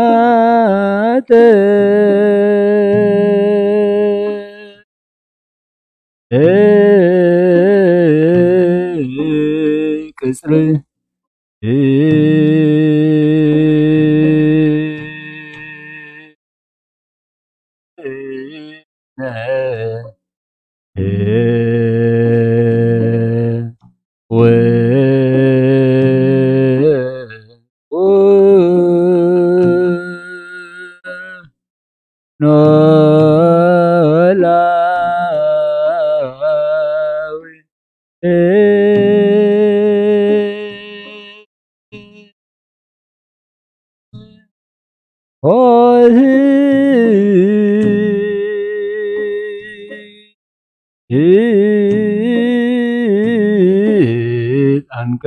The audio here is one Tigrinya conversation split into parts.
ንዓተ ቅጽሪ ኖላዊ ሆይ ጣንቀ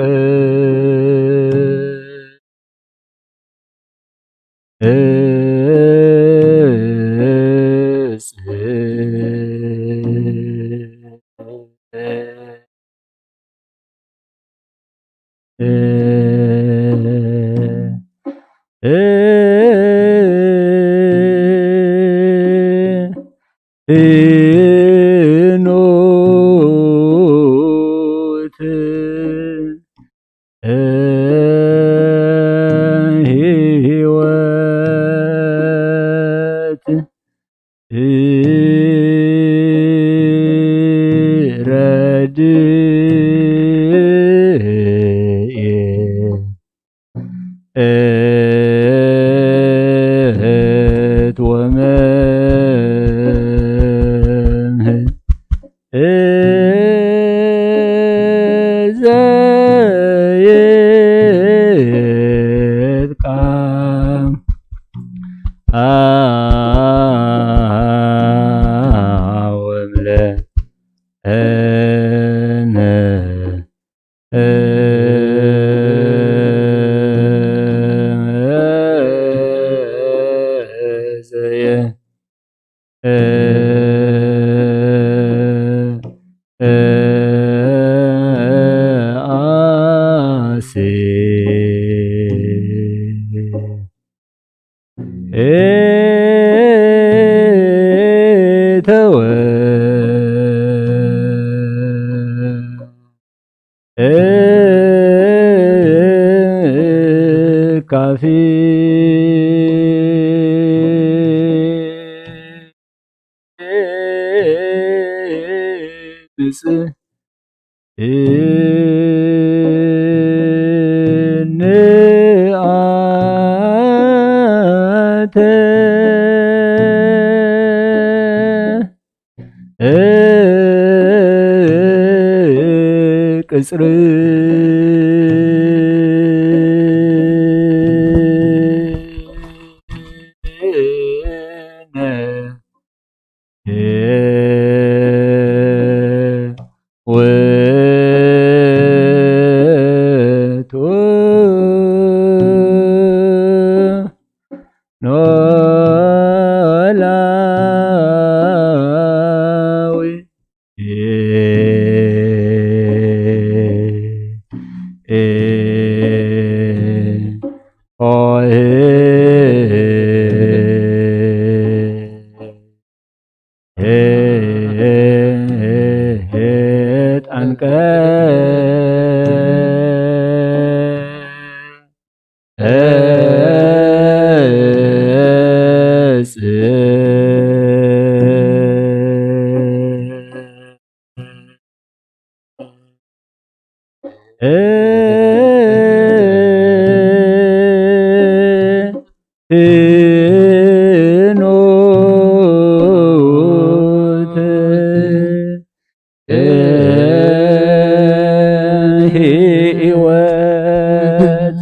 ኖት ህይወት ረድኤት ወመምህር ዘየጥቃ አወምለ እነ ዘየ አሴ ኤተወ ካፊ ንጽ ንዓተ ቅጽሪ ውእቱ ኖላዊ ሆይ ጣንቀ ኖት ህይወት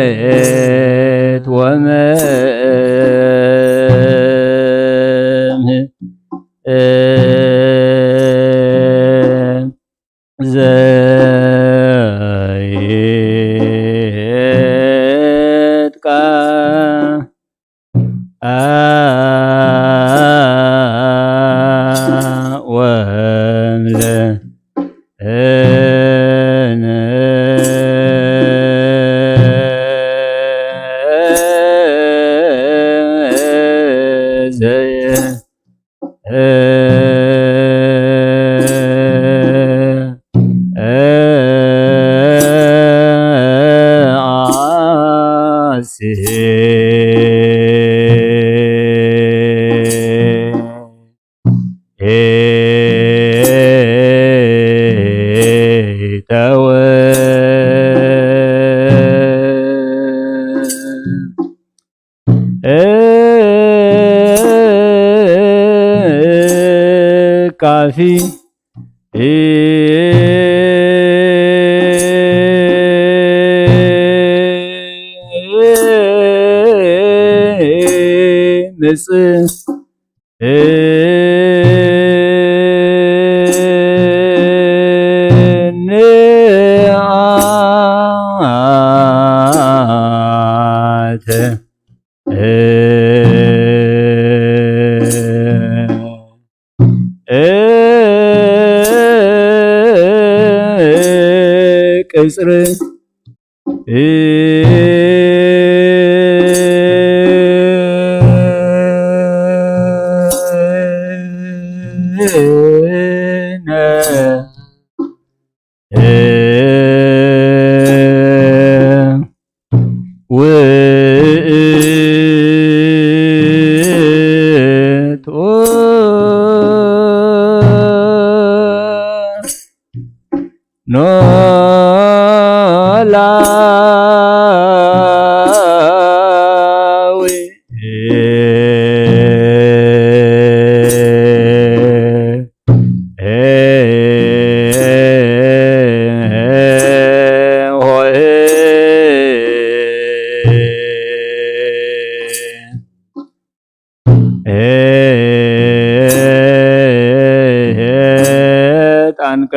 ረድኤት ወመምህር ወምለ እነ ዘየ ቃፊ ምጽ ንዓተ ቅጽር ውእቱ ኖላዊ ሆይ ጣንቀ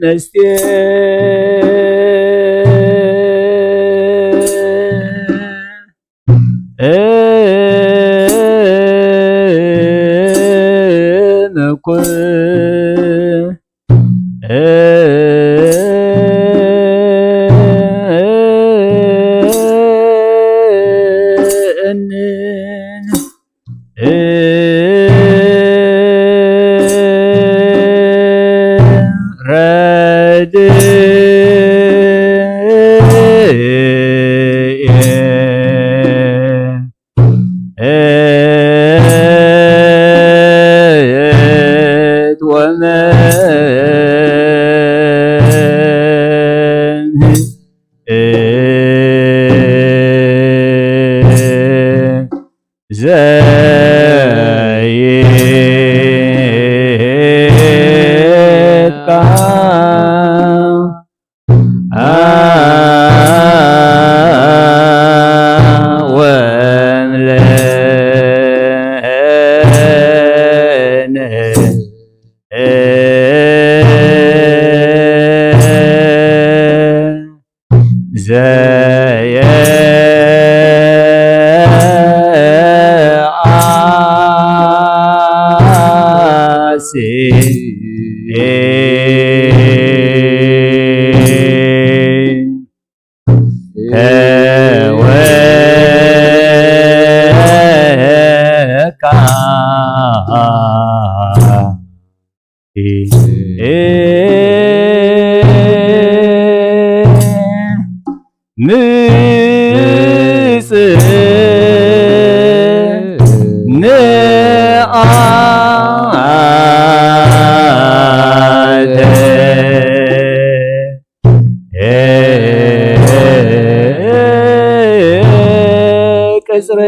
ነስቴ እንኩ እንን ረድኤ ቅጽረ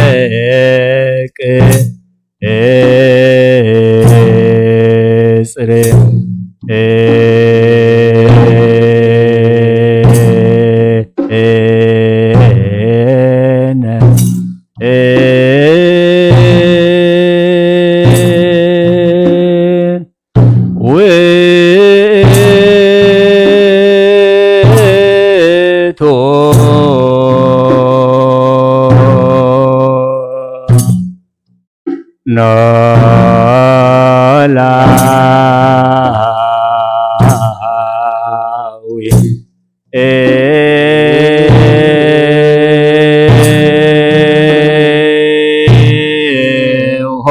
አጠቅ እጽር ነ ውእቱ ኖላዊ ሆ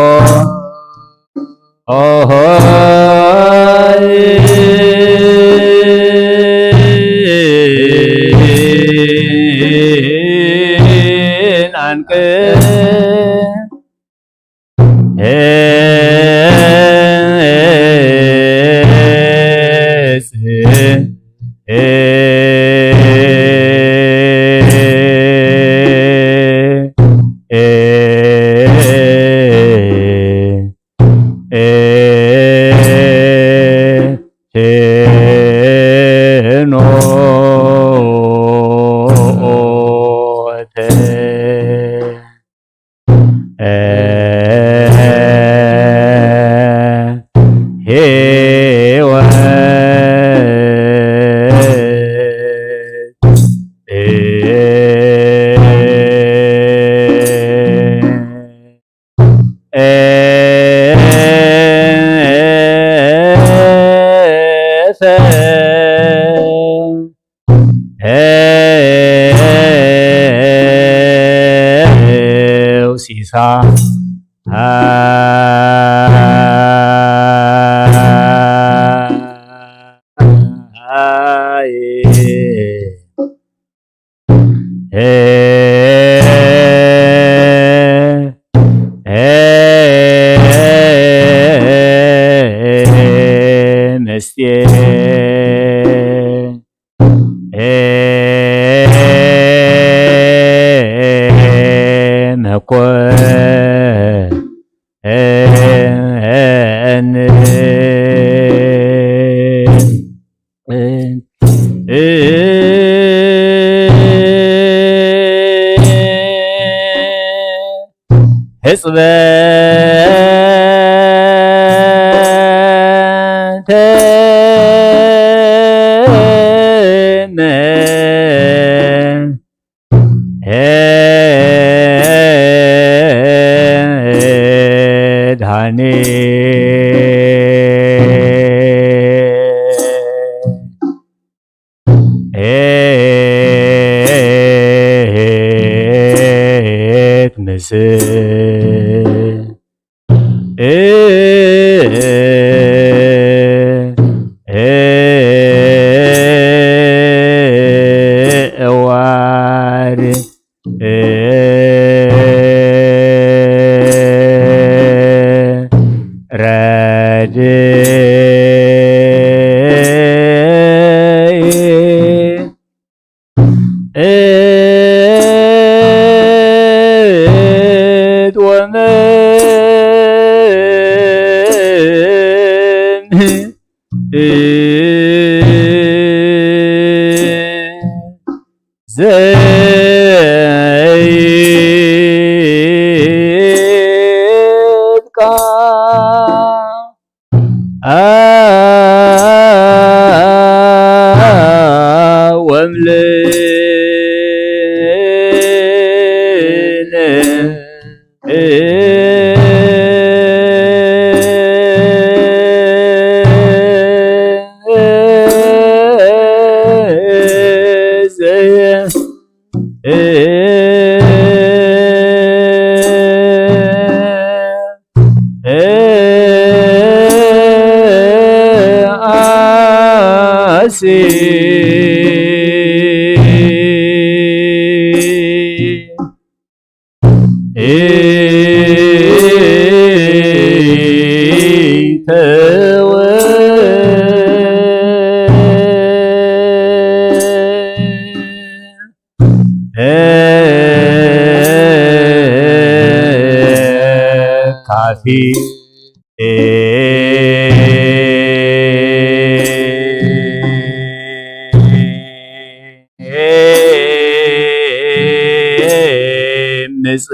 ንጽ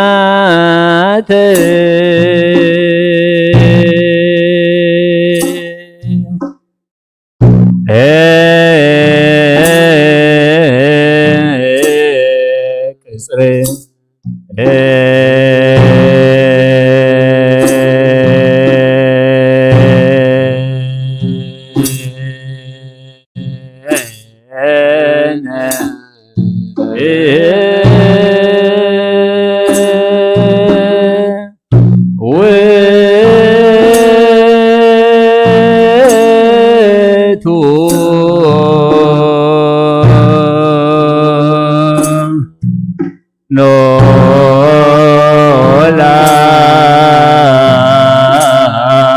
ንዓት ቅጽሪ ውእቱ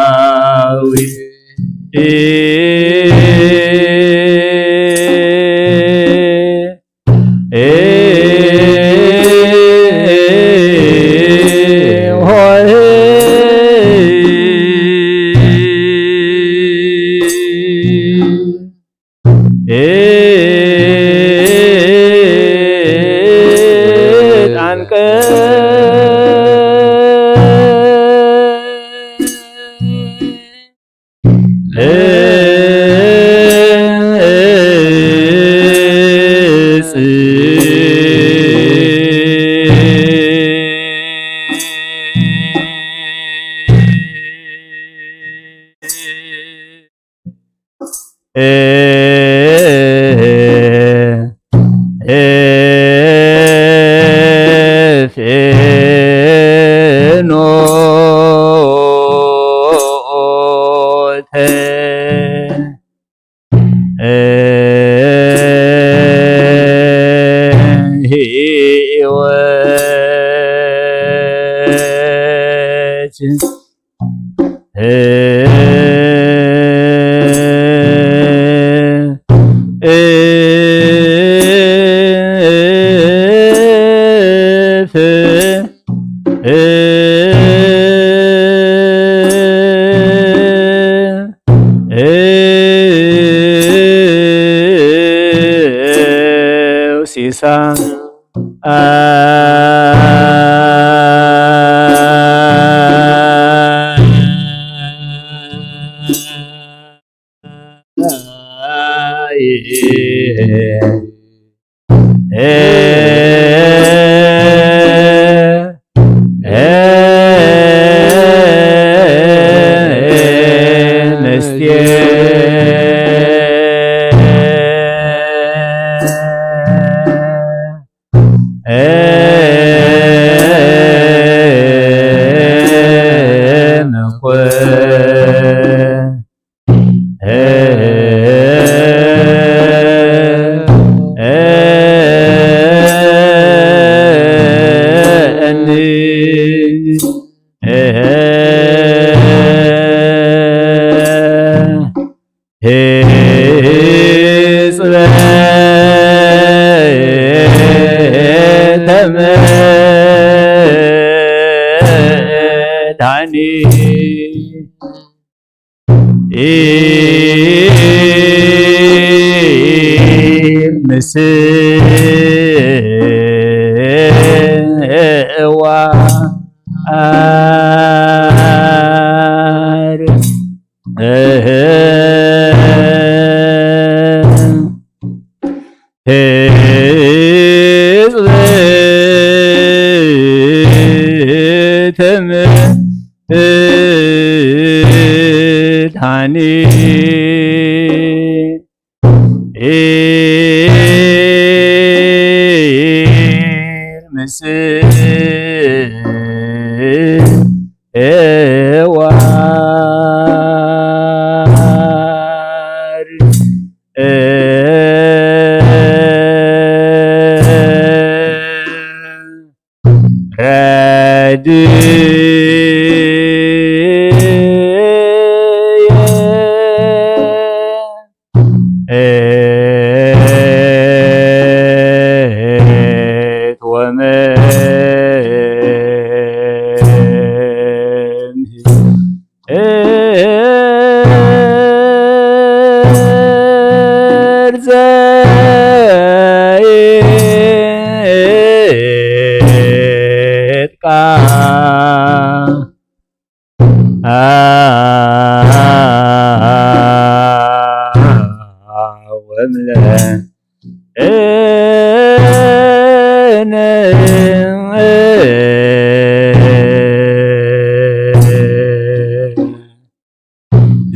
ኖላዊ ዕጣን ቃ አ ወምለ እነ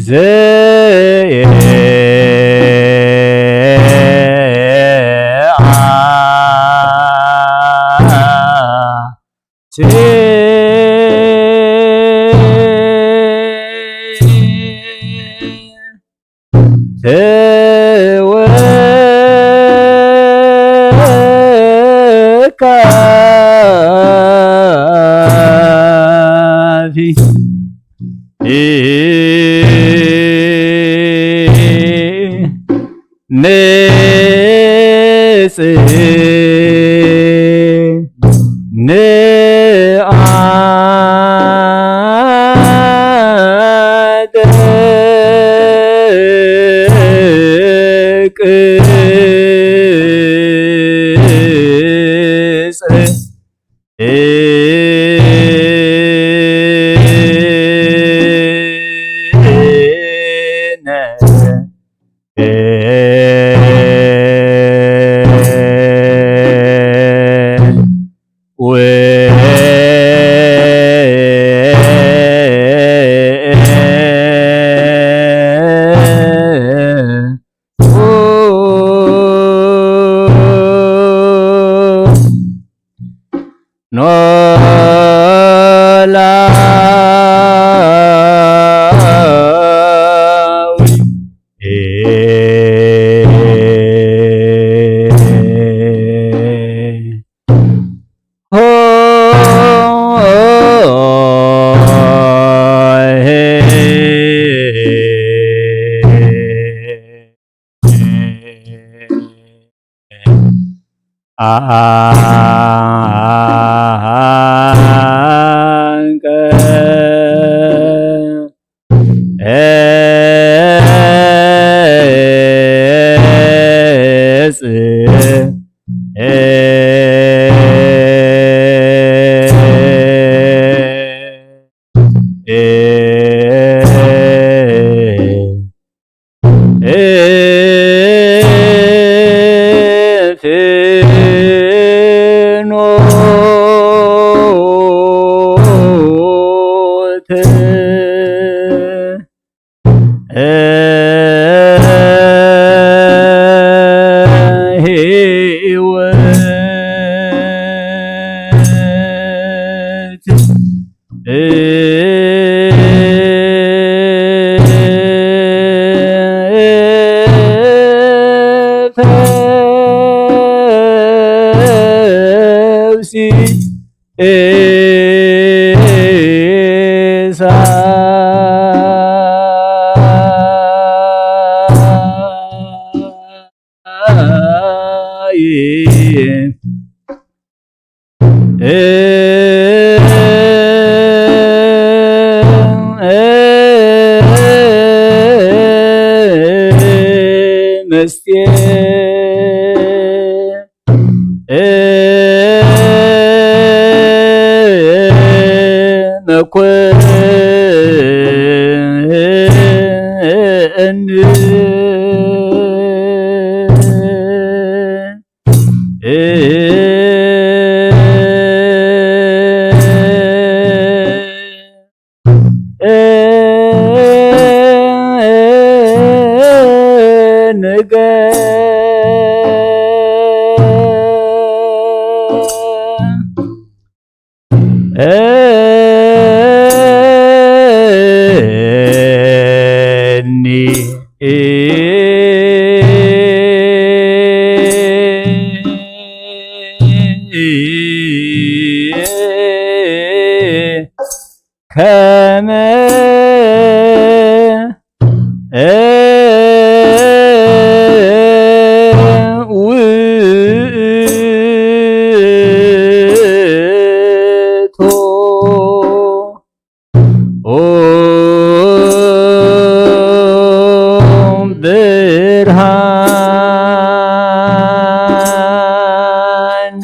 ዘየአ ሲ ተወካፊ ንጽ ንኣደ ቅጽ እነ ኖላዊ አንቀ እጽ ፍኖተ ህይወት ፈውሲ ኢሳይ ምስጢር መኮንን ንገ እኒ ከመ ውእቱ ብርሃን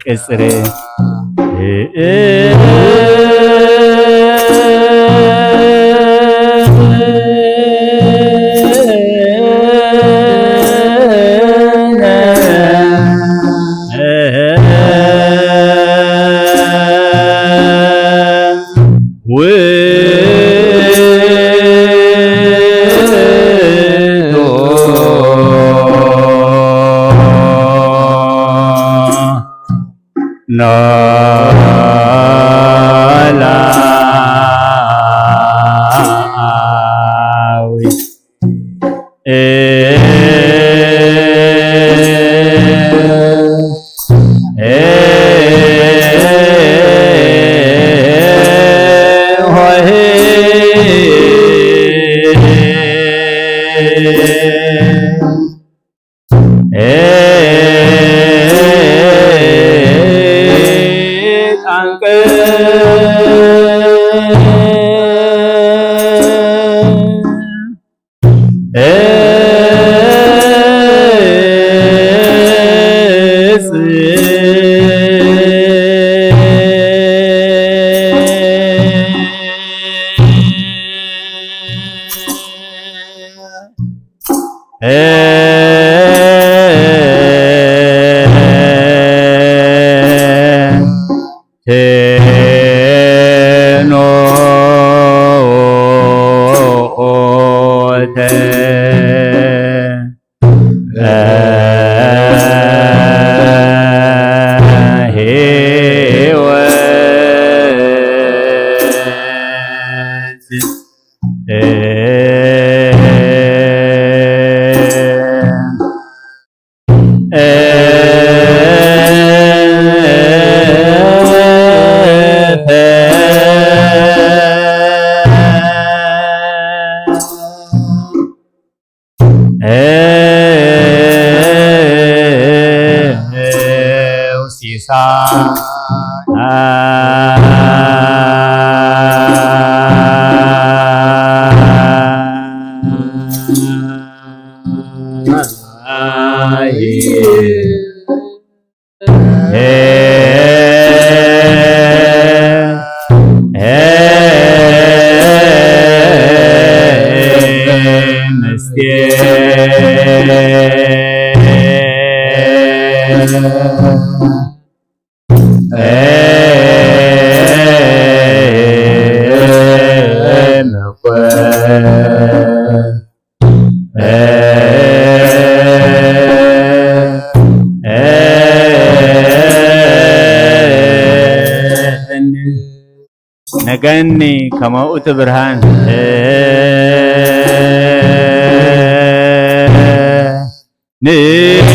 ቅጽሪ ነገኒ ከመ ውእቱ ብርሃን ንገ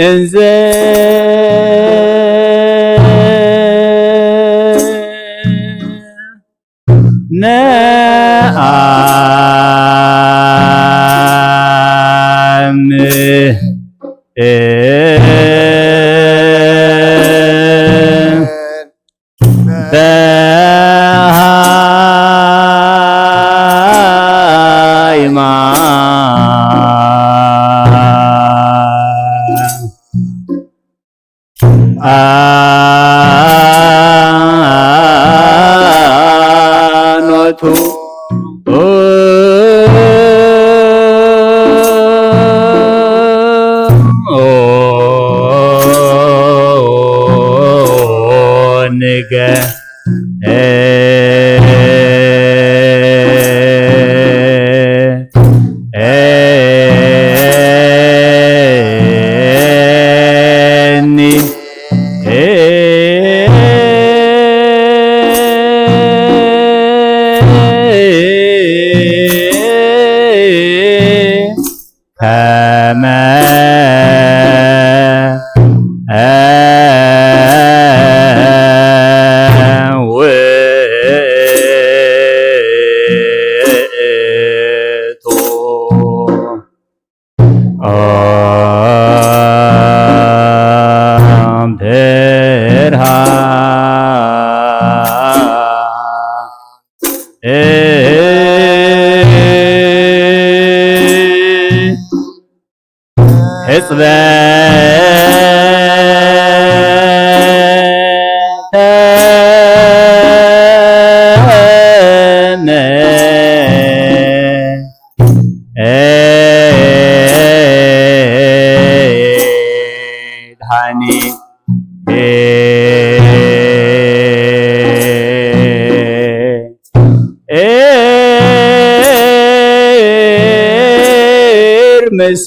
እንዘ ነአምን በሃይማኖት ንገ ከመ ውእቱ ብርሃን ሕጽበተ መድኃኒት ኤርምስ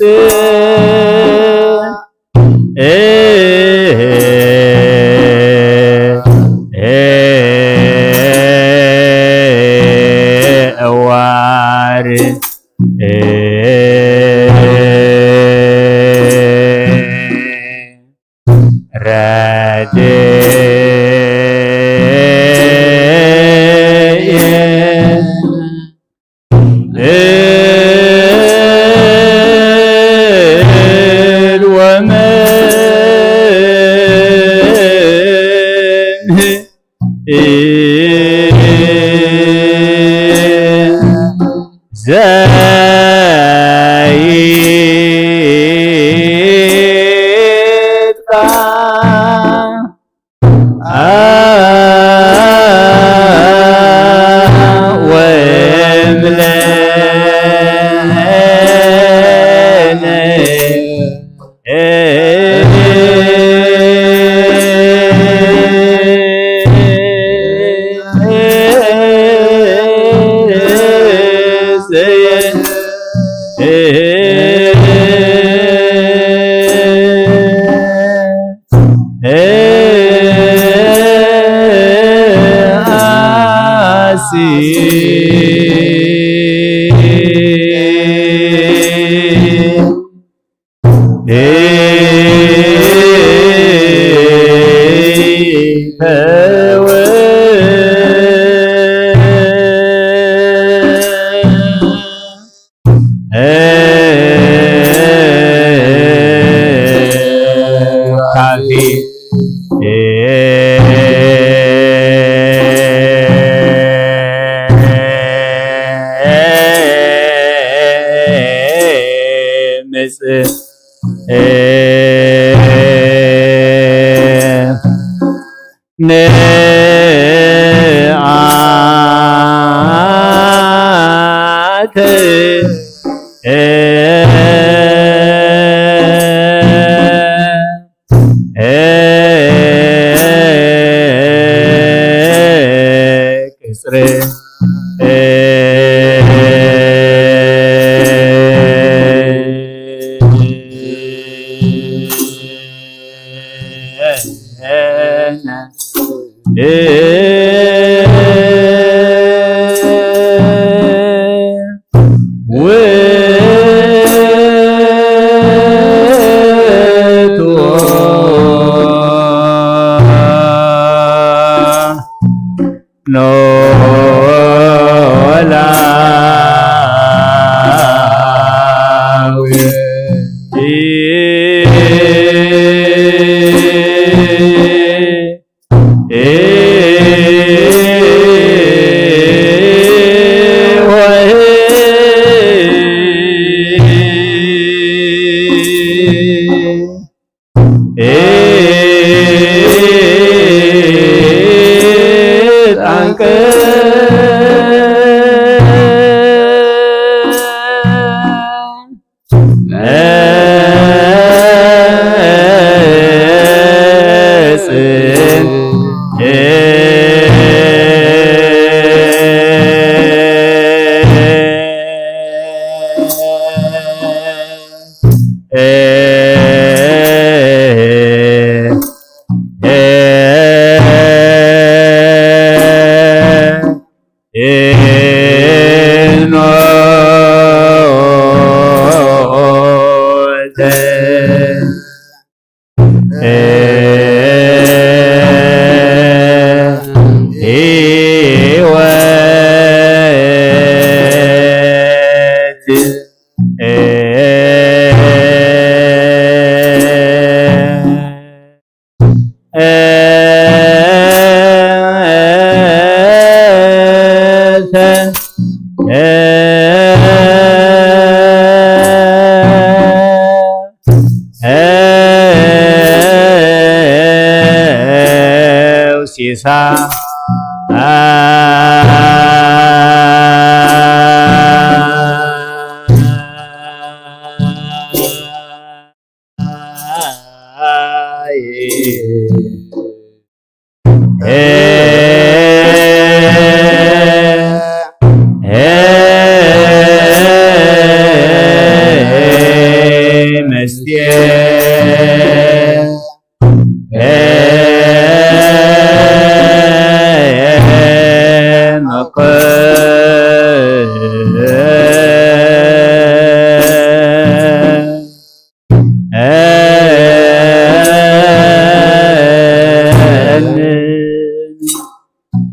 እዋር ረድኤት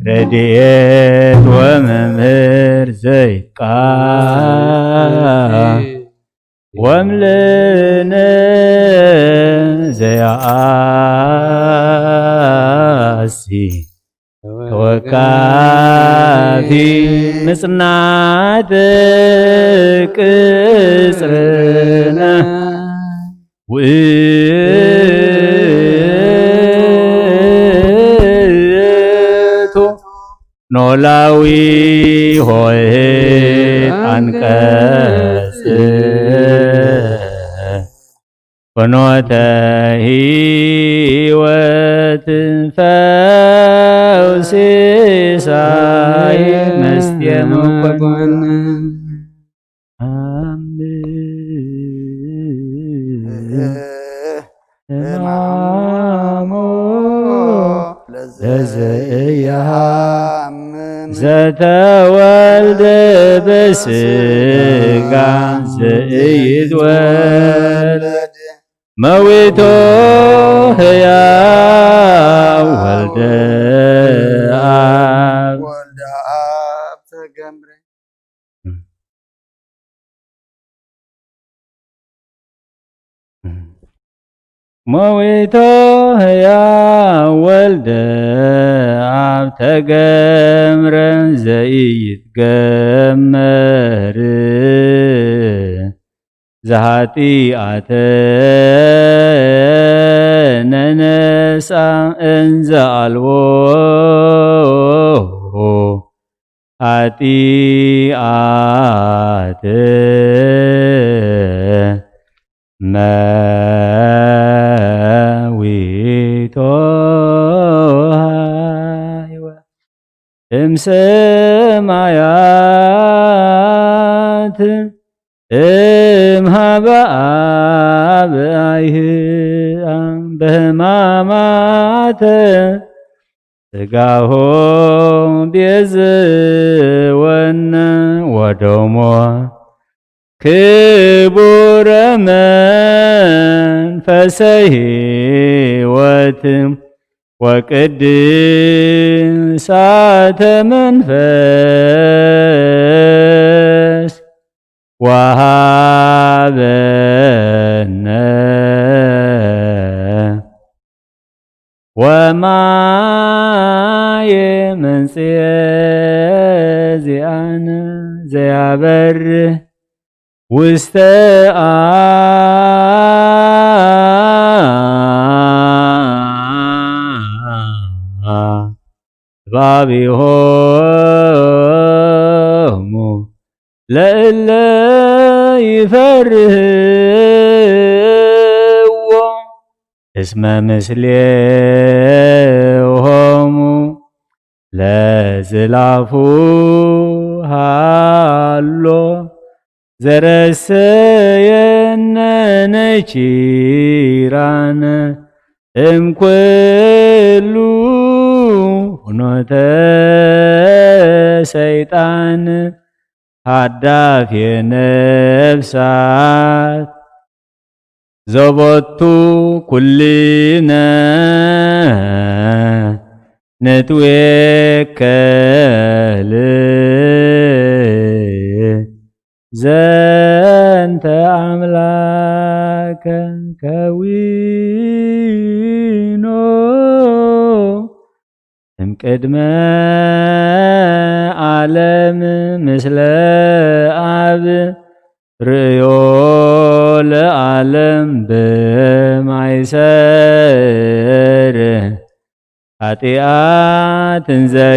ረድኤት ወመምህር ዘይቃ ወምልነ ዘያኣሲ ተወካፊ ምጽናት ቅጽርና ውእቱ ኖላዊ ሆይ ኣንቀጽ ፍኖተ ህይወት ፈውሲ ሳይ መስቴ መኮንን። ኣሜን። ስጋ ዘኢይትወለድ መዊቶ ህያው ወልደ ኣብ ወልደ ኣብ ተገምረ። መዊቶ ህያው ወልደ ኣብ ተገምረ ዘይትገመር ዘኃጢኣተ ነነሳ እንዘ ኣልቦ ኃጢኣት መዊቶ ሃይወ እምሰማያት እምሃበ ኣብ ኣይህኣም በህማማተ ስጋሁ ቤዝወነ ወደሞ ክቡረ መንፈሰ ሕይወት ወቅድሳተ መንፈስ ወሃበነ ወማየ መንጽኤ ዚኣነ ዘያበርህ ውስተ ኣባቢሆሙ ለእለ ይፈርህዎ እስመ ምስሌሆሙ ለዝላፉ ሃሎ ዘረሰየነ ነኪራነ እምኩሉ ፍኖተ ሰይጣን ሃዳፌ ነፍሳት ዘቦቱ ኩልነ ንትዌከል ዘንተ ኣምላከ ከዊኖ እምቅድመ ዓለም ምስለ ኣብ ርእዮ ለዓለም ብማይሰር ኃጢኣት እንዘይታጎል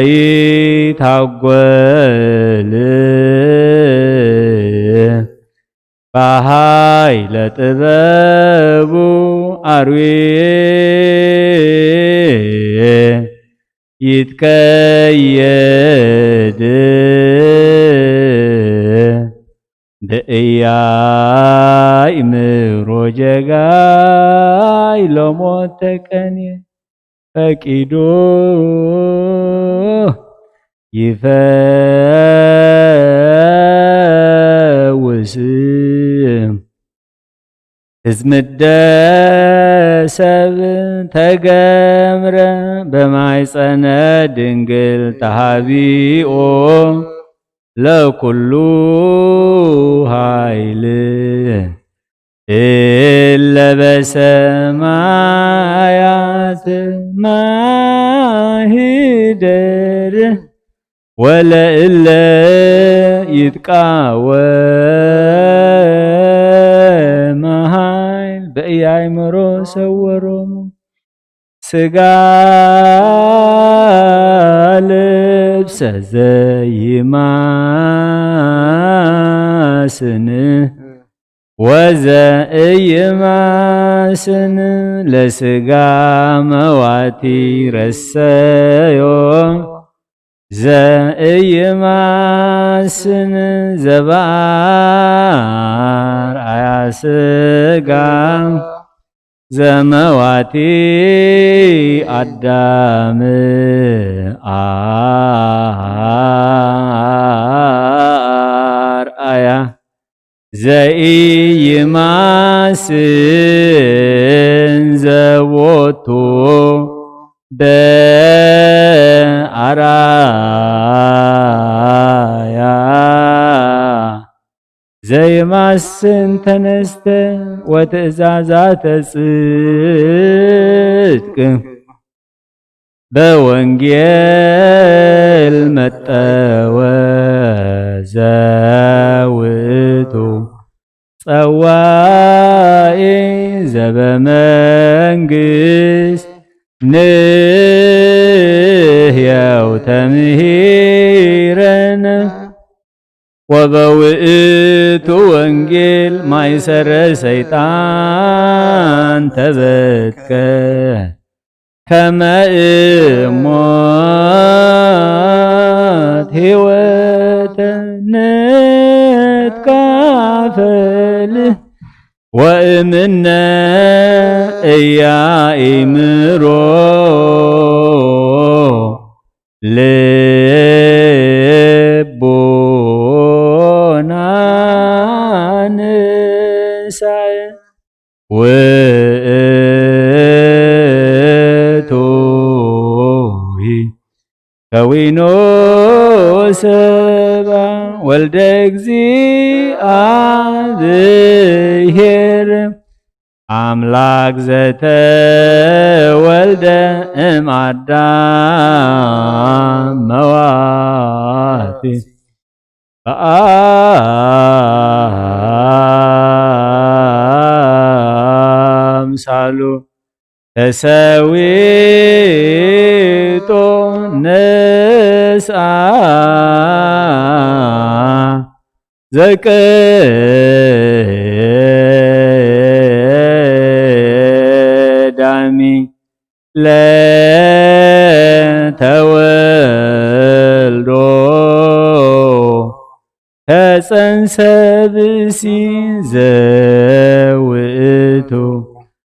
በኃይለ ጥበቡ ኣርዌ ይትቀየድ ብእያይ ምሮ ጀጋይ ለሞት ተቀንየ ፈቂዶ ይፈውስ። እዝምደ ሰብ ተገምረ በማይጸነ ድንግል ተሃቢኦ ለኩሉ ኃይል እለ በሰማያት ማሂደር ወለእለ ይትቃወም ኃይል በኢያእምሮ ሰወሮሙ። ስጋ ልብሰ ዘይማስን ወዘእይማስን ለስጋ መዋቲ ረሰዮ ዘእይማስን ዘበአርአያ ስጋ ዘመዋቲ ኣዳም አ ዘኢይማስን ዘቦቱ በአራያ ዘይማስን ተነስተ ወትእዛዛተ ጽድቅ በወንጌል መጠወ ዘውቱ ጸዋኢ ዘበመንግስት ንህየው ተምሂረነ። ወበውእቱ ወንጌል ማይሰረ ሰይጣን ተበትከ። ከመ እሞት ሕይወተ ንትካፈል ወእምነ እያኢምሮ ልቦና ንሳየ ውእቱ ከዊኖ ሰባ ወልደ እግዚኣብሔር ኣምላክ ዘተወልደ እም ኣዳም መዋቲ በአምሳሉ ተሰዊጦ ነስአ ዘቀዳሚ ለተወልዶ ተጸንሰ ብእሲ ዘውእቱ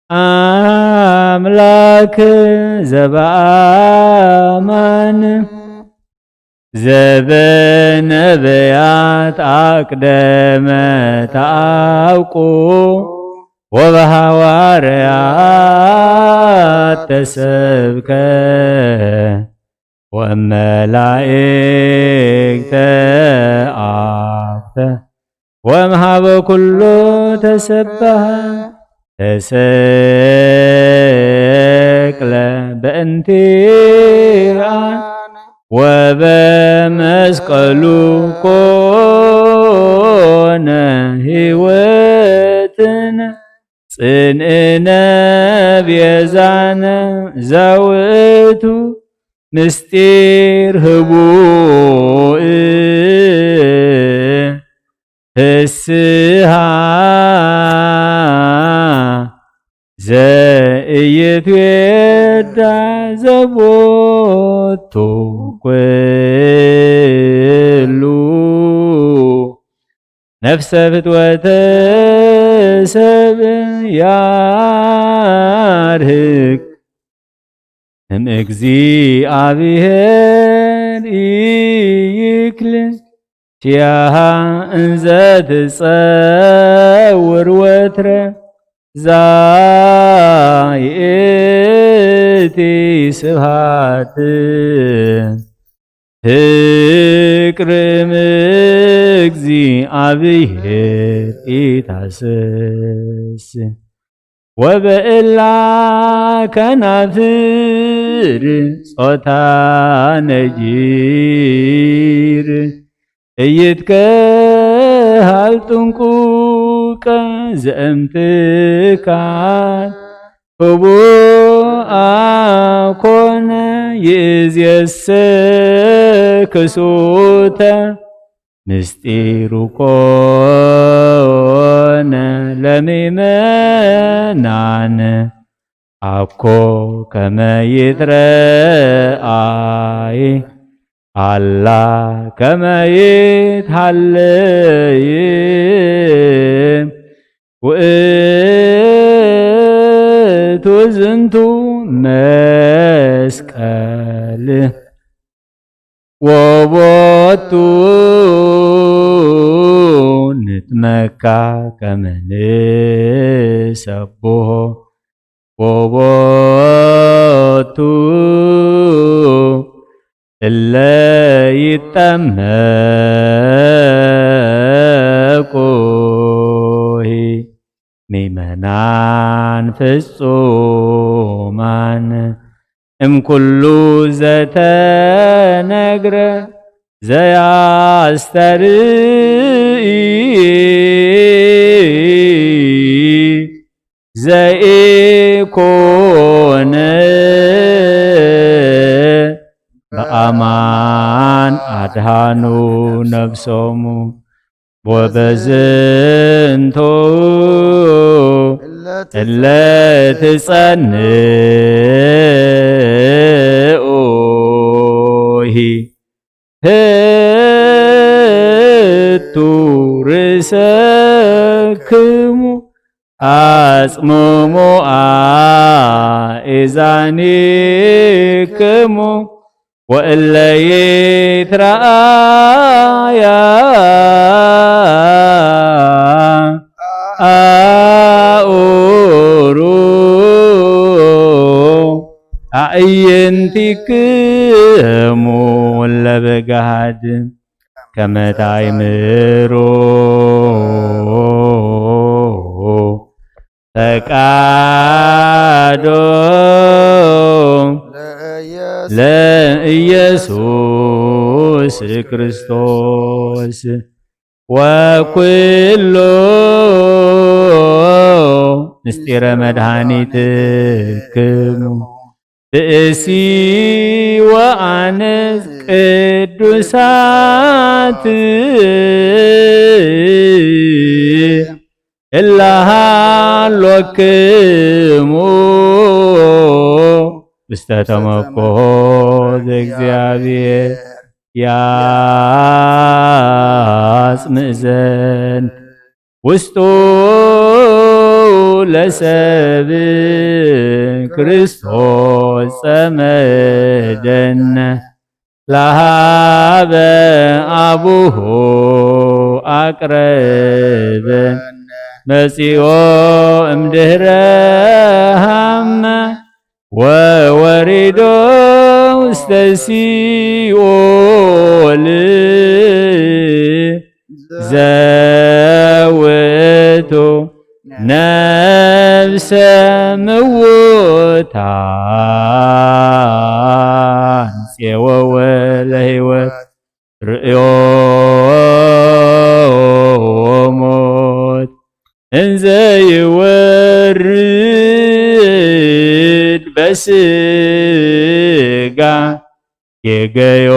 ኣምላክ ዘበአማን ዘበነብያት ኣቅደመ ተአውቁ ወበሃዋርያት ተሰብከ ወመላእክተ አፍተ ወምሃበ ኩሉ ተሰብሐ ተሰቅለ በእንቲአነ ወበመስቀሉ ኮነ ሕይወትነ ጽንእነ ቤዛነ ዘውእቱ ምስጢር ህቡእ ፍስሃ ዘኢይትዌዳ ዘቦቱ ኩሉ ነፍሰ ፍትወተ ሰብ ያርህቅ እምእግዚአብሔር ኢይክል ቲያሃ እንዘ ትጸውር ወትረ ዛይእቲ ስብሃት ፍቅር እምእግዚአብሔር ኢታሰስ ወበእላ ከናፍር ጾታ ነጂር እይትከሃል ጥንቁቀ ዘእምትካል ህቡእ ኮነ ይእዜሰ ክሱተ ምስጢሩ ኮነ ለምእመናን ኣኮ ከመ ይትረኣይ ኣላ ከመ ይትሃለይ ውእቱ ዝንቱ መስቀል ወቦቱ መካ ከመ ንሰብሖ ወቦቱ እለ ይጠመቁሂ ምእመናን ፍጹማን እምኩሉ ዘተነግረ ዘያስተርኢ ዘይኮነ በአማን አድሃኑ ነፍሶሙ ወበዝንቱ እለ ትጸንኡሂ ህቱ ርእሰክሙ አጽምሙ አእዛኒክሙ ወእለ ይትረአያ አኡሩ አዕይንቲክሙ ለበጋሃድ ከመ ታእምሩ ፈቃዶ ለኢየሱስ ክርስቶስ ወኩሎ ምስጢረ መድኃኒትክሙ ብእሲ ወአንስ ቅዱሳት እላሃሎክሙ ውስተ ተመኮ ዘእግዚአብሔር ያጽምእ ዘንድ ውስጡ ለሰብ ክርስቶስ ጸመደነ ለሃበ አቡሁ አቅረበ መጺኦ እምድህረ ሃመ ወወሪዶ ውስተ ሲኦል ዘውእቱ ነፍሰ ምውታን ጼወወ ለሕይወት ርእዮ ሞት እንዘ ይወርድ በስጋ ጌገዮ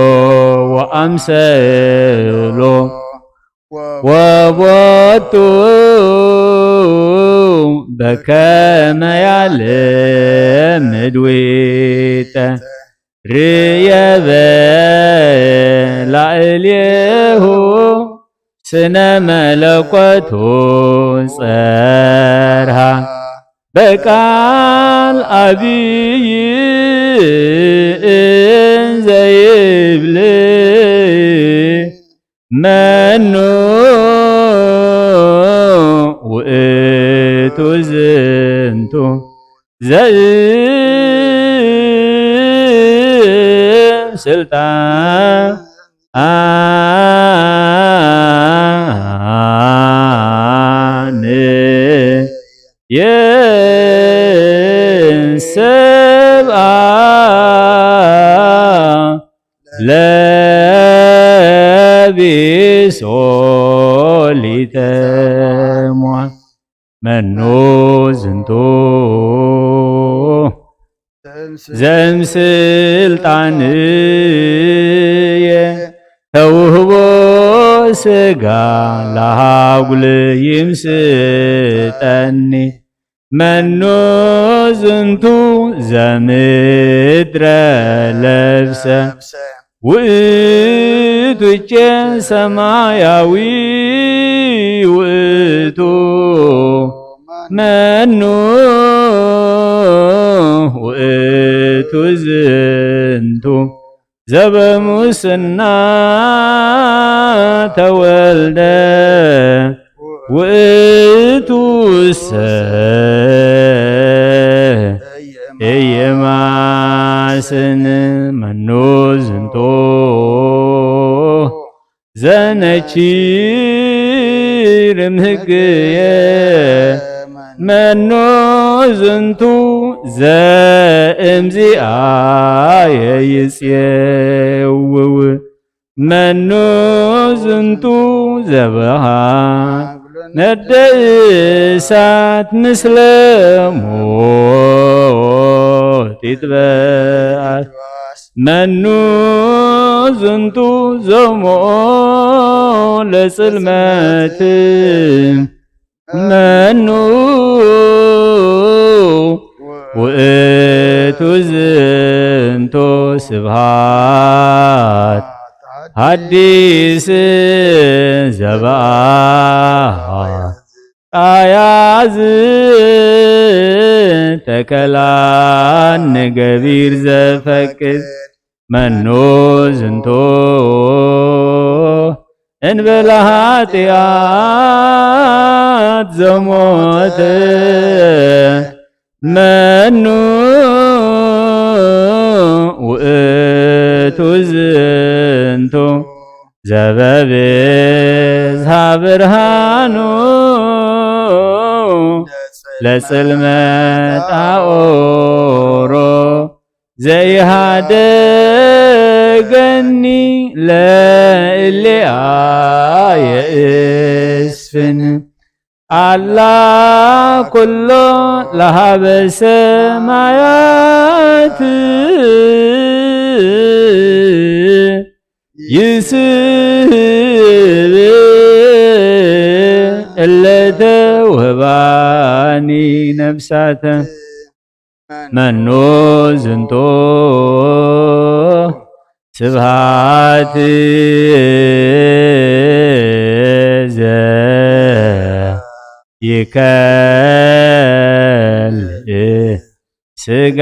ወአምሰሎ ወቦቱ በከመ ያለ ምድዊተ ርእየ በላዕሌሁ ስነ መለኮቱ ጸርሃ በቃል አብይ እንዘ ይብል መኑ ውእቱ ዝንቱ ዘእብ ስልጣን የንሰብአ ለቢሶ ሊተሟ መኑ ዝንቱ ዘእምስልጣንየ ተውህቦ ስጋ ለሃጉል ይምስጠኒ መኑ ዝንቱ ዘምድረ ለብሰ ውእቱ እቼ ሰማያዊ ውእቱ መኑ ውእቱ ዝንቱ ዘበሙስና ተወልደ ውእቱሰ ኢይማስን መኑ ዝንቱ ዘነኪር እምህግየ መኑ ዝንቱ ዘእምዚኣየ ይጼውው መኑ ዝንቱ ዘበሃ ነደ እሳት ምስለ ሞት ይትበኣስ መኑ ዝንቱ ዘምኦ ለጽልመት መኑ ውእቱ ዝንቱ ስብሃት ሐዲስ ዘበአ ኣያዝ ተከላን ንገቢር ዘፈቅድ መኑ ዝንቱ እንበለ ኃጢኣት ዘሞተ መኑ ውእቱ ዝንቱ ዘበብዝሃ ብርሃኑ ለጽልመት አኦሮ ዘይሃደገኒ ለእሌኣ የእስፍን ኣላ ኩሎ ለሃበ ሰማያት ይስብ እለተ ወህባኒ ነፍሳተ መኑ ዝንቱ ስብሃት ዘ ይከልእ ስጋ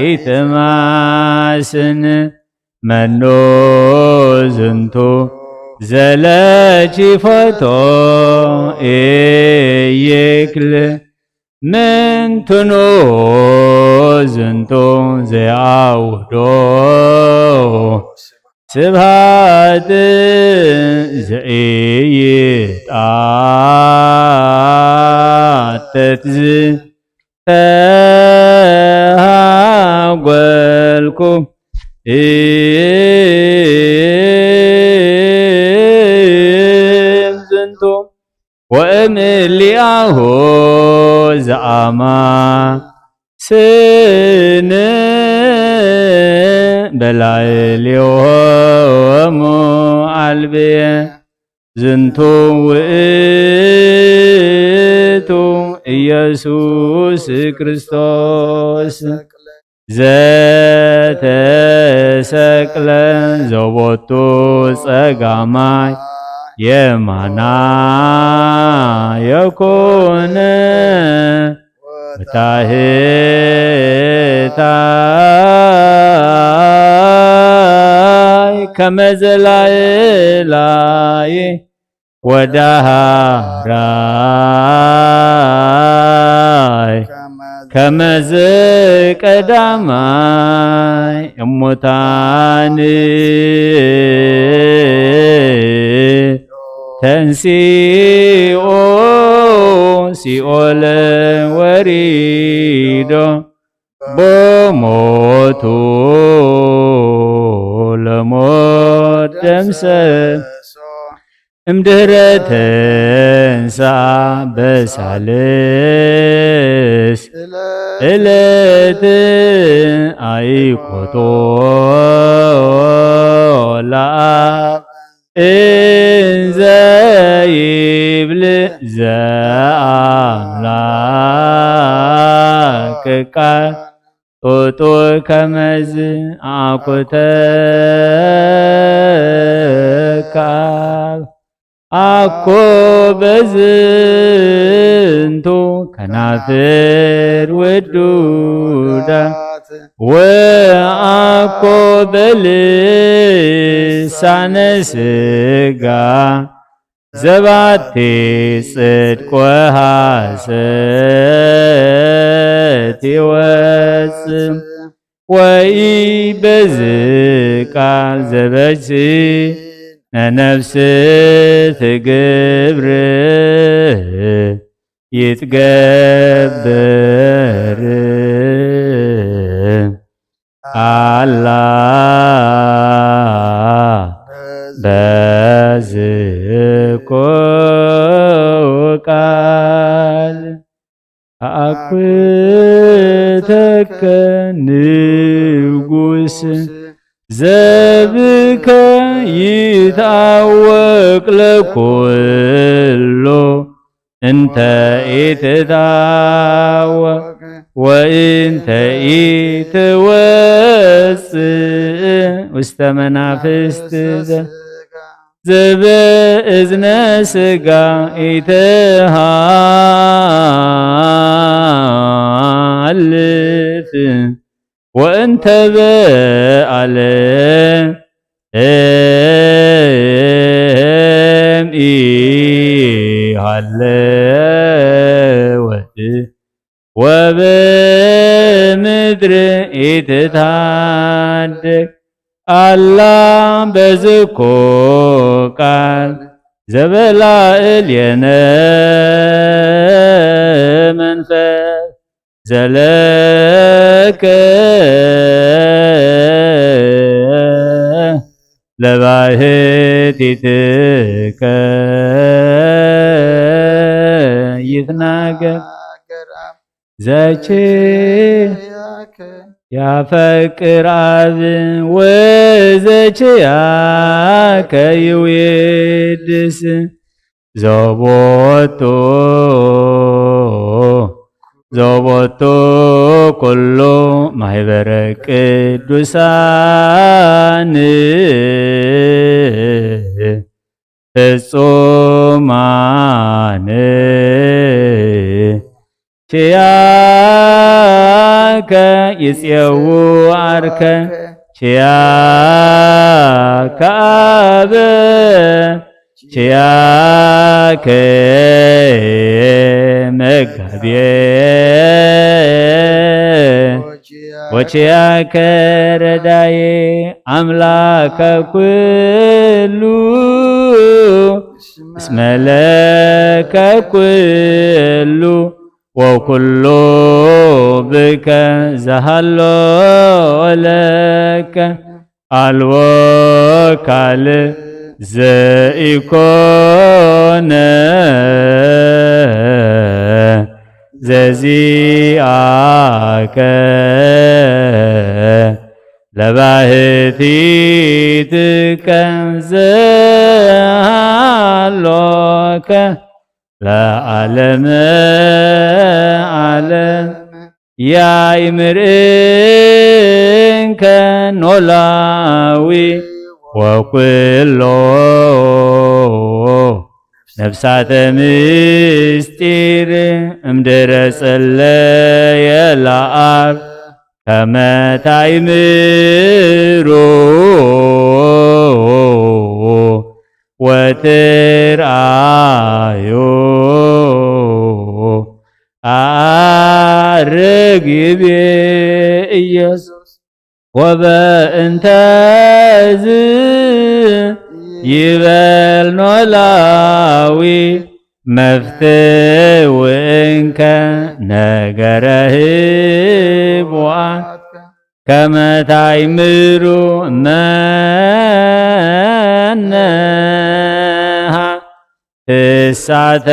ኢትማስን መኑ ዝንቱ ዘለኪ ፈቶ ኢይክል ምንትኑ ዝንቱ ዘይዓውዶ ስብሃት ዘኢይጣተት ዝተሃጎልኩ ዝንቱ ወእምሊኣሁ ዘኣማስን በላዕሌሆሙ ኣልብየ ዝንቱ ውእቱ ኢየሱስ ክርስቶስ ዘተሰቅለ ዘቦቱ ጸጋማይ የማና የኮነ ወታሕታይ ከመ ዘላዕላይ ወዳህራይ ከመዝ ቀዳማይ እሙታን ተንሲኦ ሲኦል ወሪዶ ብሞቱ ለሞት ደምሰሶ። እምድህረ ተንሳ በሳልስ እለት አይኮቶ ለአብ እንዘ ይብል ዘአምላክ ቃል ጡጡ ከመዝ አኩተካብ አኮ በዝንቱ ከናፍር ውዱዳት ወአኮ በልሳነ ስጋ ዘባቲ ጽድቅ ወሐሰት ይወጽእ። ወይ በዚ ቃል ዘበጅ ነነፍስ ትግብር ይትገብር ኣላ በዝኮ ቃል ኣኩተከ ንጉስ ዘብከ ይትኣወቅ ለኩሉ እንተ ኢትታወቅ ወእንተ ኢትወጽእ ውስተ መናፍስት ዘ- ዘበእዝነ ስጋ ኢትሃልፍ ወእንተ በኣለ እም ኢሃለወት ወብምድር ኢትታደግ ኣላ በዝኮ ቃል ዘበላእል የነ መንፈስ ዘለከ ለባህቲትከ ይትናገር ዘቼ ያፈቅር ኣብ ወዘቼ ያከ ይዌድስ ዘቦቱ ዘቦቱ ኩሉ ማህበረ ቅዱሳን ፍጹማን ችያከ ይጽየዉ ዓርከ ችያከ ኣበ ችያከ መጋቤ ወችያከ ረዳዬ ኣምላከ ኩሉ እስመ ለከ ኩሉ ወኩሉ ብከ ዘሃሎ ለከ ኣልቦ ካልእ ዘኢኮነ ዘዚኣከ ለባህቲትከ ዘሃሎከ ለዓለመ ዓለም። ያይምር እንከ ኖላዊ ወኩሎ ነፍሳተ ምስጢር እምድረ ጸለየ ለኣብ ከመ ታይምሩ ወትርኣዩ ኣርግ ይቤ ኢየሱስ። ወበእንተዝ ይበል ኖላዊ መፍትው እንከ ነገረ ህቡኣት ከመ ታይምሩ መነሃ ትሳተፉ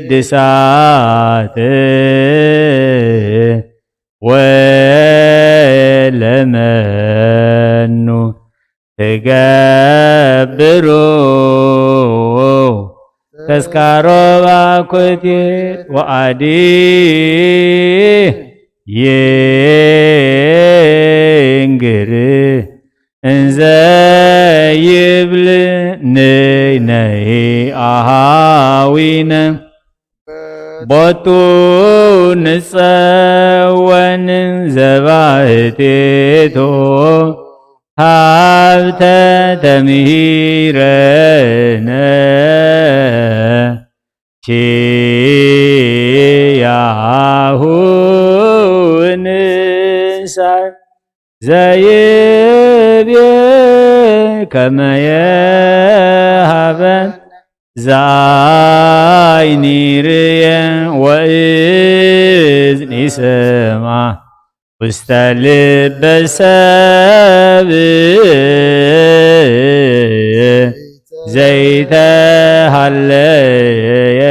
ለቅድሳት ወለመኑ ትገብሩ ተስካሮ ባኩቴት ወኣዲ ይንግር እንዘ ይብል ንይ ነይ ኣሃዊነ ቦቱ ንጸወን ዘባህቴቶ ሃብተ ተምሂረነ ኪያሁ ንሳይ ዘይብየ ከመ የሃበን ዛይኒ ርእየ ወእዝኒ ስማ ውስተ ልበ ሰብ ዘይተሃለየ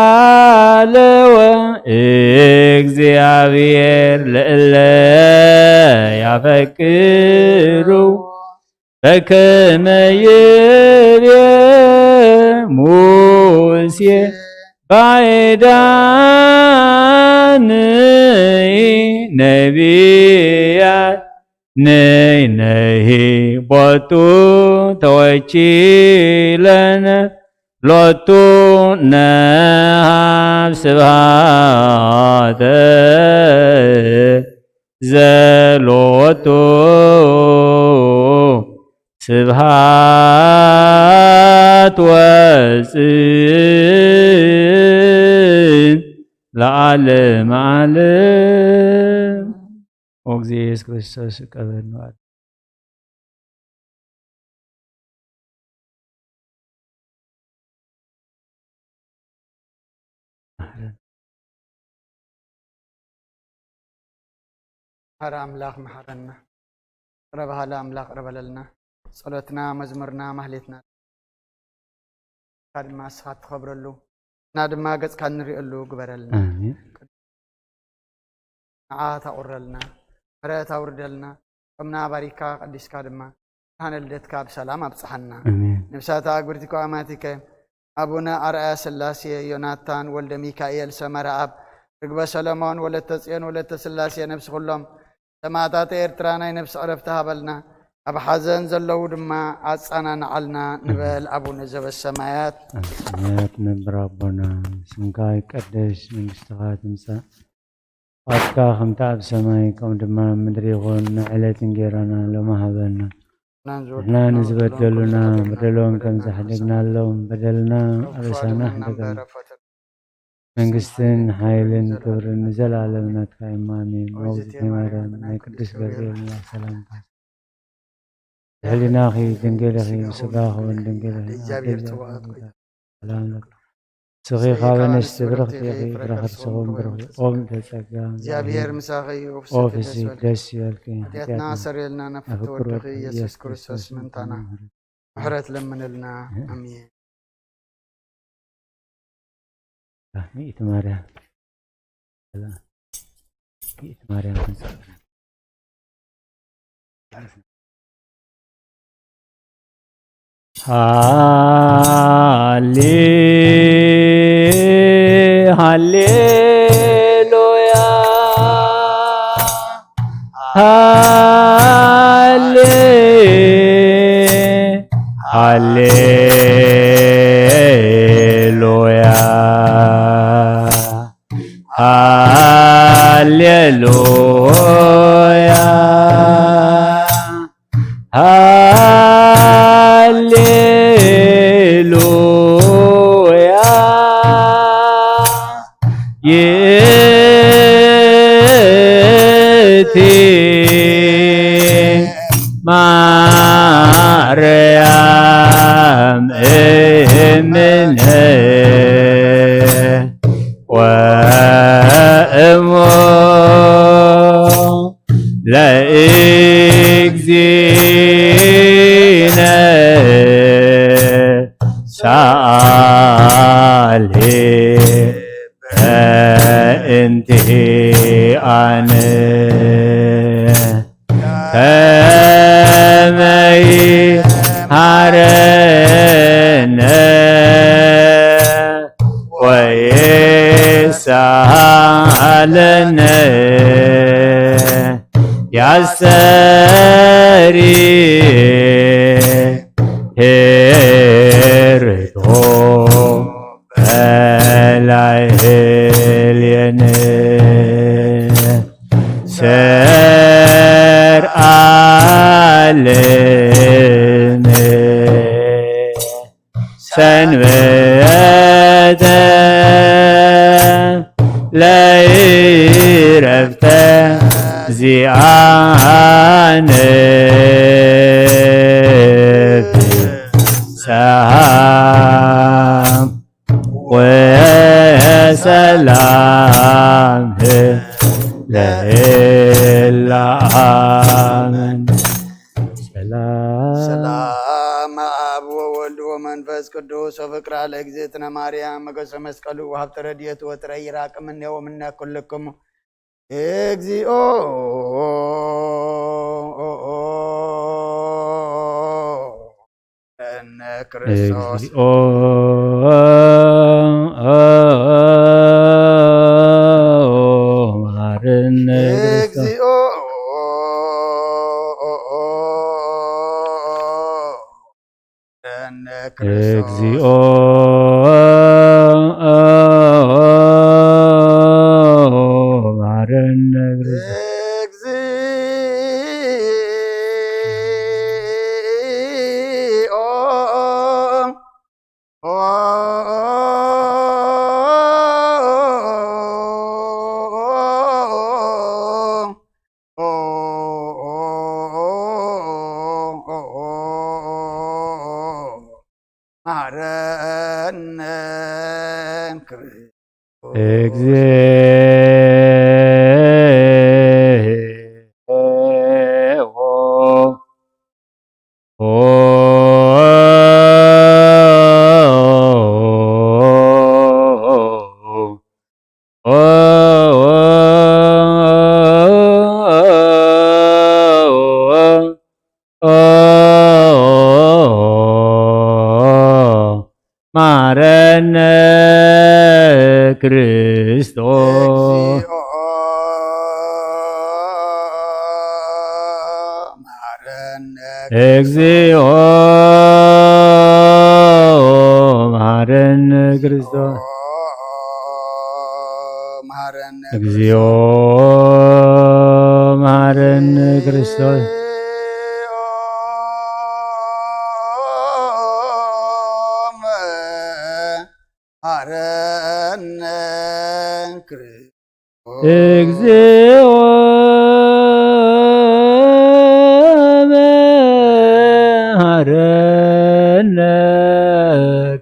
ዛስተዳለወ እግዚኣብሔር ለእለ ያፈቅሩ በከመ ይቤ ሙሴ ባዕዳንይ ነቢያት ንሕነሂ ቦቱ ተወኪለነ ሎቱ ነሃብ ስብሃተ ዘሎቱ ስብሃት ወፅን ለዓለመ ዓለም። ኦ እግዜ ኢየሱስ ክርስቶስ ቀበል መሓረ ኣምላኽ መሓረና። ቅረ በሃሊ ኣምላኽ ቅረ በለልና። ጸሎትና፣ መዝሙርና፣ ማህሌትና ድማ ንስኻ እትኸብረሉ፣ እና ድማ ገጽካ እንሪእሉ ግበረልና። ኣሜን። ንዓ ታቑረልና፣ ምሕረት ኣውርደልና። ጾምና ባሪካ ቀዲስካ ድማ ብርሃነ ልደትካ ብሰላም ኣብጽሓና። ኣሜን። ነብሳታ ኣግብርቲኮ ኣማቲከ ኣቡነ ኣርኣያ ስላሴ፣ ዮናታን ወልደ ሚካኤል፣ ሰመረ ኣብ፣ ርግበ ሰለሞን፣ ወለተ ጽዮን፣ ወለተ ስላሴ፣ ነብሲ ኩሎም ሰማእታት ኤርትራ ናይ ነብሲ ዕረፍቲ ሃበልና። ኣብ ሓዘን ዘለዉ ድማ ኣጻናንዓልና ንበል። ኣቡነ ዘበሰማያት። ኣብ ሰማያት ነብር ኣቦና፣ ስምካ ይቀደስ፣ መንግስትኻ ትምጻእ፣ ፈቃድካ ከምቲ ኣብ ሰማይ ከምኡ ድማ ኣብ ምድሪ ይኹን። ንዕለት እንጌራና ሎሚ ሃበና። ንሕና ንዝበደሉና በደሎም ከም ዝሓደግናሎም በደልና ኣበሳና ሕደገና። መንግስትን ሓይልን ክብርን ንዘለኣለም ናትካ እዩ። ኣሜን። ኦግዝእትየ ማርያም፣ ናይ ቅዱስ ገብርኤል መልኣክ ሰላምታ፣ ሕሊናኺ ድንግል ኢኺ፣ ብስጋኺ እውን ድንግል ኢኺ። እግዚኣብሔር ጽባኦት ሰላም ለኪ። ንስኺ ካብ ኣንስቲ ብርኽቲ ኢኺ፣ ፍረ ከርስኺ እውን ብሩኽ እዩ። ኦም ተጸጋ እግዚኣብሔር ምሳኺ እዩ። ኦ ፍስሕቲ ደስ ይበልኪ። ሓጢኣትና ሰረየልና፣ ናብ ፍትወ ወድኺ ኢየሱስ ክርስቶስ ምእንታና ምሕረት ለምንልና። ኣሜን። ሚእቲ ማርያም፣ ሚእቲ ማርያም ክንጽፍ። ሃሌ፣ ሃሌሉያ፣ ሃሌ፣ ሃሌሉያ፣ ሃሌሉያ፣ ሃሌሉያ። ይእቲ ማርያም እምነ ወእሞ ለእግዚእነ ሰአሊ በእንቲአነ ከመ ይሃረነ ወይሳለነ ያስተሪ ሄርቶ በላይ ህልየነ ሰንበተ ለይረፍተ ዚኣነ ሰሃብ ወሰላም ለእለ ኣመን። ሰላም። ሰላም አብ ወወልድ ወመንፈስ ቅዱስ ወፍቅራ ለእግዝእትነ ማርያም መገሰ መስቀሉ ወሀብተ ረድኤቱ ወጥረ ይራቅ እምኔ ወምነ ኩልክሙ። እግዚኦ እነ ክርስቶስ። እግዚኦ መሐረነ ክርስቶስ። እግዚኦ እነ ክርስቶስ። እግዚኦ መሐረነ ክርስቶስ። እግዚኦ መሐረነ ክርስቶስ። እግዚኦ። መሐረነ ክርስቶስ። እግዚኦ መሐረነ ክርስቶስ። መሐረነ እግዚኦ መሐረነ ክርስቶስ። መሐረነ ክርስቶስ። እግዚኦ መሐረነ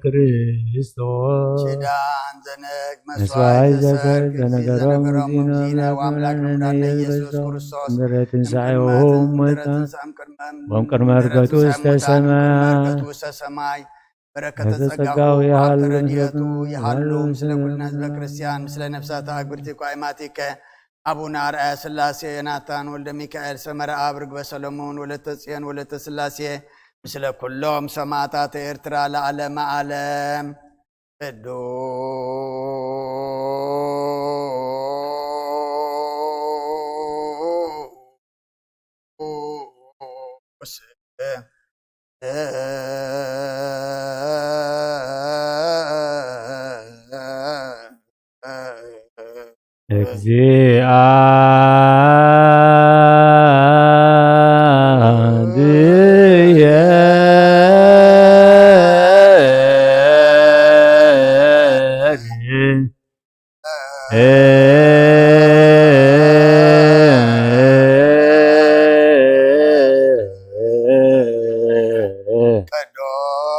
ክርስቶስ። ኪዳን ዘነግ መስዋዕት መስዋዕት ዘከር ዘከር ዘነገሮም ዘነገሮም ዚነ ዚነ ወአምላክ ወአምላክ ወአምላክ ኢየሱስ ኢየሱስ ክርስቶስ። እንድሕረ ትንሳኤሁ እምቅድመ እሙታን ትንሳኤ እምቅድመ ወእምቅድመ እርገቱ ትንሳኤ ውስተ እሙታን ሰማይ። እምቅድመ እርገቱ ውስተ ሰማይ። በረከተ በረከተ ጸጋሁ ጸጋሁ ወሀብተ ወሀብተ ረድኤቱ ረድኤቱ ይሃሉ ወሀሉ ምስለ ምስለ ኩልነ ህዝበ ኩልነ ክርስቲያን፣ ምስለ ነፍሳተ አግብርቲከ ወአይማቲከ። አቡነ አርአያ ሥላሴ፣ ዮናታን ወልደ ሚካኤል፣ ሰመረ አብ፣ ርግበ ሰሎሞን፣ ወለተ ጽዮን፣ ወለተ ሥላሴ፣ ምስለ ኩሎም ሰማዕታተ ኤርትራ ለዓለመ ዓለም። ቅዱስ እግዚአብሔር።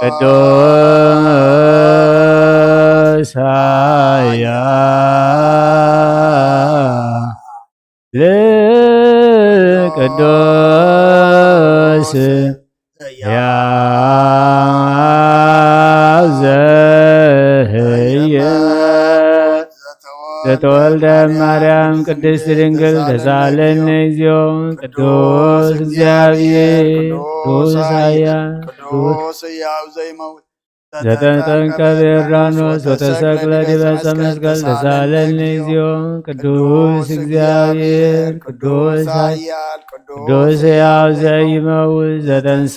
ቅዱስ ኃያል ቅዱስ ሕያው ዘህይወት ዘተወልደ ማርያም ቅድስት ድንግል ተሳለኒ እግዚኦ። ቅዱስ እግዚአብሔር ቅዱስ ኃያል ቅዱስ ሕያው ዘይመውት ዘተጠምቀ በዮርዳኖስ ወተሰቅለ ዲበ ዕፀ መስቀል ተሳለኒ እግዚኦ። ቅዱስ እግዚአብሔር ቅዱስ ኃያል ቅዱስ ሕያው ዘይመውት ዘተንሳ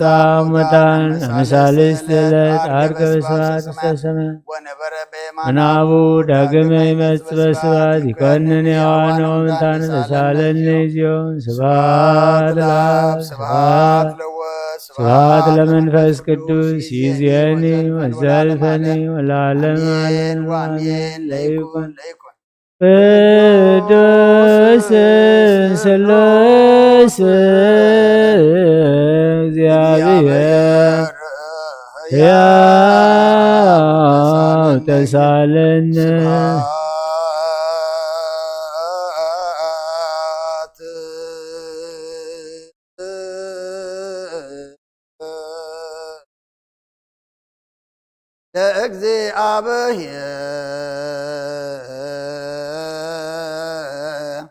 ሙታን አምሳልስት ዕለት አርገ በስብሐት ውስተ ሰማይ ወነበረ በየማነ ወናቡ ዳግመ ይመጽእ በስብሐት ይኮንን ሕያዋነ ወሙታነ ተሳለኒ እግዚኦ። ስብሐት ለአብ ስብሐት ለወልድ ስብሐት ለመንፈስ ቅዱስ ይእዜኒ ወዘልፈኒ ወለዓለመ ዓለም። አሜን ወአሜን። ለይኩን ለይኩን። ቅዱስ ስሉስ እግዚአብሔር ሕያው ተሳለነ። ለእግዚአብሔር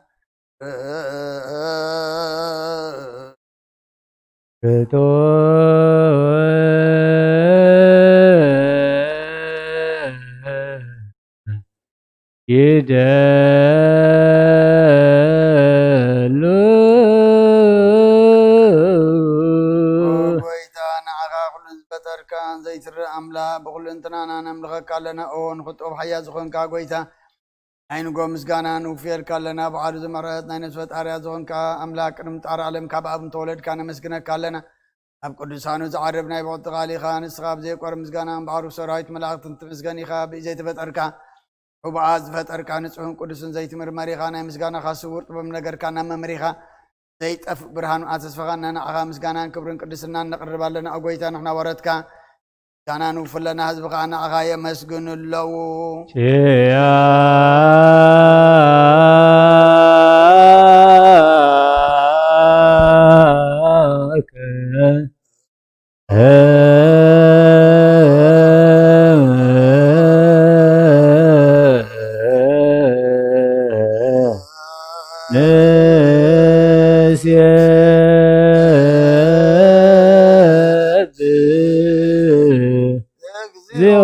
ርቶ ይደሉ። ጎይታ፣ ንዓኻ ኩሉ ዝፈጠርካን ዘይትረእ ኣምላኽ፣ ብኹሉ እንትናና ነምልኸካ ኣለና። ኦ ንኽጡብ ሓያ ዝኾንካ ጎይታ፣ ናይ ንጎ ምስጋና ንውፍየልካ ኣለና። ባዕሉ ዝመረጥ ናይ ነፍሲ ፈጣርያ ዝኾንካ ኣምላኽ፣ ቅድሚ ምጣር ዓለም ካብ ኣብ እንተወለድካ ነመስግነካ ኣለና። ኣብ ቅዱሳኑ ዝዓርብ ናይ ብቕጥቃሊኻ ንስኻ ብዘይቆር ምስጋና እምበኣር ሰራዊት መላእኽትን ትምስገን ኢኻ። ብዘይተፈጠርካ፣ ሕቡኣ ዝፈጠርካ፣ ንጹሕን ቅዱስን ዘይትምርመር ኢኻ። ናይ ምስጋናኻ ስውር ጥበብ ነገርካ ናብ መምህር ኢኻ። ዘይጠፍእ ብርሃኑ ኣተስፈኻና፣ ንዓኻ ምስጋናን ክብርን ቅድስናን ነቕርብ ኣለና። ኦ ጎይታ፣ ንሕና ወረትካ፣ ምስጋና ንውፍለና፣ ህዝቢ ኸዓ ንዓኻ የመስግኑ ኣለዉ። ኪያከ ንሴብሕ። እግዚኦ።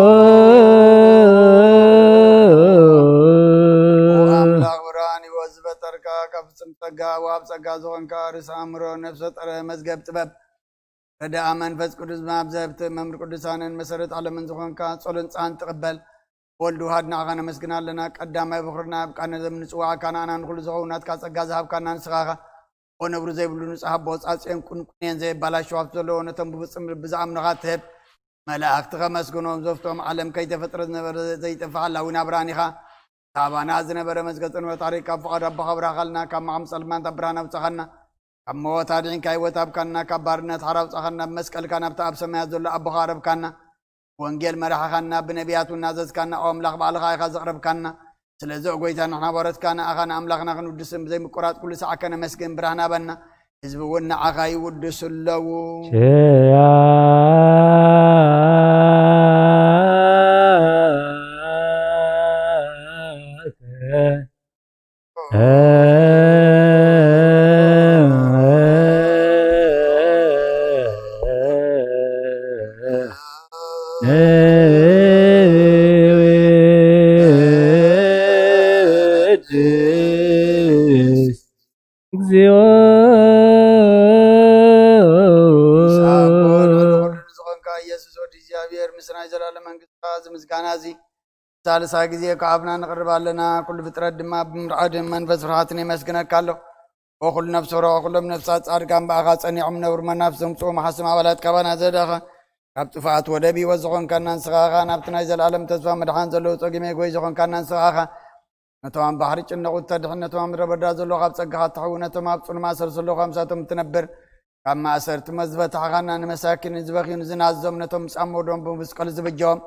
ኦ ኣምላኽ ብርሃን ህይወት ዝበጠርካ፣ ካብ ፍጹም ጸጋ ወሃብ ጸጋ ዝኾንካ፣ ርእሲ ኣእምሮ፣ ነፍሰ ጠረ፣ መዝገብ ጥበብ፣ ረዳኣ መንፈስ ቅዱስ፣ መሃብ ዘህብቲ፣ መምህር ቅዱሳንን መሰረት ዓለምን ዝኾንካ፣ ጸሎን ጻን ትቕበል። ወልድ ውሃድ ንዓኻ ነመስግና ኣለና። ቀዳማይ በኹርና ኣብ ቃነ ዘም ንጽዋዕካ ንኣና ንኹሉ ዝኸውን ናትካ ጸጋ ዝሃብካና ንስኻ ኢኻ። ኦ ነብሪ ዘይብሉ ንጹሕ ኣቦ፣ ጻጽየን ቁንቁኔን ዘይባላሸው ሃብቲ ዘለዎ ነቶም ብፍጹም ልቢ ዝኣምኑኻ ትህብ። መላእኽቲ ከመስግኖም ዘፍቶም ዓለም ከይተፈጥረ ዝነበረ ዘይጠፍእ ሓላዊ ናብራን ኢኻ። ካባና ዝነበረ መዝገብ ጽንበት ታሪኽ ካብ ፍቓድ ኣቦኻ ኣብራኻልና፣ ካብ መዓም ጸልማት ኣብ ብርሃን ኣውጻኻና፣ ካብ ሞት ኣድሒንካ ህይወት ኣብካና፣ ካብ ባርነት ሓራ ኣውጻኻና፣ ብመስቀልካ ናብቲ ኣብ ሰማያት ዘሎ ኣቦኻ ኣረብካና። ወንጌል መራሕኻና፣ ብነቢያት እውን ናዘዝካና፣ ኦ ኣምላኽ ባዕልኻ ኢኻ ዘቕረብካና። ስለዚ ኦ ጎይታ ንሕና ባሮትካ ንኣኻ ንኣምላኽና ክንውድስን ብዘይምቁራጽ ኩሉ ሰዓት ከነመስግን ብርሃን ሃበና። ህዝቢ እውን ንዓኻ ይውድሱ ኣለዉ። ኪያከ ንውድስ። እግዚኦ። ምስ ኣቦ ንኹሉ ዝኾንካ ኢየሱስ ወዲ እግዚኣብሔር፣ ምስ ናይ ዘላለም መንግስትኻ እዚ ምስጋና እዚ ሳልሳይ ግዜ ካብ ኣፍና ነቕርብ ኣለና። ኩሉ ፍጥረት ድማ ብምርዓድን መንፈስ ፍርሃትን የመስግነካ ኣሎ። ኦ ኩሉ ነፍሲ ሮዖ፣ ኩሎም ነፍሳት ጻድቃን ብኣኻ ጸኒዖም ነብሩ መናፍስ ዘምጽኡ መሓስም ኣባላት ካባና ዘዳኸ፣ ካብ ጥፍኣት ወደብ ህይወት ዝኾንካና ንስኻ ኢኻ። ናብቲ ናይ ዘላለም ተስፋ መድሓን ዘለዉ ጸጊመ ጎይ ዝኾንካና ንስኻ ኢኻ። ነቶም ኣብ ባሕሪ ጭነቑ እተድሕን፣ ነቶም ኣብ ምድረ በዳ ዘለዉ ካብ ጸጋኻ እተሕዊ፣ ነቶም ኣብ ጽሉማት ሰልሰሎ ምሳቶም እትነብር፣ ካብ ማእሰርቲ ሞት ዝበታሕኻና፣ ንመሳኪን፣ ንዝበኽዩ፣ ንዝናዞም፣ ነቶም ጻሞዶም ብመስቀል ዝብጀዎም፣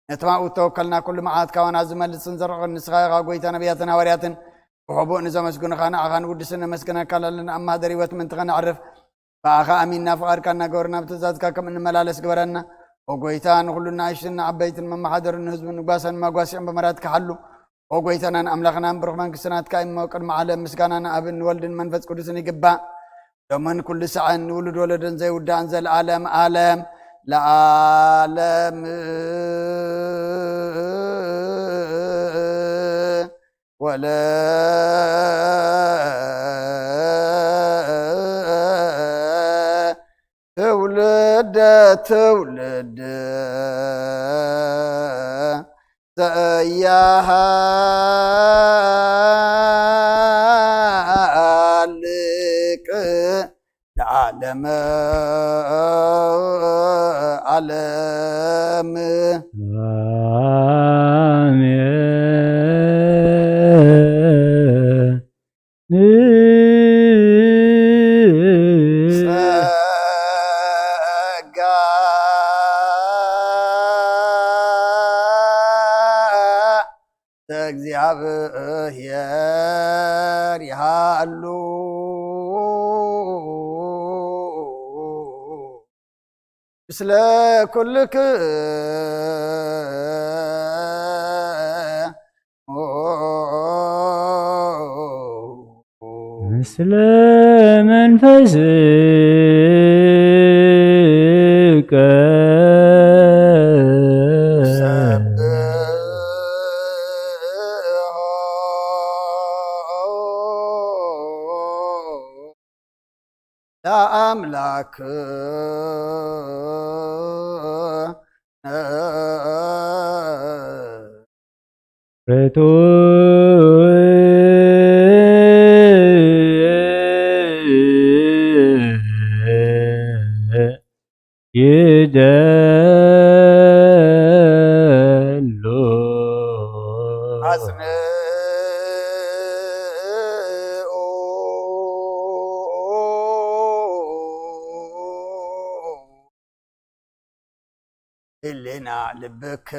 ነቶም ኣብኡ እተወከልና ኩሉ መዓት ካባና ዝመልስን ዘርሕቕን ንስኻ ኢኻ። ጎይታ ነቢያትን ሃዋርያትን ብሕቡእ ንዘመስግኑኻ ንዓኻ ንውድስን ነመስግነካ ኣለና። ኣብ ማህደር ህይወት ምእንቲ ኸነዕርፍ ብኣኻ ኣሚንና ፍቓድካ እናገበርና ብትእዛዝካ ከም እንመላለስ ግበረና። ኦ ጎይታ፣ ንኹሉ ንኣሽቱን ንዓበይትን መመሓደርን ንህዝቡን ንጓሳን መጓስዒን ብምህረትካ ሓሉ። ኦ ጎይታናን ኣምላኽናን ብሩኽ መንግስቲ ናትካ እሞ ቅድሚ ዓለም ምስጋና ንኣብን ንወልድን መንፈስ ቅዱስን ይግባእ። ሎምን ኩሉ ሳዕን ንውሉድ ወለዶን ዘይውዳእን ዘለዓለም ዓለም ለዓለም። ወለ ትውልደ ትውልድ ዘያሃልቅ ዓለመ ዓለም። ጸጋ ዘእግዚኣብሔር ይሃሉ ምስለ ኩልክሙ። ምስለ መንፈስከ። ሰብሖ ለአምላክ። ርቱዕ ይደሉ። አጽንኡ ህሊና ልብክ።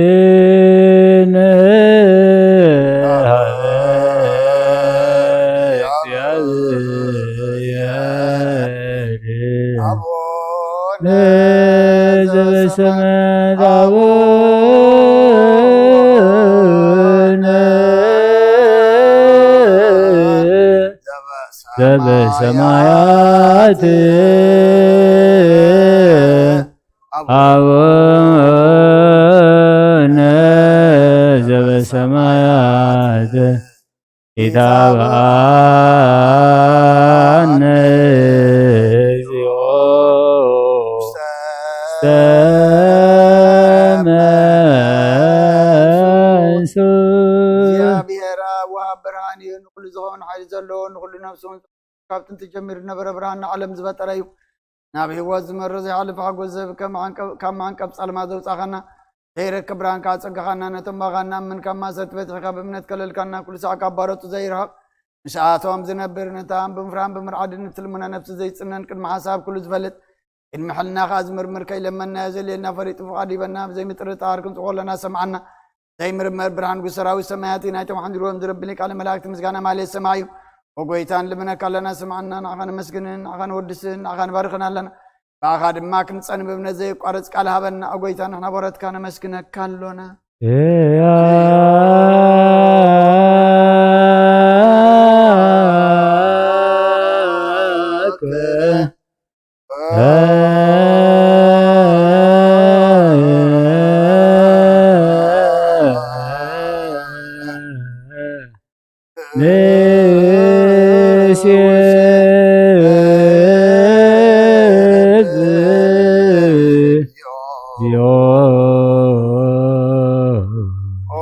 ብነ እግዚአብሔር አቡነ ዘበሰማያት አቡነ ዘበሰማያት አቡነ ዘበሰማያት ኢታብአነ እግዚኦ ውስተ መንሱት። እግዚኣብሔር ኣብ ወሃብ ብርሃን እዩ፣ ንኹሉ ዝኸውን ሓይሊ ዘለዎ፣ ንኹሉ ነፍሲ እውን ካብ ጥንቲ ጀሚሩ ዝነበረ ብርሃን ንዓለም ዝፈጠረ እዩ። ናብ ህይወት ዝመርሕ ዘይሓልፍ ሓጎስ ዝህብ፣ ካብ መዓንቀብ፣ ካብ መዓንቀብ ጸልማት ዘውጻኻና፣ ዘይረክብ ብርሃን ከኣ ኣጸጋኻና፣ ነቶም ብኣኻ እንኣምን ካብ ማእሰርቲ ፈቲሕካ ብእምነት ከለልካና፣ ኩሉ ሳዕ ካብ ባሮቱ ዘይርሕቕ፣ ምስኣቶም ዝነብር፣ ነታ ብምፍራህን ብምርዓድን እትልምኖ ነፍሲ ዘይጽነን፣ ቅድሚ ሓሳብ ኩሉ ዝፈልጥ፣ ቅድሚ ሕልና ከኣ ዝምርምር፣ ከይለመንናዮ ዘድልየና ፈሊጡ ፍቓድ ይበና፣ ብዘይምጥርጣር ክንጽውዖ ኣለና፣ ሰምዓና። ዘይምርመር ብርሃን ጉስ ሰራዊት ሰማያት፣ ናይቶም ሓንዲርዎም ዝረብኒ ቃለ መላእክት ምስጋና ማሌት ሰማይ እዩ። ኦ ጎይታ፣ ንልምነካ ኣለና፣ ስምዓና፣ ንዓኻ ነመስግንን፣ ንዓኻ ነወድስን፣ ንዓኻ ንባርኽን ኣለና። ብኣኻ ድማ ክንጸን ብእምነት ዘየቋርጽ ቃል ሃበና። ኦ ጎይታ፣ ንሕና ቦረትካ ነመስግነካ ኣሎና። ያከ ኦ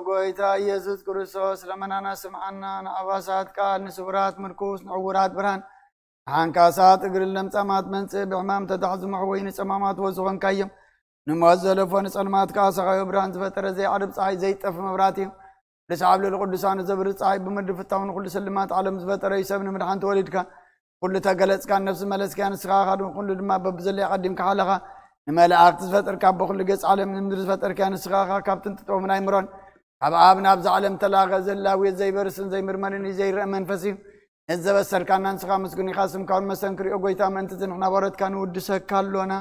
ጎይታ ኢየሱስ ክርስቶስ፣ ለመናና ስምዓና። ንኣባሳት ቃል፣ ንስውራት ምርኩስ፣ ንዕውራት ብርሃን፣ ንሓንካሳት እግርን ለምጻማት መንጽእ፣ ብሕማም ተታሕዙ መሕወይ ንጸማማት ወዝኾንካዮም። ንሞት ዘለፎ ንጸልማት ከኣ ሰኻዮ ብርሃን ዝፈጠረ ዘይዓርብ ጸሓይ ዘይጠፍ መብራህቲ እዩ። ንስዓብ ልዕሊ ቅዱሳኑ ዘብርህ ጸሓይ ብምድሪ ፍታው ንኹሉ ስልማት ዓለም ዝፈጠረ እዩ። ሰብ ንምድሓን ተወሊድካ፣ ኩሉ ተገለጽካን ነፍሲ መለስካያ ንስኻ ኢኻ፣ ንኹሉ ድማ በብዘለዮ ቀዲምካ ሓለኻ። ንመላእኽቲ ዝፈጠርካ፣ በኹሉ ገጽ ዓለም ንምድሪ ዝፈጠርካያ ንስኻ ኢኻ። ካብ ጥንቲ ጥዑም ናይ ምሮን ካብ ኣብ ናብዛ ዓለም ተላኸ ዘላዊ ዘይበርስን ዘይምርመርን እዩ፣ ዘይረአ መንፈስ እዩ። ነዚ ዘበሰርካና ንስኻ ምስጉን ኢኻ፣ ስምካ እውን መሰንክር እዩ። ኦ ጎይታ፣ ምእንቲ እዚ ንሕና ባሮትካ ንውድሰካ ኣሎና።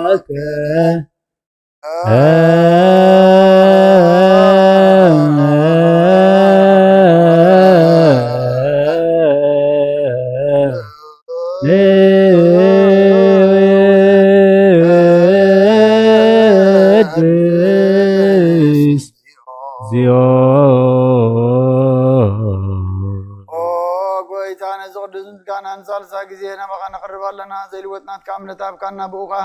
ያከ ጎይታ፣ ነዚ ቅዱስ ምስጋና ንሳልሳይ ግዜ ናባኻ ነቕርብ ኣለና። ዘይልወጥ ናትካ እምነት ሃብካና፣ ብኡ ኸኣ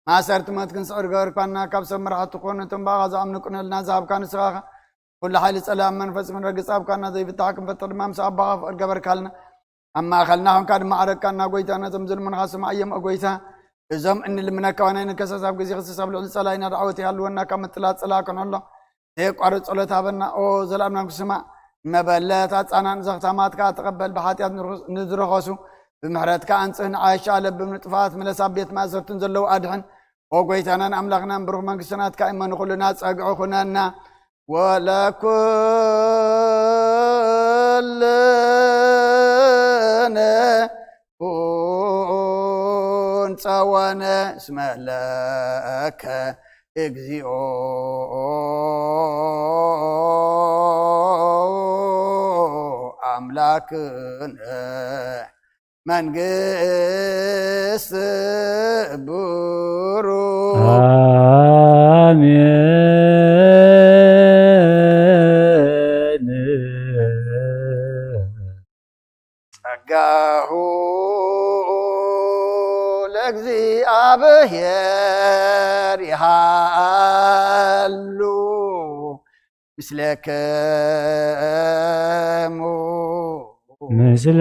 ማእሰርቲ ሞት ክንስዕር ገበርካና። ካብ ሰብ መራሕቲ ክኾኑ እቶም ብኣኻ ዝኣምኑ ቅንዕና ዝሃብካ ንስኻ ኢኻ። ኩሉ ሓይሊ ጸላእን መንፈስ ክንረግጽ ሃብካና፣ ዘይፍታሕ ክንፈትሕ ድማ ምስ ኣቦኻ ፍቕሪ ገበርካልና። ኣብ ማእከልና ኾንካ ድማ ዓረቅካና ጎይታ፣ ነቶም ዝልምኑኻ ስማዕ እዮም። ኦ ጎይታ፣ እዞም እንልምነካ ዋና ንከሰስ ኣብ ግዜ ክሰስ ኣብ ልዕሊ ጸላኢና ደዓወት ይሃልወና፣ ካብ ምጥላጥ ጸላኢ ክንሕሎ ዘየቋርጽ ጸሎት ሃበና። ኦ ዘላእምና ክስማዕ፣ ንመበለት ኣጻናን ዘኽታማት ከኣ ተቐበል። ብሓጢኣት ንዝረኸሱ ብምሕረትካ ኣንጽህ፣ ንዓሻ ለብም ንጥፋት ምለስ፣ ኣብ ቤት ማእሰርትን ዘለዉ ኣድሕን። ኦ ጎይታናን ኣምላኽናን፣ ብሩኽ መንግስቲ ናትካ እሞ ንኹልና ጸግዒ ኩነና። ወለኩልነ ኩን ጸወነ እስመ ለከ እግዚኦ አምላክነ መንግስት ብሩክ። አሜን። ጸጋሁ ለእግዚኣብሔር ይሃሉ ምስሌክሙ። ምስለ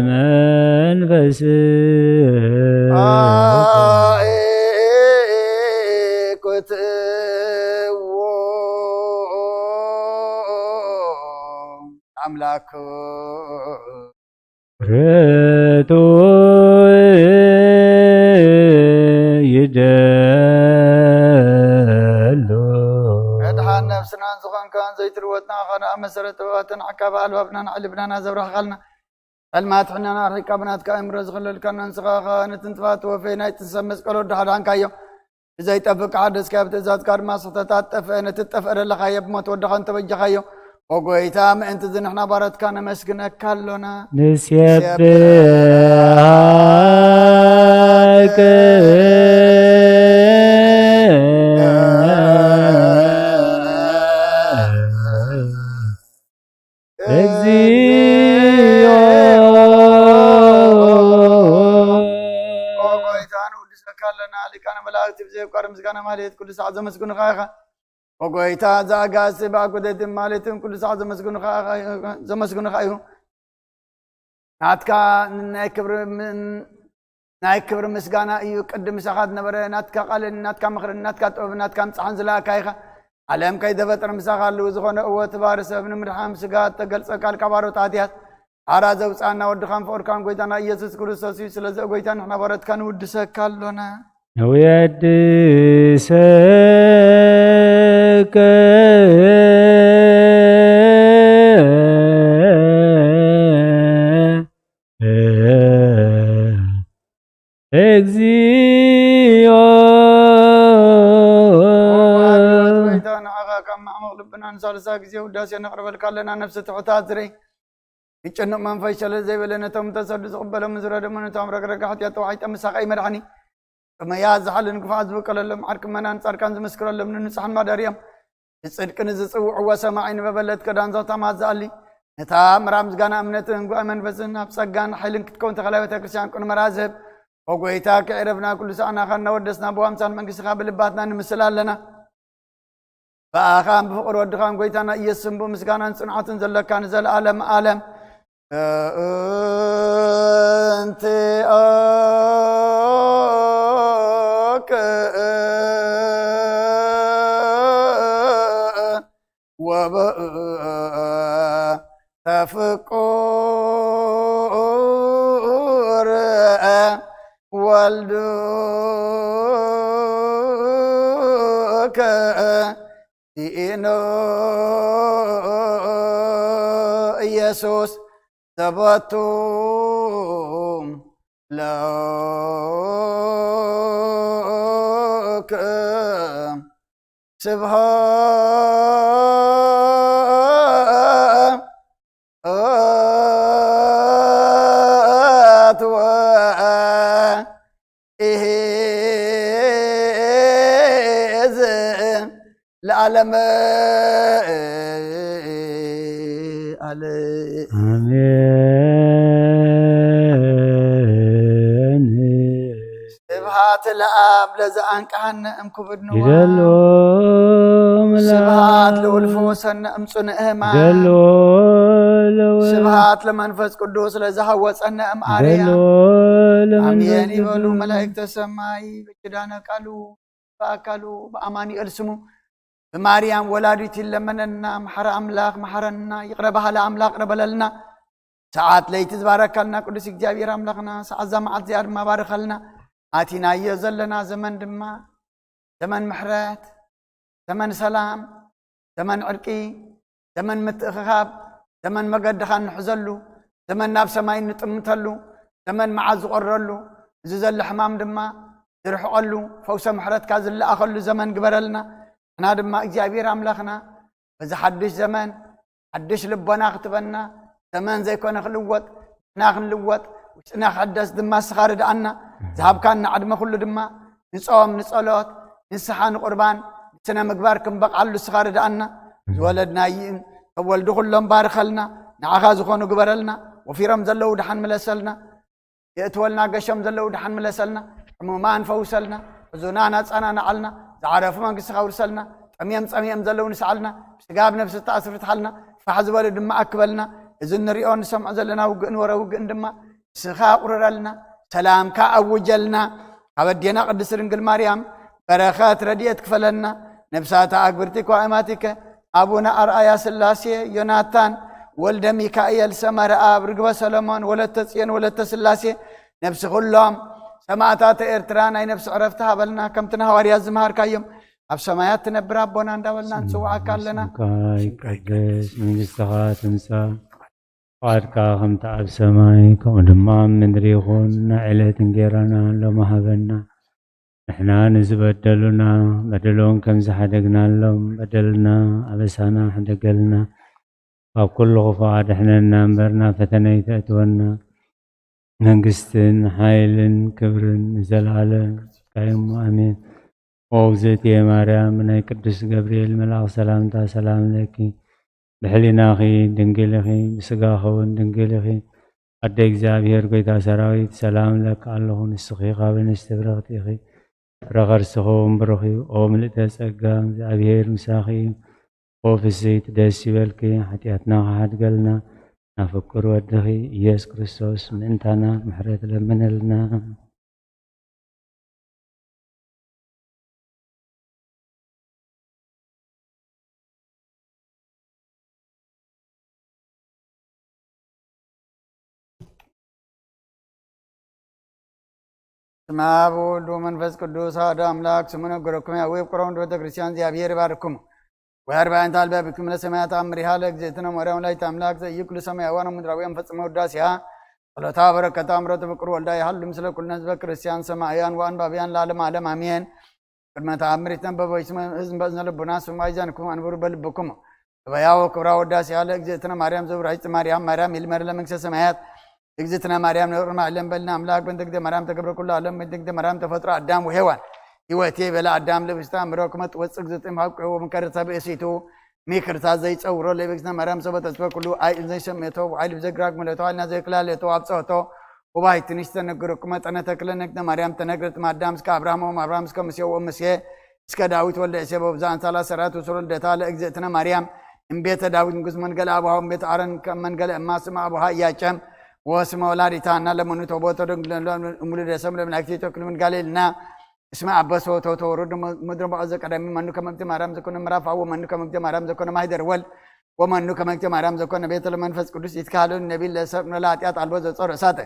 መንፈስ አእኩትዎ አምላክ። ርቱ ይደሉ። መድሓን ነፍስናን ዝኾንካን ዘይትልወጥና ኸነ ኣብ መሰረት ጥበባትን ዓቃቢ ኣልባብናን ዓሊ ብናና ዘብራህኻልና፣ ጸልማት ሕናና ኣርሒቃ ብናትካ ኣእምሮ ዝኸለልካና ንስኻ ኸኣ ነቲ ንጥፋት ወፈይ ናይ ጥንሰብ መስቀል ወዲ ሓድሓንካዮ። ብዘይጠፍእ ክሓደስካዮ፣ ብትእዛዝካ ድማ ስሕተታት ጠፍአ። ነቲ ትጠፍአ ደለኻዮ ብሞት ወድኻ እንተበጀኻዮ፣ ኦ ጎይታ፣ ምእንቲ እዚ ንሕና ባሮትካ ነመስግነካ ኣሎና። ንሴብሐከ እግዚኦ። ኦ ጎይታ፣ ንውድሰካ ኣለና። ሊቃነ መላእክት ብዘየቋርጥ ምስጋና ማህሌት ኩሉ ሰዓት ዘመስግኑኻ ኢኻ። ኦ ጎይታ፣ እዚ ኣጋእዝቲ ብኣጉደትን ማህሌትን ኩሉ ሰዓት ዘመስግኑኻ፣ ዘመስግኑኻ እዩ። ናትካ ናይ ክብሪ ምን-፣ ናይ ክብሪ ምስጋና እዩ። ቅድም ምሳኻ ዝነበረ ናትካ ቃልን ናትካ ምኽርን ናትካ ጥበብን ናትካ ምጽሓን ዝለኣካ ኢኻ። ዓለም ከይተፈጥረ ምሳኻ ኣለዉ። ዝኾነ እወ፣ እቲ ባህሪ ሰብ ንምድሓን ስጋ እተገልጸ ቃል ካብ ኣሮት ኣትያት ሓራ ዘውጽኣና ወድኻን ፍቕርካን ጎይታና ኢየሱስ ክርስቶስ እዩ። ስለዚ ኦ ጎይታ፣ ንሕና ባሮትካ ንውድሰካ ኣሎና። ንውየድሰከ እግዚኦ። ኣቤት ጎይታ፣ ንዓኻ ካብ ማዕሙቕ ልብና ንሳልሳይ ግዜ ውዳሴ ነቕርበልካ ኣለና። ነፍሲ ትሑታት ዝርኢ፣ ዝጨንቕ መንፈስ ሸለል ዘይበለ፣ ነቶም ተሰዱ ዝቕበሎም ዝረደሙ፣ ነቶም ረግረግ ሓጢኣት ተዋሒጠ ምሳኻ እዩ መድሓኒ። ጥመያ ዝሓልን ክፉዓት ዝበቀለሎም ዓርኪ መናን ጻድቃን ዝምስክረሎም ንንጹሓን ማደርዮም። ብጽድቂ ንዝጽውዕዎ ሰማዒ ንመበለት ክዳን ዘኽታማት ዝኣሊ፣ ነታ ምራ ምስጋና እምነትን እንጓ መንፈስን ኣብ ጸጋን ሓይልን ክትከውን ተኸላ ቤተ ክርስቲያን ቅኑመራ ዝህብ። ኦ ጎይታ፣ ከዕረፍና ኩሉ ሰዓና ኻና ወደስና ብዋምሳን መንግስትኻ ብልባትና ንምስል ኣለና። ብኣኻን ብፍቕሪ ወድኻን ጎይታና ኢየሱስን ብምስጋናን ጽንዓትን ዘለካ ንዘለኣለም ኣለም። እንቲኦክ ወበ-፣ ተፍቁር ወልዱከ ሲኢኖ ኢየሱስ ዘበቱ ለክ ስብሃት ወኢሂዝ ለዓለመ ካልእ። ኣሜን። ስብሐት ለአብ ለዘአንቅሐነ እምክቡድ ንዋ። ይደሎ መልአክ። ስብሐት ለውልፎ ሰነ እምፁ ንእህማ። ይደሎ ለወ-፣ ስብሐት ለመንፈስ ቅዱስ ለዘሐወፀነ እምአርያ። ይደሎ ለመንፈስ ኣሜን ይበሉ ቅዱስ። መላእክተ ሰማይ። በኪዳነ ቃሉ በአካሉ በአማኑኤል ስሙ ብማርያም ወላዲት ይለመነና። መሐረ አምላክ መሐረና፣ ይቅረ በሃለ አምላክ ይቅረ በለልና። ሰዓት ለይቲ ዝባረካልና ቅዱስ እግዚኣብሔር ኣምላኽና፣ ሰዓት እዛ መዓልቲ እዚኣ ድማ ባርኸልና። ኣቲናዮ ዘለና ዘመን ድማ ዘመን ምሕረት፣ ዘመን ሰላም፣ ዘመን ዕርቂ፣ ዘመን ምትእኽኻብ፣ ዘመን መገድኻ እንሕዘሉ፣ ዘመን ናብ ሰማይ እንጥምተሉ፣ ዘመን መዓዝ ዝቆርረሉ፣ እዚ ዘሎ ሕማም ድማ ዝርሕቐሉ፣ ፈውሰ ምሕረትካ ዝለኣኸሉ ዘመን ግበረልና። ንሕና ድማ እግዚኣብሔር ኣምላኽና በዚ ሓድሽ ዘመን ሓድሽ ልቦና ክትበና፣ ዘመን ዘይኮነ ክልወጥ፣ ንሕና ክንልወጥ፣ ውሽጥና ክሕደስ ድማ ንስኻ ርድኣና። ዝሃብካና ዕድመ ኩሉ ድማ ንጾም፣ ንጸሎት፣ ንስሓ፣ ንቁርባን፣ ንስነ ምግባር ክንበቕዓሉ ንስኻ ርድኣና። ዝወለድና ይእን ተወልዱ ኩሎም ባርኸልና፣ ንዓኻ ዝኾኑ ግበረልና። ወፊሮም ዘለዉ ደሓን ምለሰልና። የእትወልና፣ ገሾም ዘለዉ ደሓን ምለሰልና። ሕሙማን ፈውሰልና፣ ሕዙናን ኣጸናንዓልና። ዝዓረፉ መንግስቲ ከውርሰልና። ጠምዮም ጸሚኦም ዘለዉ ንስዓልና። ብስጋ ብነፍሲ ተኣስር ፍትሓልና። ፋሕ ዝበሉ ድማ ኣክበልና። እዚ እንሪኦ ንሰምዖ ዘለና ውግእን ወረ ውግእን ድማ ንስኻ ኣቑርረልና። ሰላምካ ኣውጀልና። ካብ ኣዴና ቅድስት ድንግል ማርያም በረኸት ረድኤት ክፈለልና። ነብሳታ ኣግብርቲ ኳእማቲከ ኣቡነ ኣርኣያ ስላሴ፣ ዮናታን ወልደ ሚካኤል፣ ሰመረ ኣብ፣ ርግበ ሰሎሞን፣ ወለተ ጽዮን፣ ወለተ ስላሴ፣ ነብሲ ኩሎም ሰማዕታተ ኤርትራ ናይ ነብሲ ዕረፍቲ ሃበልና። ከምቲ ንሃዋርያት ዝመሃርካዮም ኣብ ሰማያት ትነብር ኣቦና እንዳበልና ንጽውዓካ ኣለና። ስምካ ይቀደስ፣ መንግስትኻ ትምጻእ፣ ፍቓድካ ከምቲ ኣብ ሰማይ ከምኡ ድማ ኣብ ምድሪ ይኹን። ናይ ዕለት እንጌራና ሎሚ ሃበና። ንሕና ንዝበደሉና በደሎም ከም ዝሓደግናሎም በደልና ኣበሳና ሕደገልና። ካብ ኩሉ ክፉእ ኣድሕነና እምበር ናብ ፈተነ ኣይተእትወና። መንግስትን ሓይልን ክብርን ንዘለኣለም ንስኻ እሞ ኣሜን። ኦ እግዝእትየ ማርያም፣ ናይ ቅዱስ ገብርኤል መልኣኽ ሰላምታ ሰላም ለኪ። ብሕሊናኺ ድንግል ኢኺ፣ ብስጋኺ እውን ድንግል ኢኺ። ኣደ እግዚኣብሔር ጎይታ ሰራዊት፣ ሰላም እለኪ ኣለኹ፣ ንስኺ ካብ ኣንስቲ ብርኽቲ ኢኺ። ፍረ ከርስኺ እውን ብሩኽ እዩ። ኦ ምልእተ ጸጋ፣ እግዚኣብሔር ምሳኺ እዩ። ኦ ፍስሕቲ ደስ ይበልኪ፣ ሓጢኣትና ክሓድገልና፣ ናብ ፍቁር ወድኺ ኢየሱስ ክርስቶስ ምእንታና ምሕረት ለምነልና። ስመ አብ ወወልድ ወመንፈስ ቅዱስ አሐዱ አምላክ። ስሙ ነገረኩም ያዌ ፍቅሮም ወልድ ቤተ ክርስቲያን እግዚኣብሔር ይባርኩም። ወያርባዕንተ አልባ ብክም ለሰማያት አምሪሃ ለእግዝእትነ ማርያም ወላዲተ አምላክ ዘኢይኩሉ ሰማያውያን ወምድራውያን ፈጽመ ውዳሴሃ ጸሎታ በረከታ እምረቱ ፍቅር ወልዳ ይሃሉ ምስለ ኩልነ ህዝበ ክርስቲያን ሰማዕያን ወአንባብያን ለዓለመ ዓለም አሜን። ቅድመ ተአምር ይትነበብ ወይስመ ህዝብ በእዝነ ልቡና ስሙ አይዛንኩም አንብሩ በልብኩም። ገበያ ወክብራ ወዳሴ ያለ እግዝእትነ ማርያም ዘውራጅ ማርያም ማርያም ይልመር ለመንግስተ ሰማያት። እግዝእትነ ማርያም ነውር ማዕለም በልና አምላክ በእንተ እግዝእተ ማርያም ተገብረ ኩሉ ዓለም በእንተ እግዝእተ ማርያም ተፈጥሮ አዳም ወሔዋን። ህይወቴ በለ አዳም ለብስተ አእምሮ ክመጥ ወፅእ እግዝእትነ ሀቁ ወምከርተ ብእሲቱ ሚክርታ ዘይፀውሮ ለእግዝእትነ ማርያም ሰበ ተስፈ ኩሉ አይ ዘይሰሜቶ ወአይ ልብ ዘግራግ ምለቶ አልና ዘይክላለቶ አብፀሆቶ ወባይትንሽ ተነገረኩመ ጠነ ተክለ ነግደ ማርያም ተነግረት ማዳም እስከ አብርሃም ወም አብርሃም እስከ ሙሴ ወም ሙሴ እስከ ዳዊት ወልደ እሴ በብዛን ሳላ ሰራት ውስሮ ልደታ ለእግዝእትነ ማርያም እምቤተ ዳዊት ንጉስ መንገለ አብሃው እምቤተ አረን ከም መንገለ እማ ስመ አቡሃ እያጨም ወስመ ወላዲታ እና ለመኑ ተቦቶ ደንግለ እሙሉ ደሰም ለመላእክት ተክሉ ምንጋሌልና እስመ አበሶ ተወተወሩ ምድረ በአዘ ቀዳሚ መኑ ከመግተ ማርያም ዘኮነ ምዕራፍ አዎ መኑ ከመግተ ማርያም ዘኮነ ማህደር ወልድ ወመኑ ከመግተ ማርያም ዘኮነ ቤተ ለመንፈስ ቅዱስ ይትካሉ ነቢል ለሰብ ለኃጢአት አልቦ ዘጾር እሳተ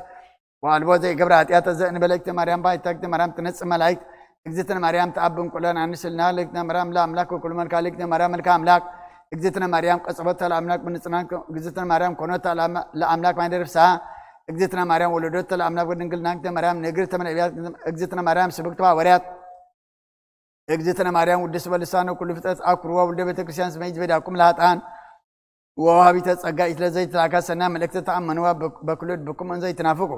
ወአልቦ ዘይገብረ ኃጢአት ዘእንበለ እግዝእተ ማርያም ባይታ እግዝእተ ማርያም ትነጽእ መላእክት እግዝእትነ ማርያም ተአብን ቁለን አንስልና ለእግዝእትነ ማርያም ለአምላክ ወኩሉ መልካ ለእግዝእትነ ማርያም መልካ አምላክ እግዝእትነ ማርያም ቀጽበት ለአምላክ ብንጽናን እግዝእትነ ማርያም ኮኖት ለአምላክ ማይደር ፍስሐ እግዝእትነ ማርያም ወለዶት ለአምላክ በድንግልና እግዝእትነ ማርያም ንግርተ ነቢያት እግዝእትነ ማርያም ስብክት ሐዋርያት እግዝእትነ ማርያም ውድስ በልሳነ ኩሉ ፍጥረት አኩርዋ ውልደ ቤተክርስቲያን ስመይት በዳኩም ለኃጥአን ወውሃቢተ ጸጋ ኢትለ ዘይትላካ ሰና መልእክተ ተአመንዋ በኩሉ ልብኩም እንዘይትናፍቁ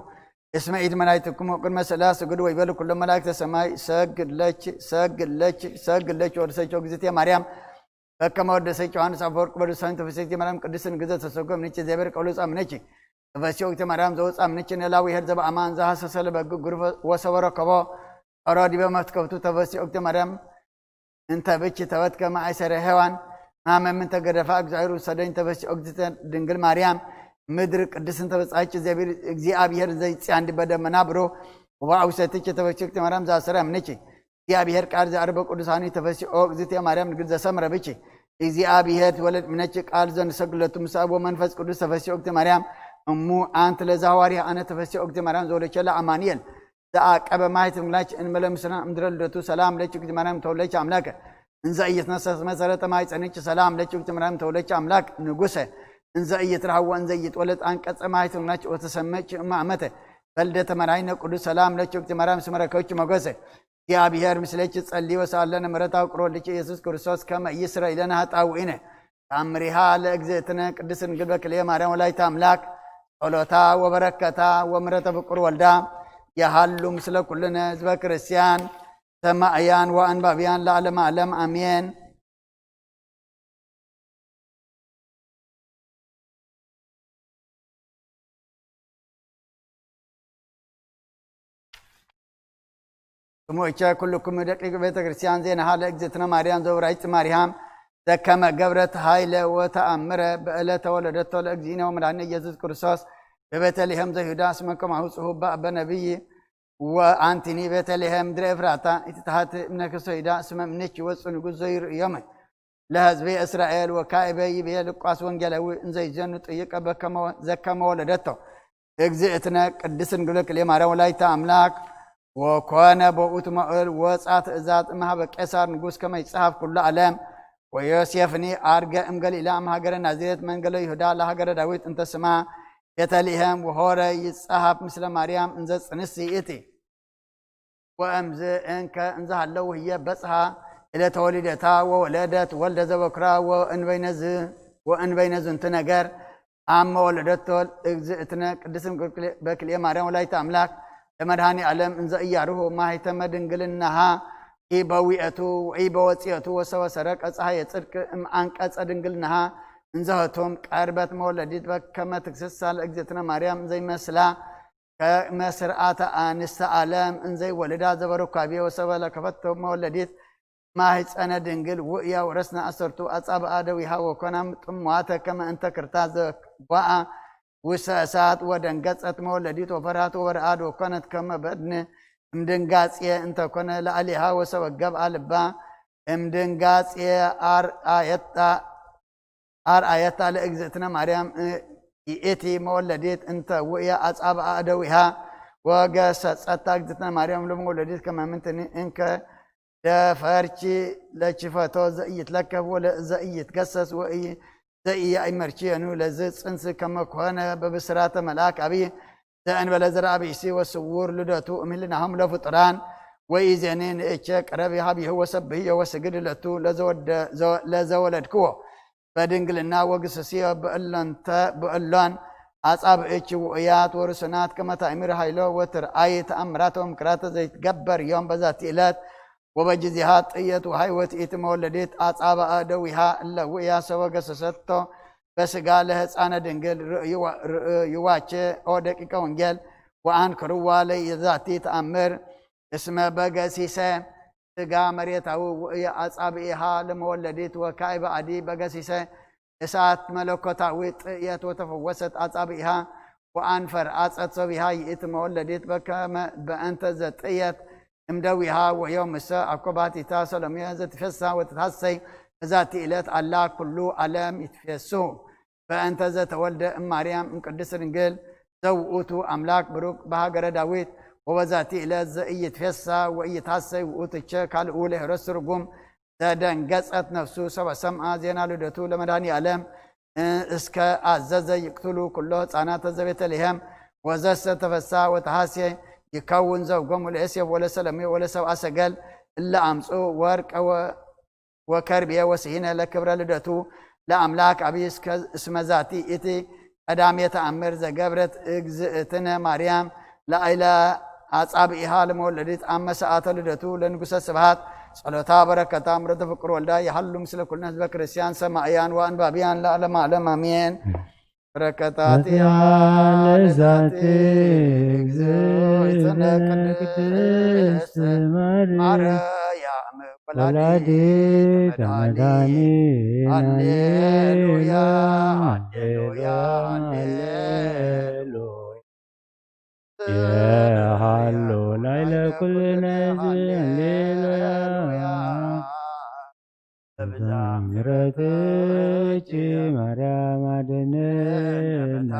እስመ ኢት መላእክትኩም ቅድመ ስእላ ስግዱ ወይበሉ ኩሎም መላእክተ ሰማይ ሰግድ ለች ሰግድ ለች ሰግድ ለች ወርሰቸው እግዝእትየ ማርያም በከመ ወደሰች ዮሐንስ አፈወርቅ በልሳኑ ተፈሲሕኪ ማርያም ቅድስት ንግዘ ተሰጎም ንቺ ዘበር ቀውሎ ጻምነቺ ተፈሲኦ እግዝእተ ማርያም ዘውጻ ምንቺ ነላዊ ሄር ዘበአማን ዘሐሰሰ ለበግ ግሩፍ ወሰበ ረከቦ ኦሮ ዲበ መትከብቱ ተፈሲኦ እግዝእተ ማርያም እንተ ብች ተወትከ መአይሰረ ሔዋን ማመ ምን ተገደፋ እግዚአብሔር ውሰደኝ ተፈሲኦ እግዝእተ ድንግል ማርያም ምድር ቅድስት እንተ በጻች እግዚአብሔር ዘይጽያን ዲበ ደመና ብሮ ወአውሰትች ተፈሲኦ እግዝእተ ማርያም ዘአሰረ ምንቺ እግዚአብሔር ቃል ዘአርበ ቅዱሳኑ ተፈሲኦ እግዝእተ ማርያም ድንግል ዘሰምረ ብቺ እግዚአብሔር ትወለድ ምነች ቃል ዘንሰግለቱ ምስ አብ ወመንፈስ ቅዱስ ተፈሲኦ እግዝእተ ማርያም እሙ አንቲ ለዛ ሐዋርያ አነ ተፈሲኦ እግዝእተ ማርያም ዘወለቸ ለአማኑኤል ዘአቀበ ማህት ምላች እንመለ ምስና እምድረ ልደቱ ሰላም ለች እግዝእተ ማርያም ተወለች አምላከ እንዘ ኢይትነሰስ መሰረተ ማይጸንች ሰላም ለች እግዝእተ ማርያም ተወለች አምላክ ንጉሰ እንዘ ኢይትረሃወ እንዘ ኢይትወለድ አንቀጸ ማህት ምላች ወተሰመች እማ አመተ በልደተ መድኃኒነ ቅዱስ ሰላም ለች እግዝእተ ማርያም ስመረከች ሞገሰ እግዚአብሔር ምስሌኪ ጸሊ ወሳለነ ምሕረታ ውቅሮ ልኪ ኢየሱስ ክርስቶስ ከመ ይስረ ኢለነ ኃጣውኢነ። ታምሪሃ ለእግዝእትነ ቅድስት ድንግል በክልኤ ማርያም ወላዲተ አምላክ ጸሎታ ወበረከታ ወምሕረተ ፍቁር ወልዳ የሃሉ ምስለ ኩልነ ህዝበ ክርስቲያን ሰማዕያን ወአንባብያን ለዓለመ ዓለም አሜን። ስሙዕቸ ኩልኩም ደቂቅ ቤተ ክርስቲያን ዜናሃ ለእግዝእትነ ማርያም ዘውራይት ማርያም ዘከመ ገብረት ሃይለ ወተአምረ በእለተ ወለደቶ ለእግዚእነ ወመድኃኒነ ኢየሱስ ክርስቶስ በቤተልሔም ዘይሁዳ እስመ ከማሁ ጽሑፍ በአበ ነቢይ ወአንቲኒ ቤተልሔም ድረ ኤፍራታ ኢትትሃት እምነ ክሰይዳ እስመ እምኔኪ ወፁ ንጉስ ዘይርእዮመ ለህዝቢ እስራኤል ወካዕበ ይቤ ልቋስ ወንጌላዊ እንዘይዘኑ ጥይቀ ዘከመ ወለደቶ እግዝእትነ ቅድስት ድንግል ክልኤ ማርያም ወላዲተ አምላክ ወኮነ በውእቱ መዋእል ወፃ ትእዛዝ እምሃበ ቄሳር ንጉስ ከመ ይጽሐፍ ኩሉ ዓለም ወዮሴፍኒ አርገ እምገሊላ እምሃገረ ናዝሬት መንገለ ይሁዳ ለሃገረ ዳዊት እንተ ስማ ቤተልሔም ወሆረ ይጸሐፍ ምስለ ማርያም እንዘ ጽንሲ እቲ ወእምዝ እንከ እንዘሃለው ህየ በጽሐ እለ ተወሊደታ ወወለደት ወልደ ዘበኩራ ወእንበይነዝ ወእንበይነ ዝንቱ ነገር አመ ወለደቶ እግዝእትነ ቅድስት ድንግል በክልኤ ማርያም ወላዲተ አምላክ ለመድኃኔ ዓለም እንዘ እያርሁ ማህተመ ድንግልናሃ ኢበዊአቱ ወኢበወጽአቱ ወሰወ ሰረቀ ፀሐየ ጽድቅ እምአንቀጸ ድንግልናሃ እንዘ ህቱም ቀርበት መወለዲት በከመ ትክስሳ ለእግዝእትነ ማርያም ዘይመስላ ከመስርዓተ አንስተ ዓለም እንዘይወልዳ ዘበረኳብየ ወሰበ ለከፈቶ መወለዲት ማህፀነ ድንግል ውእያ ወረስና አሰርቱ አጻብአ ደዊሃ ወኮናም ጥሟተ ከመ እንተ ክርታ ዘጓአ ውሰ እሳት ወደንገጸት መወለዲት ወፈርሃት ወበርአድ ወኮነት ከመ በድን እምድንጋጼ እንተኮነ ለአሊሃ ወሰበ ገብአ ልባ እምድንጋጼ አርአየታ አርአየታ ለእግዝእትነ ማርያም ይእቲ መወለዲት እንተ ውእየ አጻብአ እደዊሃ ወገሰጸታ እግዝእትነ ማርያም ለመወለዲት ከመምንትኒ እንከ ደፈርቺ ለችፈቶ ዘኢይትለከፍ ወዘኢይትገሰስ ዘኢያእመርቺ የኑ ለዝ ጽንስ ከመኮነ በብስራተ መልአክ አብይ ዘእንበለ ዘርአ ብእሲ ወስውር ልደቱ እምህልናሆም ለፍጡራን ወኢዜኒ ንእቸ ቅረብ ሀቢሁ ወሰብህዮ ወስግድ ለቱ ለዘወለድክዎ በድንግልና ወግስስዮ ብእሎንተ ብእሎን አጻብእች ውእያት ወርሱናት ከመታእምር ኃይሎ ወትርአይ ተአምራተ ወምክራተ ዘይትገበር ዮም በዛቲ ዕለት ወበጅዚሃ ጥየት ወሃይወት ኢቲ መወለዲት አጻብአ ደዊሃ እለ ውእያ ሰወ ገሰሰቶ በስጋ ለህፃነ ድንግል ርእይዋቸ ኦ ደቂቀ ወንጌል ወአንክርዋ ለይዛቲ ተአምር እስመ በገሲሰ ስጋ መሬታዊ ውእየ አጻብኢሃ ለመወለዲት ወካይ በአዲ በገሲሰ እሳት መለኮታዊ ጥእየት ወተፈወሰት አጻብኢሃ ወአንፈር አጸት ሰቢሃ ይእቲ መወለዲት በከመ በእንተ ዘጥእየት እምደዊሃ ወዮም ምሰ አኮባቲታ ሰሎሜ ዘትፌሳ ወትታሰይ እዛቲ ዕለት አላ ኩሉ ዓለም ይትፌሱ በእንተ ዘተወልደ እማርያም እምቅድስት ድንግል ዘውኡቱ አምላክ ብሩክ በሃገረ ዳዊት ወበዛቲ ዕለት ዘኢይትፌሳ ወኢይታሰይ ውኡትቸ ካልኡ ለሄሮስ ርጉም ዘደንገጸት ነፍሱ ሰበ ሰምአ ዜና ልደቱ ለመድኃኒ ዓለም እስከ አዘዘ ይቅትሉ ኩሎ ህፃናተ ዘቤተልሔም ወዘሰ ተፈሳ ወተሐሴ ይከውን ዘውጎሙ ለዮሴፍ ወለሰለሜ ወለሰብአ ሰገል እለ አምፁ ወርቀ ወከርቤ ወስሂነ ለክብረ ልደቱ ለአምላክ አብይ እስመ ዛቲ እቲ ቀዳሜ ተአምር ዘገብረት እግዝእትነ ማርያም ለአይለ አጻብኢሃ ለመወለዲት አመ ሰዓተ ልደቱ ለንጉሰ ስብሃት ጸሎታ በረከታ ምሕረተ ፍቅር ወልዳ ይሃሉ ምስለ ኩልነ ህዝበ ክርስቲያን ሰማዕያን ወአንባብያን ለዓለመ ዓለም አሜን። በረከታቲሃ ለዛቲ እግዝእትነ ቅድስት ማርያም ወላዲተ መድኃኒት። ሃሌሉያ፣ ሃሌሉያ፣ ሃሌሉያ። የሃሎ ላዕለ ኩልነ ህዝብ። ሃሌሉያ። በብዛ ምሕረትኪ ማርያም አድነና።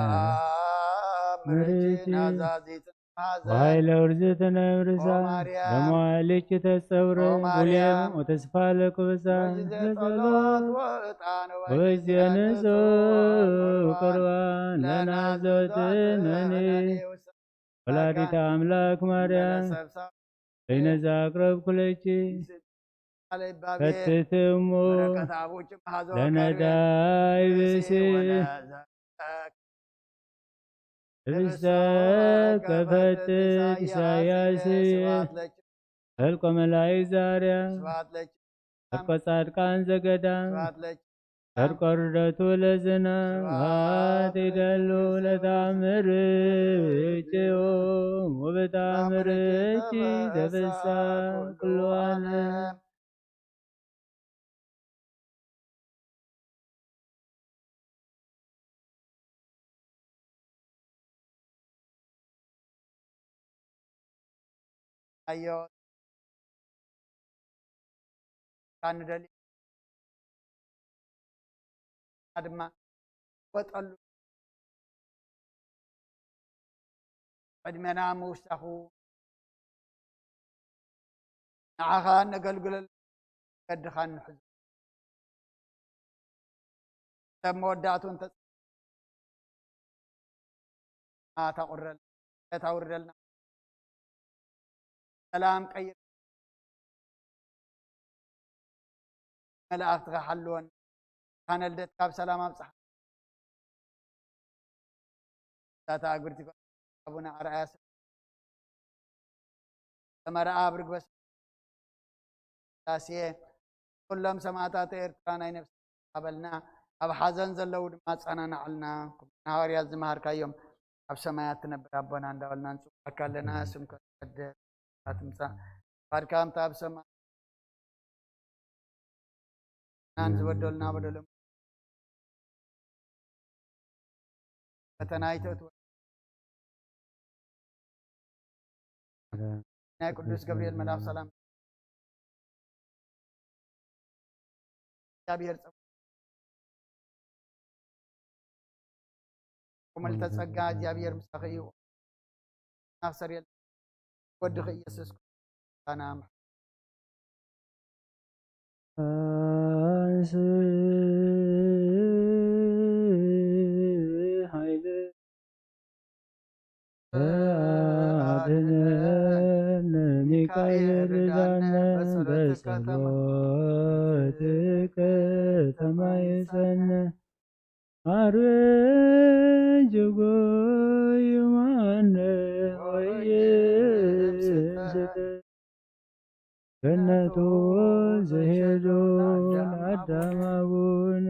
ምሕረትኪ ናዛዚት መዓዛ። ወኃይለ ውርዝትነ ብርሳ። ኦ ማርያም። በመዋዕልኪ ተጸውረ። ኦ ማርያም። ቡሌም ወተስፋ ለኩብሳ። ወጊዜ ጸሎት ወዕጣን ወጊዜ ንጹሕ ቁርባን ለናዘትነኒ። ወላዲተ አምላክ ማርያም በይነዛ አቅረብኩ ለኪ ፈትት እሙ ለነዳይ ብእሲ ህብስተ ከፈትት ኢሳያስ ፈልቆ መላእክት ዛርያ ሰርቆ ጻድቃን ዘገዳም ሰርቆ ርደቱ ለዝና ስብሐት ይደሉ ለታምር እጅኡ ውብታ ምርጭ ዘበሳ ኩሉ ዓለም። ኣዮ ንደሊ ድማ ወጠሉ ዕድመና ምውሳኹ ንዓኻ እነገልግለሉ መገድኻ ንሕዞ። ሰብ መወዳእቱ እንተ ተቑረል ተውርደልና ሰላም ቀይር መላእኽትኻ ሓልወን ካነ ልደትካ ብሰላም ኣብጽሓ። ዛታ እግርቲ ኣቡነ ኣርኣያ ሰመረ ኣብ ርግበ ስላሴ ኩሎም ሰማእታት ኤርትራ ናይ ነፍሲ ሃበልና፣ ኣብ ሓዘን ዘለዉ ድማ ኣጸናንዓልና። ኩሎም ንሃዋርያት ዝመሃርካዮም ኣብ ሰማያት ትነብር ኣቦና እንዳበልና ንጽውዓካ ኣለና። ስምካ ይቀደስ፣ ትምጻእ ፍቃድካ ከምታ ኣብ ሰማይ ናን ዝበደሉና በደሎም ፈተና ኣይተእትወ ናይ ቅዱስ ገብርኤል መልኣኽ ሰላም እግዚኣብሔር ጸ- ምልዕተ ጸጋ እግዚኣብሔር ምሳኺ እዩ። ናኽሰር የለ ወድኺ ኢየሱስ ክርስቶስ ኣናም ኃይል አድነን ሚካኤል ርዳነ በጸሎትከ ተማይጸነ አርጅጎ ይማነ ወይስተ ገነቱ ዘሄዶ ለአዳም አቡነ።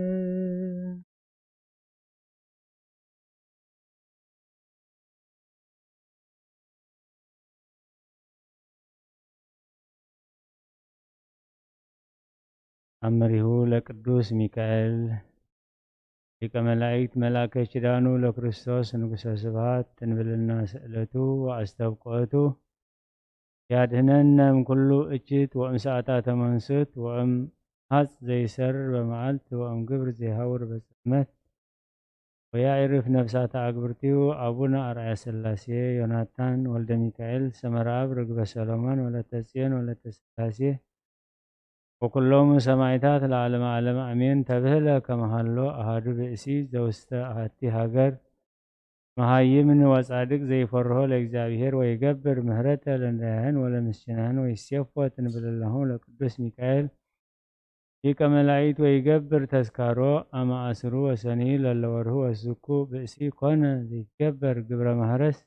አመሪሁ ለቅዱስ ሚካኤል ሊቀ መላእክት መልአከ ኪዳኑ ለክርስቶስ ንጉሠ ስብሐት ትንብልና ስእለቱ ወአስተብቆቱ ያድህነነ እምኩሉ እኪት ወእምሰዓታተ መንሱት ወእም ሐጽ ዘይሰር በመዓልት ወእም ግብር ዘይሃውር በጸልመት ወያዕርፍ ነፍሳተ አግብርቲሁ አቡነ አርአያ ሥላሴ ዮናታን ወልደ ሚካኤል ሰመረአብ ርግበ ሰሎሞን ወለተ ጽዮን ወለተ ሥላሴ ወኩሎሙ ሰማዕታት ለዓለመ ዓለም አሜን። ተብህለ ከመሃሎ አሃዱ ብእሲ ዘውስተ አሃቲ ሃገር መሃይምን ወጻድቅ ዘይፈርሆ ለእግዚአብሔር ወይገብር ምህረተ ለነዳያህን ወለምስኪናህን ወይሴፎ ትንብልላሁ ለቅዱስ ሚካኤል ሊቀ መላእክት ወይገብር ተስካሮ አመ አስሩ ወሰኒ ለለወርሁ ወስኩ ብእሲ ኮነ ዘይትገበር ግብረ ማህረስ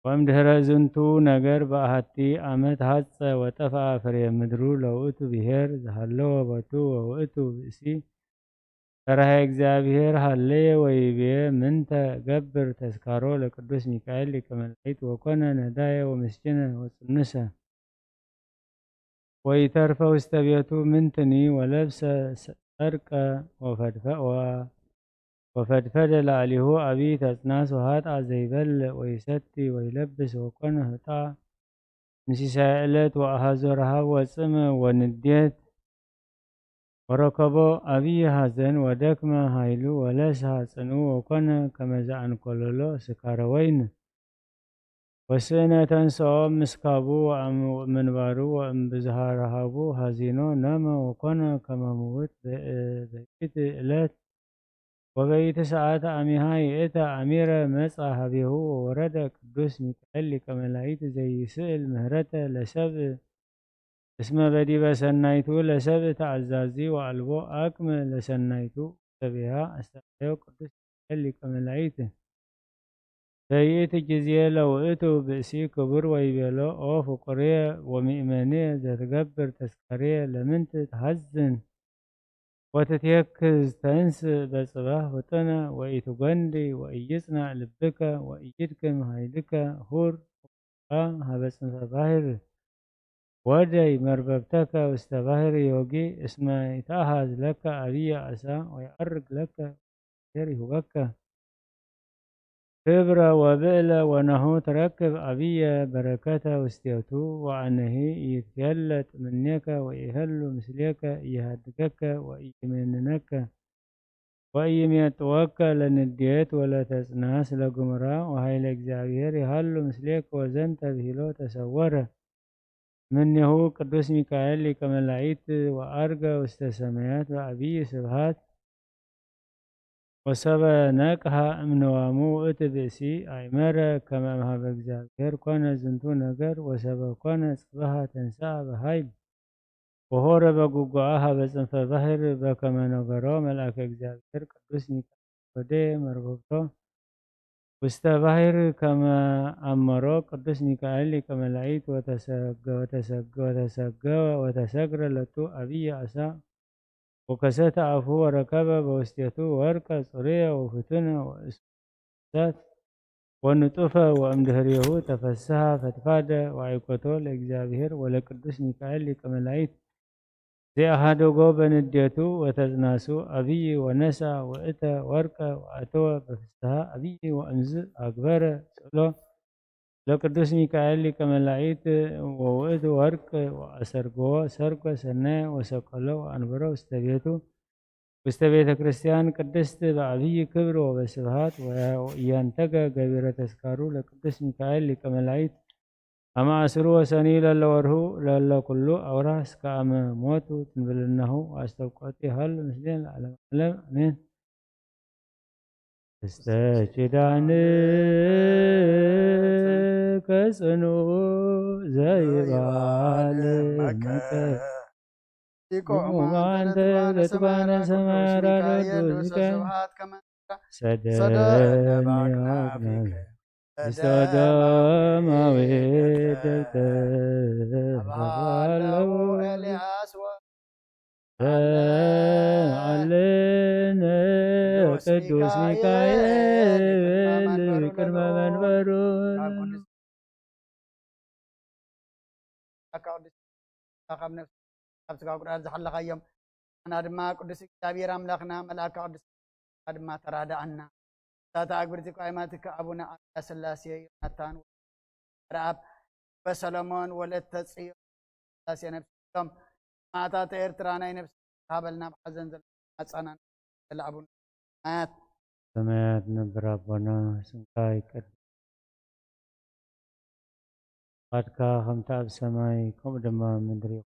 ወእምድህረ ዝንቱ ነገር በአሐቲ አመት ሐጸ ወጠፍአ ፍሬ ምድሩ ለውእቱ ብሔር ዝሃለወ ቦቱ ወውእቱ ብእሲ ፈራሄ እግዚአብሔር ሃለየ ወይቤ ምንተ ገብር ተስካሮ ለቅዱስ ሚካኤል ሊቀ መላእክት ወኮነ ነዳየ ወምስኪነ ወጽኑሰ ወይተርፈ ውስተ ቤቱ ምንትኒ ወለብሰ ሰርቀ ወፈድፈ ወፈድፈደ ላዕሊሁ አብይ ተጽናስ ወሃጣ ዘይበልዕ ወይሰቲ ወይለብስ ወኮነ ህጣ ምሲሳይ ዕለት ወአሃዞ ረሃብ ወጽም ወንዴት ወረከቦ አብይ ሐዘን ወደክመ ኃይሉ ወለስሃ ጽንኡ ወኮነ ከመ ዘአንኮለሎ ስካረ ወይን ወስእነ ተንስኦ ምስካቡ ወአም-፣ ወምንባሩ ወእምብዝሃ ረሃቡ ሐዚኖ ነመ ወኮነ ከመ ምውት በ-፣ በይት ዕለት ወበይቲ ሰዓት አሚሃ ይእተ አሚረ መጻ ሀቤሁ ወወረደ ቅዱስ ሚካኤል ሊቀ መላእክት ዘይስእል ምህረተ ለሰብ እስመ በዲበ ሰናይቱ ለሰብ ተአዛዚ ወአልቦ አቅም ለሰናይቱ ሰቢሃ አስተርአዮ ቅዱስ ሚካኤል ሊቀ መላእክት። በይእቲ ጊዜ ለውእቱ ብእሲ ክቡር ወይቤሎ ኦ ፍቁርየ ወምእመንየ ዘትገብር ተስካርየ ለምንት ተሐዝን ወትትየክዝ ተንስእ በጽባሕ ፍጡነ ወኢትጎንዲ ወኢይጽናዕ ልብከ ወኢይድክም ኃይልከ ሁር ሀበ ጽንፈ ባሕር ወደይ መርበብተከ ውስተ ባሕር ዮጊ እስመ ይትአሃዝ ለከ አብየ አሳ ወየዐርግ ለከ እግዚአብሔር ይሁበከ ክብረ ወብዕለ ወናሁ ትረክብ አብየ በረከተ ውስቴቱ ወአነሂ ይትፌለጥ ምኔከ ወኢሀሉ ምስሌከ ኢይሃድገከ ወኢይሜንነከ ወኢይሜጥወከ ለንዴት ወለተጽናስ ለግሙራ ወኃይለ እግዚአብሔር ይሃሉ ምስሌከ ወዘንተ ብሂሎ ተሰወረ ምኔሁ ቅዱስ ሚካኤል ሊቀ መላእክት ወዐርገ ውስተ ሰማያት በዐቢይ ስብሐት ወሰበ ነቅሐ እምንዋሙ ውእቱ ብእሲ አእመረ ከመ እምሃበ እግዚአብሔር ኮነ ዝንቱ ነገር ወሰበ ኮነ ጽበሐ ተንሥአ በኃይል ወሖረ በጉጉአ ሀበ ጽንፈ ባሕር በከመ ነገሮ መልአከ እግዚአብሔር ቅዱስ ሚካኤል ወደ መርበብቶ ውስተ ባሕር ከመ አመሮ ቅዱስ ሚካኤል ሊቀ መላእክት ወተሰገ-፣ ወተሰገ-፣ ወተሰገወ ወተሰግረ ለቱ አብይ አሳ ወከሰተ አፉ ወረከበ በውስቴቱ ወርቀ ጽሩየ ወፍቱነ ወእሳት ወንጡፈ ወእምድህሬሁ ተፈስሐ ፈትፋደ ወአይኮቶ ለእግዚአብሔር ወለቅዱስ ሚካኤል ሊቀ መላእክት ዜአሃደጎ በንዴቱ ወተጽናሱ አብይ ወነሳ ወእተ ወርቀ ወአተወ በፍስሐ አብይ ወእምዝ አግበረ ስእሎ ለቅዱስ ሚካኤል ሊቀ መላእክት ወውእቱ ወርቅ ወአሰርግዎ ሰርጎ ሰናየ ወሰቀሎ ወአንበሮ ውስተ ቤቱ ውስተ ቤተ ክርስቲያን ቅድስት በአብይ ክብር ወበስብሐት ወያንተገ ገቢረ ተስካሩ ለቅዱስ ሚካኤል ሊቀ መላእክት አመ አስሩ ወሰኒ ለለ ወርሁ ለለ ኩሉ አውራህ እስከ አመ ሞቱ ትንብልናሁ ወአስተብቆቲ ሀሉ ምስሌን ለዓለመ ዓለም አሜን። እስተ ኪዳን ከጽኑ ዘይባል መከ ሊቆሙ አንተ ለትባነ ሰማይ ራዶ ዱስከ ሰደኒ አግናከ እስተ ደማዊ ደብተ አባለው ኤልያስ ወ አለነ ቅዱስ ሚካኤል ቅድመ መንበሩ ካብ ነፍስ ካብ ስጋ ጉዳት ዝሓለኻዮም ንሕና ድማ ቅዱስ እግዚኣብሔር ኣምላኽና መልኣካ ቅዱስ ድማ ተራዳኣና። እታ ተኣግብርቲ ቋይማትካ ኣቡነ ኣርያ ስላሴ ዮናታን ረኣብ በሰሎሞን ወለተ ጽዮን ስላሴ ነብሶም ሰማዕታት ኤርትራ ናይ ነብሲ ሃበልና ብሓዘን ዘለና ኣጻናን ዘለኣቡን ሰማያት ነብር ኣቦና ስምካ ይቀድስ ፍቃድካ ከምቲ ኣብ ሰማይ ከምኡ ድማ ኣብ ምድሪ ይኹን።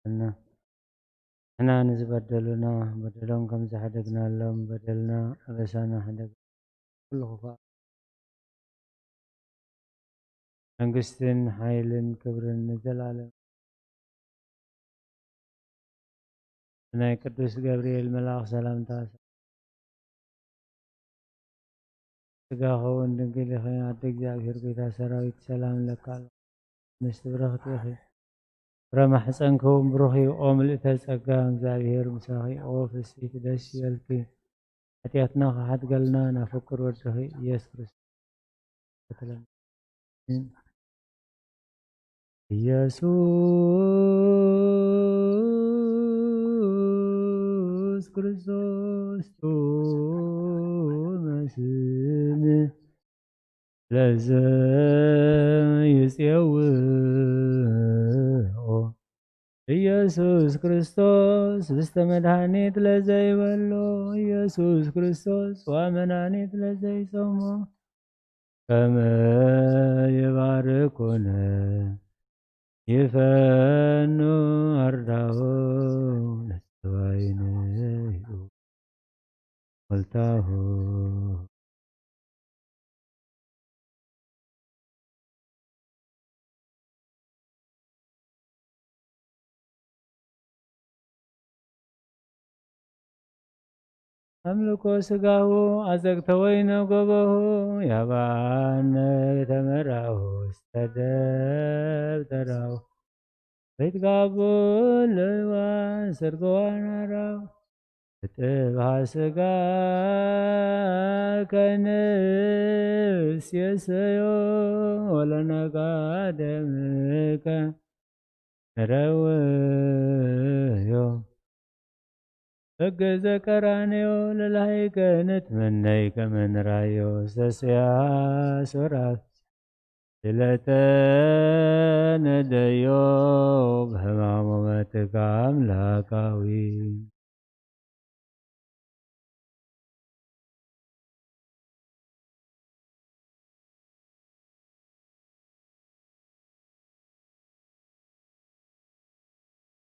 ንሕና ንዝበደሉና በደሎም ከም ዝሓደግናሎም በደልና ኣበሳና ሕደግ ኩሉ ክፋእ መንግስትን ሓይልን ክብርን ንዘለኣለም ብናይ ቅዱስ ገብርኤል መልኣኽ ሰላምታ ስጋ ኸውን ድንግል ኢኺ፣ ኣደ እግዚኣብሔር ጎይታ ሰራዊት ሰላም ለካ ኣሎ። ኣንስቲ ብርኽቲ ኢኺ፣ ፍረ ማሕፀንኪ እውን ብሩኽ እዩ። ኦ ምልእተ ጸጋ እግዚኣብሔር ምሳኺ፣ ኦ ፍስሕቲ ደስ ይበልኪ፣ ሓጢኣትና ክሓድገልና ናብ ፍቁር ወድኺ ኢየሱስ ክርስቶስ ተለምኒ። ኢየሱስ ክርስቶስ ጡመ ስም ለዘ ይጼውኦ ኢየሱስ ክርስቶስ ብስተ መድኃኒት ለዘይበሎ ኢየሱስ ክርስቶስ ወመድኃኒት ለዘይሰሞ ከመ ይባርኩነ ይፈኑ ኣርዳሁ ለስተዋይነ ወልታሁ። ኣምልኮ ስጋሁ ኣዘግተ ወይነ ጎበሁ ያባነ ተመራሁ ስተደብደራሁ በይትጋቡ ለዋ ሰርገዋናራሁ እጥብሃ ስጋ ከንስ የሰዮ ወለነጋ ደምከ ንረውዮ እገዘ ቀራንዮ ለላይከ ንትመነይ ከመንራዮ ሰስያ ሶራት ስለተነደዮ ብሕማሙ መትካ ኣምላካዊ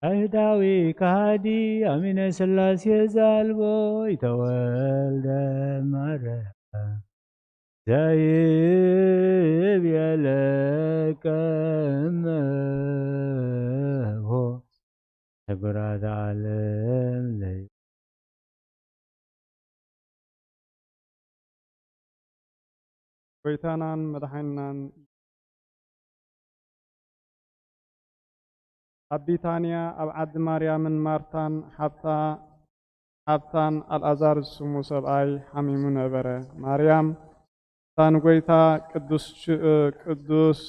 ኣይሁዳዊ ከሃዲ ኣሚነ ስላሴ ዛልቦ ይተወልደ ማርያም ዘይብየለከ እመሆ ሕጉራት ዓለም ለይ ጎይታናን መድሓኒናን ኣብ ቢታንያ ኣብ ዓዲ ማርያምን ማርታን ሓብታ ሓብታን ኣልኣዛር ዝስሙ ሰብኣይ ሓሚሙ ነበረ። ማርያም እታ ንጎይታ ቅዱስ ሽ-፣ ቅዱስ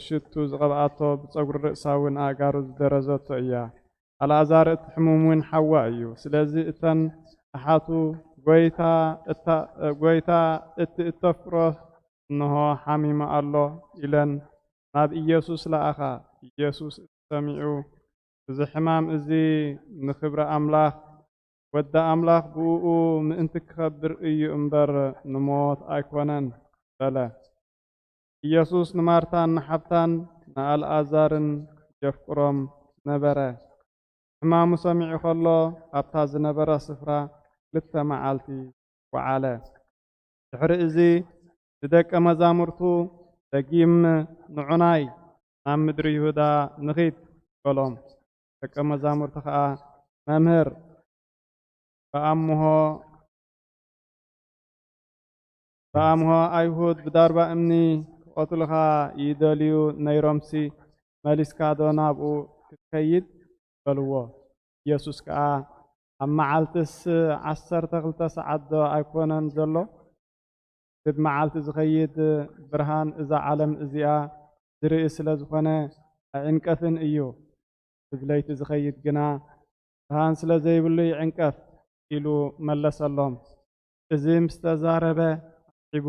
ሽቱ ዝቐብኣቶ ብጸጉሪ ርእሳ እውን ኣእጋሩ ዝደረዘቶ እያ። ኣልኣዛር እቲ ሕሙም እውን ሓዋ እዩ። ስለዚ እተን ኣሓቱ ጎይታ እታ-፣ ጎይታ እቲ እተፍቅሮ እንሆ ሓሚሙ ኣሎ ኢለን ናብ ኢየሱስ ለኣኻ። ኢየሱስ እቲ ሰሚዑ እዚ ሕማም እዚ ንኽብሪ ኣምላኽ ወዲ ኣምላኽ ብእኡ ምእንቲ ክኸብር እዩ እምበር ንሞት ኣይኮነን በለ። ኢየሱስ ንማርታን ንሓብታን ንኣልኣዛርን የፍቅሮም ነበረ። ሕማሙ ሰሚዑ ኸሎ ኣብታ ዝነበረ ስፍራ ክልተ መዓልቲ ወዓለ። ድሕሪ እዚ ንደቀ መዛሙርቱ ደጊም ንዑናይ ናብ ምድሪ ይሁዳ ንኺድ በሎም። ደቀ መዛሙርቲ ኸኣ መምህር ብኣምሆ ብኣምሆ ኣይሁድ ብዳርባ እምኒ ክቐትሉኻ ይደልዩ ነይሮምሲ መሊስካዶ ናብኡ ክትከይድ በልዎ። ኢየሱስ ከኣ ኣብ መዓልትስ ዓሰርተ ክልተ ሰዓት ዶ ኣይኮነን ዘሎ? ብመዓልቲ ዝኸይድ ብርሃን እዛ ዓለም እዚኣ ዝርኢ ስለ ዝኾነ ኣይዕንቀፍን እዩ። ብለይቲ ዝኸይድ ግና ብርሃን ስለ ዘይብሉ ይዕንቀፍ ኢሉ መለሰሎም። እዚ ምስ ተዛረበ ኣስዒቡ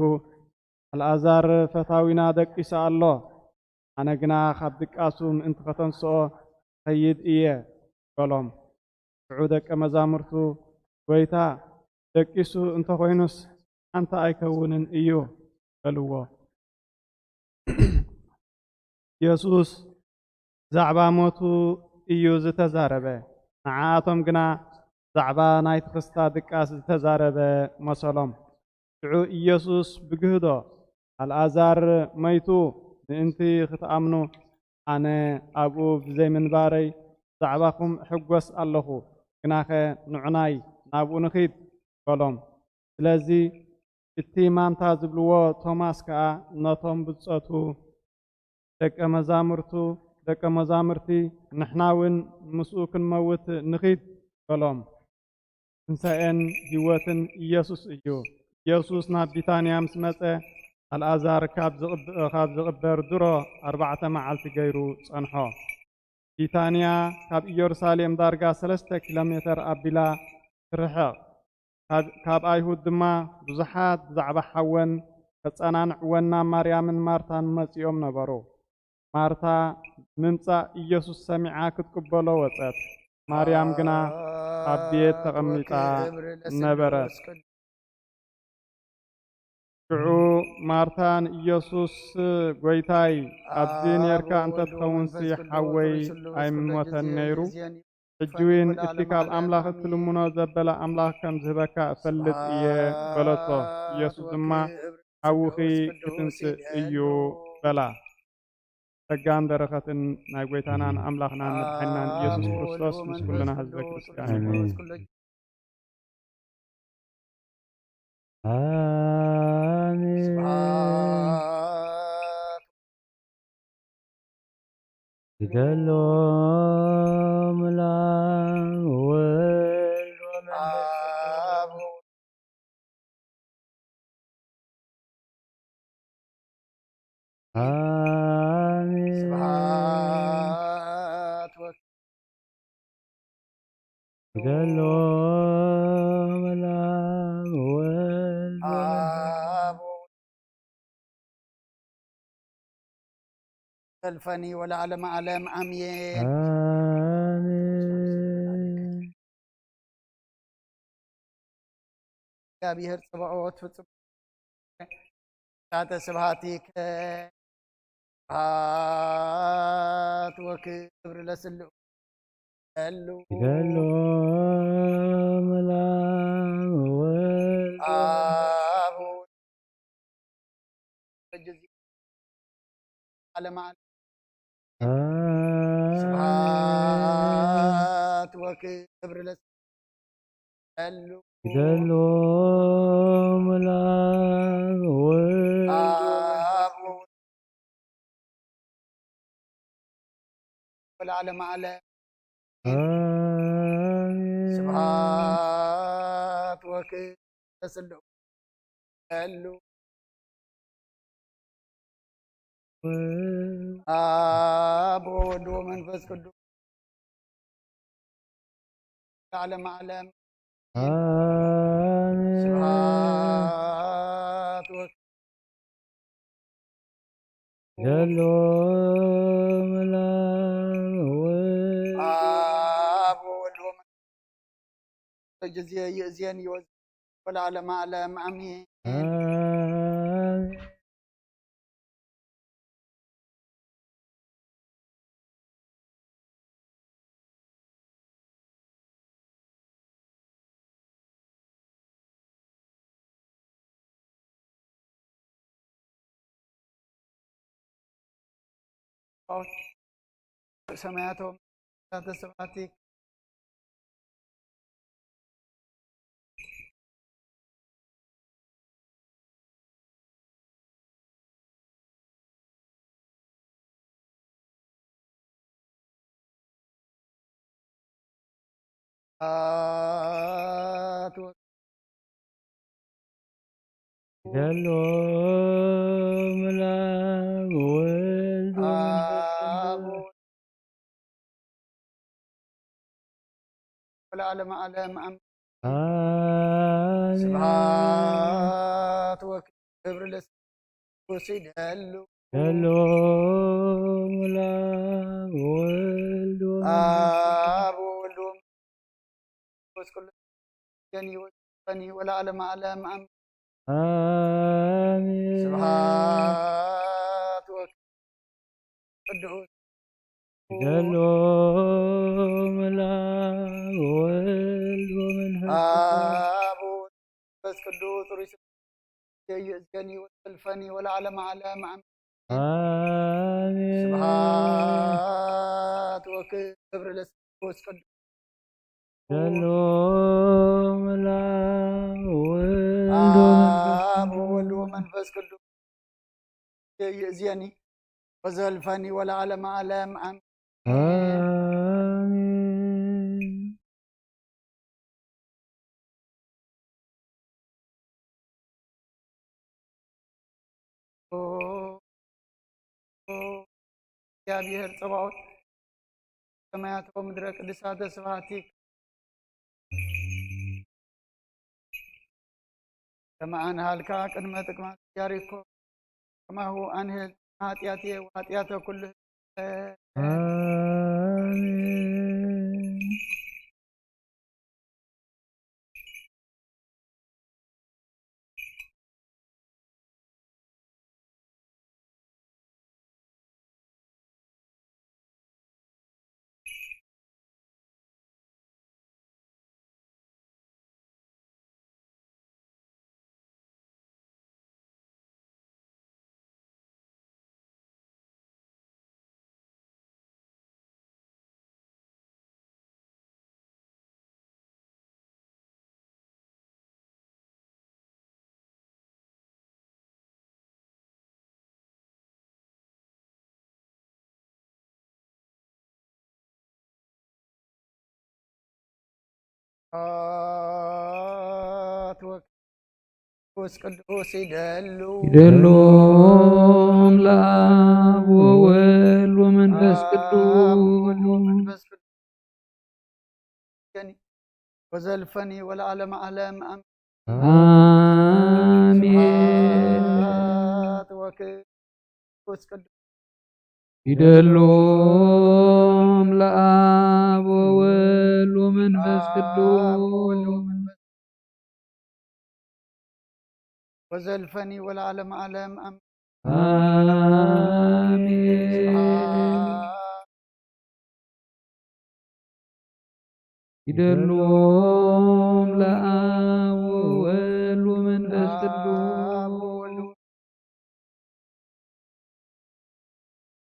ኣልኣዛር ፈታዊና ደቂሱ ኣሎ፣ ኣነ ግና ካብ ድቃሱ ምእንቲ ከተንስኦ እኸይድ እየ በሎም። ሽዑ ደቀ መዛሙርቱ ጎይታ ደቂሱ እንተኾይኑስ ሓንቲ ኣይከውንን እዩ በልዎ። ኢየሱስ ብዛዕባ ሞቱ እዩ ዝተዛረበ። ንዓኣቶም ግና ብዛዕባ ናይቲ ክስታ ድቃስ ዝተዛረበ መሰሎም። ሽዑ ኢየሱስ ብግህዶ ኣልኣዛር መይቱ ምእንቲ ክትኣምኑ ኣነ ኣብኡ ብዘይምንባረይ ብዛዕባኹም እሕጎስ ኣለኹ። ግናኸ ንዑናይ ናብኡ ንኺድ በሎም። ስለዚ እቲ ማንታ ዝብልዎ ቶማስ ከኣ ነቶም ብጾቱ ደቀ መዛሙርቱ፣ ደቀ መዛሙርቲ፣ ንሕና እውን ምስኡ ክንመውት ንኺድ በሎም። ትንሳኤን ህይወትን ኢየሱስ እዩ። ኢየሱስ ናብ ቢታንያ ምስ መጸ፣ ኣልኣዛር ካብ ዝቕብ-፣ ካብ ዝቕበር ድሮ ኣርባዕተ መዓልቲ ገይሩ ጸንሖ። ቢታንያ ካብ ኢየሩሳሌም ዳርጋ ሰለስተ ኪሎ ሜተር ኣቢላ ትርሕቕ። ካብ፣ ካብ ኣይሁድ ድማ ብዙሓት ብዛዕባ ሓወን ከጸናንዕወን ናብ ማርያምን ማርታን መጺኦም ነበሩ። ማርታ ምምጻእ ኢየሱስ ሰሚዓ ክትቅበሎ ወጸት። ማርያም ግና ኣብ ቤት ተቐሚጣ ነበረት። ሽዑ ማርታ ንኢየሱስ፣ "ጐይታይ፣ ኣብዚ ኔርካ እንተ ትኸውንሲ ሓወይ ኣይምሞተን ነይሩ። ሕጂ እውን እቲ ካብ ኣምላኽ እትልምኖ ዘበለ ኣምላኽ ከም ዝህበካ እፈልጥ እየ" በለቶ። ኢየሱስ ድማ፣ "ሓውኺ ክትንስእ እዩ" በላ። ጸጋን በረኸትን ናይ ጐይታናን ኣምላኽናን መድሓኒናን ኢየሱስ ክርስቶስ ምስ ኩልና ህዝበ ክርስቲያን ይኹን። ኣሜን። ስብሐት ይደሎ ምላም ወልድ ወመንፈስ ኣብ ኣሜን። ስብሐት ወ- ይደሎ ምላም ወልድ ወመንፈስ ኣብ ዘልፈኒ ወለዓለመ ዓለም ኣሜን። ኣሜን። እግዚኣብሔር ጸባኦት ፍጹም ታተ ስብሐቲከ ስብሐት ወክብር ለስሉ ለሉ ይደሎ ምላም ወልድ ኣብ በጀዚ ዓለመ ዓለም። ኣሜን። ስብሐት ወክብር ለስሉ ይደሎ ምላም ወልድ ኣብ ወለዓለመ ዓለም። ኣሜን። ስብሐት ወክብር ለስሉ ለሉ ኣብ ወወልድ ወመንፈስ ቅዱስ ለዓለመ ዓለም። ኣሜን። ስብሐት ወ- ዘሎ ምላም ወልድ ኣብ ወወልድ ወመንፈስ ጊዜ ይእዜን ይወዝ ወለዓለመ ዓለም ኣሜን። ኣሜን። ሰማያቶም ተስባቲ ኣቶ ዘሎ ምላም ወልድ ወመንፈስ ቅዱስ። ወለዓለመ ዓለም ኣሜን። ኣሜን። ስብሐት ወክብር ለስሉስ ይደሉ። ዘሎ ምላም ወልድ ወመንፈስ ቅዱስ። ኣብ ወልድ ወመንፈስ ቅዱስ ጀኒ ወጸኒ ወለዓለመ ዓለም ኣሜን። ኣሜን። ስብሐት ወክብር ቅዱስ ዘሎ ምላም ወልድ ወመንፈስ ቅዱስ። ኣብ ወመንፈስ ቅዱስ ሩይ ስብሐት የእዝገኒ ወተልፈኒ ወለዓለመ ዓለም ኣሜን። ኣሜን። ስብሐት ወክብር ለስሉስ ቅዱስ ዘሎ ምላም ወልድ ወመንፈስ ቅዱስ ይእዝየኒ ወዘልፈኒ ወለዓለመ ዓለም ኣሜን። ኣሜን። እግዚኣብሔር ጸባኦት ሰማያት ወምድረ ቅድሳተ ስብሐቲክ ከመ ኣንሃልካ ቅድመ ጥቅማት ያሪኮ ከማሁ ኣንህል ኃጢአትየ ወኃጢአተ ኩሉ ህዝብ ኣሜን። ቅዱስ ቅዱስ ይደሉ ይደሎም ለአብ ወወልድ ወመንፈስ ቅዱስ መንፈስ ቅዱስ ወዘልፈኒ ወለዓለመ ዓለም ኣሜን። አሜን። ስብሐት ወክብር ቅዱስ ይደሎም ለአብ ወወልድ ወመንፈስ ቅዱስ ወዘልፈኒ ወለዓለመ ዓለም ኣሜን። አሜን። ይደሎም ለአብ ወወልድ ወመንፈስ ቅዱስ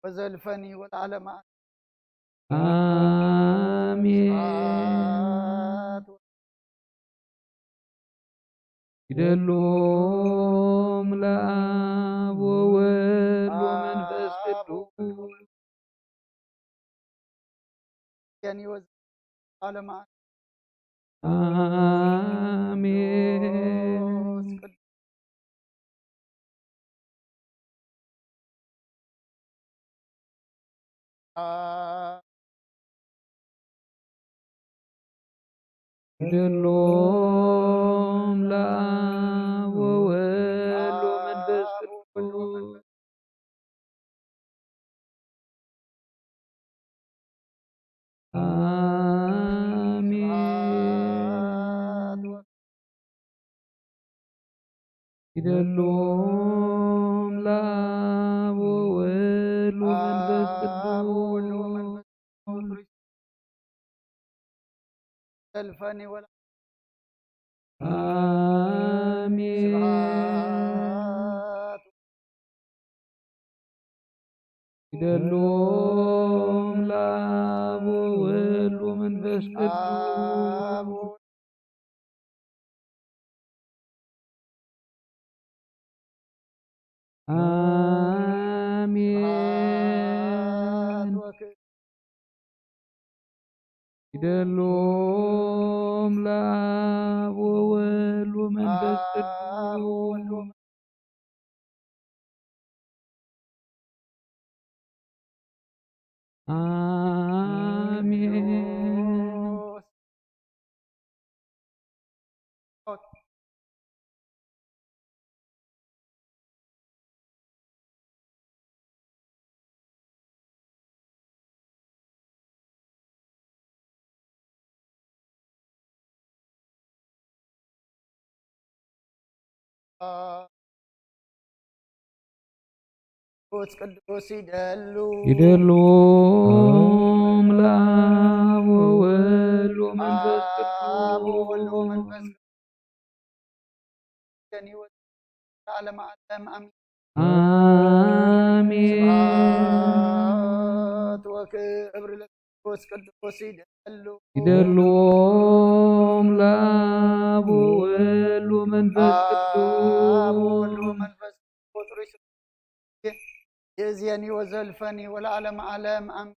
ወዘልፈኒ ወለዓለመ አሜን። ይደሎም ለአብ ወወልድ ወመንፈስ ቅዱስ የኒ ወዘዓለመ አሜን። ይደሎም ለአብ ወወልድ ወመንፈስ ቅዱስ አሜን። ይደሎም ለአብ ወወልድ ወመንፈስ ቅዱስ ዘልፈኒ ወለ አሜን። ይደሎም ለአብ ወወልድ ወመንፈስ ቅዱስ አሜን። ይደሎም ለአብ ወወልድ ወመንፈስ ቅዱስ አሜን። ቅዱስ ይደሉ ይደሎም ለአብ ወወልድ ወመንፈስ ቅዱስ ወወልድ ወመንፈስ ቅዱስ ለዓለመ ዓለም አሜን። አሜን። ስብሐት ወክብር ለቅዱስ ቅዱስ ይደሉ ይደሎም ለአብ ወወልድ ወመንፈስ ቅዱስ ወወልድ ወመንፈስ ይእዜኒ ወዘልፈኒ ወለዓለመ ዓለም። ኣሜን።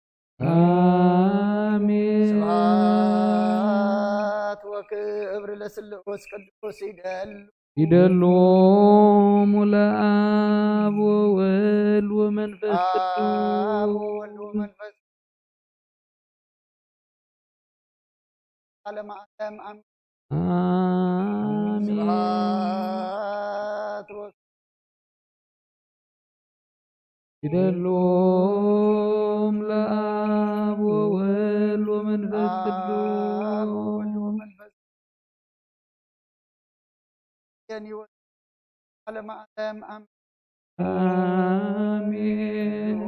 አሜን። ስብሐት ወክብር ለስሉስ ቅዱስ ይደሉ ይደሎሙ ለአብ ወወልድ ወመንፈስ አብ ቅዱስ ወወልድ ወመንፈስ ዓለም ዓለም። ኣሜን። አሜን። ስብሐት ወ- ይደሎም ለአብ ወወልድ ወመንፈስ አብ ወወልድ ቅዱስ ወመንፈስ ቅዱስ ይወ- ዓለም ዓለም። ኣሜን። አሜን።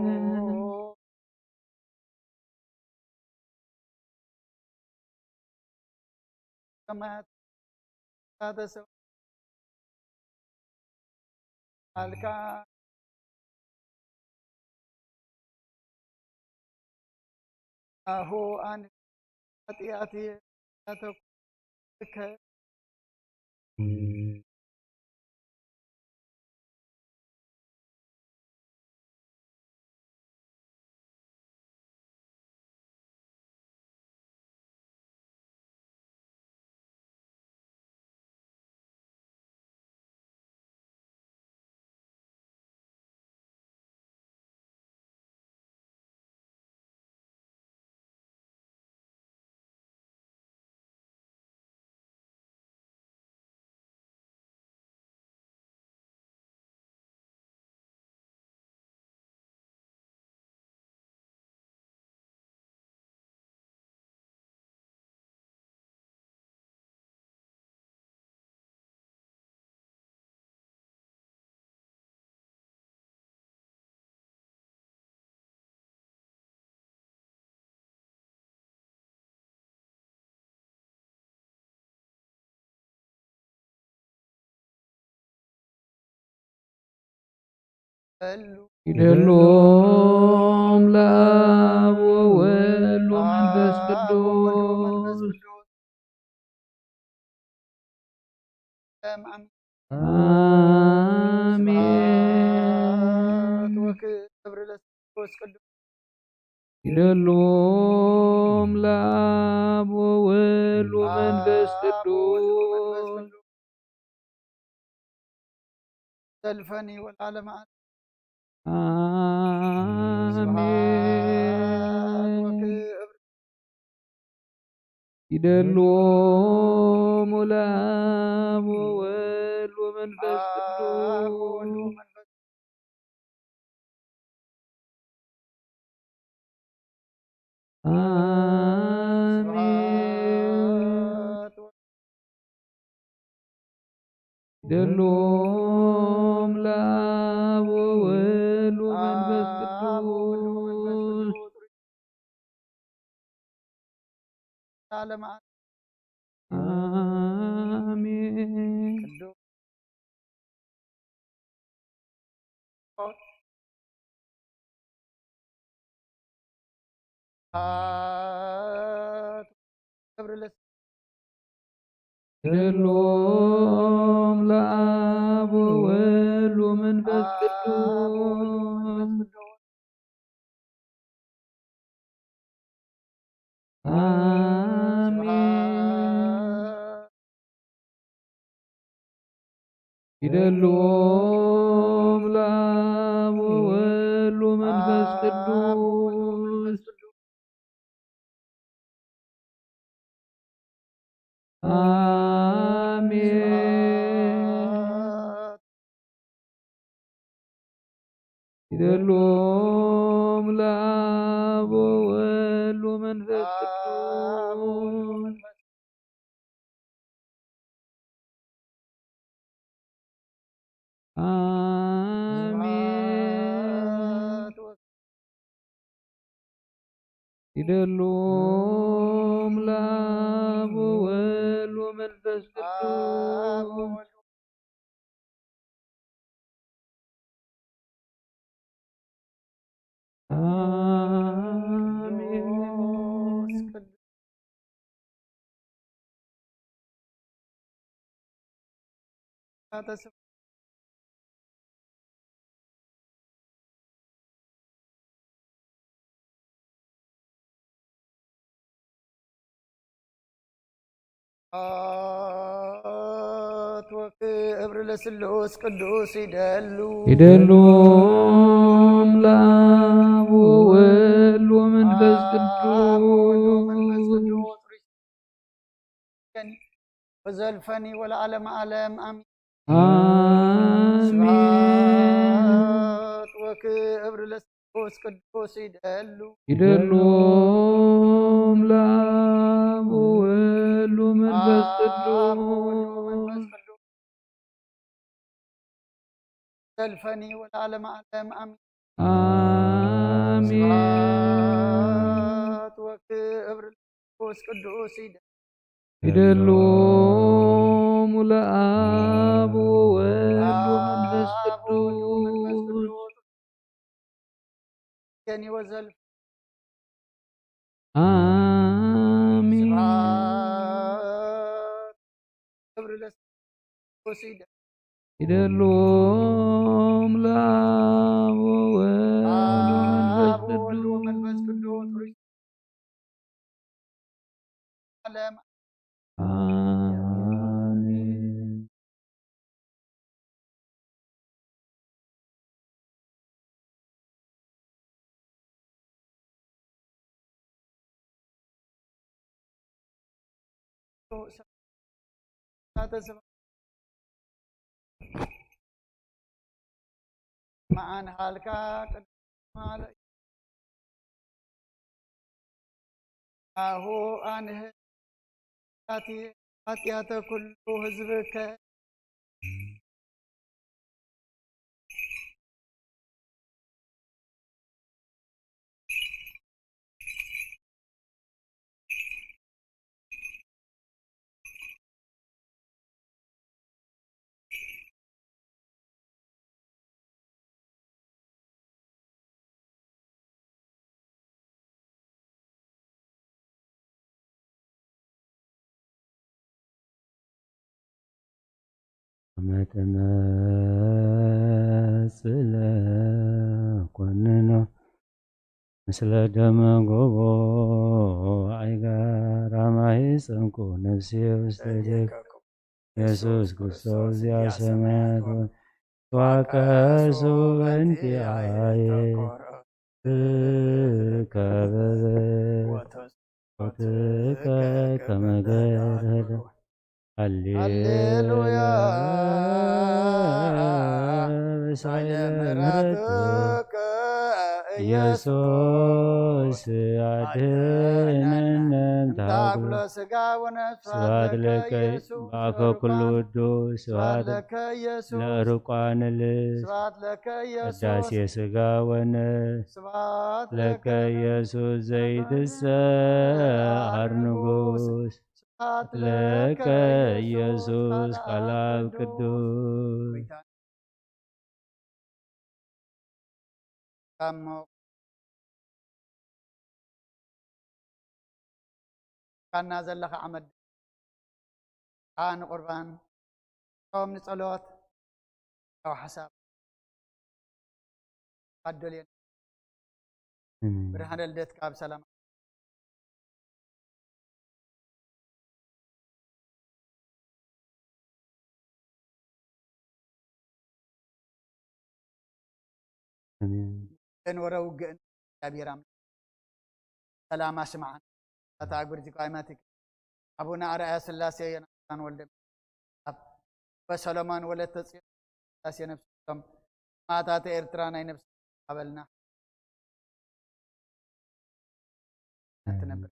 ሰማያት ተሰው አልካ አሁ አን ኃጢአት ያተኩከ በሉ ይደሎም ለአብ ወወልድ ወመንፈስ ቅዱስ አሜን። አሜን። ወክብር ለስሉስ ቅዱስ ይደሎም ለአብ ወወልድ ወመንፈስ ቅዱስ ዘልፈኒ ወለዓለመ ዓለም። አሜን። ወክብር ይደሎም ለአብ ወወልድ ወመንፈስ ቅዱስ አሜን። ይደሎም ለአብ ወወልድ ወመንፈስ ቅዱስ ዓለም አሜን። ቅዱስ ክብር ለስ ይደሎም ለአብ ወወልድ ወመንፈስ ቅዱስ አሜን። ይደሎም ለአብ ወወልድ ወመንፈስ ቅዱስ አሜን። ይደሎም ለአብ ወወልድ ወመንፈስ ቅዱስ አሜን። ይደሎም ለአብ ወወልድ ወመንፈስ ቅዱስ አሜን። ስብሐት ወክብር ለስሉስ ቅዱስ ይደሉ። ይደሉ ለአብ ወወልድ ወመንፈስ አብ ወወልድ ወመንፈስ ቅዱስ ቅዱስ። ወዘልፈኒ ወለዓለመ ዓለም አሜን። አሜን። ስብሐት ወክብር ለስሉስ ቅዱስ ይደሉ። ይደሉ ለአብ ወወልድ ወመንፈስ አብ ወወልድ ወመንፈስ ቅዱስ ቅዱስ። ዘልፈኒ ወለዓለመ ዓለም አሜን። አሜን። ስብሐት ወክብር ለመንፈስ ቅዱስ ይደሉ። ይደሉ ለአብ ወወልድ ወመንፈስ አብ ወወልድ ወመንፈስ ቅዱስ ቅዱስ። የኒ ወዘልፍ አሜን። ስብሐት ክብር ለስሉስ ይደሉ። ይደሉ ለአብ ወወልድ አብ ወመንፈስ ወወልድ ወመንፈስ ቅዱስ ቅዱስ። ዓለም አሜን። መዓን ሃልካ ቅድሚ ማለ አሁ አንህ ኃጢአተ ኩሉ ህዝብከ። መጠነ ጽለ ኮንኖ ምስለ ደመ ጎቦ አይጋር አማሂ ጸንኩ ነፍሴ ውስተ እዴከ ኢየሱስ ክርስቶስ ዚአ ሰማያት ወ- ተዋቀሱ በእንቲአየ ትከበበ ወትከ ከመ ገደደ። ሃሌሉያ። ሃሌሉያ። በሳይለ ኃይለ ምሕረትከ ምሕረትከ ኢየሱስ አድነነ እምታኩሎ ስጋ ወነፍስ። ስብሐት ለከ በአፈ ኩሉ ውዱስ ስብሐት ለከ ኢየሱስ። ለርቋን ልስ ስብሐት ለከ ኢየሱስ። ቅዳሴ ስጋ ወነፍስ ስብሐት ለከ ኢየሱስ ዘይትሰዓር ንጉስ። ስብሐት ለከ ኢየሱስ ቃል አብ ቅዱስ። ካሞ ካና ዘለኻ ዓመት ከዓ ንቁርባን ቶም ንጸሎት ካብ ሓሳብ ኣደልየን። እም። ብርሃነ ልደትካ ብሰላም ኣሜን። ወረ ውግእን እግዚኣብሔር ኣምላኽ ሰላም ኣስምዓን። ኣታ ኣጉርቲ ኳይማቲክ ኣቡነ ኣርኣያ ስላሴ ዮናታን ወልደ ኣብ በሰሎሞን ወለተ ጽዮን ስላሴ ነፍሶም ማእታተ ኤርትራ ናይ ነፍስ ኣበልና ትነብር።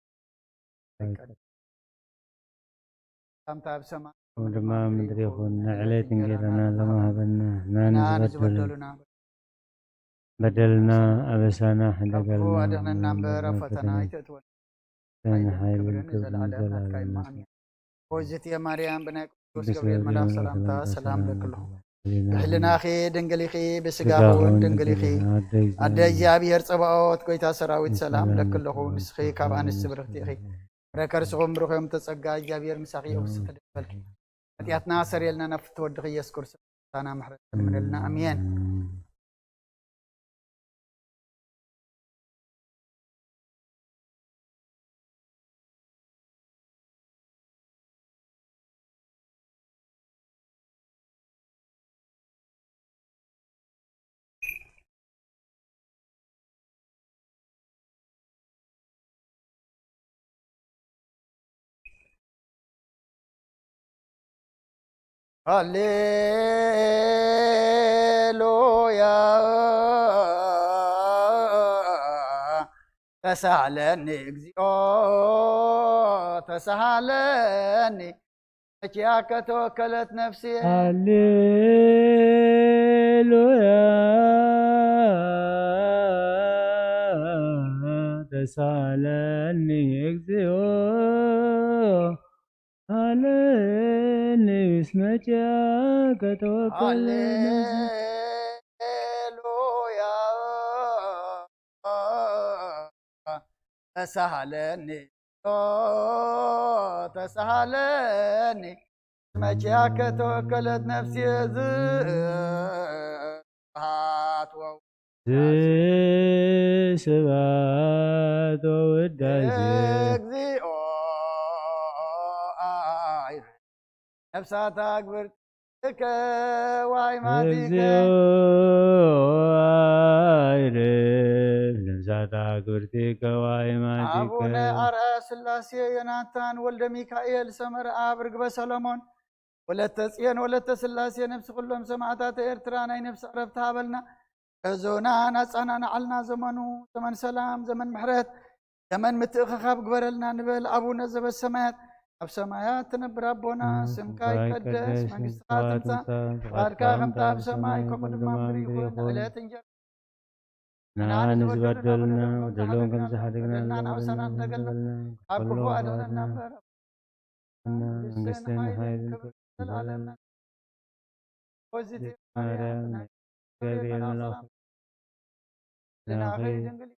ከምታ ኣብ ሰማይ ከምኡ ድማ ኣብ ምድሪ ይኹን። ንዕለት እንጌራና ሎሚ ሃበና። ንሕና ንሕና ንዝበደሉ ንዝበደሉና በደልና ኣበሳና ካብ ክፉ ሕደገልና ኣድሕነና እምበር ኣብ ፈተና ኣይተእትወና። ፈተና ሓይልን ሓይልን ክብርን ክብርን ንዘለዓለም ናትካ እዩ። ንዘለዓለም ኣሜን። ርህውቲ ማርያም ብናይ ቅዱስ ቅዱስ ገብርኤል መልኣክ ገብርኤል ሰላምታ ሰላምታ ሰላም ሰላም ለክልኹ። ለክልኹ። ብሕልናኺ ድንግል ኢኺ፣ ብስጋኺ ስጋኺ እውን እውን ድንግል ኢኺ። ድንግል ኢኺ። ኣደ ኣደ እግዚኣብሔር ጸባኦት፣ ጎይታ ሰራዊት ሰላም ሰላም ለክልኹ። ለክልኹ። ንስኺ ካብ ኣንስቲ ብርኽቲ ኢኺ። ፍረ ከርስኺ እውን ብሩኽ እዮም። ተጸጋ እግዚኣብሔር ምሳኺ ይኹን። ተደበልኪ። ሓጢኣትና ሰሪየልና ናፍቲ ወድኺ ኢየሱስ ክርስቶስ ምሳና ምሕረት ለምነልና። ኣሜን። ሃሌሉያ። ተሳሃለኒ እግዚኦ፣ ተሳሃለኒ። መቼ ከተወከለት ነፍሴ። ሃሌሉያ። ተሳሃለኒ እግዚኦ፣ ሃሌሉያ። መቼ ከተወከለት ነፍሴ። ሃሌሉያ። ተሳሃለኒ፣ ተሳሃለኒ። መቼ ከተወከለት ነፍሴ። ዝስብሐት ወ- ስብሐት ወውዳሴ። እግዚኦ። ኣይ ነፍሳት ኣግብርቲከ ወሃይማቲከ። እግዚኦ። ኣይርፍ ነፍሳት ኣግብርቲከ ወሃይማቲከ። ኣቡነ ኣርአያ ስላሴ ዮናታን ወልደ ሚካኤል ሰመረ ኣብ ርግበ ሰሎሞን ወለተ ጽዮን ወለተ ስላሴ ነፍሲ ኩሎም ሰማዕታት ኤርትራ ናይ ነፍሲ ዕረፍቲ ሃበልና። ሕዞና ናጻና ንዓልና ዘመኑ ዘመን ሰላም፣ ዘመን ምሕረት፣ ዘመን ምትእኽኻብ ግበረልና ንበል። ኣቡነ ዘበሰማያት፣ ኣብ ሰማያት ትነብር ኣቦና፣ ስምካ ይቀደስ፣ መንግስትኻ ትምጻእ፣ ፍቓድካ ከምታ ኣብ ሰማይ ከምኡ ድማ ኣብ ምድሪ ይኹን። ዕለት እንጀራ ንዓና ንዝበደሉና በደሎም ከም ዝሓደግና ንበደልና፣ ናብ ኣሳና ንደገልና፣ ኣብ ክፉ ኣድሕነና እምበር። መንግስትን ሓይልን ክብርን ዘለዓለም። ኦዚቲ ማርያም ናይ እግዚኣብሔር መልኣኽ ናኺ ድንግል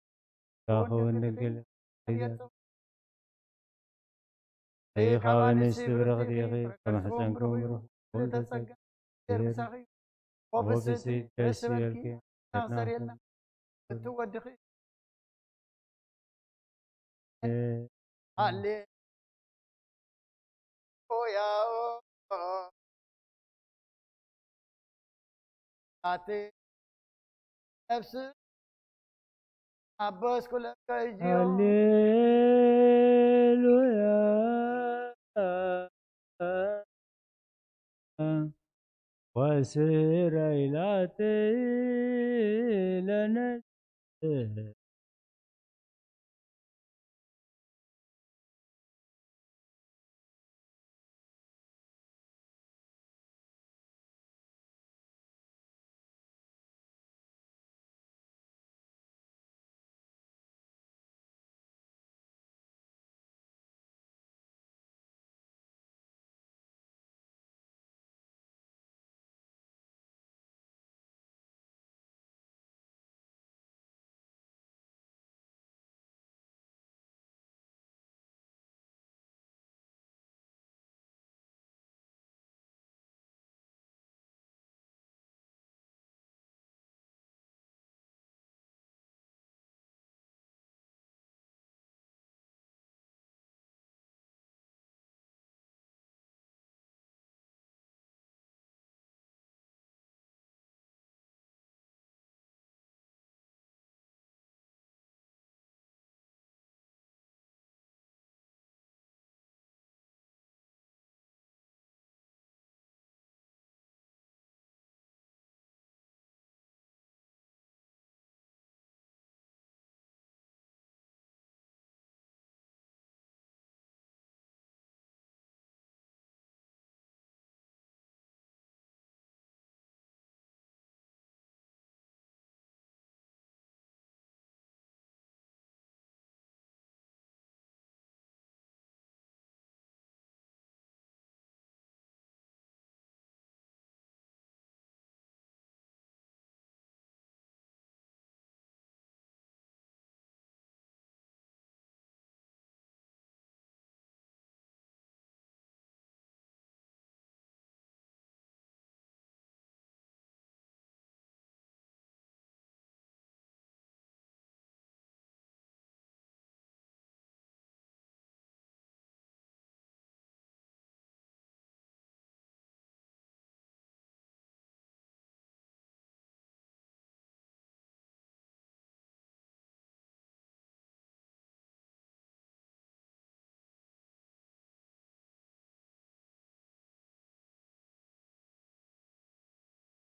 ይኸውን ድንግል። ኢኻ ኣንስቲ ብርኽቲ ኢኺ፣ ከማሕፀንኩም ብሩኽ ፍሬ ተጸጋ። ወፍስቲ ደስ ይበልኪ። ዘርየልና እቲ ወድኺ። ሃሌሉያ። ኣቲ ነፍሲ ኣበስኩለከ እዩ። ሃሌሉያ። ወስራይ ላተይ ለነስህ።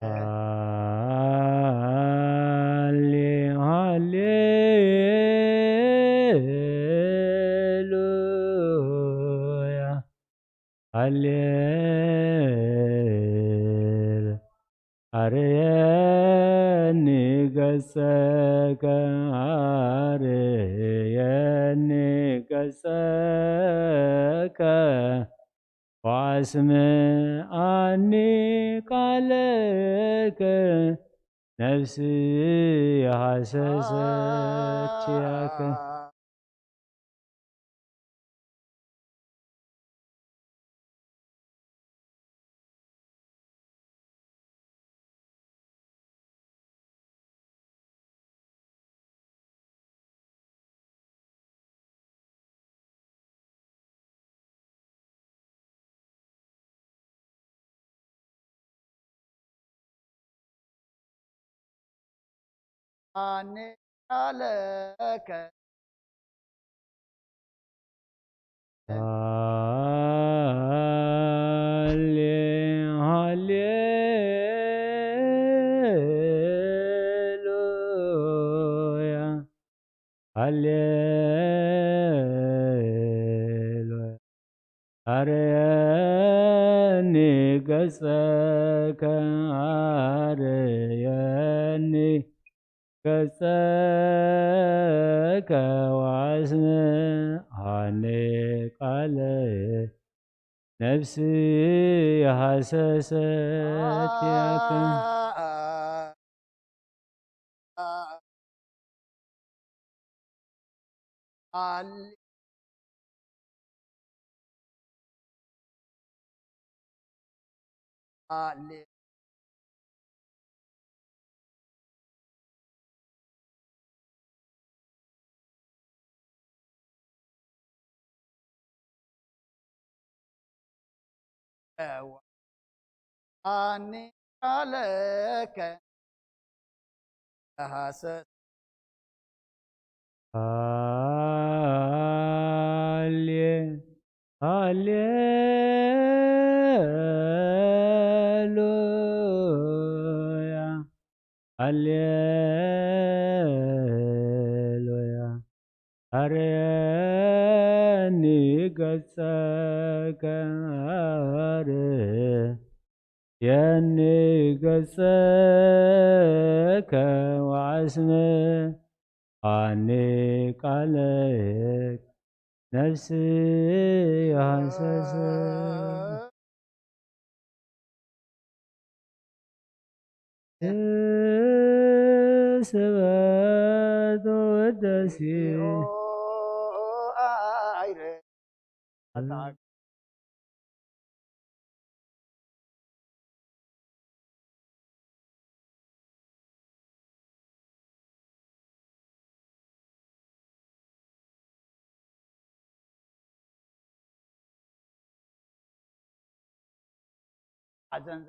ሃሌ ሃሌሉያ ሃሌ ኣርየኒ ገጸከ ኣርየኒ ገጸከ ዋስምዓኒ ቃለከ ነፍሲ ሃሰሰት ያከ ኣነ ቃለከ ሃሌ ሃሌሉያ ሃሌሉያ ኣርየኒ ገጸከ ኣርየኒ ገጸከ ዋስምዓኒ ቃለየ ነፍሲ ሃሰሰት ያከ ኣኒ ቃለከ ሃሰስ ሃሌ ሃሌሉያ ሃሌሉያ ኣርየኒ ገጸከ ኣርየኒ ገጸከ ወኣስምዓኒ ቃለከ ነፍሲ ሃሰሰት ስብሐት ወውዳሴ ሓዘን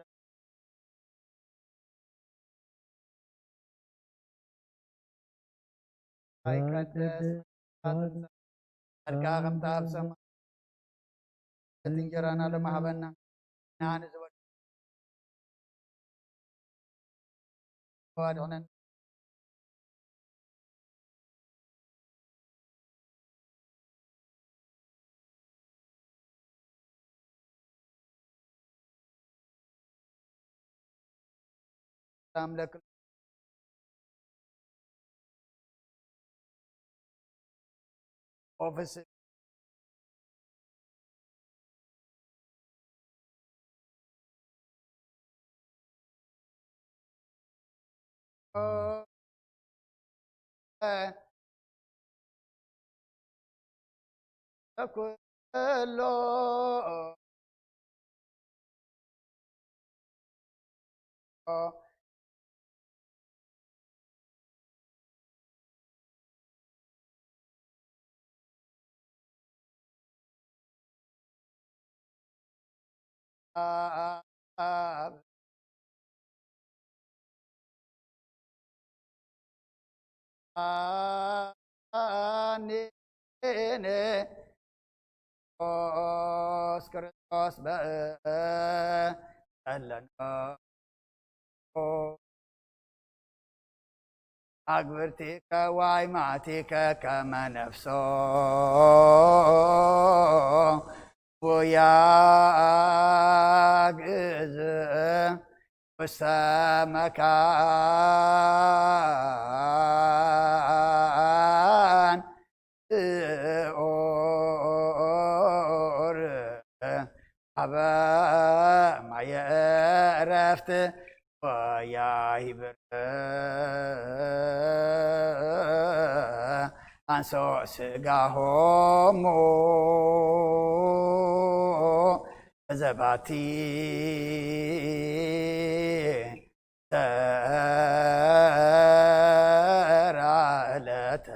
ኣይቀደስ ቃልካ ከምታ ኣብ ሰማይ እቲ እንጀራና ሎሚ ሃበና ንዓኒ ዝበሉ ኣድሕነና ኣምላክ ኦፊስ ኩሎ ኣሜን። ኦስ ክርስቶስ በጸለኖ ኣግብርቲከ ዋይማቲከ ከመ ነፍሶ ውያ ግእዝ ውስተ መካን ስዑር ሀበ ማየ ዕረፍት ወያሂብር አንሶ ስጋሆሙ በዘባቲ ተራ ዕለተ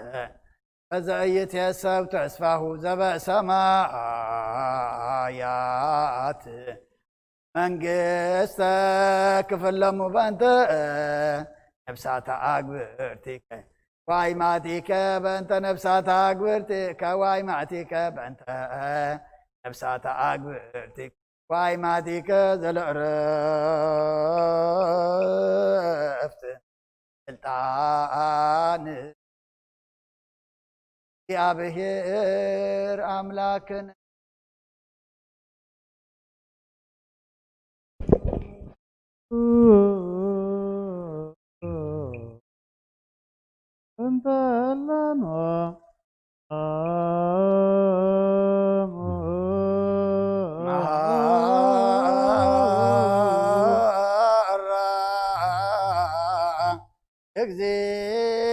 በዘእይት የሰብ ተስፋሁ ዘበሰማያት መንግስተ ክፍለሙ በእንተ ነፍሳተ ኣግብርቲከ ዋይማቲከ በእንተ ነፍሳተ ኣግብርቲከ ዋይማቲከ በእንተ ነፍሳተ ኣግብርቲከ ዋይማቲከ ዘለእረፍት ስልጣን እግዚኣብሔር ኣምላክን እንተለና መሃራ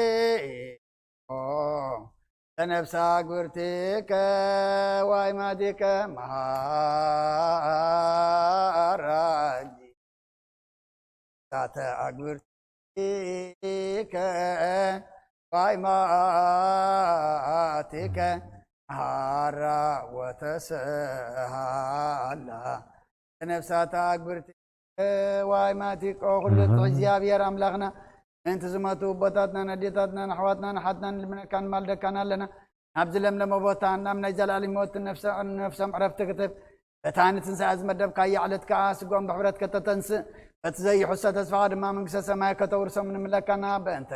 እግዚኦ ለነፍሳ ግብርቲከ ዋይማቲከ መሃራ ነፍሳተ ኣግብርቲከ ዋይማቲከ መሃራ ወተስሃላ ነፍሳተ ኣግብርቲከ ዋይማቲከ ኩሉ ብርቱዕ እግዚኣብሔር ኣምላኽና ምእንቲ ዝመቱ ኣቦታትናን ኣዴታትናን ኣሕዋትናን ኣሓትናን ንልምነካን ንማልደካን ኣለና። ናብዚ ለምለመ ቦታ ናብ ናይ ዘላለም ህይወት ነፍሶም ዕረፍቲ ክትህብ በታ ንትንሳኤ ዝመደብካያ ዕለት ከኣ ስግኦም ብሕብረት ከተተንስእ በቲ ዘይሕሰ ተስፋኻ ድማ መንግስተ ሰማይ ከተውርሶም ንምለካና በእንተ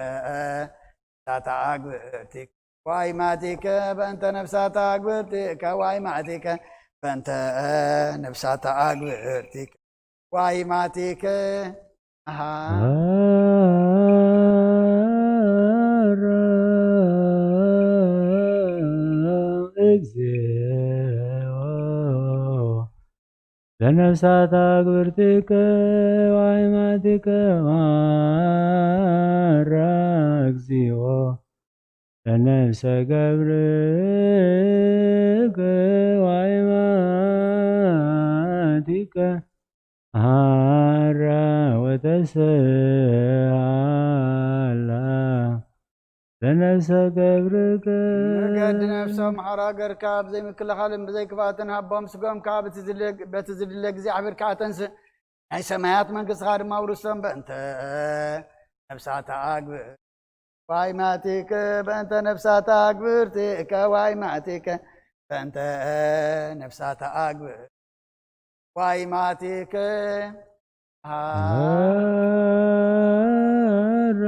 ነፍሳተ ኣግብርቲከ ዋይማቲከ በእንተ ነፍሳተ ኣግብርቲከ ዋይማቲከ በእንተ ነፍሳተ ኣግብርቲከ ዋይማቲከ ሃራ እግዚኦ ለነፍሳተ ኣግብርቲከ ዋይማቲከ መሃራ እግዚኦ ለነፍሰ ገብርከ ዋይማቲከ ሃራ ወተስሃላ ለነፍሰ ገብርከ መገዲ ነፍሶም ሓራ ገርካ ብዘይ ምክልኻልን ብዘይ ክፍኣትን ሃቦም ስግኦም ከዓ በቲ ዝድለ- በቲ ዝድለ እግዚኣብሔር ከዓ ተንስእ ናይ ሰማያት መንግስትኻ ድማ ውርሶም በእንተ ነፍሳተ ኣግብር ዋይማቲከ በእንተ ነፍሳተ ኣግብርቲከ ዋይማቲከ በእንተ ነፍሳተ ኣግብር ዋይማቲከ ሃራ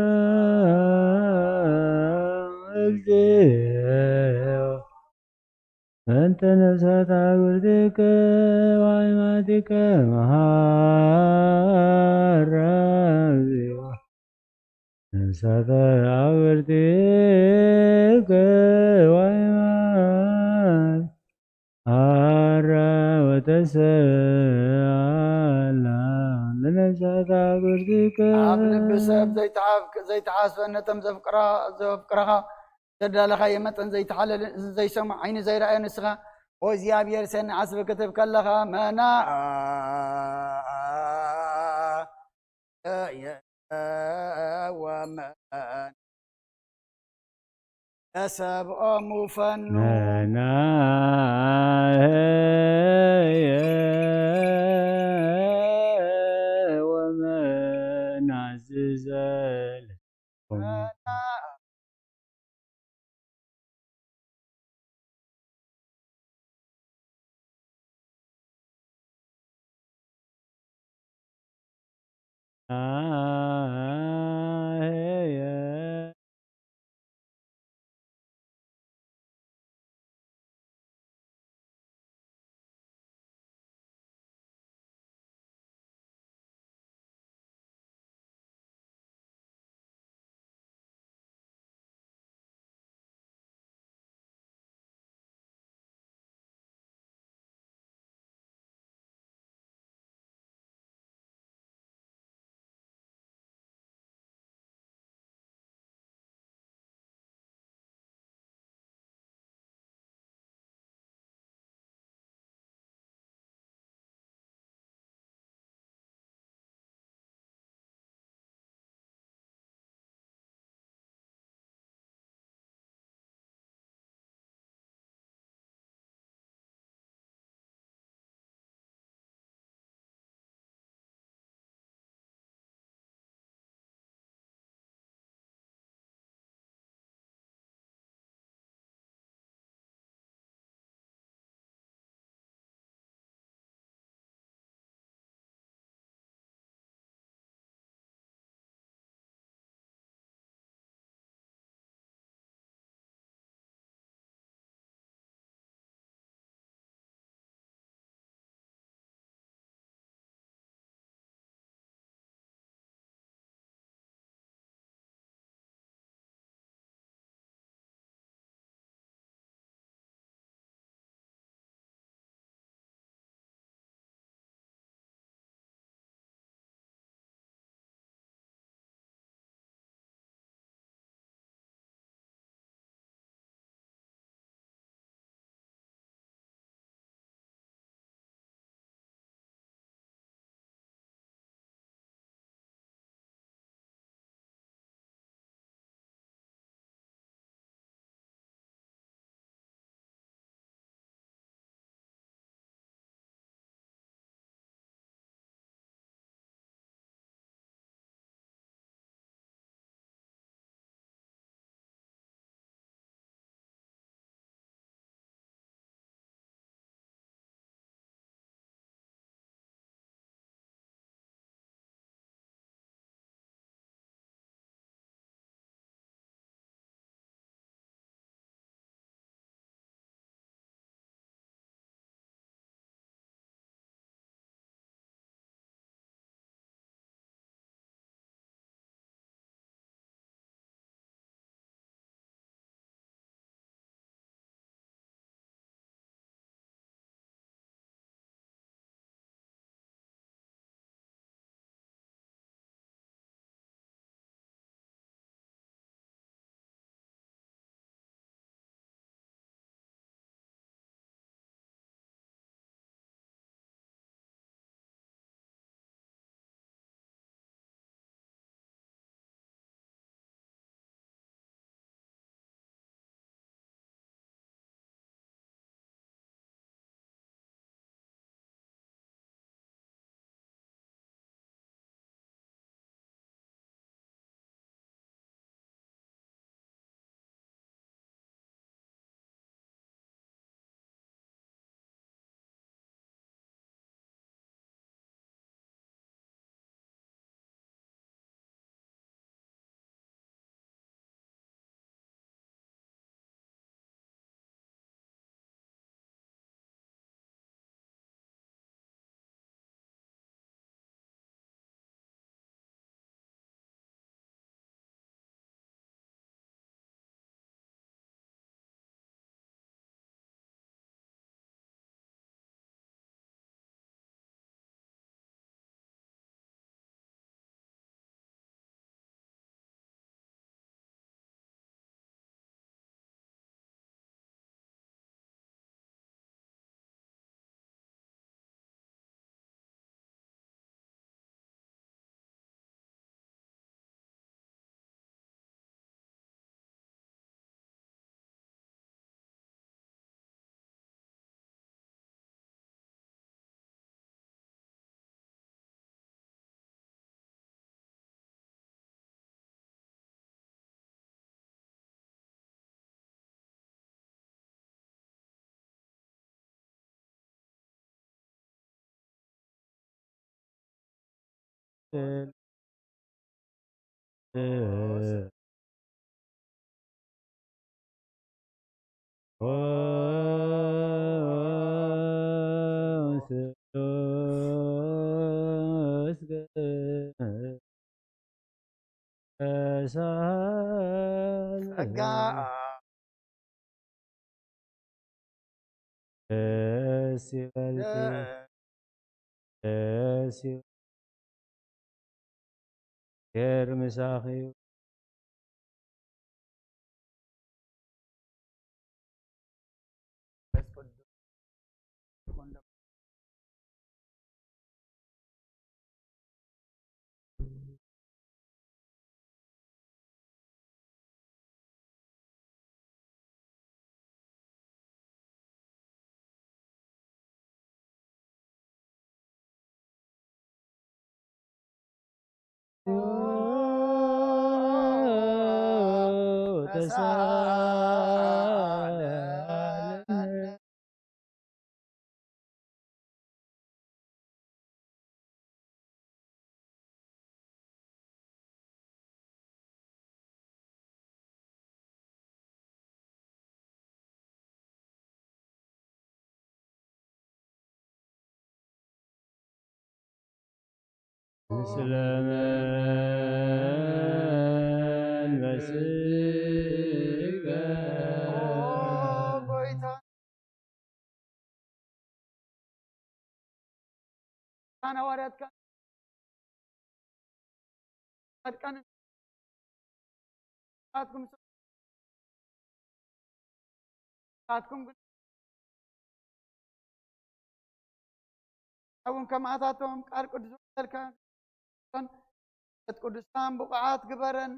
እግዚኦ በእንተ ነፍሳተ ኣግብርቲከ ዋይማቲከ መሃራ እግዚኦ ነፍሳተ ኣግብርቲከ ዋይማት ሃራ ወተስሃላ ለነፍሳተ ኣግብርቲከ ኣብ ልቢ ሰብ ዘይተሓፍ- ዘይተሓስበ ነቶም ዘፍቅራ- ዘፍቅረኻ ዘዳለኻዮ መጠን ዘይተሓለለ እዚ ዘይሰምዖ ዓይኒ ዘይረኣዮ ንስኻ ኦ እግዚኣብሔር ሰኒ ዓስቢ ክትብ ከለኻ መና ወመን ለሰብኦሙ ፈኑ መናህየ ወመናዝዘል እ፣ ጸጋ ደስ ይበልኪ። ደስ ይበል። ጌር ምሳኺ። ተሳለነ። ምስለ መንፈስከ። ኦ፣ ጎይታ፣ ቅዱሳን ሃዋርያትካ ጻድቃን ናትኩም ናትኩም ግን እውን ከማታቶም ቃል ቅዱስ ወንጌልካ ቅዱሳን ብቑዓት ግበረና።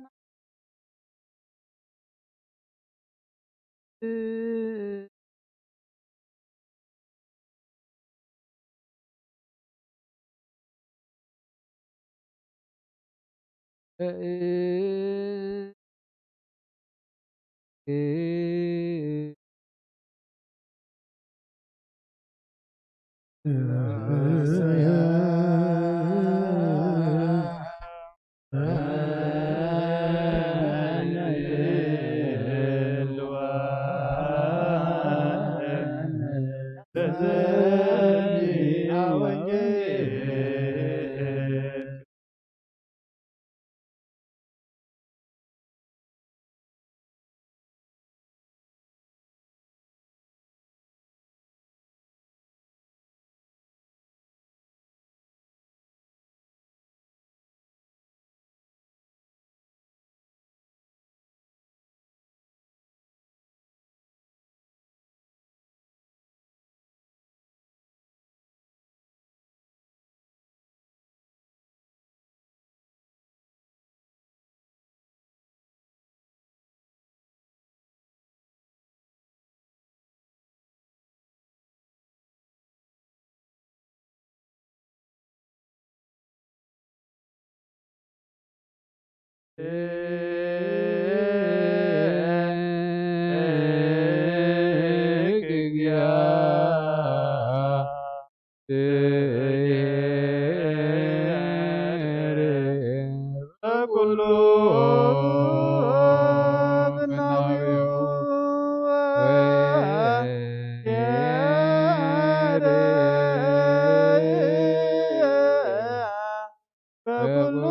በኩሉ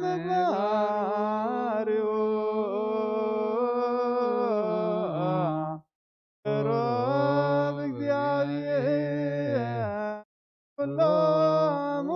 ምግባሪሁ ቅሩብ እግዚአብሔር ኩሎሙ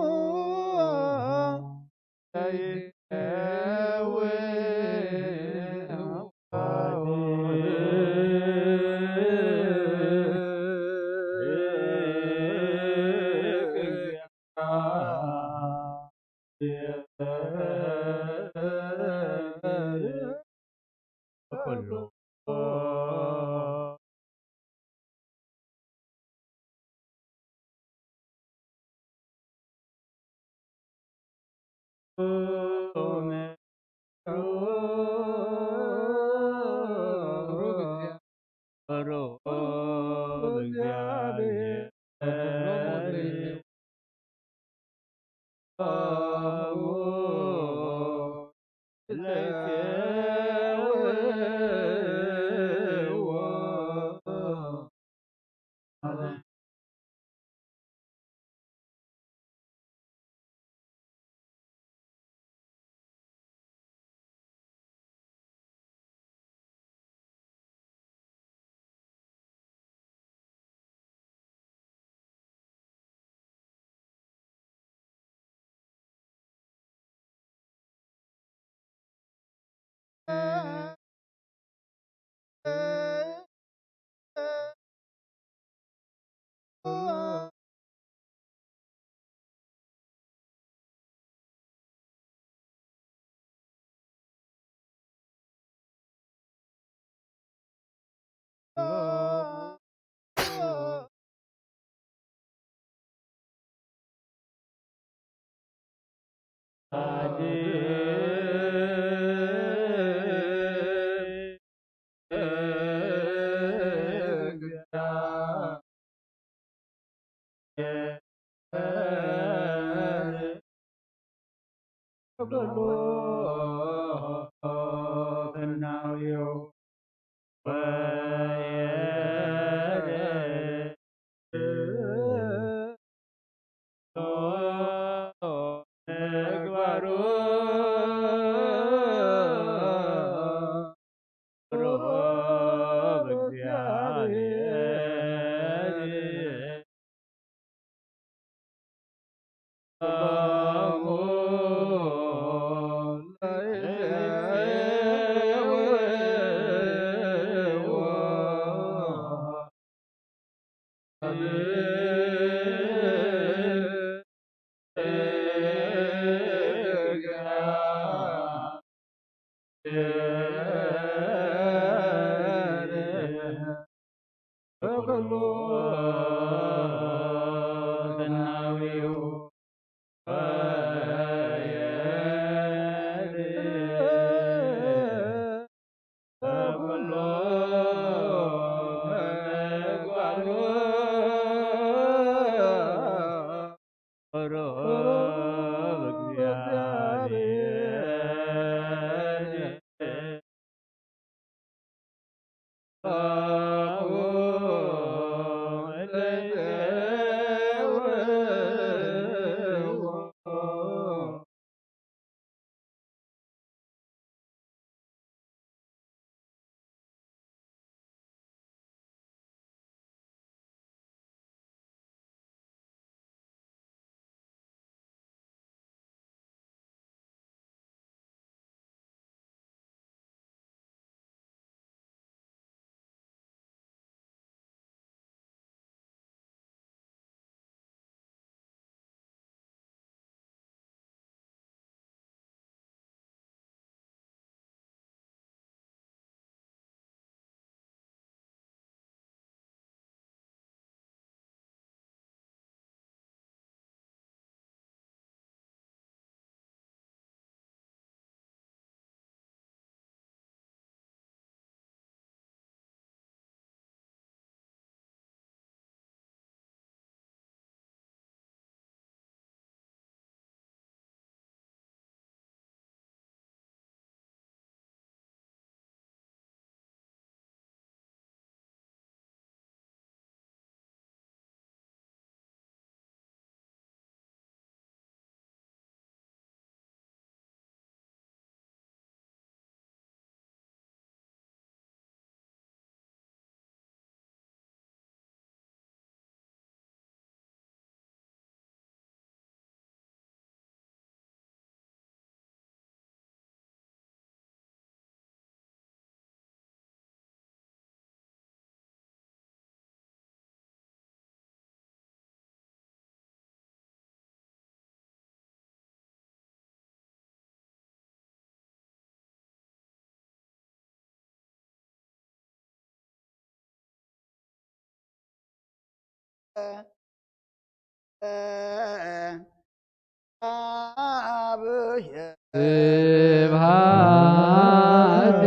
ስብሐት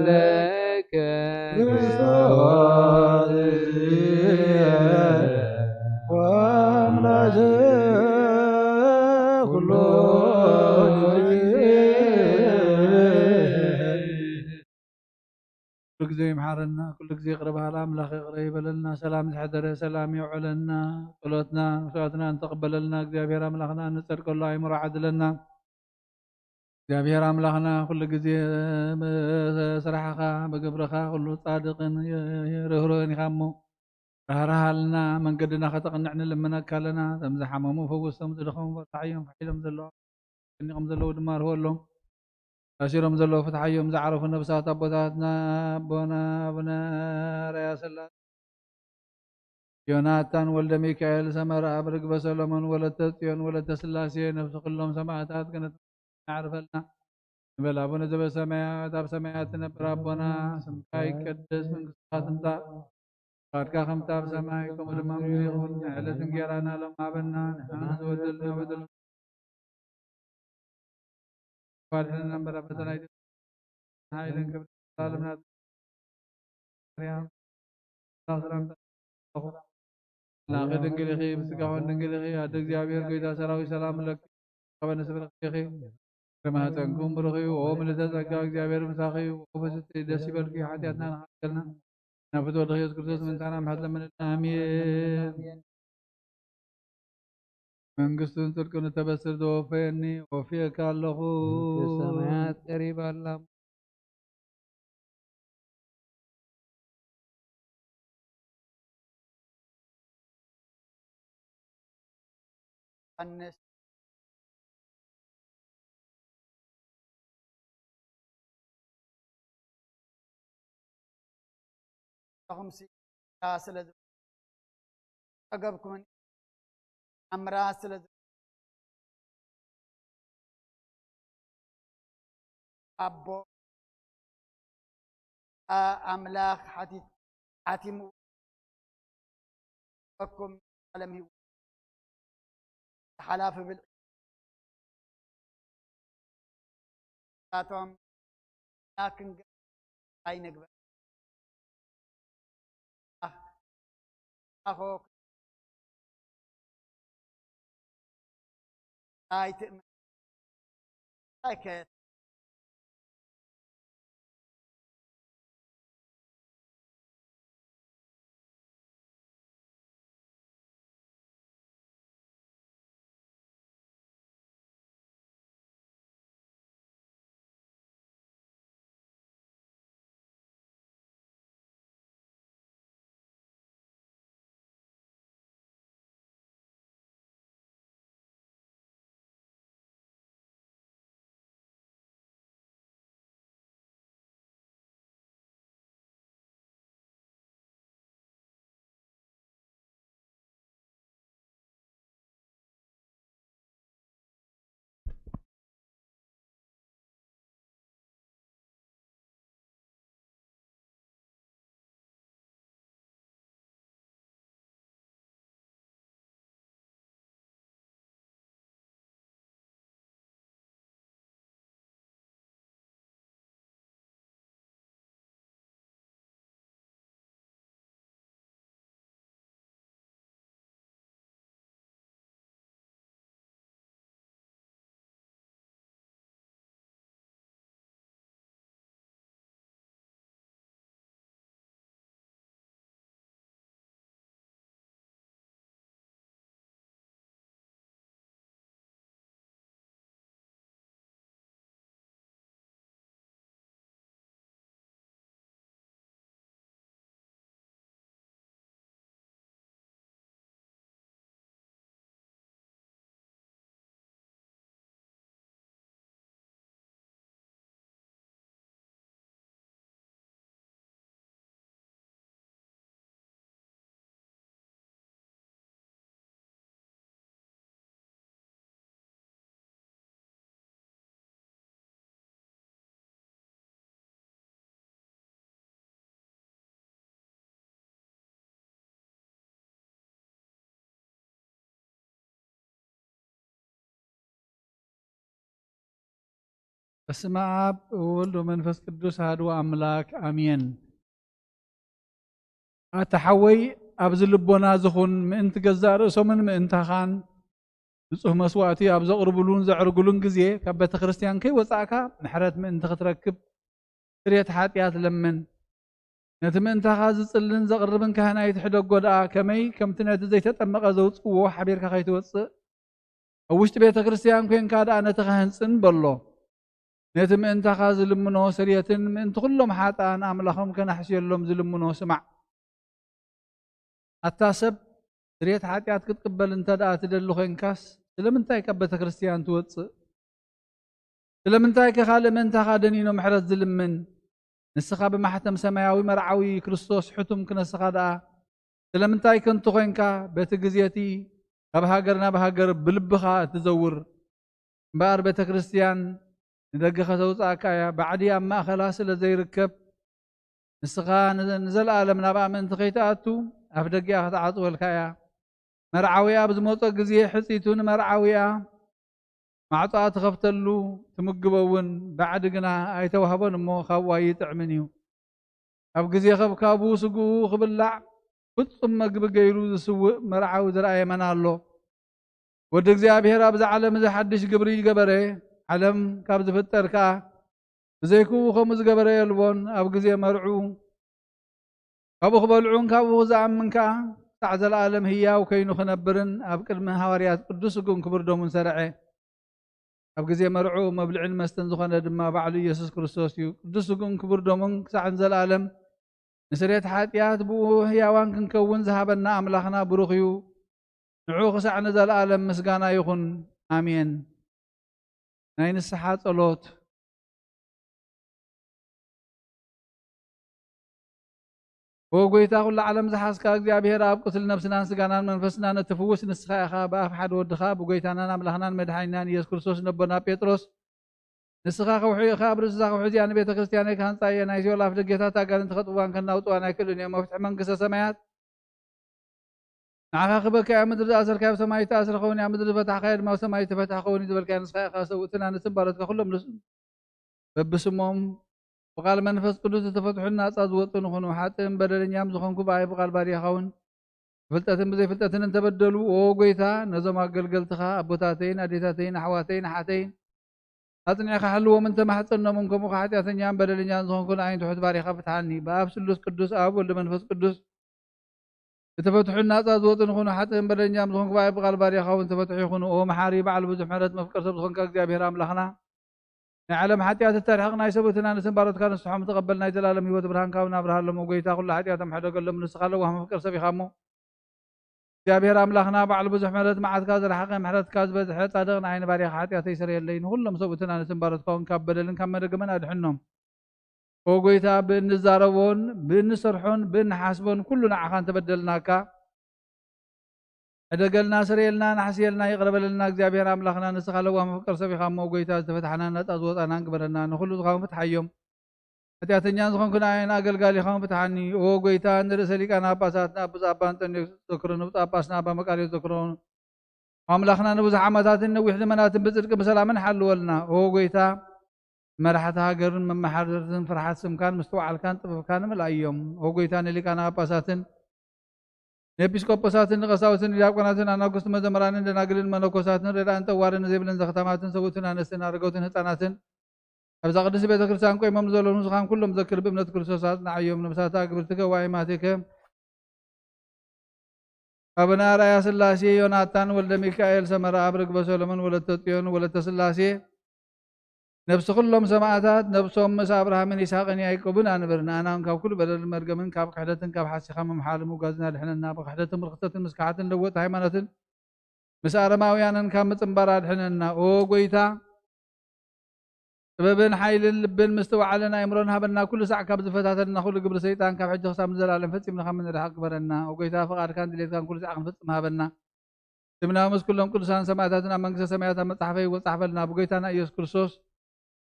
ለከ ክርስቶስ ወአምላክ ኩሉ ጊዜ። ኩሉ ግዜ ይምሓረና፣ ኩሉ ግዜ ይቕረ በሃሊ ኣምላኽ ይቕረ ይበለልና። ሰላም ዝሐደረ ሰላም የውዕለና። ጸሎትና መስዋዕትና እንተቕበለልና እግዚኣብሔር ኣምላኽና፣ እንጸድቀሉ ኣእምሮ ዓድለና። እግዚኣብሔር ኣምላኽና፣ ኩሉ ግዜ ብስራሕኻ ብግብርኻ ኩሉ ጻድቕን ርህሩህን ኢኻ እሞ፣ ራህራሃልና፣ መንገድና ከተቕንዕ ንልምነካ ኣለና። እቶም ዝሓመሙ ፈውሶም፣ ዝደኸሙ በርትዓዮም፣ ፋሕ ኢሎም ዘለዉ፣ ተጨኒቖም ዘለዉ ድማ ርህወሎም። ታሲሮም ዘለዉ ፍትሓዮም፣ ዝዓረፉ ነብሳት ኣቦታትና፣ ኣቦና ኣቡነ ኣርኣያ ስላሴ፣ ዮናታን ወልደ ሚካኤል፣ ሰመረ ኣብ ርግበ ሰሎሞን፣ ወለተ ጽዮን ወለተ ስላሴ፣ ነፍሲ ኩሎም ሰማእታት ገነት የዕርፈልና። ንበል። ኣቡነ ዘበሰማያት፣ ኣብ ሰማያት ትነብር ኣቦና፣ ስምካ ይቀደስ፣ መንግስትካ ትምጻእ፣ ፍቃድካ ከምቲ ኣብ ሰማይ ከምኡ ድማ ኣብ ምድሪ ይኹን። ንዕለት እንጌራና ሎም ሃበና፣ ንሕና ንዝበደልና በደል ዋድሕንና እምበር ኣብ ፈተና ኣይተ-፣ ሓይልን ክብርን ዘላለምና ማርያም፣ ሰላምታ ላኺ ድንግል ኢኺ፣ ብስጋኹን ድንግል ኢኺ፣ ኣደ እግዚኣብሔር ጎይታ ሰራዊት ሰላም ለኪ፣ ከበነ ስብርኺ ኢኺ፣ ከማህፀንኩም ብሩኽ እዩ፣ ኦ ምልዕተ ጸጋ እግዚኣብሔር ምሳኺ እዩ፣ ኦ ፍስሕቲ ደስ ይበልኪ፣ ሓጢኣትና ንሓጥልና፣ ናብ ፍትወልኺ ኢየሱስ ክርስቶስ ምእንታና ምሕረት ለምንልና፣ ኣሜን። መንግስቱን ጽድቁን እተበስር ዘወፈየኒ፣ ወፍየካ ኣለኹ። መንግስተ ሰማያት ቀሪባ ኣላ። ዮሃንስ ንስኹምሲ ስለ ዝብ-፣ ጸገብኩምን ኣምራ ስለ ዝብ-፣ ኣቦ፣ ኣ-፣ ኣምላኽ ሓቲት-፣ ሓቲምኩም ዓለም ህይወት ሓላፊ ብልዒ ናቶም ናክንገ-፣ ኣይንግበር። ኣኽ-፣ ኣኾ ኣይትእመን። ኣይከ-፣ በስመ አብ ወወልድ ወመንፈስ ቅዱስ አሐዱ አምላክ አሜን። ኣታ ሓወይ፣ ኣብዚ ልቦና ዝኹን ምእንቲ ገዛእ ርእሶምን ምእንታኻን ንጹህ መስዋእቲ ኣብ ዘቕርብሉን ዘዕርግሉን ግዜ፣ ካብ ቤተ ክርስቲያን ከይወጻእካ ምሕረት ምእንቲ ክትረክብ ስርየት ሓጢኣት ለምን። ነቲ ምእንታኻ ዝጽልን ዘቕርብን ካህን ኣይትሕደጎ ደኣ፣ ከመይ ከምቲ ነቲ ዘይተጠመቐ ዘውጽእዎ ሓቢርካ ከይትወጽእ፣ ኣብ ውሽጢ ቤተ ክርስቲያን ኮንካ ደኣ ነቲ ካህን ጽን በሎ። ነቲ ምእንታኻ ዝልምኖ ስርየትን ምእንቲ ኩሎም ሓጥኣን ኣምላኾም ከናሕስየሎም ዝልምኖ ስማዕ። ኣታ ሰብ፣ ስርየት ሓጢኣት ክትቅበል እንተ ደኣ ትደሊ ኾይንካስ፣ ስለምንታይ ካብ ቤተ ክርስቲያን ትወጽእ? ስለምንታይ ከ ካልእ ምእንታኻ ደኒኑ ምሕረት ዝልምን? ንስኻ ብማሕተም ሰማያዊ መርዓዊ ክርስቶስ ሕቱም ክነስኻ ደኣ፣ ስለምንታይ ከንቱ ኾይንካ በቲ ግዜ እቲ ካብ ሃገር ናብ ሃገር ብልብኻ እትዘውር? እምበኣር ቤተ ክርስቲያን ንደገ ከተውጽኣካ እያ። ባዕዲ ኣብ ማእከላ ስለ ዘይርከብ፣ ንስኻ ን-፣ ንዘለኣለም ናብኣ ምእንቲ ከይትኣቱ፣ ኣፍ ደጊኣ ክትዓጽወልካ እያ። መርዓዊኣ ኣብ ዝመጾ ግዜ፣ ሕጺቱ ንመርዓዊኣ ማዕጾኣ ትኸፍተሉ፣ ትምግቦ እውን፣ ባዕዲ ግና ኣይተዋህቦን እሞ፣ ካብኡ ኣይጥዕምን እዩ። ኣብ ግዜ ከብካቡ ስግኡ ክብላዕ ፍጹም መግቢ ገይሩ ዝስውእ መርዓዊ ዝረኣየ መን ኣሎ? ወዲ እግዚኣብሔር ኣብዚ ዓለም እዚ ሓድሽ ግብሪ ገበረ፣ ዓለም ካብ ዝፍጠር ከኣ ብዘይክኡ ከምኡ ዝገበረ የልቦን። ኣብ ግዜ መርዑ ካብኡ ክበልዑን ካብኡ ክዝኣምን ከኣ ክሳዕ ዘለኣለም ህያው ኮይኑ ክነብርን ኣብ ቅድሚ ሃዋርያት ቅዱስ ስግኡን ክቡር ደሙን ሰርዐ። ኣብ ግዜ መርዑ መብልዕን መስተን ዝኾነ ድማ ባዕሉ ኢየሱስ ክርስቶስ እዩ። ቅዱስ ስግኡን ክቡር ደሙን ክሳዕ ንዘለኣለም ንስርየት ሓጢኣት ብኡ ህያዋን ክንከውን ዝሃበና ኣምላኽና ብሩኽ እዩ። ንዑ ክሳዕ ንዘለኣለም ምስጋና ይኹን። ኣሜን። ናይ ንስሓ ጸሎት። ኦ ጎይታ፣ ኩሉ ዓለም ዝሓዝካ እግዚኣብሔር ኣብ፣ ቁስል ነብስናን ስጋናን መንፈስናን እትፍውስ ንስኻ ኢኻ። ብኣፍ ሓደ ወድኻ ብጎይታናን ኣምላኽናን መድሓኒናን ኢየሱስ ክርስቶስ ነቦና ጴጥሮስ፣ ንስኻ ከውሒ ኢኻ፣ ኣብ ርእሲ እዛ ከውሒ እዚኣ ንቤተ ክርስቲያነይ ክሃንጻ እየ። ናይ ሲኦል ኣፍ ደጌታት ኣጋንንቲ ከጥፍዋን ከናውጽዋን ኣይክእሉን እዮም። መፍትሒ መንግስተ ሰማያት ንዓኻ ክበካ እያ። ምድሪ ዝኣሰርካዮ ኣብ ሰማይ ይተኣስር ኸውን እያ፣ ምድሪ ዝፈታሕካዮ ድማ ኣብ ሰማይ ይተፈትሕ ኸውን እዩ ዝበልካዮ ንስኻ ኢኻ። ሰብኡትን ኣንስትን ባሮትካ ኩሎም ንስ-፣ በብስሞም ብቓል መንፈስ ቅዱስ ዝተፈትሑን ናጻ ዝወጹን ይኹኑ። ሓጥእን በደለኛም ዝኾንኩ ብኣይ ብቓል ባርያኻ እውን ብፍልጠትን ብዘይፍልጠትን እንተበደሉ፣ ኦ ጎይታ፣ ነዞም ኣገልገልትኻ ኣቦታተይን ኣዴታተይን ኣሕዋተይን ኣሓተይን ኣጽኒዕካ ሕልዎም እንተማሕጸኖምን፣ ከምኡ ሓጢኣተኛን በደለኛን ዝኾንኩ ንኣይን ትሑት ባርያኻ ፍትሓኒ። ብኣብ ስሉስ ቅዱስ ኣብ ወልድ መንፈስ ቅዱስ ዝተፈትሑን ናጻ ዝወጹን ይኹኑ። ሓጥእን በደለኛም ዝኾንኩ ብኣይ ብቓል ባርያኻ እውን ተፈትሑ ይኹኑ። ኦ መሓሪ በዓል ብዙሕ ምሕረት መፍቀር ሰብ ዝኾንካ እግዚኣብሔር ኣምላኽና፣ ናይ ዓለም ሓጢኣት እተርሕቕ ናይ ሰብኡትን ኣንስትን ባሮትካ ንስሖም ተቐበል። ናይ ዘላለም ህይወት ብርሃንካ እውን ኣብርሃሎም። ኦ ጎይታ፣ ኩሉ ሓጢኣቶም ሕደገሎም። ንስኻ ለዋህ መፍቀር ሰብ ኢኻ እሞ፣ እግዚኣብሔር ኣምላኽና ባዕሉ ብዙሕ ምሕረት መዓትካ ዝረሓቐ ምሕረትካ ዝበዝሐ ጻድቕ ንዓይኒ ባርያኻ ሓጢኣተይ ስረየለይ። ንኹሎም ሰብኡትን ኣንስትን ባሮትካ እውን ካብ በደልን ካብ መደገምን ኣድሕኖም። ኦ ጎይታ፣ ብእንዛረቦን ብእንሰርሖን ብእንሓስቦን ኩሉ ንዓኻ እንተበደልናካ፣ ሕደገልና፣ ስረየልና፣ ንሓስየልና፣ ይቕረ በለልና። እግዚኣብሔር ኣምላኽና ንስኻ ለዋህ መፍቀር ሰብ ኢኻ እሞ፣ ጎይታ፣ ዝተፈታሕናን ናጻ ዝወጻናን ግበረና። ንኹሉ ዝኸውን ፍትሓዮም። ሓጢኣተኛን ዝኾንኩ ንኣየን ኣገልጋሊኻውን ፍትሓኒ። ኦ ጎይታ፣ ንርእሰ ሊቃነ ጳጳሳትና ብፁዕ ኣባ እንጠንዮስ ዘክሮ፣ ንብፁዕ ጳጳስና ኣባ መቃርዮስ ዘክሮ፣ ኣምላኽና ንብዙሕ ዓመታትን ነዊሕ ዘመናትን ብጽድቂ ብሰላምን ሓልወልና። ኦ ጎይታ፣ መራሕቲ ሃገርን መመሓደርትን ፍርሓት ስምካን ምስትውዓልካን ጥበብካን ምልኣዮም። ኦ ጎይታ፣ ንሊቃነ ጳጳሳትን ንኤጲስቆጶሳትን ንቀሳውስትን ንዲያቆናትን ኣናጉስቲ መዘምራንን ደናግልን መነኮሳትን ረዳእን ጠዋርን ዘይብልን ዘኽታማትን ሰብኡትን ኣንስትን ኣረገውትን ህፃናትን ኣብዛ ቅድስቲ ቤተ ክርስቲያን ቆይሞም ንዘለውን ህዝኻን ኩሎም ዘክር ብእምነት ክርስቶስ ኣጽንዓዮም። ነብሳታ ግብርቲ ገዋይ ማቴከ ኣቡነ ኣርኣያ ስላሴ፣ ዮናታን ወልደ ሚካኤል ሰመራ፣ ኣብ ርግበ ሰሎሞን፣ ወለተ ጽዮን፣ ወለተ ስላሴ፣ ነብሲ ኩሎም ሰማእታት፣ ነብሶም ምስ ኣብርሃምን ይስሐቅን ያዕቆብን ኣንብር። ንኣናን ካብ ኩሉ በደልን መርገምን፣ ካብ ክሕደትን ካብ ሓሲኻ ምምሓል ምውጋዝን ኣድሕነና። ብክሕደትን ብርክሰትን ምስ ክሓትን ለወጥ ሃይማኖትን ምስ ኣረማውያንን ካብ ምጽንባር ኣድሕነና። ኦ ጎይታ፣ ጥበብን ሓይልን ልብን ምስትውዓልን ኣእምሮን ሃበና። ኩሉ ሳዕ ካብ ዝፈታተነና ኩሉ ግብሪ ሰይጣን ካብ ሕጂ ክሳብ ንዘለኣለም ፈጺምና ካብ ምንርሕቕ ግበረና። ኦ ጎይታ፣ ፍቓድካን ድሌትካን ኩሉ ሳዕ ክንፍጽም ሃበና። ስምና ምስ ኩሎም ቅዱሳን ሰማእታትን ኣብ መንግስተ ሰማያት ኣብ መጽሓፈይ ይወጻሕ በልና። ብጎይታና ኢየሱስ ክርስቶስ፣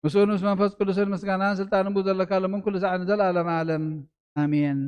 ምስኡን ምስ መንፈስ ቅዱስን ምስጋናን ስልጣንን ብኡ ዘለካ፣ ሎምን ኩሉ ሳዕን ንዘለኣለም ዓለም። ኣሜን።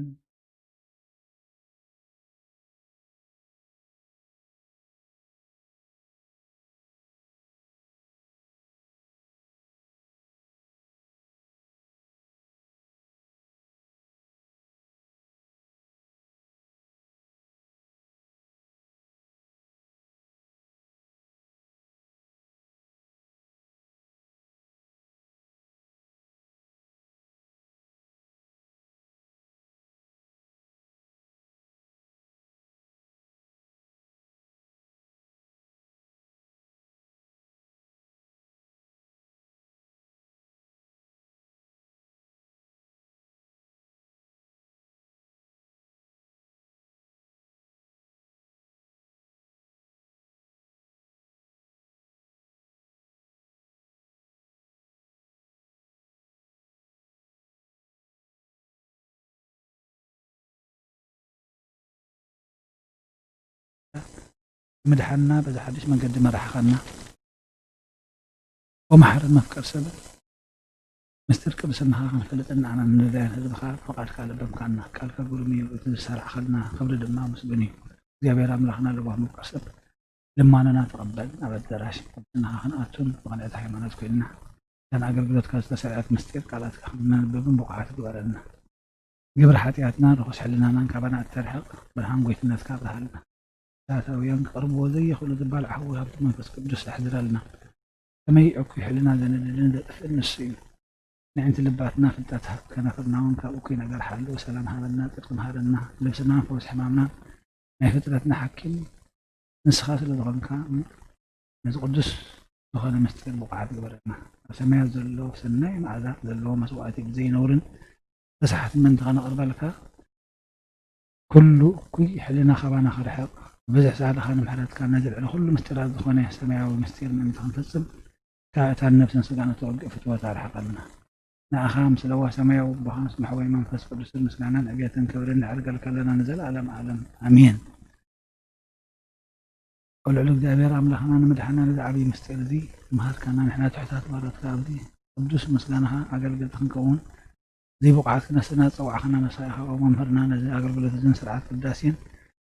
ምድሓንና በዚ ሓድሽ መንገዲ መራሕኻና። ወመሓረን መፍቀር ሰብን ምስጢር ቅድስናኻ ክንፈልጥን ንዓና ንደልያን ህዝብኻ ፍቓድካ ለበምካና። ቃልካ ግሩም እዩ፣ እቲ ዝሰራሕኻልና ክብሪ ድማ ምስጉን እዩ። እግዚኣብሔር ኣምላኽና ለዋህ መፍቀር ሰብ ልማኖና ተቐበል። ኣብ ኣዳራሽ ቅድስናኻ ክንኣቱን ብቕንዕቲ ሃይማኖት ኮይንና፣ እተን ኣገልግሎትካ ዝተሰርዐት ምስጢር ቃላትካ ክንነንብብን ብቑዓት ግበረና። ግብሪ ሓጢኣትና፣ ርኹስ ሕልናናን ካባና እተርሕቕ ብርሃን ጎይትነትካ ኣብርሃልና። እሳታውያን ክቐርብዎ ዘይኽእሉ ዝባል ሓዊ ሃብቲ መንፈስ ቅዱስ ኣሕድረልና። ከመይ እኩይ ሕልና ዘነድድን ዘጥፍእን ንሱ እዩ። ንዕንቲ ልባትና ፍልጠት ሃብ፣ ከናፍርና እውን ካብ እኩይ ነገር ሓሉ። ሰላም ሃበና፣ ጽድቂ ምሃረና። ልብስናን ፈውሲ ሕማምናን ናይ ፍጥረትና ሓኪም ንስኻ ስለ ዝኾንካ፣ ነዚ ቅዱስ ዝኾነ ምስጢር ብቑዓት ግበረና። ኣብ ሰማያት ዘሎ ሰናይ መኣዛ ዘለዎ መስዋእቲ ብዘይነውርን ተሳሓቲ ምእንቲ ከነቕርበልካ፣ ኩሉ እኩይ ሕልና ካባና ክርሕቕ፣ ብብዝሒ ጻድኻ ንምሕረትካ፣ ነዚ ልዕሊ ኩሉ ምስጢራት ዝኾነ ሰማያዊ ምስጢር ምእንቲ ክንፍጽም፣ ካብ እታ ነፍስን ስጋን እተወግእ ፍትወት ኣርሕቐልና። ንኣኻ ምስ ለዋ ሰማያዊ ኣቦኻ ምስ መሕወይ መንፈስ ቅዱስን ምስጋናን ዕብየትን ክብርን ነዕርገልካ ኣለና ንዘለኣለም ዓለም። ኣሜን። ኦ ልዑል እግዚኣብሔር ኣምላኽና፣ ንምድሓና ነዚ ዓብዪ ምስጢር እዚ ምሃርካና፣ ንሕና ትሑታት ባሮትካ ኣብዚ ቅዱስ ምስጋናኻ ኣገልገልቲ ክንከውን ዘይብቑዓት ክነስና ዝጸዋዕኻና መሳኢኻ፣ ኦ መምህርና፣ ነዚ ኣገልግሎት እዝን ስርዓት ቅዳሴን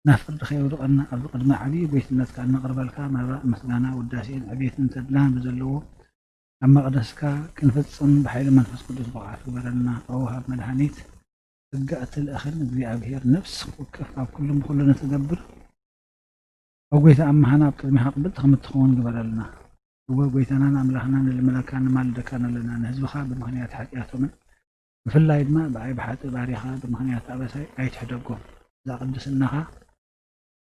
ናብ ፍርዲ ከየውድቐና፣ ኣብዚ ቅድሚ ዓብዪ ጎይትነትካ እነቕርበልካ መባእ ምስጋና፣ ውዳሴን ዕብየትን ተድላን ብዘለዎ ኣብ መቕደስካ ክንፍጽም ብሓይሊ መንፈስ ቅዱስ ብቕዓት ግበረልና። ኦ ወሃብ መድሃኒት፣ ጸጋ እትልእኽን እግዚኣብሔር፣ ነፍሲ ወከፍ ኣብ ኩሉ ብኹሉ ንትገብር፣ ኦ ጐይታ፣ ኣምሃና ኣብ ቅድሜኻ ቅብልቲ ከም እትኸውን ግበረልና። እወ ጐይታናን ኣምላኽናን ንልምነካን ንማልደካን ኣለና። ንህዝብኻ ብምኽንያት ሓጢኣቶምን ብፍላይ ድማ ብኣይ ብሓጥእ ባሪኻ ብምኽንያት ኣበሳይ ኣይትሕደጎም። እዛ ቅድስናኻ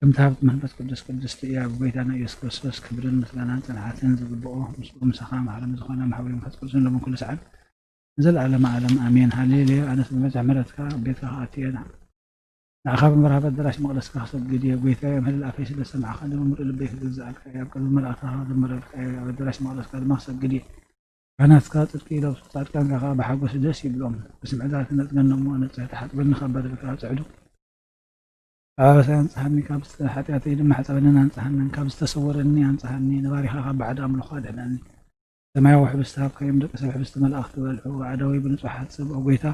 ከምቲ ሃብቲ መንፈስ ቅዱስ ቅድስቲ እያ። ብጎይታና ኢየሱስ ክርስቶስ ክብርን ምስጋናን ጽንዓትን ዝግብኦ፣ ምስኡ ምሳኻ መሓሪ ዝኾነ መሓውሪ መንፈስ ቅዱስን ሎምን ኩሉ ሰዓት ንዘለኣለመ ዓለም ኣሜን። ሃሌሉያ። ኣነስ ብመብዝሒ ምሕረትካ ኣብ ቤትካ ክኣቱ እየ። ንዓኻ ብምርሃብ ኣዳራሽ መቕደስካ ክሰግድ እየ። ጎይታየ፣ ምህልል ኣፈይ ስለ ዝሰማዕኻ፣ ደመ ምሉእ ልበይ ክግዝኣልካ እየ። ኣብ ቅድሚ መላእኽትኻ ክዝምረልካ እየ። ኣብ ኣዳራሽ መቕደስካ ድማ ክሰግድ እየ። ካህናትካ ጽድቂ ይለብሱ፣ ጻድቃንካ ከኣ ብሓጎስ ደስ ይብሎም። ብስምዒታት ነጽገኖም እሞ፣ ንጽሕቲ ሓጽበኒ ካብ በደልካ ኣጽዕዱ። ካብ ኣበሳይ ኣንጽሃኒ፣ ካብ ዝተ-፣ ሓጢኣተይ ድማ ሕጸበንን ኣንጽሃንን። ካብ ዝተሰወረኒ ኣንጽሃኒ፣ ንባሪኻ ካብ ባዕዲ ኣምልኾ ኣድሕነኒ። ሰማያዊ ሕብስቲ ሃብካዮም፣ ደቂ ሰብ ሕብስቲ መላእኽቲ በልዑ። ኣእዳወይ ብንጹሓት ጽብኦ ጐይታ፣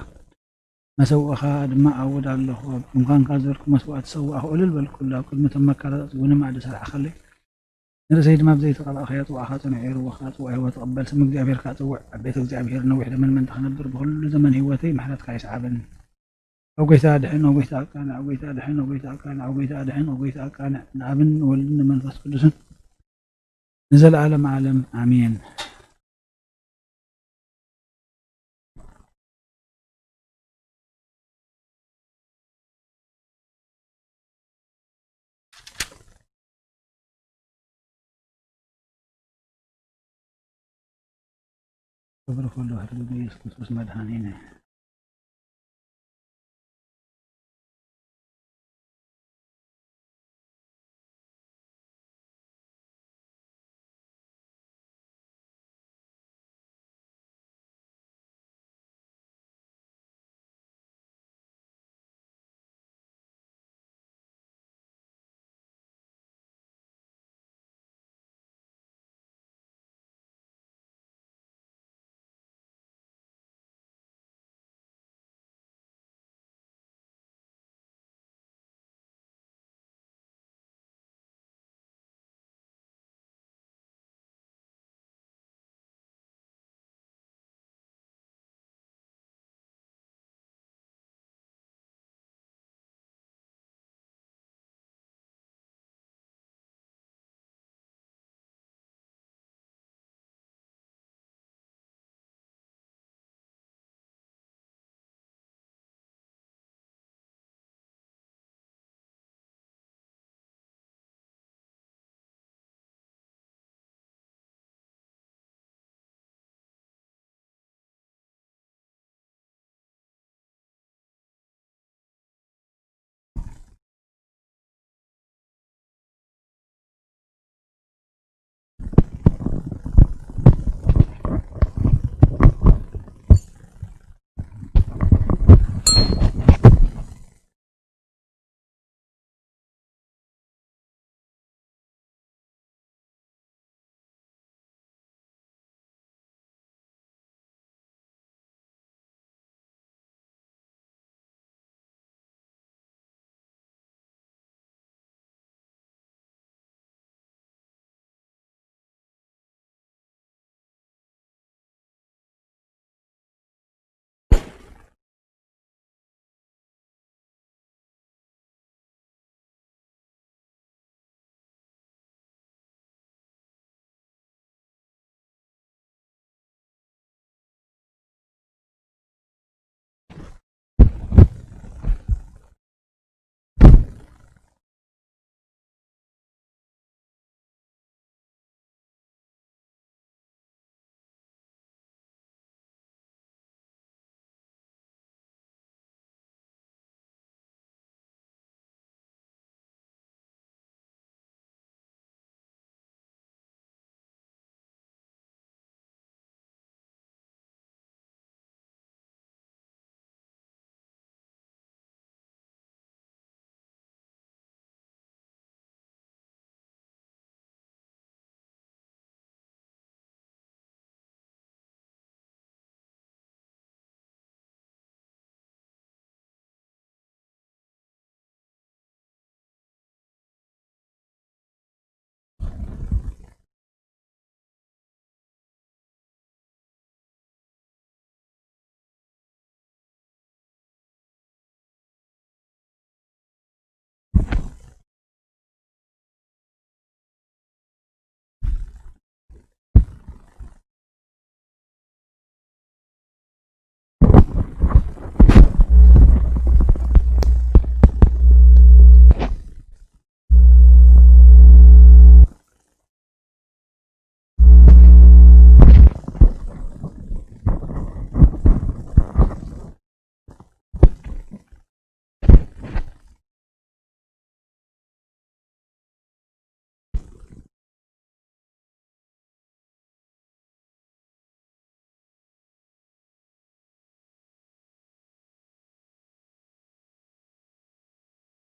መሰውእኻ ድማ ኣውድ ኣለኹ። ኣብ ድንኳንካ ዝበልኩ መስዋእቲ ሰዋእኹ፣ እልል በልኩሉ። ኣብ ቅድሚ እቶም መካራት እውን መኣዲ ሰራዕኻለይ። ንርእሰይ ድማ ብዘይ ተቐባእካዮ ጽዋእካ ጽኑዕ እዩ። ርቡእካ ጽዋእ ህይወት እቕበል፣ ስም እግዚኣብሔር ከኣ ጽውዕ። ኣብ ቤት እግዚኣብሔር ነዊሕ ዘመን ምእንቲ ክነብር፣ ብኹሉ ዘመን ህይወተይ ምሕረትካ ይስዓበኒ። ኦ ጐይታ ኣድሕን፣ ኦ ጐይታ ኣቃንዕ፣ ኦ ጐይታ ኣድሕን፣ ኦ ጐይታ ኣቃንዕ፣ ኦ ጐይታ ኣድሕን፣ ኦ ጐይታ ኣቃንዕ። ንኣብን ንወልድን ንመንፈስ ቅዱስን ንዘለኣለም ዓለም ኣሜን። ክብሪ ኩሉ ክብሪ ብኢየሱስ ክርስቶስ መድሓኒነ።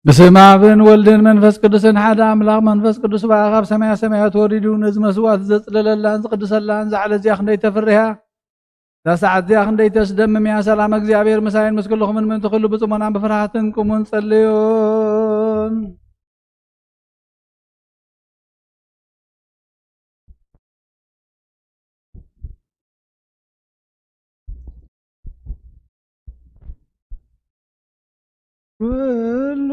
ብስም ኣብን ወልድን መንፈስ ቅዱስን ሓደ ኣምላኽ። መንፈስ ቅዱስ ብኣኻ ኣብ ሰማያ ሰማያት ወሪዱ ነዚ መስዋዕት ዘጽለለላን ዝቕድሰላን ዛዕለ እዚኣ ክንደይ ተፍርህ እያ። እዛ ሰዓት እዚኣ ክንደይ ተስደምም እያ። ሰላም እግዚኣብሔር ምሳይን ምስ ኩልኹምን ምእንቲ ኩሉ ብጽሞናን ብፍርሃትን ቁሙን ጸልዩን። ኩሉ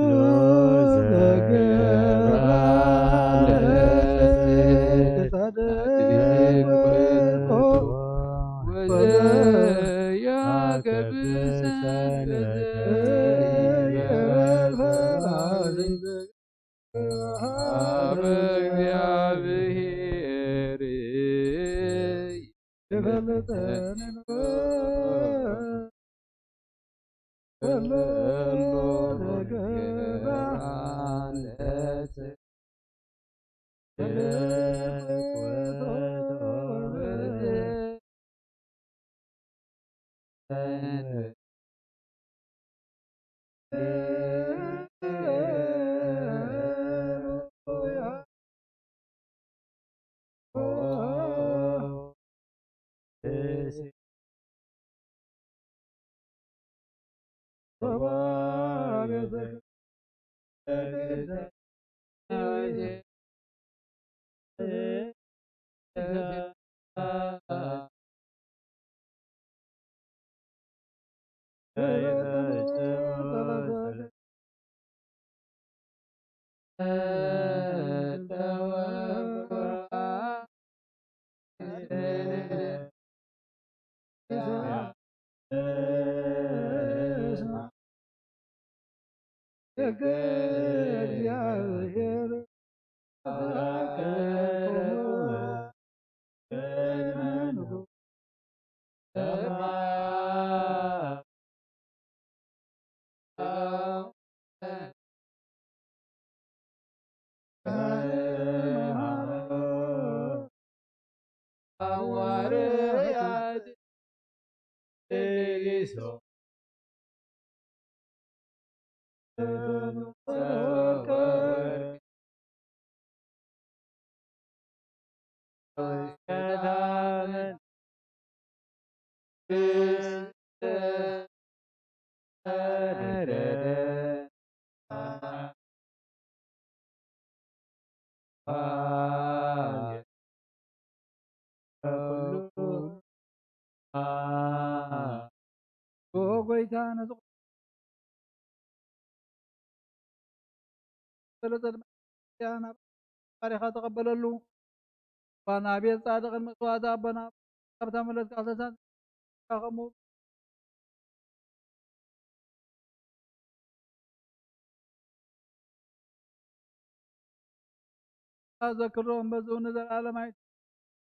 ነገር ጎይታ ነዚ ገለጸ ድማ ናብ ባሪኻ ተቐበለሉ። ባና ቤት ጻድቕን መስዋዕቲ ኣቦና ካብታ መለት ካሰሳን ከምኡ ዘክሮም በዝኡ ንዘለዓለም ኣይት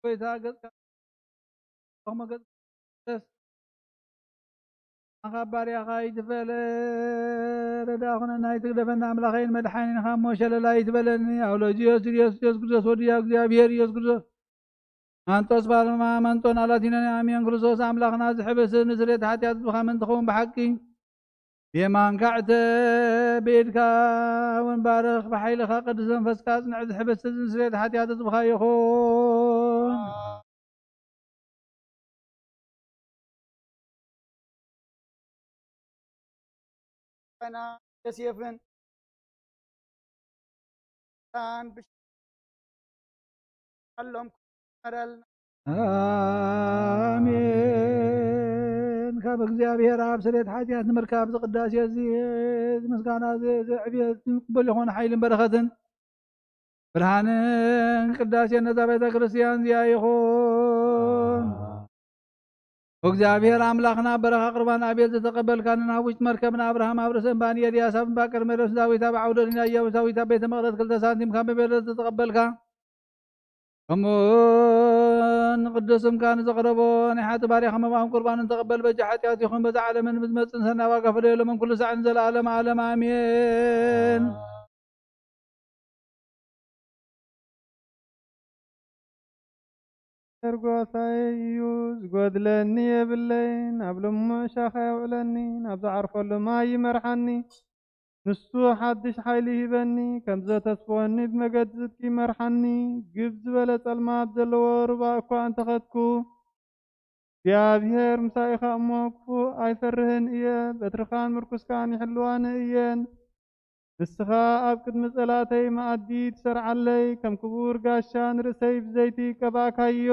ጎይታ ገጽካ ተኽሞ ገጽ ደስ ኣኻ ባርያኻ ኣይትፈለ ረዳ ኹነና ኣይትግደፈና ኣምላኸይን መድሓኒን ኻ እሞ ሸለላ ኣይትበለኒ ኣውሎጅዮስ ኢየሱስ ክርስቶስ ወድያ እግዚኣብሔር ኢየሱስ ክርስቶስ ማንጦስ ባርማ ማንጦን ኣላቲነን ኣሜን። ክርስቶስ ኣምላኽና ዝሕብስ ንስሬት ሓጢኣት ብኻ ምእንቲ ኸውን ብሓቂ ብየማንካ ዕተ ብኢድካ እውን ባርኽ ብሓይልኻ ቅዱስ መንፈስካ ኣጽንዕ። ዝሕብስ ንስሬት ሓጢኣት ህዝብኻ ይኹን። ና ዮሴፍን ን ብሽ ኣሎም መረልና። ኣሜን። ካብ እግዚኣብሔር ኣብ ስሬት ሓጢኣት ንምርካብ ዝቅዳሴ እዚ ምስጋና እዚ ዕብየት ቅቡል ይኾን ሓይልን በረኸትን ብርሃንን ቅዳሴ ነዛ ቤተ ክርስቲያን እዚኣ ይኹን። እግዚኣብሔር ኣምላኽና በረኻ ቁርባን ኣቤል ዝተቐበልካ ንናብ ውሽጢ መርከብ ንኣብርሃም ኣብ ርእሰ እምባን ኤልያስ ኣብ እምባ ቀርሜሎስ ዳዊት ኣብ ዓውደ ድንያ ኢያቡሳዊት ኣብ ቤተ መቕደስ ክልተ ሳንቲም ካብ መቤለት ዝተቐበልካ እሞ ንቅዱስ ስምካ ንዘቕረቦ ናይ ሓቲ ባርያኻ መባእን ቁርባንን ተቐበል። በጃ ሓጢኣት ይኹን በዛ ዓለምን ብዝመጽእ ንሰና ዋጋ ፈደዮ ሎምን ኩሉ ሳዕን ዘለኣለም ዓለም ኣሜን። ተርጓሳይ እዩ ዝጎድለኒ የብለይን። ኣብ ልሙዕ ሻኻ የውዕለኒ ናብ ዝዓርፈሉ ማይ ይመርሓኒ። ንሱ ሓድሽ ሓይሊ ይህበኒ፣ ከም ዘተስፈወኒ ብመገዲ ጽድቂ ይመርሓኒ። ግብ ዝበለ ጸልማት ዘለዎ ሩባ እኳ እንተኸድኩ፣ እግዚኣብሔር ምሳይ ኢኻ እሞ ክፉእ ኣይፈርህን እየ። በትርኻን ምርኩስካን ይሕልዋኒ እየን። ንስኻ ኣብ ቅድሚ ጸላእተይ መኣዲ ትሰርዓለይ፣ ከም ክቡር ጋሻ ንርእሰይ ብዘይቲ ቀባእካዮ።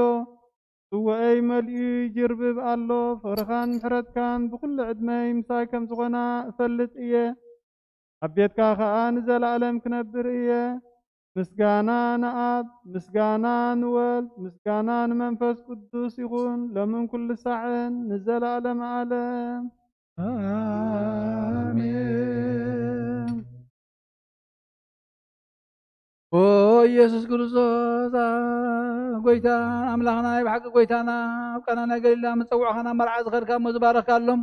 ጽዋኤይ መሊኡ ይጅርብብ ኣሎ። ፍቕርኻን ምሕረትካን ብኹሉ ዕድመይ ምሳይ ከም ዝኾና እፈልጥ እየ። ኣብ ቤትካ ኸኣ ንዘለኣለም ክነብር እየ። ምስጋና ንኣብ፣ ምስጋና ንወልድ፣ ምስጋና ንመንፈስ ቅዱስ ይኹን፣ ሎምን ኩሉ ሳዕን ንዘለኣለም ዓለም። ኣሜን። ኦ ኢየሱስ ክርስቶስ፣ ኣ፣ ጎይታ ኣምላኽና፣ ናይ ብሓቂ ጎይታና፣ ኣብ ቃና ናይ ገሊላ ምስ ጸውዕኻ ናብ መርዓ ዝኸድካ እሞ ዝባረኽካሎም፣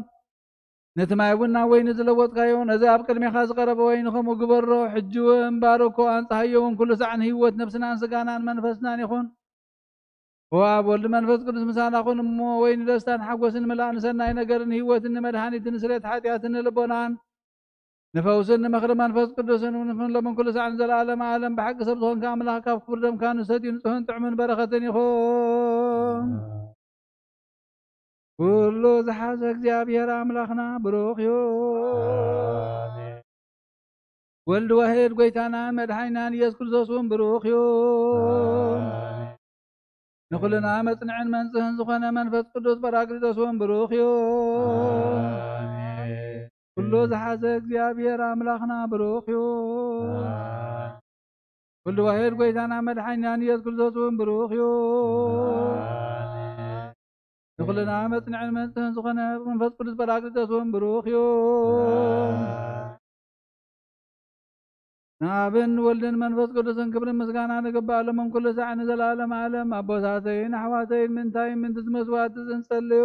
ነቲ ማይ እውን ናብ ወይኒ ዝለወጥካዮ፣ ነዚ ኣብ ቅድሜኻ ዝቐረበ ወይኒ ከምኡ ግበሮ። ሕጂ እውን ባርኮ፣ ኣንጽሃዮ እውን፣ ኩሉ ሳዕ ንህይወት ነፍስናን ስጋናን መንፈስናን ይኹን። ኦ ኣብ ወልድ መንፈስ ቅዱስ ምሳና ኩን እሞ፣ ወይኒ ደስታን ሓጎስን ምላእ፣ ንሰናይ ነገርን ህይወትን ንመድሃኒትን ንስሬት ሓጢኣትን ንልቦናን ንፈውስን ንምኽሪ መንፈስ ቅዱስን እውን ንኹን ሎምን ኩሉ ሳዕን ዘለኣለም ዓለም። ብሓቂ ሰብ ዝኾንካ ኣምላኽ፣ ካብ ክቡር ደምካ ንሰትዩ ንጹህን ጥዑምን በረኸትን ይኹን። ኩሉ ዝሓዘ እግዚኣብሔር ኣምላኽና ብሩኽ እዩ። ኣሜን። ወልድ ዋሕድ ጎይታናን መድሓኒናን ኢየሱስ ክርስቶስ እውን ብሩኽ እዩ። ኣሜን። ንኹልና መጽንዕን መንጽህን ዝኾነ መንፈስ ቅዱስ ጳራቅሊጦስ እውን ብሩኽ እዩ። ኣሜን። ኩሉ ዝሓዘ እግዚኣብሔር ኣምላኽና ብሩኽ እዩ። ኣሜን። ኩሉ ዋሕድ ጎይታና መድሓኒናን ኢየሱስ ክርስቶስ እውን ብሩኽ እዩ። ኣሜን። ንኹልና መጽንዕን መንጽህን ዝኾነ መንፈስ ቅዱስ ጳራቅሊጦስ እውን ብሩኽ እዩ። ኣሜን። ንኣብን ወልድን መንፈስ ቅዱስን ክብርን ምስጋና ንግባእ፣ ሎምን ኩሉ ሳዕ ንዘለኣለም ዓለም። ኣቦታተይን ኣሕዋተይን፣ ምንታይ ምንቲ መስዋዕቲ ዝንጸልዩ።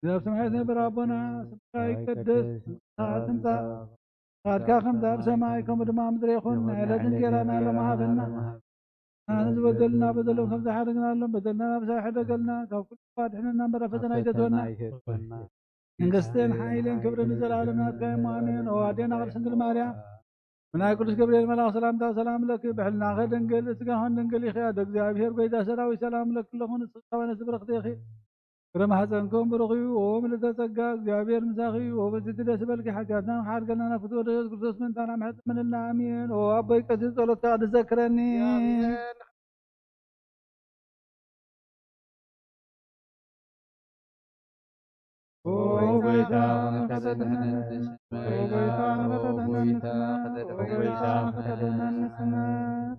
እዛ ኣብ ሰማይ ትነብር ኣቦና፣ ስምካ ይቀደስ፣ መንግስትኻ ትምጻእ፣ ፍቃድካ ከምቲ ኣብ ሰማይ፣ ከምኡ ድማ ኣብ ምድሪ ይኹን። ናይ ዕለት እንጀራና ሎሚ ሃበና። ንሕና ንዝበደሉና በደሎም ከም ዝሓደግናሎም፣ በደልና ናብ ሰማይ ሕደገልና፣ ካብ ኩሉ ክፉእ ኣድሕነና እምበር፣ ኣብ ፈተና ኣይተእትወና። መንግስትን ሓይልን ክብርን ንዘለኣለም ናትካ እዩ። ኣሜን። ኦ ኣዴና ቅድስት ድንግል ማርያም፣ ብናይ ቅዱስ ገብርኤል መልኣኽ ሰላምታ ሰላም ለኪ፣ ብሕልናኺ ድንግል፣ ስጋኽን ድንግል ኢኺ። ኣደ እግዚኣብሔር፣ ጎይታ ሰራዊት፣ ሰላም ለኪ ኣለኹ። ንስኺ ካብ ኣንስቲ ብርኽቲ ኢኺ፣ ፍረ ማሕፀንኩም ብሩኽ እዩ። ኦ ምልዕተ ጸጋ፣ እግዚኣብሔር ምሳኺ እዩ። ኦ ብፅዕቲ ደስ ይበልኪ፣ ሓጢኣትና ንኽሓድገልና ናብ ፍትወ ኢየሱስ ክርስቶስ ምእንታና ምሕረት ለምንልና። ኣሜን። ኦ ኣቦይ ቀሲስ፣ ጸሎትካ ቅድስት ዘክረኒ። ኦ ጎይታ፣ ከተድሕነኒ ስመር። ኦ ጎይታ፣ ከተድሕነኒ ስመር። ኦ ጎይታ፣ ከተድሕነኒ ስመር።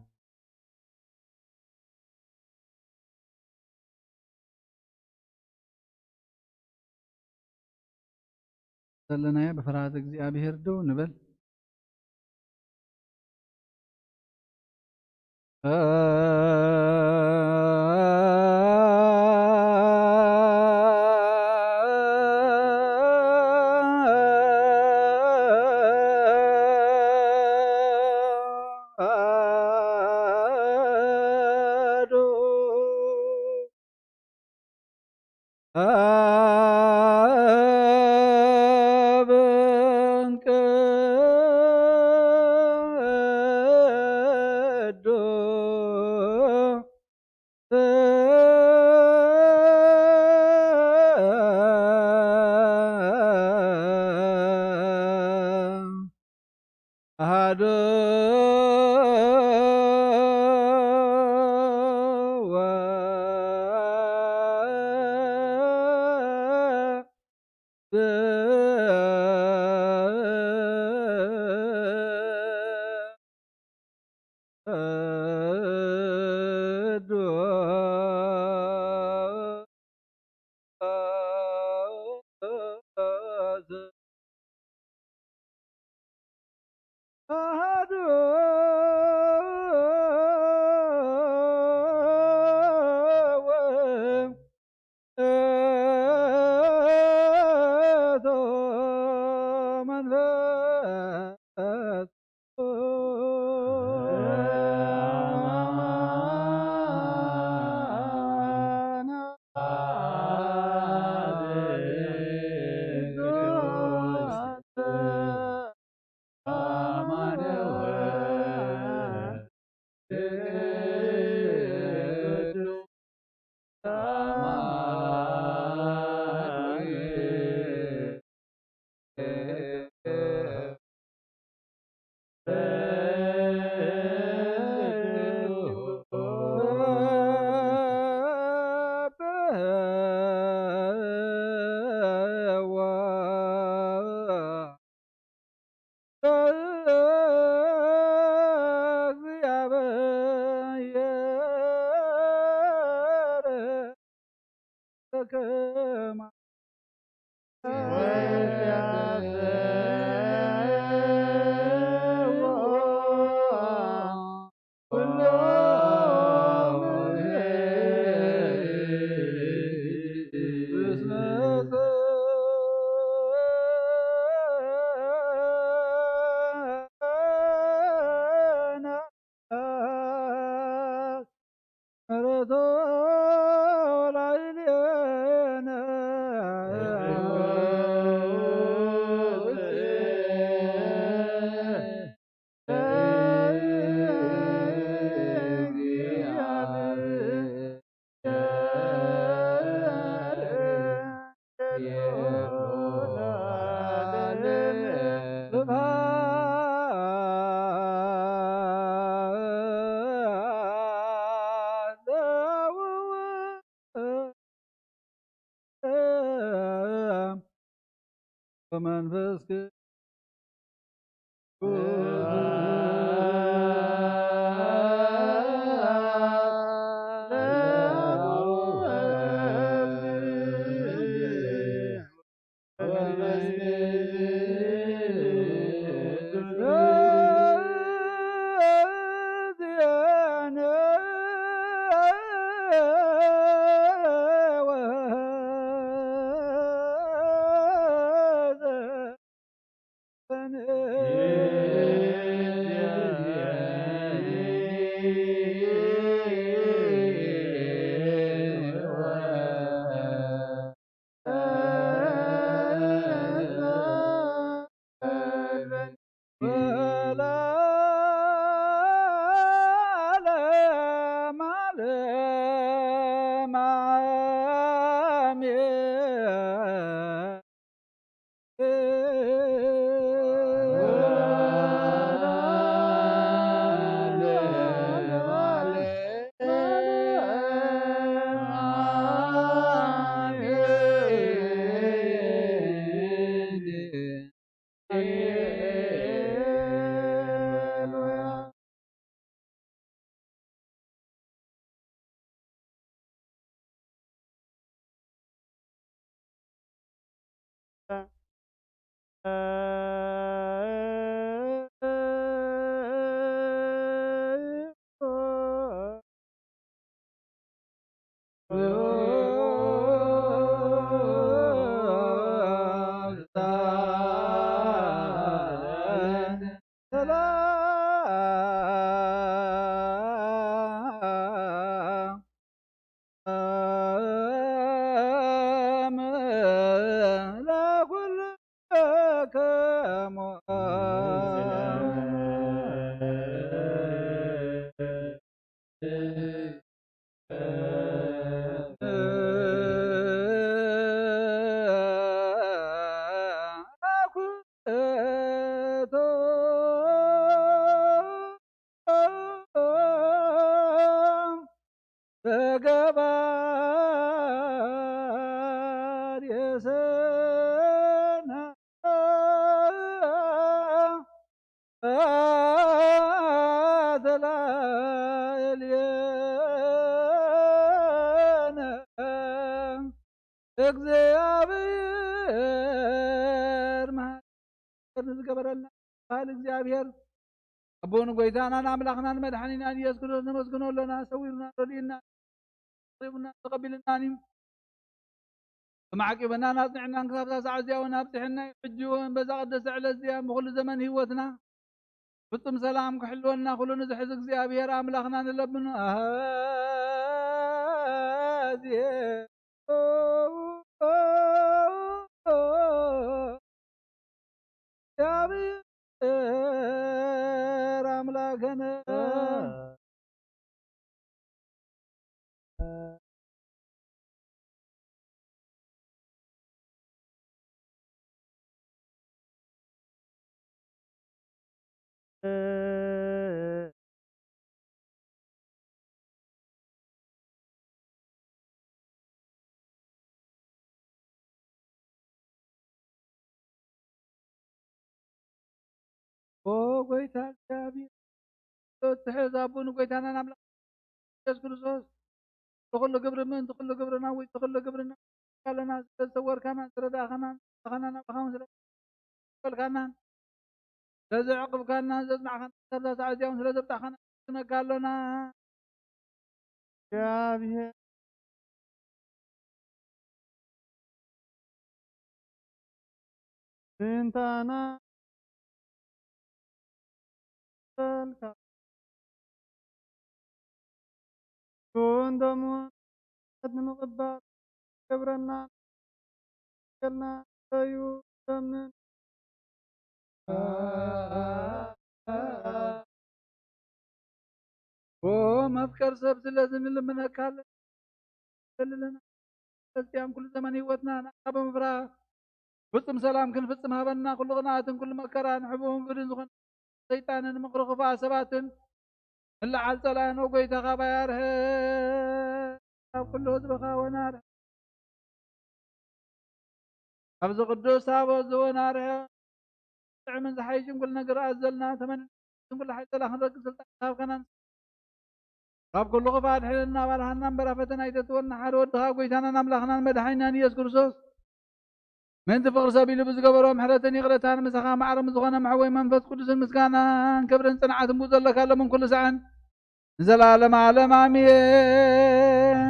ዘለናዮ ብፍርሃት እግዚኣብሔር ደው ንበል። መንፈስ እግዚኣብሔር መሃሪ ንዝገበረልና በዓል እግዚኣብሔር ኣቦን ጎይታናን ኣምላኽናን መድሓኒናን ኢየሱስ ክርስቶስ ነመስግኖ ኣሎና። ሰዊሩና፣ ረድኡና፣ ኣቕሪቡና፣ ተቐቢልናን እዩ። ተማዕቂበናን ኣጽኒዕናን ክሳብ እዛ ሰዓት እዚኣ እውን ኣብጽሕና እዩ። ሕጂ እውን በዛ ቀደስቲ ዕለት እዚኣ ብኹሉ ዘመን ህይወትና ፍጹም ሰላም ክሕልወና ኩሉ ንዝሕዝ እግዚኣብሔር ኣምላኽና ንለምኖ። ኣዜ እግዚኣብሔር ኣምላኽነ ኦ ጎይታ እግዚኣብሔር፣ እትሕዝ ኣቦ ንጎይታናን ኣምላኽ ኢየሱስ ክርስቶስ፣ ንኹሉ ግብሪ ምእንቲ ኩሉ ግብርና፣ ውሽጢ ኩሉ ግብርና ኣለና። ስለ ዝሰወርካናን ዝረዳእኻናን፣ ንስኻና ናባኻ እውን ስለ ዝበልካናን፣ ስለ ዘዕቕብካናን ዘጽናዕካናን፣ ክሳብ እዛ ሰዓት እዚኣ እውን ስለ ዘብጻሕካና ነመስግነካ ኣሎና። እግዚኣብሔር ምእንታና በልካ። ክውን ደሙን ንምቕባል ገብረና ልና እዩ ዘምን። ኦ መፍቀር ሰብ ስለዚ ንልምነካ ኣለና። ክርስቲያን ኩሉ ዘመን ህይወትና ንዓኻ ብምፍራህ ፍጹም ሰላም ክንፍጽም ሃበና። ኩሉ ቅንኣትን ኩሉ መከራን ሕቡን ግድን ዝኾነ ሰይጣንን ምኽሪ ክፉኣ ሰባትን ምልዓል ጸላእን፣ ኦ ጎይታ፣ ካባይ ኣርሕቕ፣ ካብ ኩሉ ህዝብኻ ወን ኣርሕቕ። ኣብዚ ቅዱስ ታቦት ዝወን ኣርሕቕ። ጥዕምን ዝሓይሽን ኩሉ ነገር ኣዘልና ተመን ኩሉ ሓይል ጸላእ ክንረግጽ ስልጣን ሃብካና። ካብ ኩሉ ክፋ ኣድሕነና፣ ባልሃና እምበር ኣብ ፈተና ኣይተእትወና። ሓደ ወድኻ ጎይታናን ኣምላኽናን መድሓኒናን ኢየሱስ ክርስቶስ ምእንቲ ፍቕሪ ሰብ ኢሉ ብዝገበሮ ምሕረትን ይቕረታን ምሳኻ ማዕረ ምስ ዝኾነ መሕወይ መንፈስ ቅዱስን ምስጋናን ክብርን ጽንዓትን ብኡ ዘለካ ሎምን ኩሉ ሳዕን ንዘለዓለመ ዓለም ኣሜን።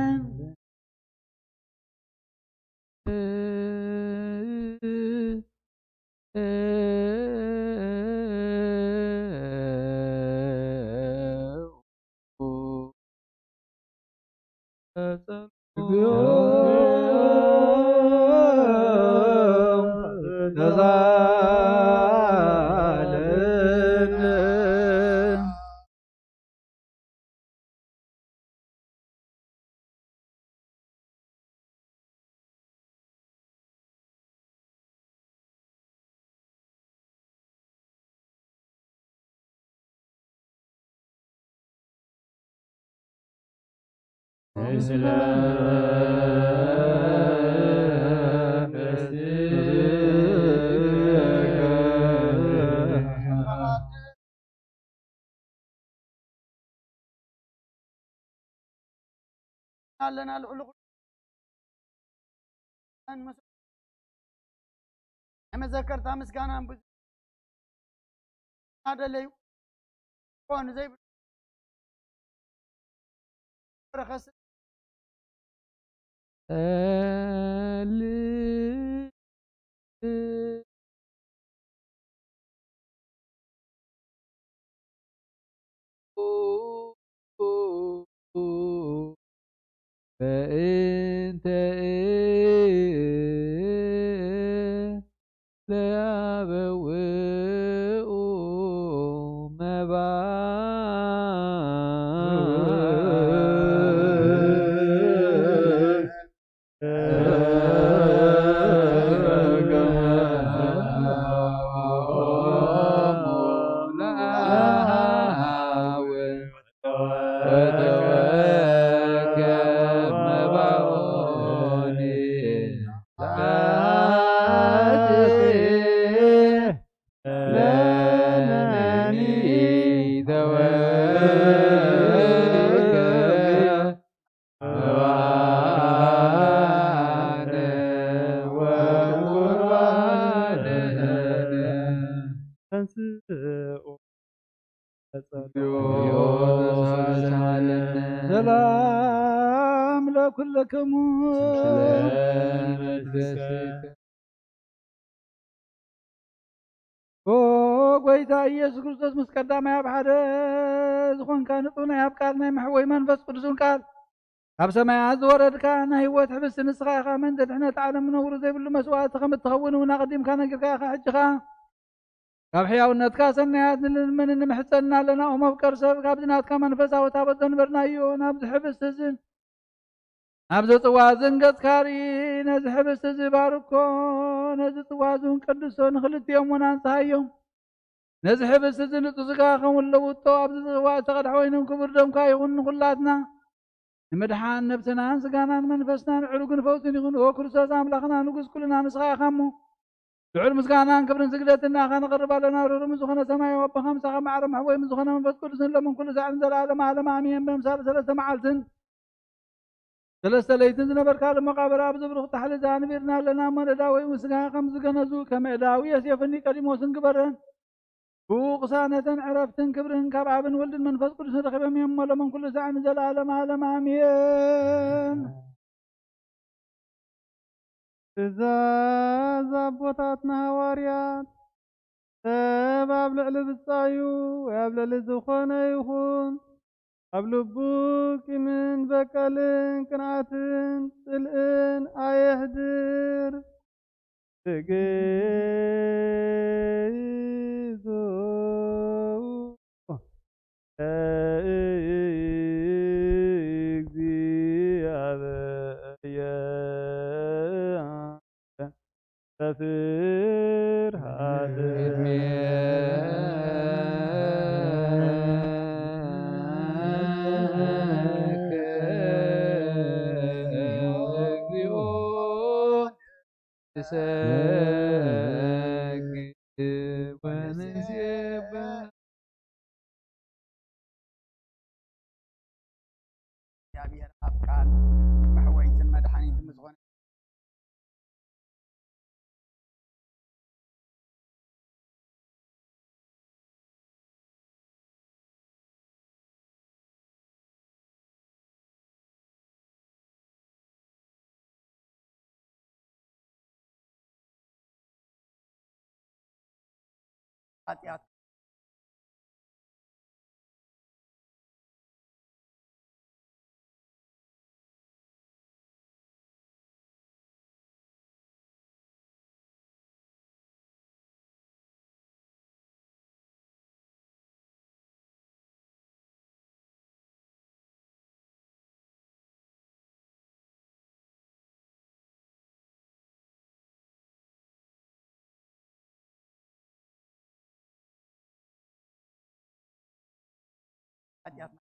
ኣለና ልዕሊ ኩሉ ናይ መዘከርታ ምስጋናን ብዙ ኣደለዩ ኮን ዘይብሉ ረኸስ በእንተ ለያበውኡ መባ ሰላም ለኩልክሙ። ኦ ጎይታ ኢየሱስ ክርስቶስ፣ ምስ ቀዳማይ ኣብ ሓደ ዝኾንካ ንጹህ ናይ ኣብ ቃል ናይ መሕወይ መንፈስ ቅዱስን ቃል ካብ ሰማያት ዝወረድካ ናይ ህይወት ሕብስቲ ንስኻ ኢኻ። ምእንቲ ድሕነት ዓለም ነውሪ ዘይብሉ መስዋእቲ ከም እትኸውን እውን ኣቐዲምካ ነጊርካ ኢኻ። ሕጂ ኸኣ ካብ ሕያውነትካ ሰናያት ንልምንን ንምሕጸንን ኣለና። ኦ መፍቀር ሰብ፣ ካብዚ ናትካ መንፈሳዊ ታቦት ዘንበርናዮ ናብዚ ሕብስቲ እዚ፣ ናብዚ ጽዋ እዚ ገጽካ ርኢ። ነዚ ሕብስቲ እዚ ባርኮ፣ ነዚ ጽዋ እዚ እውን ቀድሶ፣ ንኽልቲኦም እውን ኣንጽሃዮም። ነዚ ሕብስቲ እዚ ንጹህ ስጋ ኸም ለውጦ ኣብዚ ጽዋ እተቐድሐ ወይንን ክቡር ደምካ ይኹን። ንኹላትና ንምድሓን ነብስናን ስጋናን መንፈስናን ዕሩግን ፈውስን ይኹን። ኦ ክርስቶስ ኣምላኽና ንጉስ ኩልና ንስኻ ኢኻ እሞ፣ ልዑል ምስጋናን ክብርን ስግደትን ንኣኻ ነቕርብ ኣለና። ርሩም ዝኾነ ሰማያዊ ኣቦኻ ምሳኻ ማዕረ መሕወይ ምስ ዝኾነ መንፈስ ቅዱስን ሎምን ኩሉ ሳዕን ዘለዓለም ዓለም ኣሜን። በምሳሌ ሰለስተ መዓልትን ሰለስተ ለይትን ዝነበርካሉ መቓብር ኣብዚ ብሩኽ ጻሕሊ እዚ ኣንቢርና ኣለና እሞ፣ ነዳዊ ምስጋና ከም ዝገነዙ ከም እዳዊ ዮሴፍን ኒቆዲሞስን ግበረን። ብኡ ቅሳነትን ዕረፍትን ክብርን ካብ ኣብን ወልድን መንፈስ ቅዱስን ረኺቦም እዮም እሞ፣ ሎምን ኩሉ ሳዕ ንዘለዓለም ዓለም ኣሜን። ትእዛዝ ኣቦታትና ሃዋርያት፣ ሰብ ኣብ ልዕሊ ብጻዩ ወይ ኣብ ልዕሊ ዝኾነ ይኹን፣ ኣብ ልቡ ቂምን በቀልን ቅንዓትን ጽልእን ኣየሕድር። ተገይዞ ለእግዚኣብሔር። በፍርሃት እግዚኣብሔር ኣብ ቃል መሕወይትን መድሓኒትን ዝኾነ ሓጢኣት ሓጢኣትና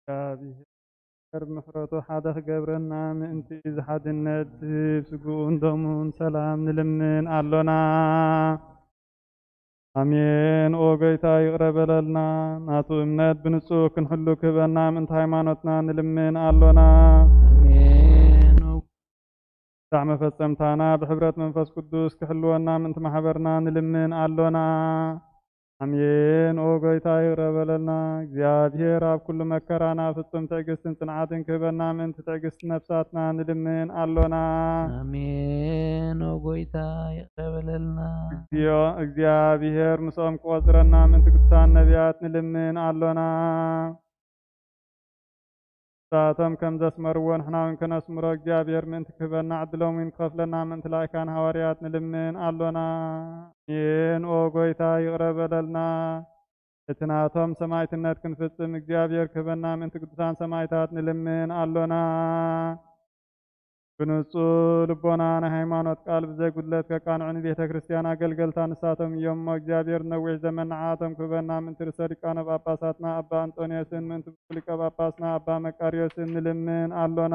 እግዚኣብሔር ምሕረቱ ሓደ ክገብረና ምእንቲ፣ እዚ ሓድነት ዝህብ ስግኡን ደሙን ሰላም ንልምን ኣሎና። ኣሜን። ኦ ጎይታ ይቕረ በለልና፣ ናቱ እምነት ብንጹህ ክንሕሉ ክህበና ምእንቲ ሃይማኖትና ንልምን ኣሎና። ኣሜን። ዳዕ መፈጸምታና ብሕብረት መንፈስ ቅዱስ ክሕልወና ምእንቲ ማሕበርና ንልምን ኣሎና። ኣሜን። ኦ ጎይታ ይቕረ በለልና። እግዚኣብሔር ኣብ ኩሉ መከራና ፍጹም ትዕግስትን ጽንዓትን ክህበና ምእንቲ ትዕግስቲ ነፍሳትና ንልምን ኣሎና። ኣሜን። ኦ ጎይታ ይቕረ በለልና። እግዚኦ እግዚኣብሔር ምስኦም ክቆጽረና ምእንቲ ቅዱሳን ነቢያት ንልምን ኣሎና። ንሳቶም ከም ዘስመርዎ ንሕና እውን ከነስምሮ እግዚኣብሔር ምእንቲ ክህበና ዕድሎም እውን ክኸፍለና ምእንቲ ላእካን ሃዋርያት ንልምን ኣሎና። ኣሜን። ኦ ጎይታ ይቕረ በለልና። እቲ ናቶም ሰማዕትነት ክንፍጽም እግዚኣብሔር ክህበና ምእንቲ ቅዱሳን ሰማዕታት ንልምን ኣሎና። ብንጹህ ልቦና ናይ ሃይማኖት ቃል ብዘይ ጉድለት ከቃንዑ ንቤተ ክርስቲያን ኣገልገልታ ንሳቶም እዮም እሞ፣ እግዚኣብሔር ነዊሕ ዘመን ንዓቶም ክህበና ምእንቲ ርእሰ ሊቃነ ጳጳሳትና ኣባ እንጦንዮስን ምእንቲ ብፁዕ ሊቀ ጳጳስና ኣባ መቃርዮስን ንልምን ኣሎና።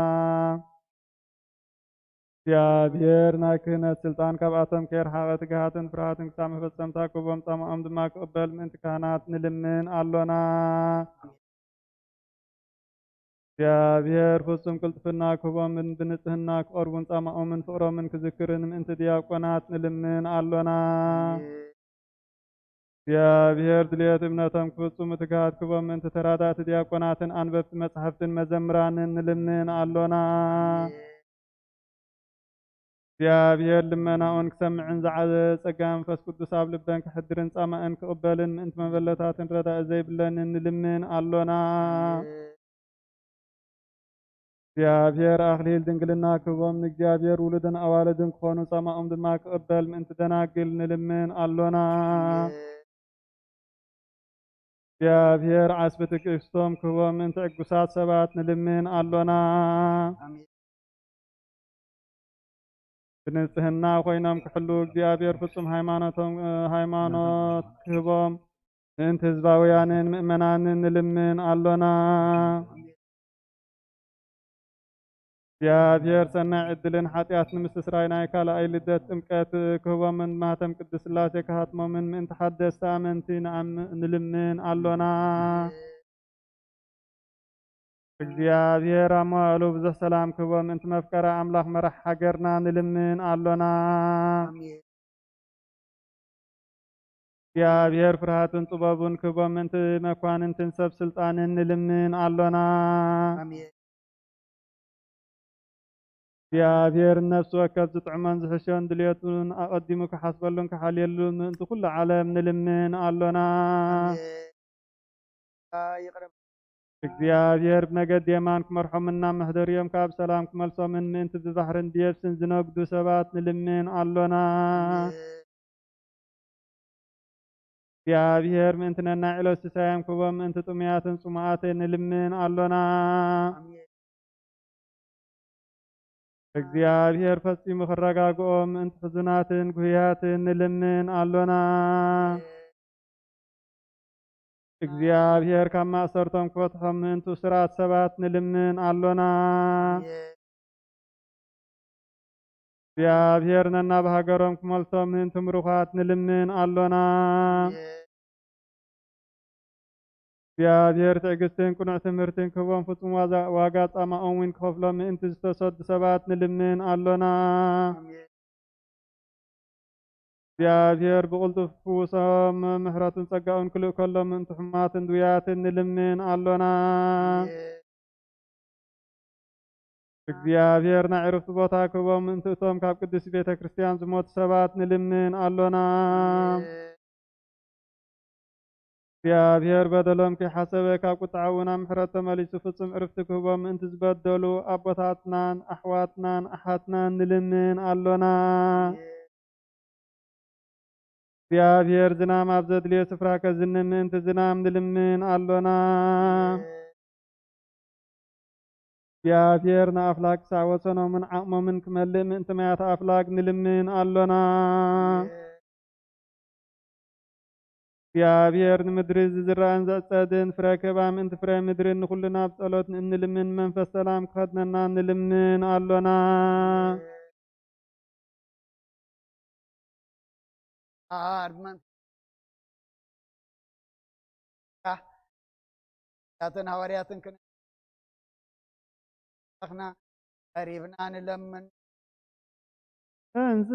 እግዚኣብሔር ናይ ክህነት ስልጣን ካብኣቶም ከየርሓቐ ትግሃትን ፍርሃትን ክሳብ መፈጸምታ ክህቦም፣ ጻማኦም ድማ ክቕበል ምእንቲ ካህናት ንልምን ኣሎና። እግዚኣብሔር ፍጹም ቅልጥፍና ክህቦምን ብንጽህና ክቐርቡን ጻማኦምን ፍቕሮምን ክዝክርን ምእንቲ ዲያቆናት ንልምን ኣሎና። እግዚኣብሔር ድልየት እምነቶም ክፍጽሙ ትግሃት ክህቦም ምእንቲ ተራዳእቲ ዲያቆናትን ኣንበብቲ መጻሕፍትን መዘምራንን ንልምን ኣሎና። እግዚኣብሔር ልመናኦን ክሰምዕን ዝዓዘዘ ጸጋ መንፈስ ቅዱስ ኣብ ልበን ከሕድርን ጻማእን ክቕበልን ምእንቲ መበለታትን ረዳኢ ዘይብለንን ንልምን ኣሎና። እግዚኣብሔር ኣኽሊል ድንግልና ክህቦም ንእግዚኣብሔር ውሉድን ኣዋልድን ክኾኑ ጻማኦም ድማ ክቕበል ምእንቲ ደናግል ንልምን ኣሎና። እግዚኣብሔር ዓስቢ ትዕግስቶም ክህቦም ምእንቲ ዕጉሳት ሰባት ንልምን ኣሎና። ኣሜን። ብንጽህና ኮይኖም ክሕሉ እግዚኣብሔር ፍጹም ሃይማኖቶም፣ ሃይማኖት ክህቦም ምእንቲ ህዝባውያንን ምእመናንን ንልምን ኣሎና። እግዚኣብሔር ሰናይ ዕድልን ሓጢኣት ንምስትስራይ ናይ ካልኣይ ልደት ጥምቀት ክህቦምን ማህተም ቅድስት ሥላሴ ክሃትሞምን ምእንቲ ሓደስቲ ኣመንቲ ንኣም-፣ ንልምን ኣሎና። እግዚኣብሔር ኣብ መዋእሉ ብዙሕ ሰላም ክህቦም ምእንቲ መፍቀሪ ኣምላኽ መራሕ ሃገርና ንልምን ኣሎና። ኣሜን። እግዚኣብሔር ፍርሃትን ጥበቡን ክህቦም ምእንቲ መኳንንትን ሰብ ስልጣንን ንልምን ኣሎና። ኣሜን። እግዚኣብሔር ንነፍሲ ወከፍ ዝጥዕሞን ዝሕሾን ድልየቱን ኣቐዲሙ ክሓስበሉን ክሓልየሉን ምእንቲ ኩሉ ዓለም ንልምን ኣሎና። እግዚኣብሔር ብመገዲ የማን ክመርሖምን ናብ መሕደሪኦም ካብ ሰላም ክመልሶምን ምእንቲ ብባሕርን ብየብስን ዝነግዱ ሰባት ንልምን ኣሎና። እግዚኣብሔር ምእንቲ ነናይ ዕለት ስሳዮም ክቦም ምእንቲ ጥሙያትን ጽሙኣትን ንልምን ኣሎና። እግዚኣብሔር ፈጺሙ ክረጋግኦም ምእንቲ ሕዙናትን ጉህያትን ንልምን ኣሎና። እግዚኣብሔር ካብ ማእሰርቶም ክፈትሖም ምእንቲ እሱራት ሰባት ንልምን ኣሎና። እግዚኣብሔር ነናብ ሃገሮም ክመልሶም ምእንቲ ምሩኻት ንልምን ኣሎና። እግዚኣብሔር ትዕግስትን ቅኑዕ ትምህርትን ክህቦም ፍጹም ዋዛ- ዋጋ ጻማኦም እውን ክኸፍሎም ምእንቲ ዝተሰዱ ሰባት ንልምን ኣሎና። እግዚኣብሔር ብቕልጡፍ ክፍውሶም ምሕረቱን ጸጋኡን ክልእከሎም ምእንቲ ሕሙማትን ድውያትን ንልምን ኣሎና። እግዚኣብሔር ናይ ዕረፍቲ ቦታ ክህቦም ምእንቲ እቶም ካብ ቅድስቲ ቤተ ክርስቲያን ዝሞቱ ሰባት ንልምን ኣሎና። እግዚኣብሔር በደሎም ከይሓሰበ ካብ ቁጥዓኡ ናብ ምሕረት ተመሊሱ ፍጹም ዕርፍቲ ክህቦም ምእንቲ ዝበደሉ ኣቦታትናን ኣሕዋትናን ኣሓትናን ንልምን ኣሎና። እግዚኣብሔር ዝናም ኣብ ዘድልዮ ስፍራ ከዝንም ምእንቲ ዝናም ንልምን ኣሎና። እግዚኣብሔር ንኣፍላግ ክሳዕ ወሰኖምን ዓቕሞምን ክመልእ ምእንቲ ማያት ኣፍላግ ንልምን ኣሎና። እግዚኣብሔር ንምድሪ ዝዝራእን ዝዕጸድን ፍረ ክህባ ምእንቲ ፍረ ምድርን ንኹልና ብጸሎት ንእንልምን መንፈስ ሰላም ክኸድነና ንልምን ኣሎና። ኣርመን ያተን ሃዋርያትን ክን ኣኽና ቀሪብና ንለምን እንዝ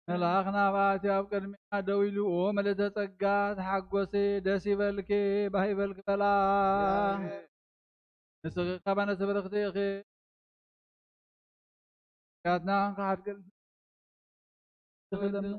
መልኣኽ ናብኣቲ ኣብ ቅድሚኣ ደው ኢሉ፣ "ኦ ምልእተ ጸጋ፣ ተሓጎሲ፣ ደስ ይበልኪ፣ ባህ ይበልኪ" በላ። ንስኺ ካባና ብርኽቲ ኢኺ። ያትና ክንሓድገል ትኽእል እሞ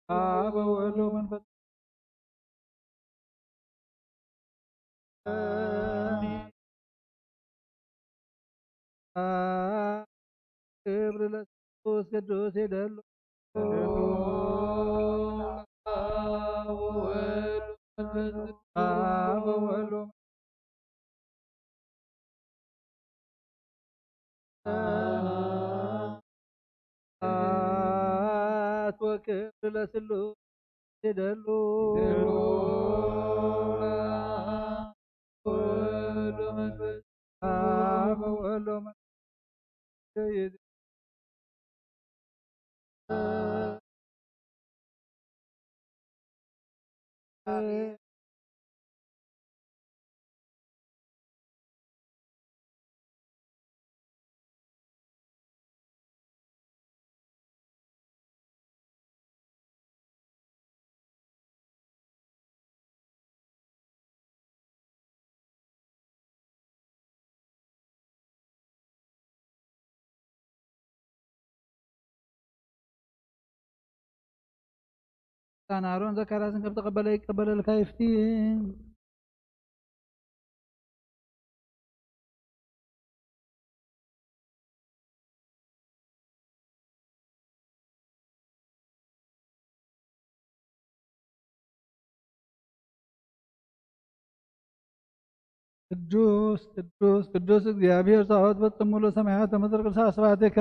ኣብ ወወልድ ወመንፈስ ቅዱስ ወለ ክብሪ ለስሉስ ቅዱስ ይደሉ። ስብሐት ወክብር ለስሉስ ይደሉ። አብ ወወልድ ወመንፈስ ቅዱስ ጻን ኣሮን ዘካርያስን ከም ተቐበለ ይቀበለልካ ይፍትን። ቅዱስ ቅዱስ ቅዱስ እግዚኣብሔር ጸባኦት በጽሙሉ ሰማያት ወምድር ቅዱስ ስብሐትከ።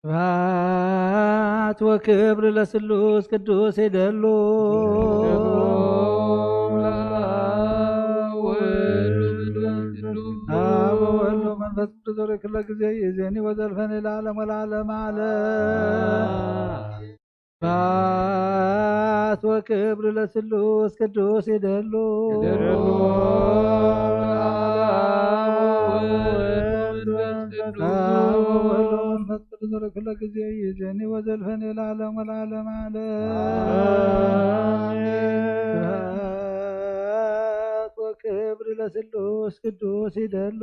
ስብሐት ወክብር ለስሉስ ቅዱስ ይደሉ። አብ ወወልድ ወመንፈስ ቅዱስ ወደ ኩለ ጊዜ ይእዜኒ ወዘልፈኒ ለዓለም ወለዓለም ዓለም። ስብሐት ወክብር ለስሉስ ቅዱስ ይደሉ። አብ ወወልድ ወመንፈስ ቅዱስ ወደ ኩለ ጊዜ ይእዜኒ ወዘልፈኒ ለዓለም ወለዓለም ዓለም። ስብሐት ወክብር ለስሉስ ቅዱስ ይደሉ።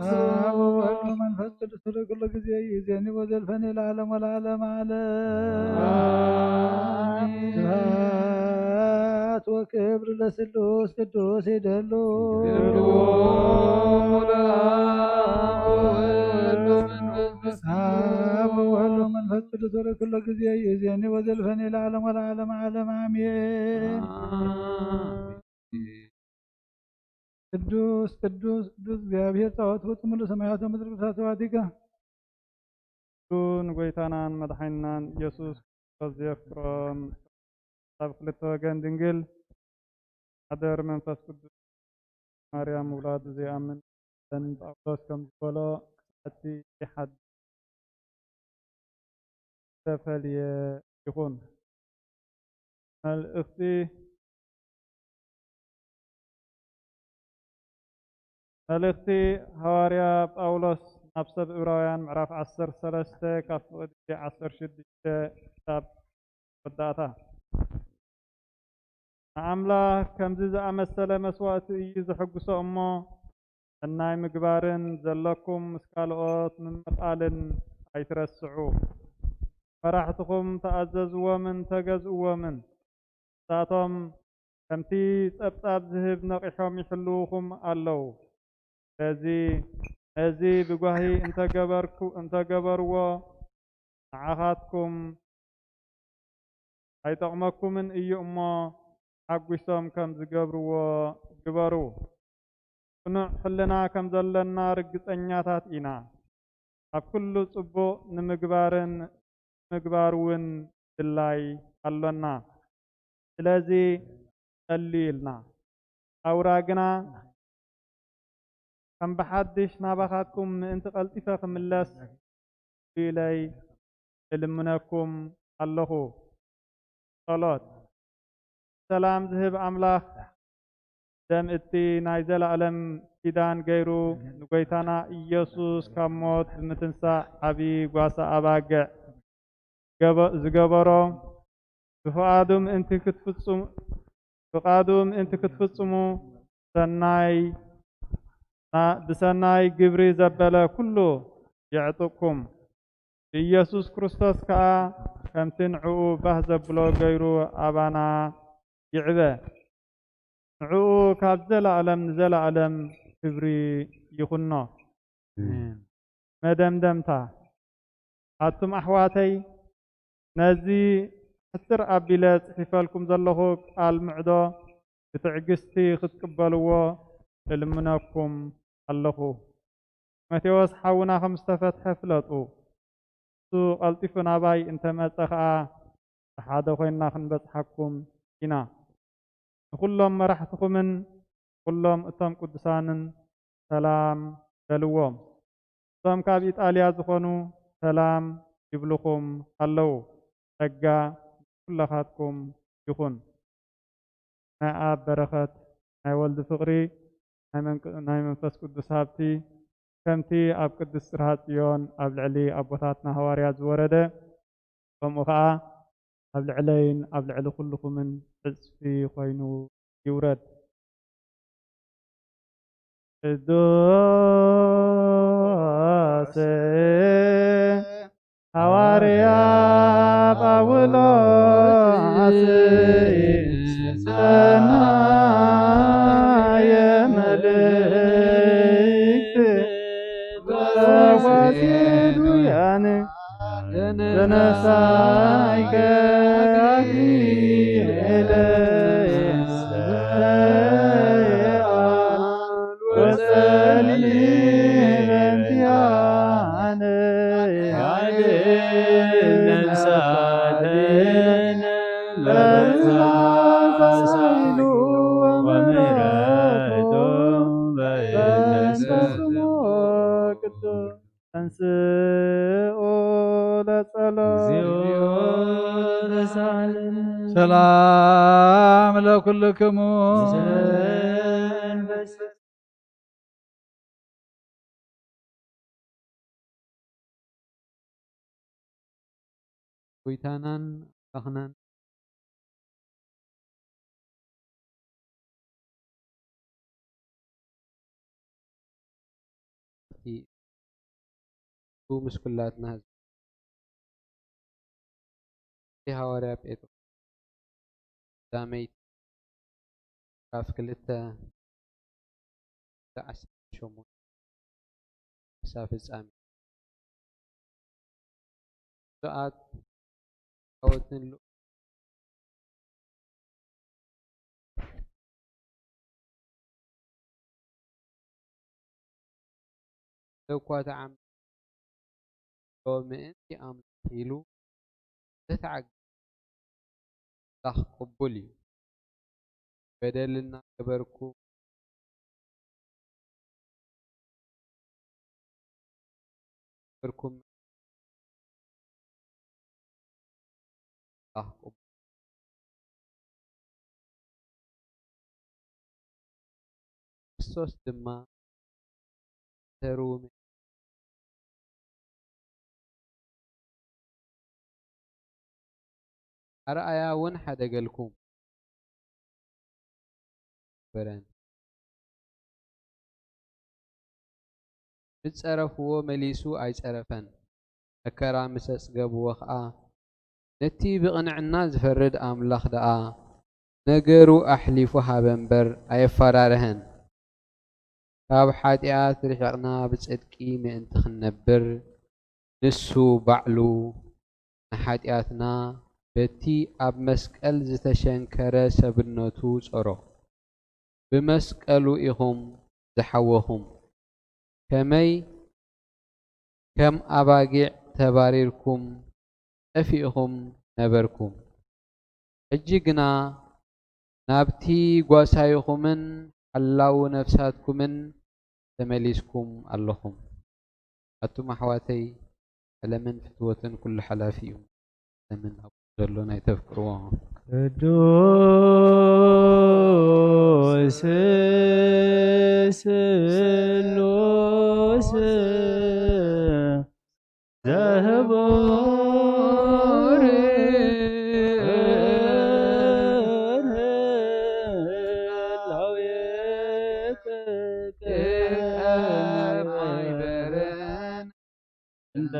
አብ ወወልድ ወመንፈስ ቅዱስ ወደ ኩለ ጊዜ ይእዜኒ ወዘልፈኒ ለዓለም ወለዓለም ዓለም። ስብሐት ወክብር ለስሉስ ቅዱስ ይደሉ። አብ ወወልድ ወመንፈስ ቅዱስ ወደ ኩለ ጊዜ ይእዜኒ ወዘልፈኒ ለዓለም ወለዓለም ዓለም አሜን። ቅዱስ ቅዱስ ቅዱስ እግዚኣብሔር ጸባኦት ፍጹም ሙሉ ሰማያት ወምድር ቅዱሳት ስብሐቲከ። ንጎይታናን መድሓኒናን ኢየሱስ ክርስቶስ ዘየፍቅሮም ካብ ክልተ ወገን ድንግል ሓደር መንፈስ ቅዱስ ማርያም ምውላዱ ዘይኣምን ሰን ጳውሎስ ከም ዝበሎ ክሳዕቲ ይሓድር ዝተፈልየ ይኹን። መልእኽቲ መልእኽቲ ሃዋርያ ጳውሎስ ናብ ሰብ ዕብራውያን ምዕራፍ ዓሰርተ ሰለስተ ካብ ፍቕዲ ዓሰርተ ሽዱሽተ ክሳብ መወዳእታ። ንኣምላኽ ከምዚ ዝኣመሰለ መስዋእቲ እዩ ዘሐጉሶ እሞ፣ ሰናይ ምግባርን ዘለኩም ምስ ካልኦት ምምቓልን ኣይትረስዑ። መራሕትኹም ተኣዘዝዎምን ተገዝእዎምን። ንሳቶም ከምቲ ጸብጻብ ዝህብ ነቒሖም ይሕልዉኹም ኣለዉ። ስለዚ ነዚ ብጓሂ እንተገበርኩ-፣ እንተገበርዎ ንዓኻትኩም ኣይጠቕመኩምን እዩ እሞ፣ ሓጒሶም ከም ዝገብርዎ ግበሩ። ቅኑዕ ሕልና ከም ዘለና ርግጸኛታት ኢና። ኣብ ኩሉ ጽቡቕ ንምግባርን ንምግባር እውን ድላይ ኣሎና። ስለዚ ጸልዩ ኢልና። ኣውራ ግና ከም ብሓድሽ ናባኻትኩም ምእንቲ ቀልጢፈ ክምለስ ኢለይ እልምነኩም ኣለኹ። ጸሎት። ሰላም ዝህብ ኣምላኽ፣ ደም እቲ ናይ ዘለኣለም ኪዳን ገይሩ ንጎይታና ኢየሱስ ካብ ሞት ብምትንሳእ ዓቢ ጓሳ ኣባግዕ ገበ-፣ ዝገበሮ፣ ብፍቓዱ ምእንቲ ክትፍጽሙ፣ ፍቓዱ ምእንቲ ክትፍጽሙ፣ ሰናይ፣ ና-፣ ብሰናይ ግብሪ ዘበለ ኩሉ የዕጥቕኩም። ብኢየሱስ ክርስቶስ ከኣ ከምቲ ንዕኡ ባህ ዘብሎ ገይሩ ኣባና ይዕበ። ንዕኡ ካብ ዘለኣለም ንዘለኣለም ክብሪ ይኹኖ። ኣሜን። መደምደምታ። ኣቱም ኣሕዋተይ፣ ነዚ ሕጽር ኣቢለ ጽሒፈልኩም ዘለኹ ቃል ምዕዶ ብትዕግስቲ ክትቅበልዎ እልምነኩም ኣለኹ። ጢሞቴዎስ ሓውና ከም ዝተፈትሐ ፍለጡ። እሱ ቀልጢፉ ናባይ እንተመጸ ኸኣ ብሓደ ኮይንና ክንበጽሓኩም ኢና። ንኹሎም መራሕትኹምን ኩሎም እቶም ቅዱሳንን ሰላም በልዎም። እቶም ካብ ኢጣልያ ዝኾኑ ሰላም ይብልኹም ኣለዉ። ጸጋ ኩላኻትኩም ይኹን። ናይ ኣብ በረኸት፣ ናይ ወልድ ፍቕሪ፣ ናይ መንቅ-፣ ናይ መንፈስ ቅዱስ ሃብቲ፣ ከምቲ ኣብ ቅድስት ጽርሃ ጽዮን ኣብ ልዕሊ ኣቦታትና ሃዋርያት ዝወረደ፣ ከምኡ ኸኣ ኣብ ልዕለይን ኣብ ልዕሊ ኩልኹምን ዕጽፊ ኮይኑ ይውረድ። ቅዱስ ሃዋርያ ጳውሎስ ሰናየ መልእክት ወሲዱያን ዘነሳይከ አክሊለ ወጸሊ በእንቲአነ ነፍሳትነ በብዝሓ ሳይሉ ወምሕረቱ በእንተ ስሙ ቅዱስ ተንስኡ ለጸሎት። እግዚኦ ተሳለን። ሰላም ለኩልክሙ። ጎይታናን ኣምላኽናን እቲ ምስ ኩላትና ህዝቢ እቲ ሃዋርያ ጴጥሮስ ቀዳመይቲ ምዕራፍ ክልተ ዓሰርተ ሸሞንተ ክሳብ ፍጻሜ። ብፁዓት ኣወትን ልኡካን ሰብ እኳ ተዓሚጹ ምእንቲ ኣምላኽ ኢሉ ዝተዓገሰ ኣምላኽ ቅቡል እዩ። በደል እናገበርኩ ገበርኩም ኣምላኽ ቅቡል። ክርስቶስ ድማ ተርውም ኣርኣያ እውን ሓደገልኩም በረን። ምስ ጸረፍዎ መሊሱ ኣይጸረፈን። መከራ ምስ ኣጽገብዎ ኸኣ፣ ነቲ ብቕንዕና ዝፈርድ ኣምላኽ ደኣ ነገሩ ኣሕሊፉ ሃበ እምበር ኣየፈራርሀን። ካብ ሓጢኣት ርሒቕና ብጽድቂ ምእንቲ ክንነብር፣ ንሱ ባዕሉ ንሓጢኣትና በቲ ኣብ መስቀል ዝተሸንከረ ሰብነቱ ጾሮ። ብመስቀሉ ኢኹም ዝሓወኹም። ከመይ ከም ኣባጊዕ ተባሪርኩም ጠፊእኹም ነበርኩም። ሕጂ ግና ናብቲ ጓሳይኹምን ሓላው ነፍሳትኩምን ተመሊስኩም ኣለኹም። ኣቱም ኣሕዋተይ፣ ዓለምን ፍትወትን ኩሉ ሓላፊ እዩ። ዓለምን ኣብኡ ዘሎ ናይ ተፍቅርዎ። ቅዱስ ስሉስ ዘህቡር ላውየት ማይበረን እንደ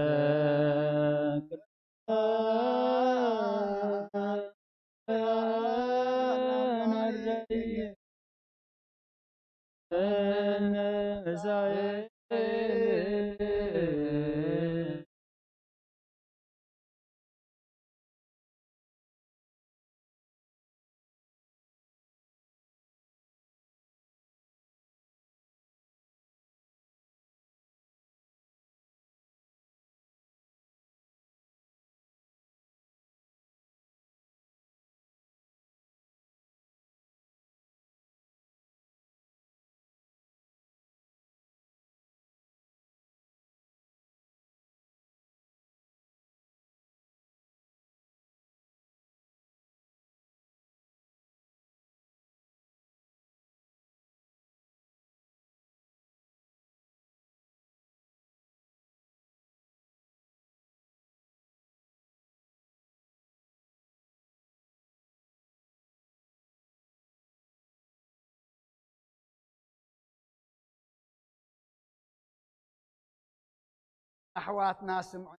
ኣሕዋትና ስምዑ።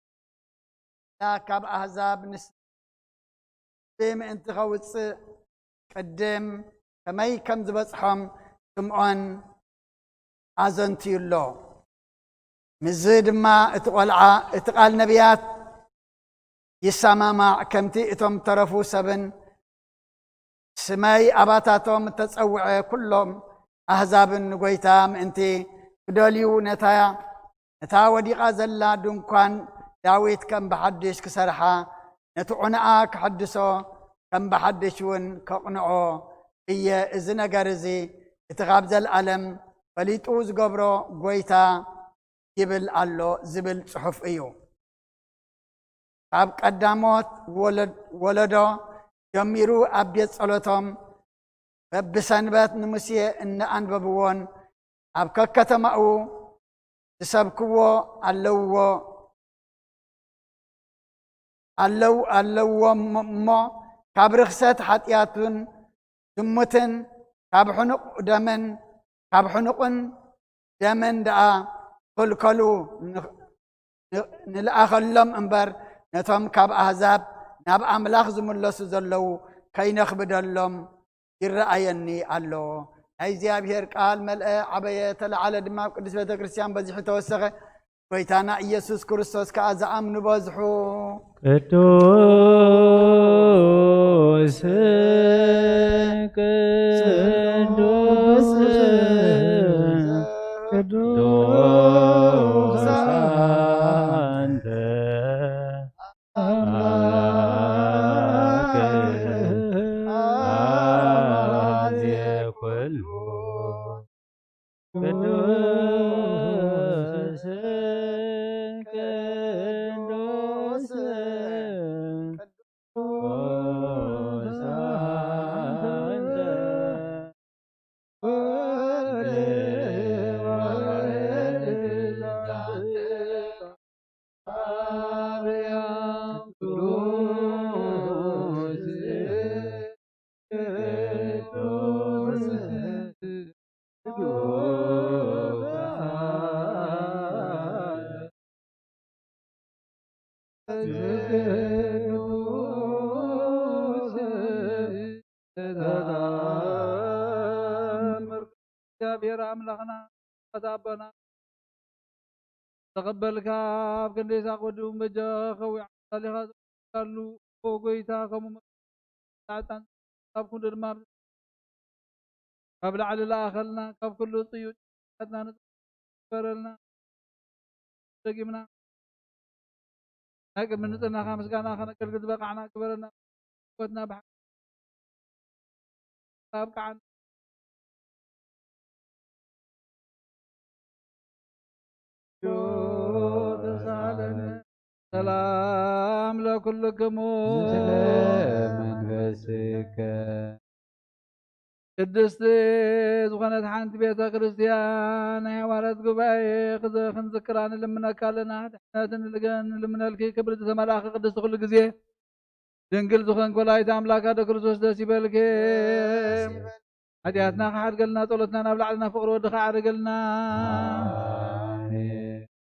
ካብ ኣህዛብ ንስ ምእንቲ ከውፅእ ቅድም ከመይ ከም ዝበፅሖም ስምዖን ኣዘንትዩ ኣሎ። ምስዚ ድማ እቲ ቆልዓ እቲ ቃል ነቢያት ይሰማማዕ፣ ከምቲ እቶም ተረፉ ሰብን ስመይ ኣባታቶም እተጸውዐ ኩሎም ኣህዛብን ንጎይታ ምእንቲ ክደልዩ ነታ ነታ ወዲቓ ዘላ ድንኳን ዳዊት ከም ብሓድሽ ክሰርሓ፣ ነቲ ዑናኣ ክሕድሶ፣ ከም ብሓድሽ እውን ከቕንዖ እየ። እዚ ነገር እዚ እቲ ካብ ዘለኣለም ፈሊጡ ዝገብሮ ጎይታ ይብል ኣሎ ዝብል ጽሑፍ እዩ። ካብ ቀዳሞት ወለ- ወለዶ ጀሚሩ ኣብ ቤት ጸሎቶም በብሰንበት ንሙሴ እናኣንበብዎን ኣብ ከከተማኡ ዝሰብክዎ ኣለውዎ ኣለዉ ኣለዎም እሞ ካብ ርኽሰት ሓጢኣቱን ዝሙትን ካብ ሕኑቕ ደምን ካብ ሕኑቕን ደምን ደኣ ክኽልከሉ ንልኣኸሎም እምበር፣ ነቶም ካብ ኣህዛብ ናብ ኣምላኽ ዝምለሱ ዘለዉ ከይነኽብደሎም ይረኣየኒ ኣሎ። ናይ እግዚኣብሔር ቃል መልአ፣ ዓበየ፣ ተለዓለ ድማ ኣብ ቅድስት ቤተ ክርስቲያን በዚሑ ተወሰኸ። ጎይታና ኢየሱስ ክርስቶስ ከኣ ዝኣምኑ በዝሑ። ቅዱስ ቅዱስ ቅዱስ ኣንተ ኣምላክ ኣዜ ኩሉ ቅዱስ ቅዱስ ቅዱስ ኣንተ እግዚኣብሔር ኣምላኽና ኣቦና ተቐበልካ ኣብ ክንደይ ሳቅ ወዲ እውን በጃ ከዊዕ ኣሊኻ ዘሉ ኦ ጎይታ ከምኡ መጣዕጣን ካብ ክንዱ ድማ ካብ ላዕሊ ለኣኸልና ካብ ኩሉ ጽዩ ጭንቀትና ንበረልና ደጊምና ናይ ቅድሚ ንጽህናኻ ምስጋና ከነገልግል ዝበቃዕና ግበረና። ህይወትና ብሓ- ካብ ከዓን ተሳለነ። ሰላም ለኩልክሙ። ምስለ መንፈስከ። ቅድስቲ ዝኾነት ሓንቲ ቤተ ክርስቲያን ናይ ሃዋርያት ጉባኤ ክዘ- ክንዝክራ ንልምነካ ኣለና። ድሕነትን ልገን ንልምነልኪ ክብርቲ ተመላእኪ ቅድስቲ ኩሉ ግዜ ድንግል ዝኾንክ ወላዲተ ኣምላክ ኣደ ክርስቶስ ደስ ይበልኪ። ሓጢኣትና ክሓድገልና ጸሎትና ናብ ላዕልና ፍቅሪ ወድኻ ዓርገልና።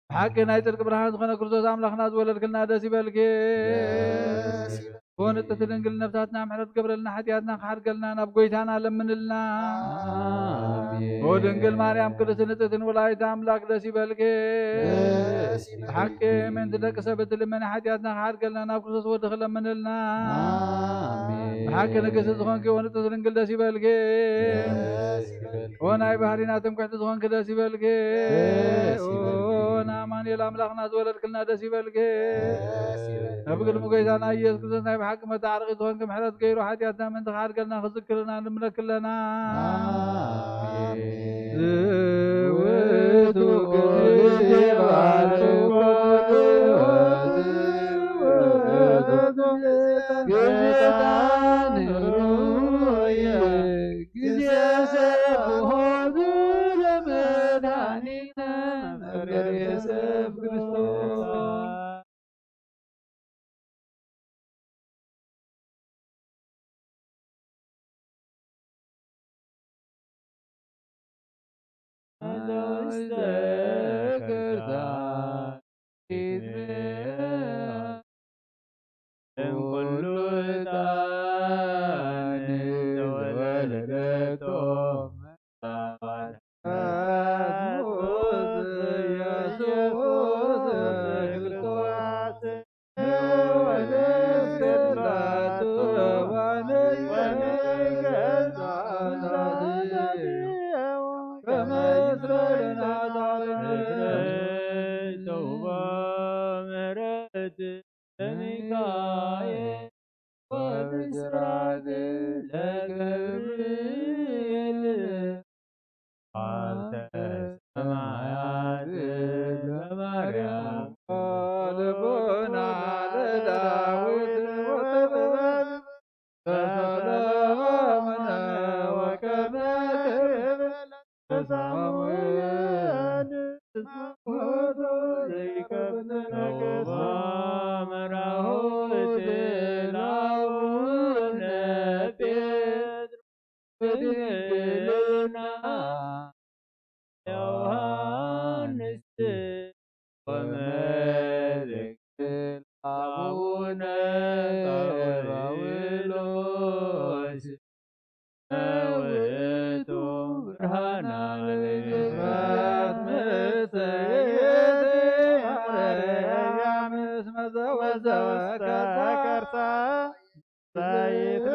ብሓቂ ናይ ጽድቂ ብርሃን ዝኾነ ክርስቶስ ኣምላኽና ዝወለድክልና ደስ ይበልኪ። ብወንጥቲ ድንግል ነፍሳትና ምሕረት ገብረልና ሓጢኣትና ክሓድገልና ናብ ጎይታና ለምንልና። ኣሜን። ኦ ድንግል ማርያም ቅድስቲ ንጽሕትን ወላዲተ ኣምላክ ደስ ይበልኪ። ደስ ይበልኪ። ብሓቂ ምእንቲ ደቂ ሰብ እትልመኒ ሓጢኣትና ክሓድገልና ናብ ክርስቶስ ወድኺ ለምንልና። ኣሜን። ብሓቂ ንግስቲ ዝኾንኪ ወንጥቲ ድንግል ደስ ይበልኪ። ደስ ይበልኪ። ኦ ናይ ባህሪና ትምክሕቲ ዝኾንኪ ደስ ይበልኪ። ደስ ይበልኪ። ኦ ንኣማኑኤል ኣምላኽና ዝወለድክልና ደስ ይበልኪ። ደስ ይበልኪ። ኣብ ቅድሚ ጎይታና ኢየሱስ ክርስቶስ ናይ ብሓቂ መታዓርቂ ዝኾንኪ ምሕረት ገይሩ ሓጢኣትና ምእንቲ ክሓድገልና ክዝክርና ንልምነኪ ኣለና። ኣሜን። ዝውቱ ግዜ ባርኮት ግዜ ታንሩየ ግዜ ሰብሖቱ ለመድኃኒነ መርገም የሰብ ክርስቶስ። ምሕረት ለሚካኤል ወብስራት ለገብርኤል ሀብተ ሰማያት ለማርያም ልቦና ለዳዊት ወጥበብ ለሰሎሞን ወከመ ትቤል ለሳሙኤል እስመ ውእቱ ዘይከብድ ነገሥት። መራሁት ለአቡነ ጴጥሮስ በድንግልና ዮሐንስ ወመልእክት አቡነ ጳውሎስ ውእቱ ብርሃና ለሕይወት ምጽእት ማርያም እስመ ዘወዘወ ከርሳ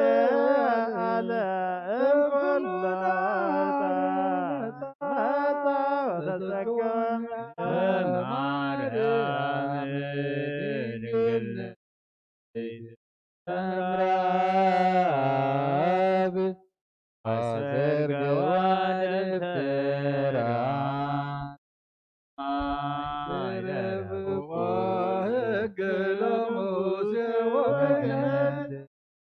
ዘይትለዓለ እምኩሉ ተጸጋ ወተጸገወ ማርያም ድንግል ተምራብ አሰርገዋ ደብተራ ማይረብቆ ሕግ ለሙሴ ወበይነት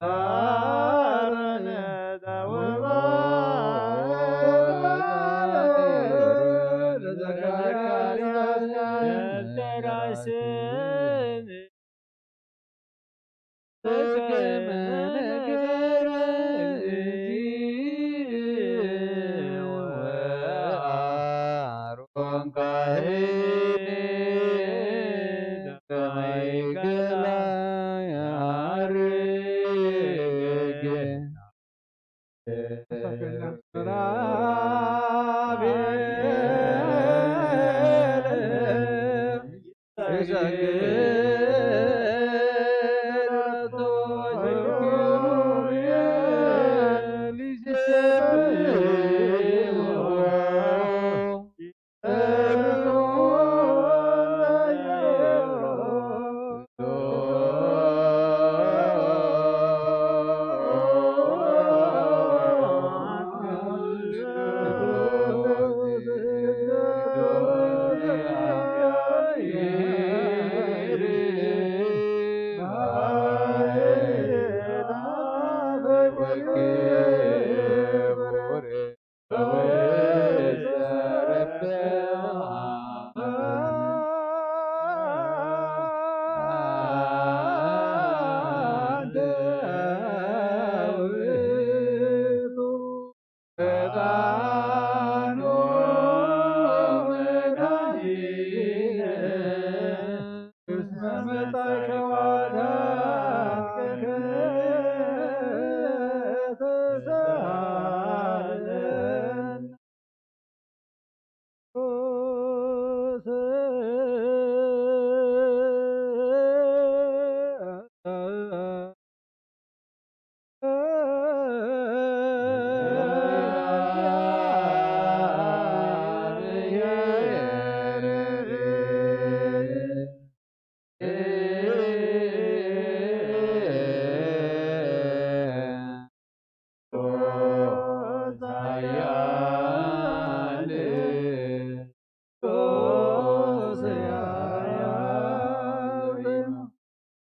አሮን ዘውባ ለዘካርያስ ደብተራ ስም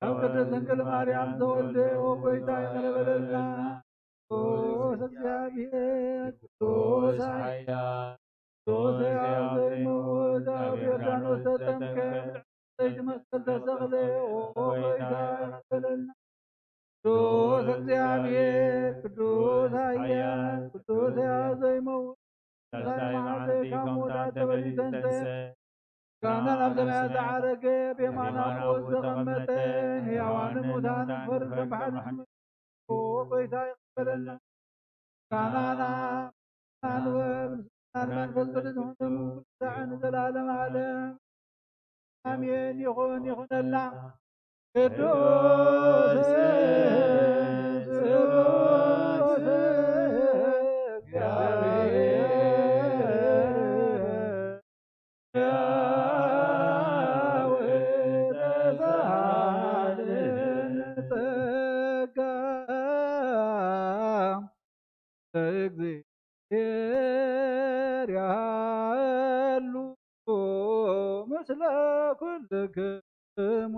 ካብ ቅድስት ድንግል ማርያም ተወልደ፣ ኦ ጎይታ፣ ይቅረ በለልና። ቅዱስ እግዚኣብሔር፣ ቅዱስ ኃያል፣ ቅዱስ ሕያው ዘይመውት፣ ኣብ ዮርዳኖስ ተጠምቀ፣ ብልዕቲ መስቀል ተሰቕለ፣ ኦ ጎይታ፣ ይቅረ በለልና። ቅዱስ እግዚኣብሔር፣ ቅዱስ ኃያል፣ ቅዱስ ሕያው ዘይመውት፣ ሳልሳይ መዓልቲ ካብ ሙታን ተመሊሱ ተንሥአ። ካህናት ኣብ ሰማያት ዝዓረገ፣ ብየማን ኣቦ ዝተቐመጠ፣ ሕያዋንን ሙታንን ክፈርድ ከም ሓድሽ መጺኡ፣ ጎይታ ይቐበለና። ካህናት ኣንወር ምስጋና መንፈስ ቅዱስ ይኹን፣ ክሳዕ ንዘለዓለመ ዓለም ኣሜን። ይኹን፣ ይኹነልና። ቅዱስ ስሉስ እግዚኣብሔር ሕያው እግዝኣብሔር ያሉ ምስለ ኩልክሙ።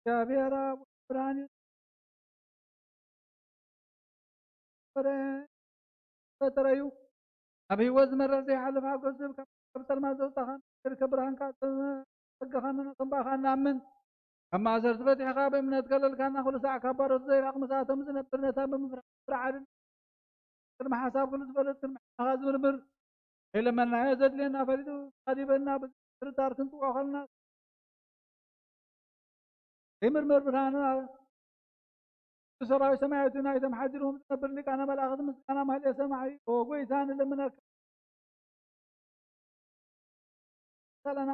እግዚኣብሔር ኣብ ብርሃን እዩ። ፍረ ፈጠረዩ። ኣብ ህይወት ዝመርሕ ዘይሓልፍ ሓጎስ ዝህብ፣ ካብ ጸልማት ዘውጻኻን ዝርከብ ብርሃንካ፣ ጸጋኻን ንጽባኻ ንኣምን። ካብ ማእሰርቲ ፈቲሕኻ ብእምነት ከለልካና፣ ኩሉ ሳዕ ካብ ባሮት ዘይራቕ፣ ምስኣቶም ዝነብር፣ ነታ ብምፍራሕን ብምፍራዕን ቅድሚ ሓሳብ ኩሉ ዝፈልጥ፣ ቅድሚ ሕልናኻ ዝምርምር፣ ከይለመንናዮ ዘድልየና ፈሊጡ፣ ኣዲበና ብዘይጥርጣር ክንጽውዖ ከለና፣ ዘይምርመር ብርሃንና፣ ሰራዊት ሰማያዊት ናይቶም ሓዲርዎም ዝነብር ሊቃነ መላእኽት ምስጋና ማህሌ ሰማዒ። ኦ ጎይታ፣ ንለምነካ ኣለና።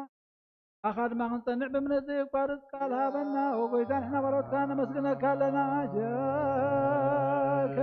ኣኻ ድማ ክንጸንዕ ብእምነት ዘየቋርጽ ቃል ሃበና። ኦ ጎይታ፣ ንሕና ባሮትካ ነመስግነካ ኣለና። ጀከ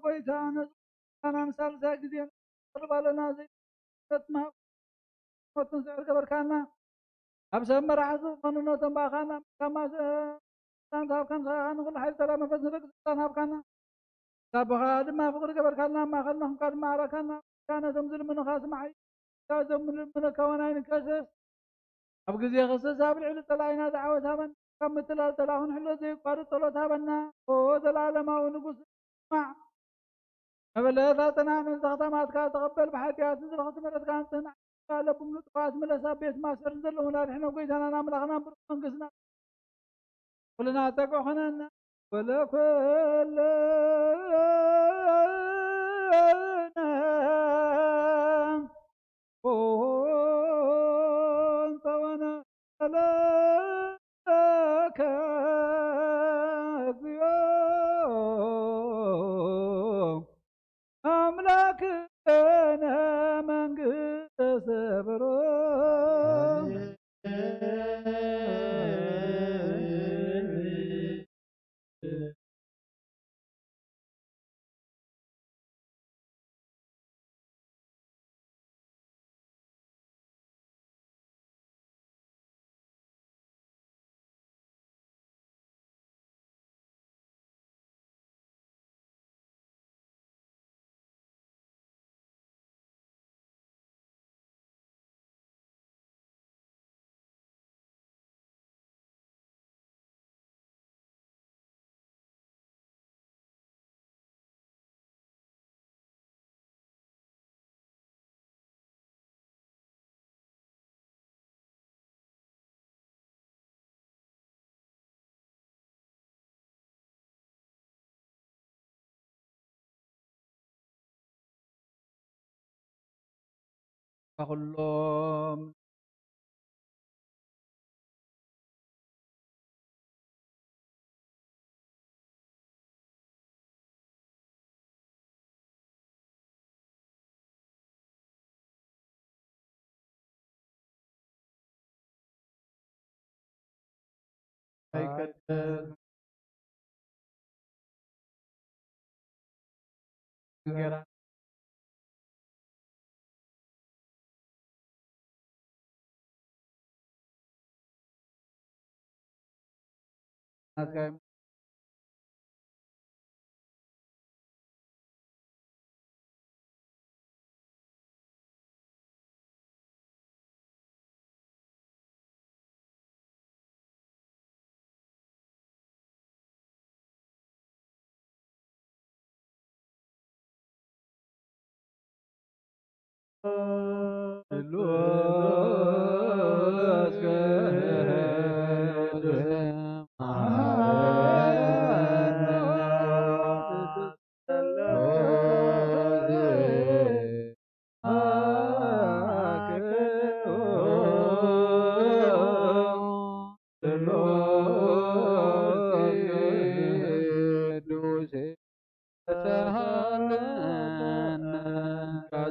ጎይታ ነዚ ኣምሳል እዛ ግዜ ንቕርብ ኣለና። ዘይትመሃብ ሞትን ስዕር ገበርካና። ኣብ ሰብ መራሕቲ ዝኾኑ ነቶም ብኣኻና ካብ ማእሰ ስልጣን ዝሃብካን ንስኻ ንኹሉ ሓይሊ ጸላኢ መንፈስ ንደቂ ስልጣን ሃብካና። ካብ ብኻ ድማ ፍቕሪ ገበርካልና፣ ኣብ ማእኸልና ኹንካ ድማ ኣረካና። ነቶም ዝልምኑኻ ስማዕ። እዞም ንልምነካ ወናይ ንከሰስ። ኣብ ግዜ ክስስ ኣብ ልዕሊ ጸላኢና ዝዓወት ሃበና። ካብ ምትላል ጸላኢ ክንሕሎ ዘየቋርጽ ጸሎት ሃበና። ኦ ዘላለማዊ ንጉስ ስማዕ። መበለታትና ነዚ ከተማትካ ተቐበል። ብሓጢኣት ንዝረኸቱ ምሕረትካ ንጽህና ለቡ ምሉእ ጥፋኣት ምለስ። ኣብ ቤት ማእሰርቲ ዘለዉን ኣድሕኖም። ጎይታናን ኣምላኽናን ብሩኽ መንግስትና ኩልና ጠቅዖ ኾነና። ወለኮለነ ኦንተ ወነለከ እግዚኦ ኣምላክነ መንግስተ ብሩክ። ኩሎም ኣይከድን። እንጌራ ናትካ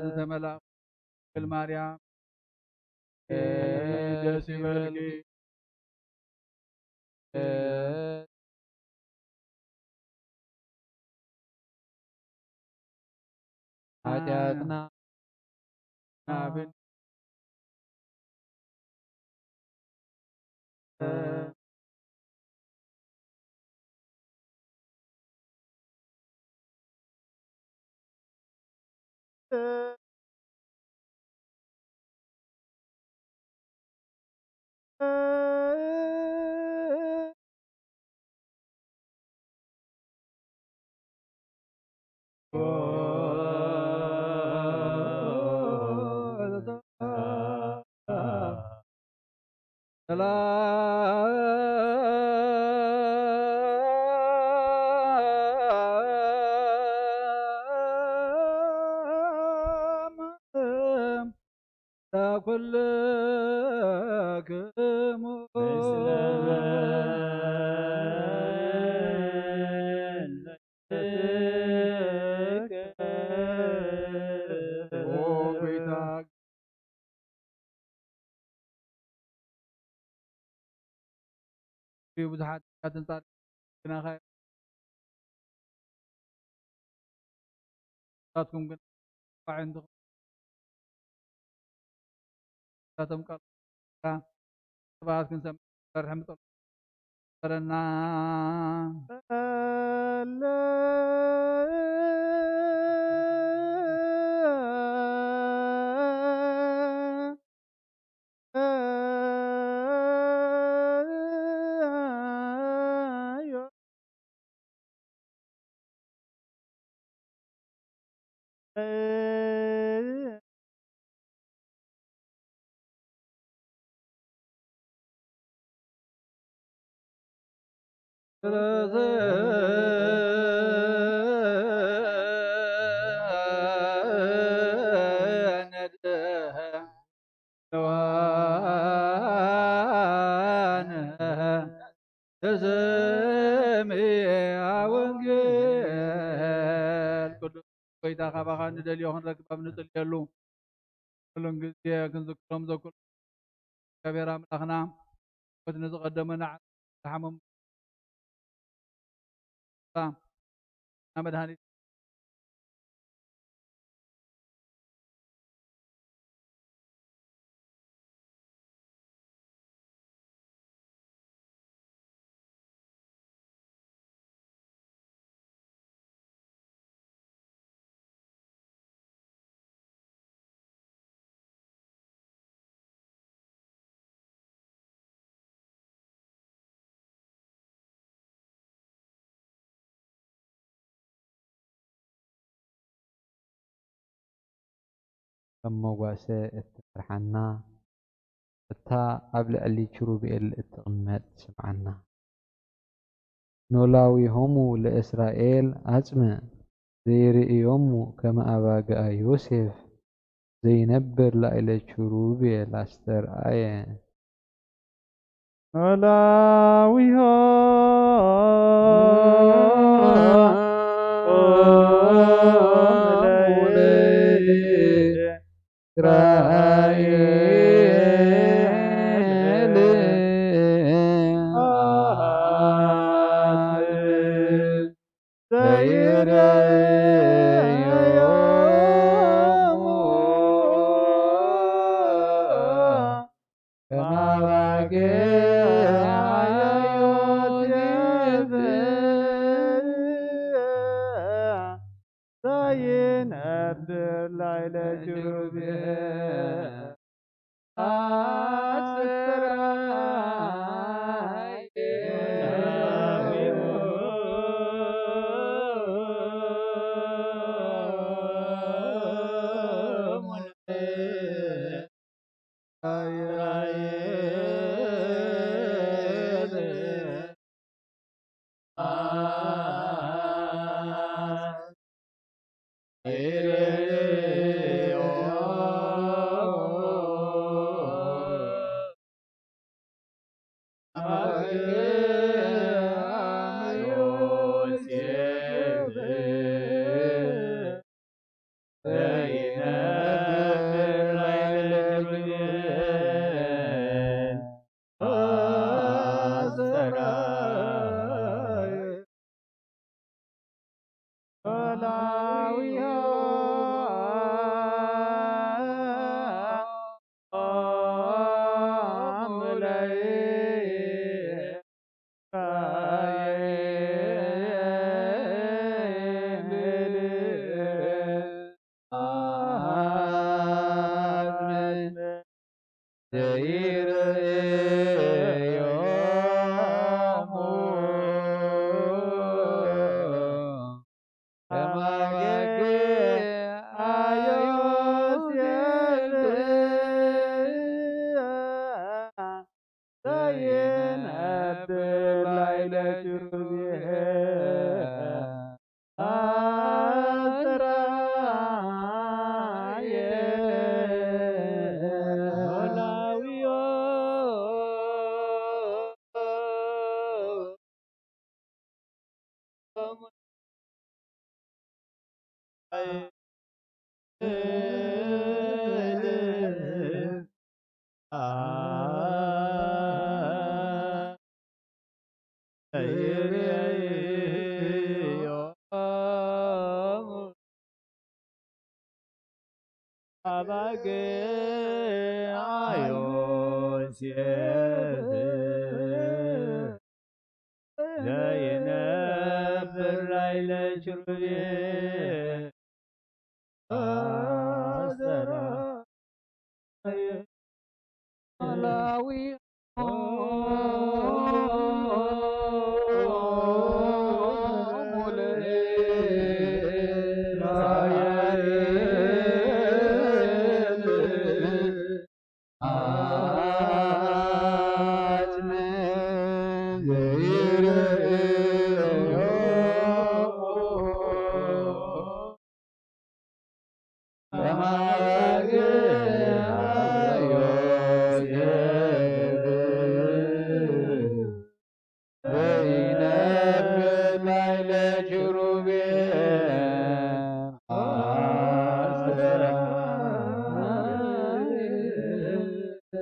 ዝተመልኣ ድንግል ማርያም ደስ ይበልኪ። ኃጢአትና ናብን ብዙሓት ኣንጻር ግናኸ ንሳትኩም ግን ንሳቶም ቃል ስብሐት ክንሰምዕ ሰርሕ ምጸሉ ነበረና። ተሰምያ ወንጌል። ቅዱስ ጎይታ፣ ካባኻ ንደልዮ ክንረክብ ኣብ ንጽልየሉ ኩሉን ግዜ ክንዝክሮም ዘኩል እግዚኣብሔር ኣምላኽና፣ ሞት ንዝቐደመ ንዓ ዝሓመሙ መድኃኒት ከም መጓሰ እትመርሓና፣ እታ ኣብ ልዕሊ ኪሩቤል እትቕመጥ ስምዓና። ኖላዊሆሙ ለእስራኤል ኣጽምእ፣ ዘይርእዮሙ ከመ ኣባግዓ ዮሴፍ፣ ዘይነብር ላዕለ ኪሩቤል ኣስተርኣየ። ዘይነብር ላዕለ ኪሩቤል ኣስተርኣየ።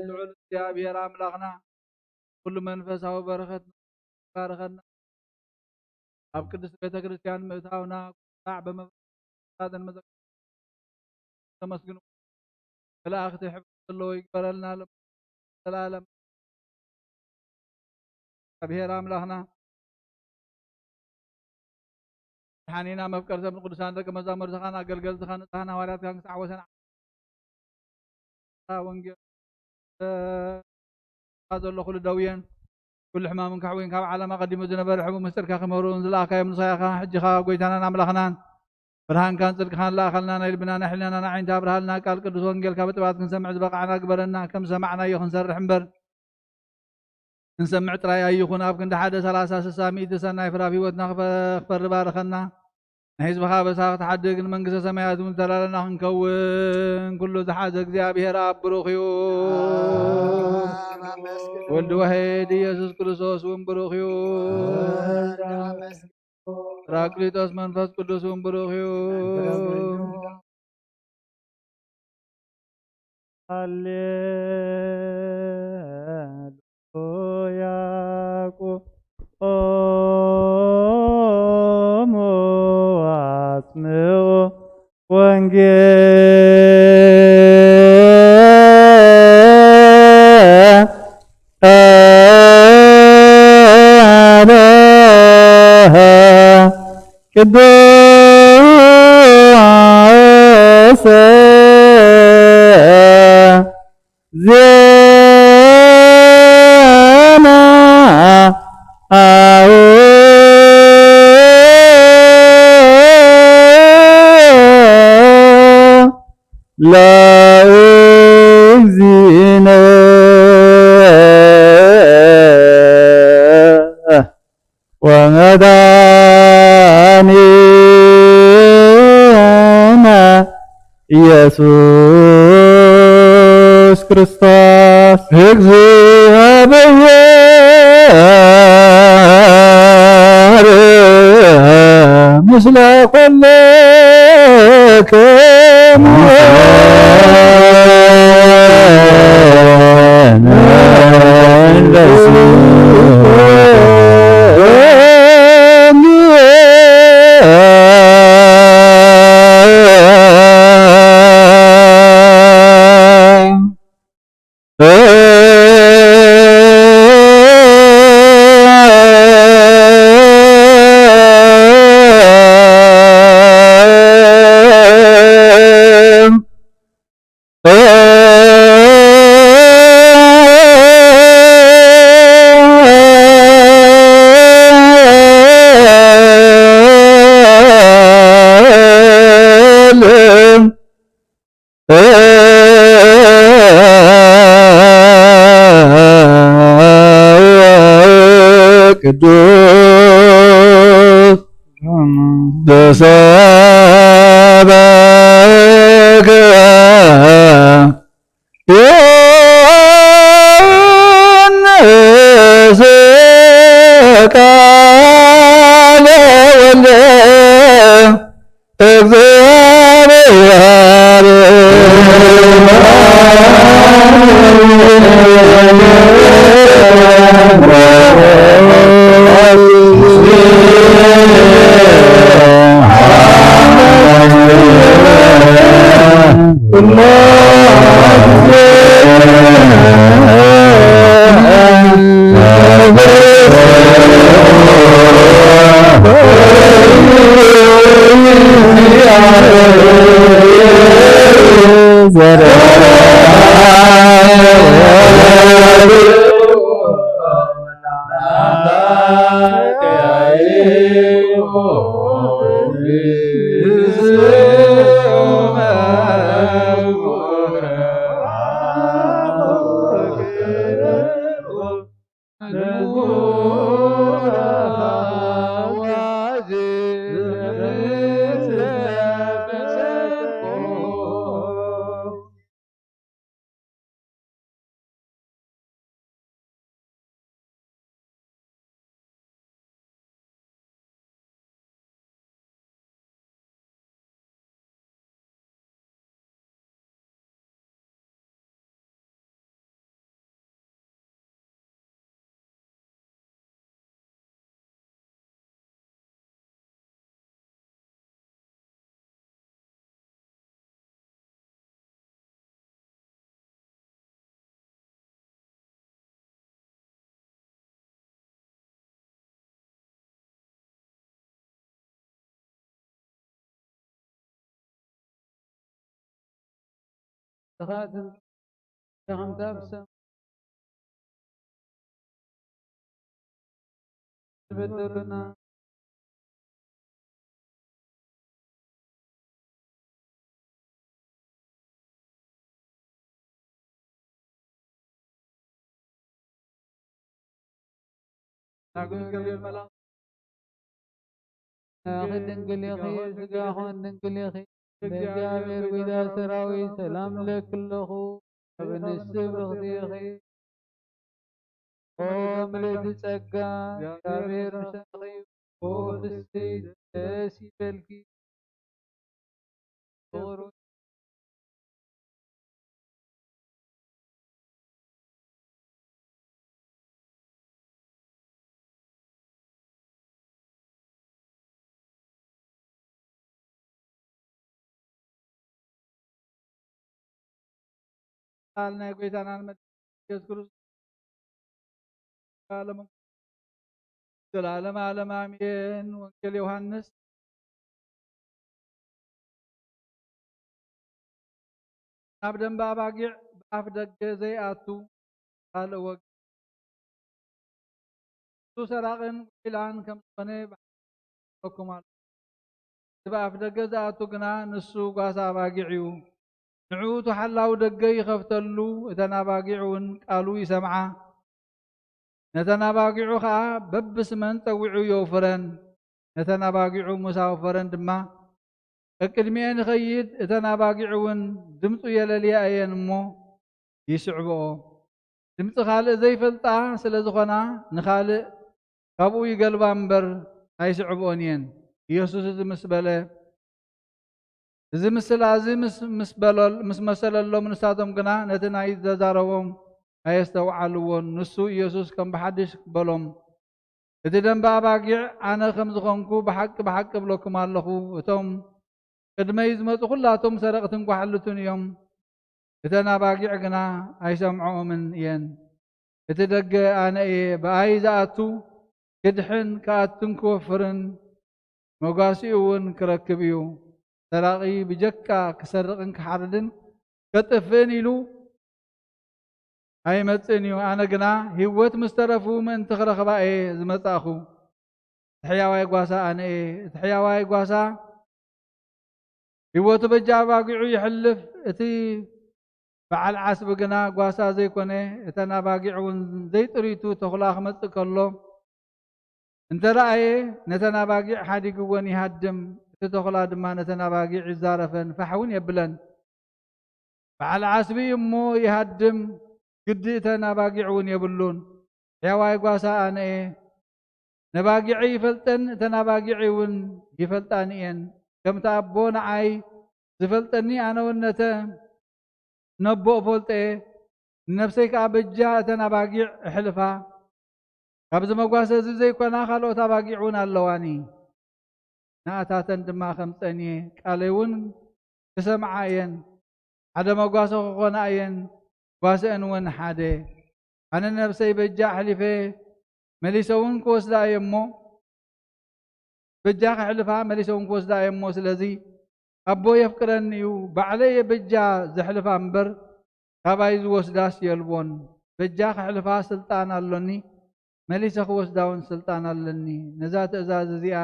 ልዑል እግዚኣብሔር ኣምላኽና ኩሉ መንፈሳዊ በረኸት ባርኸና። ኣብ ቅድስት ቤተ ክርስቲያን ምእታውና ኩላዕ በመባእን መዘ-፣ ተመስግኑ። መላእኽቲ ሕብረት ዘለዎ ይግበረልና። ዘላለም እግዚኣብሔር ኣምላኽና ሓኒና መፍቀርተም ንቅዱሳን ደቂ መዛሙርትኻን ኣገልገልትኻን ንጽሓን ሃዋርያትካን ክሳዕ ወሰን ወንጌል ዘሎ ኩሉ ደውየን ኩሉ ሕማምን ካሕዊን ካብ ዓለም ኣቐዲሙ ዝነበረ ሕቡእ ምስጢርካ ክምህሩን ዝለኣኻዮም ንስኻ ኢኻ። ሕጂ ኸኣ ጎይታናን ኣምላኽናን ብርሃንካን ጽድቅኻን ለኣኸልና፣ ናይ ልብና ናይ ሕልናና ናይ ዓይንታ ኣብርሃልና። ቃል ቅዱስ ወንጌልካ ብጥባት ክንሰምዕ ዝበቓዕና ግበረና። ከም ዝሰማዕናዮ ክንሰርሕ እምበር ክንሰምዕ ጥራይ ኣይኹን። ኣብ ክንዲ ሓደ ሰላሳ፣ ስሳ፣ ሚእቲ ሰናይ ፍራፍ ህይወትና ክፈ-፣ ክፈሪ ባርኸና። ንህዝብኻ በሳ ክትሓድግ ንመንግስተ ሰማያት እውን ተላለና ክንከውን ኩሉ ዝሓዘ እግዚኣብሔር ኣብ ብሩኽ እዩ። ወልድ ዋሕድ ኢየሱስ ክርስቶስ እውን ብሩኽ እዩ። ራቅሊጦስ መንፈስ ቅዱስ እውን ብሩኽ እዩ። ሃሌሉያ። ቁሙ አስምዑ ወንጌል ቅዱስ ዜና አው ለእግዚእነ ወመድኃኒነ ኢየሱስ ክርስቶስ። እግዚአብሔር ምስለ ኩልክሙ። ቅዱስ ተሰበከ ዮሐንስ ቃለ ወልደ እግዚአብሔር። ተኻእትን ተኸምታ ብሰም ዝበደሉና ናጉስ ገብርኤል መልኣኽ ስጋኺ ድንግል ኢኺ፣ ስጋኹን ድንግል ኢኺ። ለእግዚኣብሔር ጒዳ ሰራዊት ሰላም እለኪ ኣለኹ። ኣብ ኣንስቲ ብርኽቲ ኢኺ። ኦ ምልእቲ ጸጋ፣ እግዚኣብሔር ምሳኺ እዩ። ኦ ፍስሕቲ ደስ ይበልኪ። ፍቕሩ ቃል ናይ ጐይታናን መድሓኒናን ኢየሱስ ክርስቶስ ዘላለም፣ ዘላለም ዓለም ኣሜን። ወንጌል ዮሃንስ። ናብ ደንበ ኣባጊዕ ብኣፍ ደገ ዘይኣቱ ካልእ ወገን፣ ንሱ ሰራቕን ጒሒላን ከም ዝኾነ ብሓቂ እብለኩም ኣለኹ። እቲ ብኣፍ ደገ ዝኣቱ ግና ንሱ ጓሳ ኣባጊዕ እዩ። ንዕኡ እቲ ሓላው ደገ ይኸፍተሉ፣ እተን ኣባጊዕ እውን ቃሉ ይሰምዓ። ነተን ኣባጊዑ ኸኣ በብስመን ጸዊዑ የውፍረን። ነተን ኣባጊዑ ምስ ኣውፈረን ድማ፣ ቀቅድሚኤን ይኸይድ፣ እተን ኣባጊዕ እውን ድምጹ የለልያ እየን እሞ ይስዕብኦ። ድምጺ ካልእ ዘይፈልጣ ስለ ዝኾና፣ ንኻልእ ካብኡ ይገልባ እምበር ኣይስዕብኦን እየን። ኢየሱስ እዚ ምስ በለ፣ እዚ ምስላ እዚ ምስ፣ ምስ በሎ-፣ ምስ መሰለሎም፣ ንሳቶም ግና ነቲ ናይ ዘዛረቦም ኣየስተውዓልዎን። ንሱ ኢየሱስ ከም ብሓድሽ በሎም፣ "እቲ ደንበ ኣባጊዕ ኣነ ከም ዝኾንኩ ብሓቂ፣ ብሓቂ እብለኩም ኣለኹ፣ እቶም ቅድመይ ዝመጹ ኹላቶም ሰረቕትን ጓሓሉትን እዮም፣ እተን ኣባጊዕ ግና ኣይሰምዕኦምን እየን። እቲ ደገ ኣነ እየ፣ ብኣይ ዝኣቱ ክድሕን ክኣቱን ክወፍርን መጓሲኡ እውን ክረክብ እዩ። ሰራቒ ብጀካ ክሰርቕን ክሓርድን ከጥፍእን ኢሉ ኣይመጽእን እዩ። ኣነ ግና ህይወት ምስ ተረፉ ምእንቲ ክረኽባ እየ ዝመጻእኹ። እቲ ሕያዋይ ጓሳ ኣነ እየ። እቲ ሕያዋይ ጓሳ ህይወቱ በጃ ኣባጊዑ የሕልፍ። እቲ በዓል ዓስቢ ግና ጓሳ ዘይኮነ፣ እተን ኣባጊዕ እውን ዘይጥሪቱ ተኹላ ክመጽእ ከሎ እንተ ረኣየ፣ ነተን ኣባጊዕ ሓዲግወን ይሃድም። እቲ ተኹላ ድማ ነተን ኣባጊዕ ይዛረፈን ፋሕ እውን የብለን። በዓል ዓስቢ እዩ እሞ ይሃድም፣ ግዲ እተን ኣባጊዕ እውን የብሉን። ሕያዋይ ጓሳ ኣነ እየ። ነባጊዐይ ይፈልጠን፣ እተን ኣባጊዐይ እውን ይፈልጣኒ እየን። ከምቲ ኣቦ ንዓይ ዝፈልጠኒ፣ ኣነ እውን ነተ ነቦ እፈልጦ እየ። ንነፍሰይ ከኣ በጃ እተን ኣባጊዕ እሕልፋ። ካብዚ መጓሰ እዚ ዘይኮና ካልኦት ኣባጊዕ እውን ኣለዋኒ። ንኣታተን ድማ ከምጸን እየ፣ ቃለይ እውን ክሰምዓ እየን። ሓደ መጓሰ ክኾና እየን፣ ጓስአን እውን ሓደ። ኣነ ነፍሰይ በጃ ኣሕሊፈ መሊሰ እውን ክወስዳ እየ እሞ፣ በጃ ከሕልፋ መሊሰ እውን ክወስዳ እየ እሞ፣ ስለዚ ኣቦ የፍቅረኒ እዩ፣ ባዕለይ እየ በጃ ዘሕልፋ እምበር፣ ካባይ ዝወስዳስ የልቦን። በጃ ከሕልፋ ስልጣን ኣሎኒ፣ መሊሰ ክወስዳ እውን ስልጣን ኣለኒ። ነዛ ትእዛዝ እዚኣ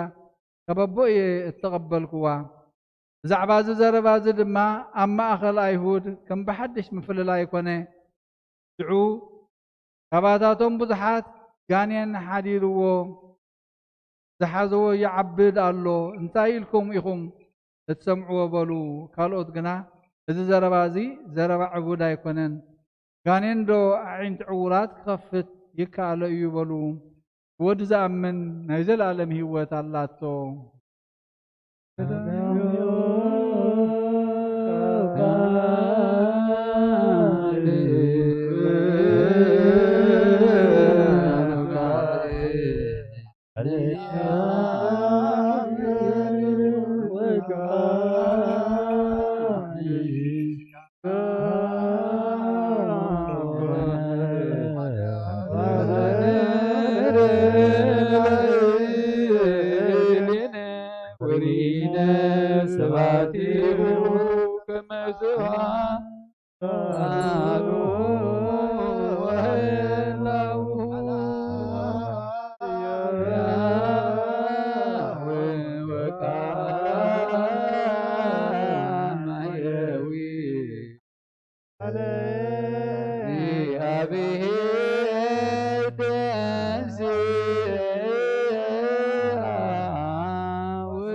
ካብ ኣቦ እየ እተቐበልኩዋ። ብዛዕባ እዚ ዘረባ እዚ ድማ ኣብ ማእከል ኣይሁድ ከም ብሓድሽ ምፍልላይ ኮነ። ሽዑ ካባታቶም ብዙሓት ጋኔን ሓዲርዎ ዝሓዘዎ ይዓብድ ኣሎ፣ እንታይ ኢልኩም ኢኹም እትሰምዕዎ? በሉ። ካልኦት ግና፣ እዚ ዘረባ እዚ ዘረባ ዕቡድ ኣይኮነን፣ ጋኔን ዶ ኣዒንቲ ዕዉራት ክኸፍት ይከኣሎ እዩ? በሉ። ብወዲ ዝኣምን ናይ ዘለኣለም ህይወት ኣላቶ።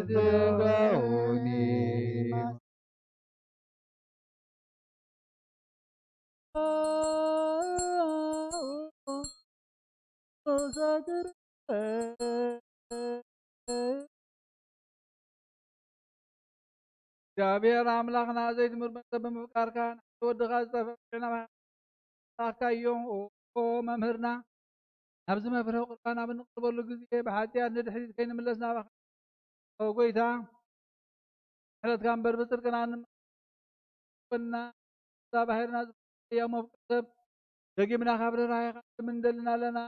ስጋውኒ እግዚኣብሔር ኣምላኽና ዘይትምርመር ሰብ ብምፍቃርካ ንሓደ ወድኻ ዝጠፍአ ናብ ኣምላኽካ እዮም። ኦ መምህርና፣ ኣብዚ መፍርሒ ቁርባን ኣብ እንቕርበሉ ግዜ ብሓጢኣት ንድሕሪት ከይንምለስ ናባኻ ኦ ጎይታ፣ ምሕረትካ እምበር ብጽድቅና እንመ-፣ ኮንና፣ እዛ ባሕርና ዝፈጸመ ህያው መፍቅር ሰብ ደጊምና ካብ ርህራሄኻ ንምንደልን ኣለና።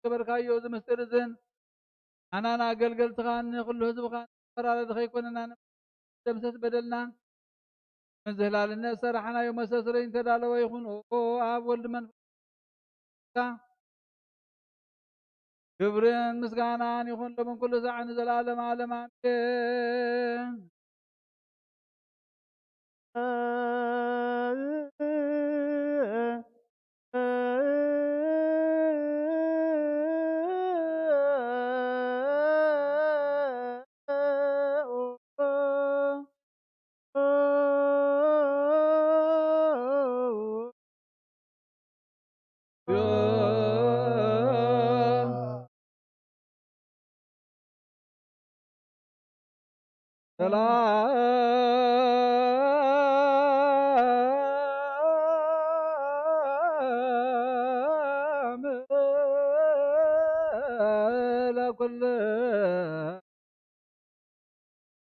ገበርካዮ እዚ ምስጢር እዝን ኣናን ኣገልገልትኻን ንኹሉ ህዝብኻን ፈራረዲ ከይኮነና ደምሰስ በደልና። ምዝህላልነት ሰራሕናዮ መሰስረይ እንተዳለወ ይኹን። ኦ ኣብ ወልድ መንፈስ ክብርን ምስጋናን ይኹን ሎምን ኩሉ ሳዕ ንዘለዓለም ዓለም ኣሜን። ሰላም ለኩል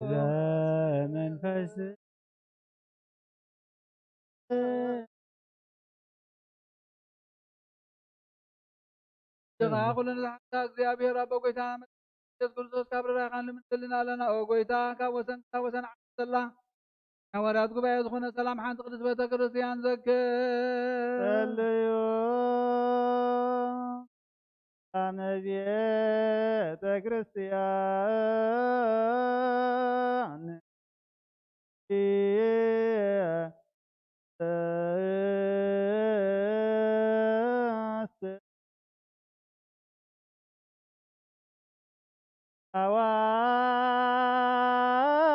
ለመንፈስ ኸዓ ኩሉ ንዝሓዛ እግዚኣብሔር ኣቦ ጎይታ ኢየሱስ ክርስቶስ ካብ ርራይኻን ልምንትልና ኣለና። ኦ ጎይታ፣ ካብ ወሰን ክሳብ ወሰን ዓለም ዘላ ሓዋርያት ጉባኤ ዝኾነ ሰላም ሓንቲ ቅድስት ቤተ ክርስቲያን ዘክር። ጸልዩ ኣነ ቤተ ክርስቲያን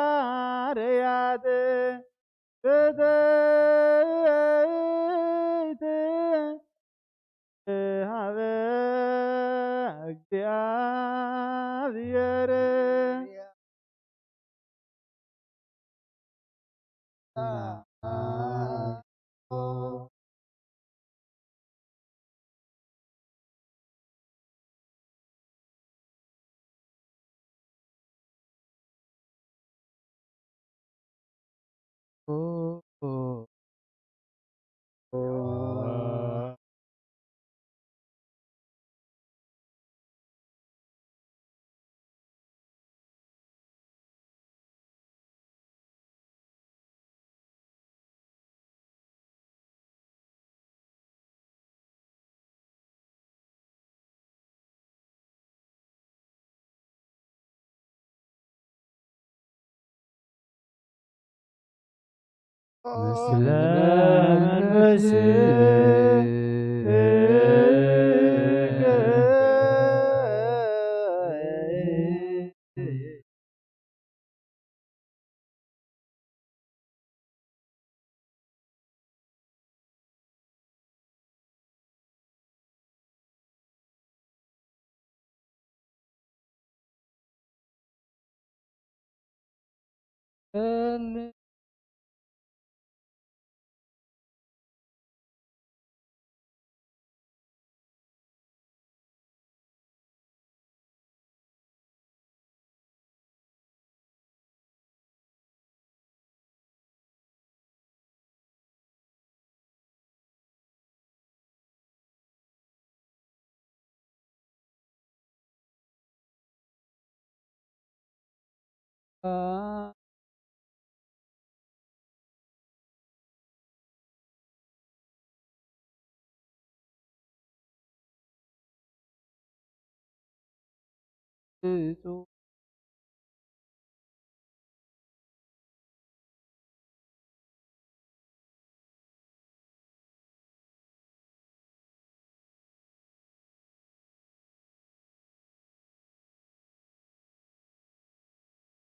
ሃዋርያት ብፅዕት ሃበ እግዚኣብሔር።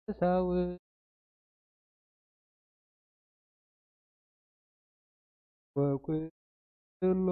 ኤሳው ወኩሎ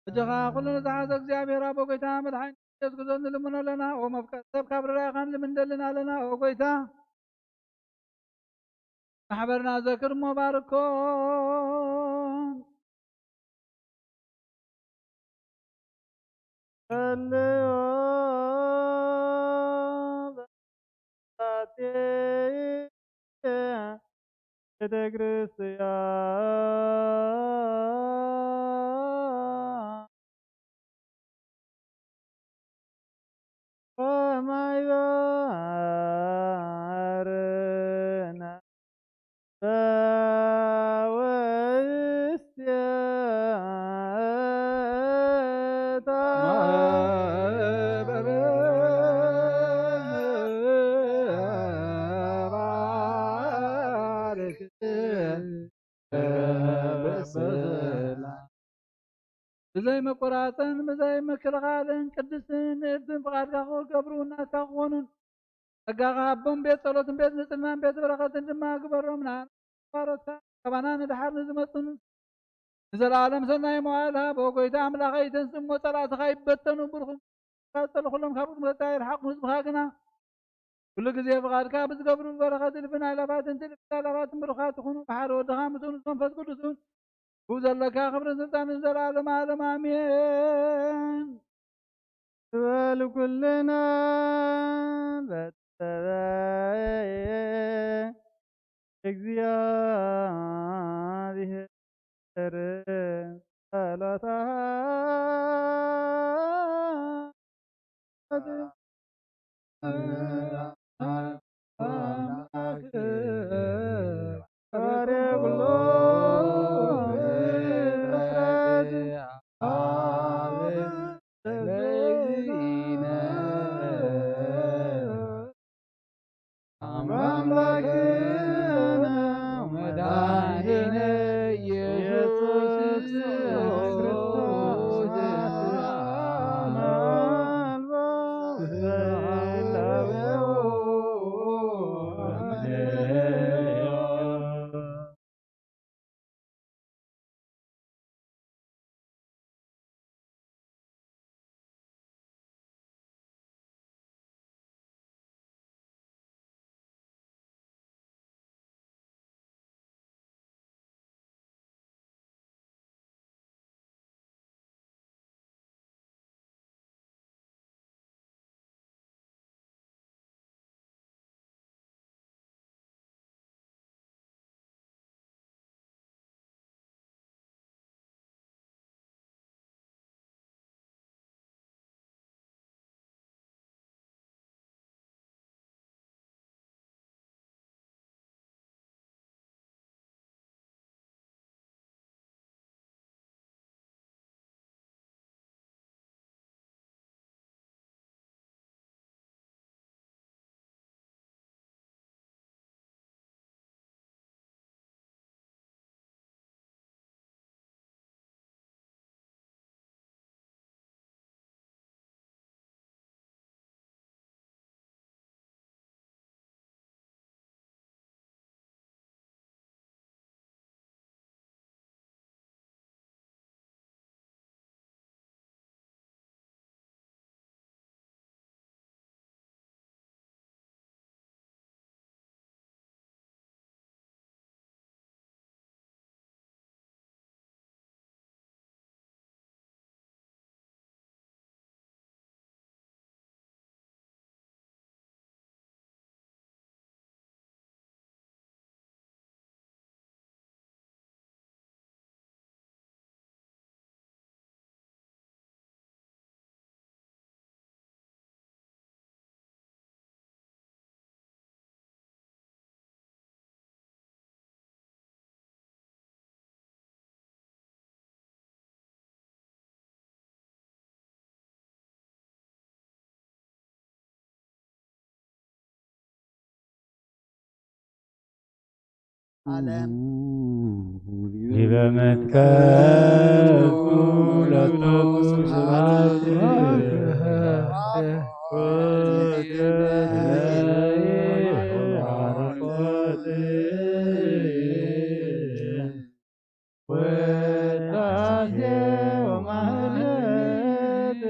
ሕጂ ኸኣ ኩሉ ንዝሓዘ እግዚኣብሔር ኣቦ ጐይታ መድሓኒ የስግዞ ንልምኖ ኣለና። ኦ መፍቀር ሰብ ካብ ርራይኻን ልምንደልን ኣለና። ኦ ጐይታ ማሕበርና ዘክር እሞ ባርኮ። ጸልዮ በሳቴ ቤተ ክርስቲያን ወማይበርነ በውስቴታ ብዘይ መቆራጸን ብዘይ ምክልኻልን ቅድስትን ንእድን ፍቓድካ ክገብሩ ናትካ ክኾኑን ጸጋኻ ሃቦም። ቤት ጸሎትን ቤት ንጽህናን ቤት በረኸትን ድማ ግበሮም። ንኣና ባሮትካ ካባና ንድሓር ንዝመጹን ንዘለኣለም ሰናይ መዋእል ሃቦ። ጐይታ ኣምላኸይ ተንስእ እሞ ጸላእትኻ ይበተኑ። ብርኹም ዝጸሉ ኩሎም ካብ ቅድመታ ይርሓቑ። ህዝብኻ ግና ኩሉ ግዜ ፍቓድካ ብዝገብሩ በረኸት እልፍን ኣእላፋትን ትእልፍት ኣእላፋትን ብሩኻት ይኹኑ። ብሓደ ወድኻ ምስኡ ምስ መንፈስ ቅዱስ እውን ብኡ ዘለካ ክብርን ስልጣንን ዘለዓለመ ዓለም ኣሜን። በል ኩልና በተበየ እግዚኣብሔር ጸሎታ ዓለም። ዲበ መትከል ኩለቱ ስብሐት ወዳሴ ወማህሌት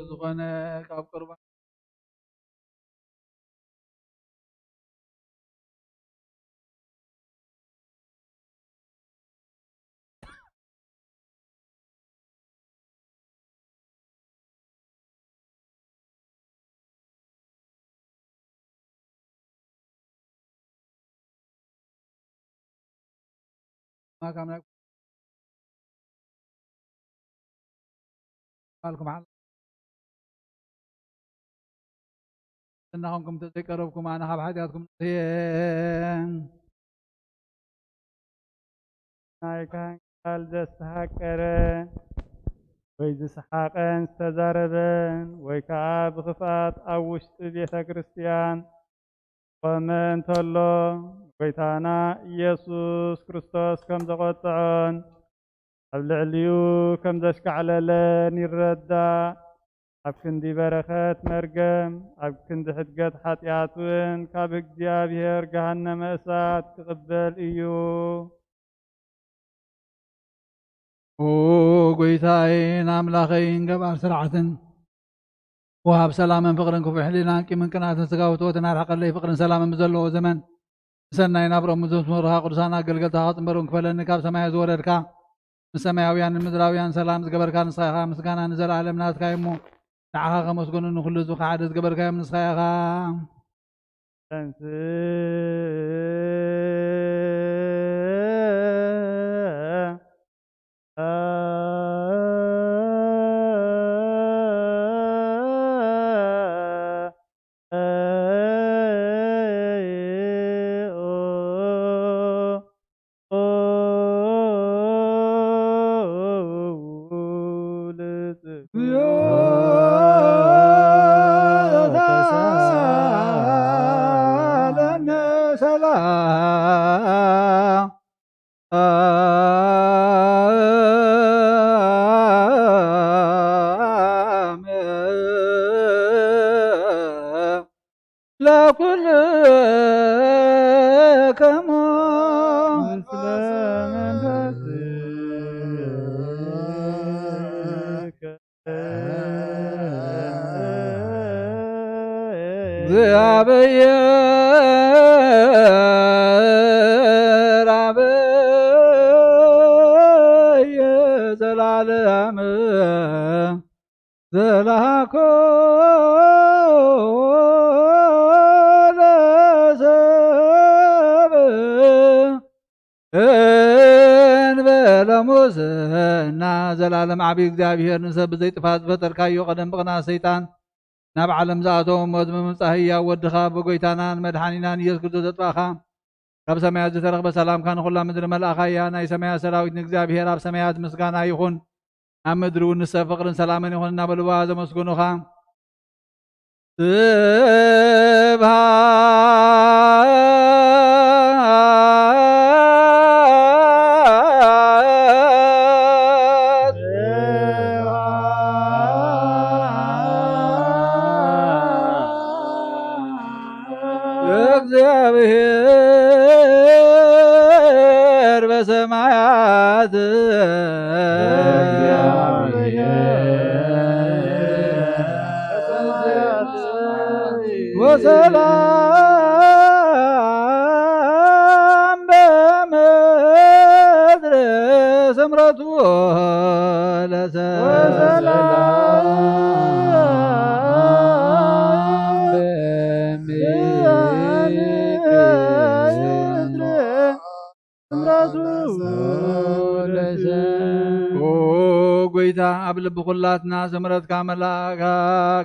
ዝኾነ ካብ ቅርባ ካልኩም ሓል እናኹም ከም ዘይቀረብኩም ኣነ ካብ ሓጢኣትኩም ንጽሄ። ናይ ካህን ቃል ዘስተሃቀረ ወይ ዝሰሓቐን ዝተዛረበን ወይ ከዓ ብኽፍኣት ኣብ ውሽጢ ቤተ ክርስቲያን ቆመ እንተሎ፣ ጎይታና ኢየሱስ ክርስቶስ ከም ዘቖጥዖን ኣብ ልዕሊኡ ከም ዘሽካዕለለን ይረዳእ። ኣብ ክንዲ በረኸት መርገም፣ ኣብ ክንዲ ሕድገት ሓጢኣት እውን ካብ እግዚኣብሔር ገሃነመ እሳት ክቕበል እዩ። ኦ ጎይታይን ኣምላኸይን፣ ገባር ስርዓትን ወሃብ ሰላምን ፍቕርን፣ ክፉእ ሕሊናን ቂምን ቅንኣትን ስጋዊ ፍትወትን ኣርሕቐለይ። ፍቕርን ሰላምን ብዘለዎ ዘመን ብሰናይ ናብርኦም ዘስመሩኻ ቅዱሳን ኣገልገልትኻ ክጽንበሩን ክፈለኒ ካብ ሰማይ ዝወረድካ፣ ምስ ሰማያውያንን ምድራውያን ሰላም ዝገበርካ ንስኻ ኢኻ። ምስጋና ንዘለኣለም ናትካ እዩ እሞ፣ ንዓኻ ከመስገኑ ንኹሉ ህዝቢ ሓደ ዝገበርካዮም ንስኻ ኢኻ። ዘላለም ዓቢ እግዚኣብሔር፣ ንሰብ ብዘይጥፋእ ዝፈጠርካዮ፣ ቀደም ብቕንኣት ሰይጣን ናብ ዓለም ዝኣተወ ሞት ብምምጻእ ህያው ወድኻ ብጎይታናን መድሓኒናን ኢየሱስ ክርስቶስ ዘጥፋእኻ፣ ካብ ሰማያት ዝተረኽበ ሰላምካ ንኹላ ምድሪ መልኣኻያ። ናይ ሰማያት ሰራዊት ንእግዚኣብሔር ኣብ ሰማያት ምስጋና ይኹን፣ ኣብ ምድሪ እውን ንሰብ ፍቕርን ሰላምን ይኹን እናበልዋ ዘመስግኑኻ። ስብሐት ለእግዚኣብሔር በሰማያት። ወሰላም በምድር ስምረቱ ለሰ-፣ ወሰላም በምድር ስምረቱ ለሰ-፣ ኦ ጎይታ፣ ኣብ ልቢ ኩላትና ስምረትካ መላእካ፣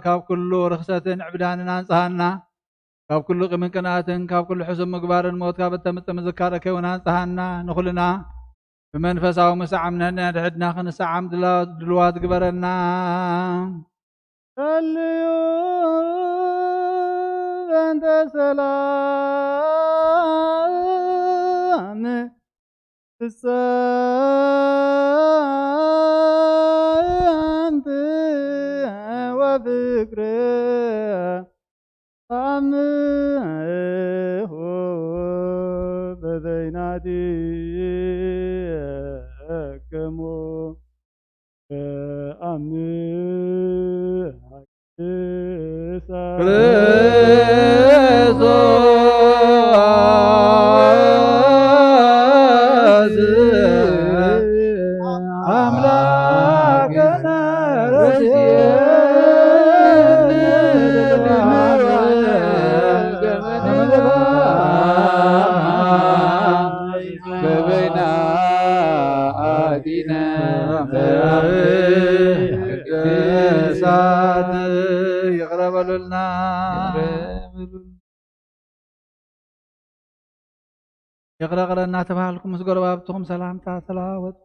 ካብ ኩሉ ርኽሰትን ዕብዳንን ኣንጽሃና፣ ካብ ኩሉ ቂምን ቅንኣትን፣ ካብ ኩሉ ሕሱም ምግባርን ሞት ካብ እተምጽእ ምዝካረ ከይውን ኣንጽሃና። ንኹልና ብመንፈሳዊ ምስዓም ንሕድሕድና ክንሰዓም ድላ-፣ ድልዋት ግበረና። ጸልዩ በእንተ ሰላም ፍጸምቲ ወፍቅር አምሁ በበይናቲክሙ። በበይናቲነ እሳት ይቕረ በሉልና። ይቕረ ይቕረ እናተባሃልኩም ምስ ጎረባብትኹም ሰላምታ ተለዋወጡ።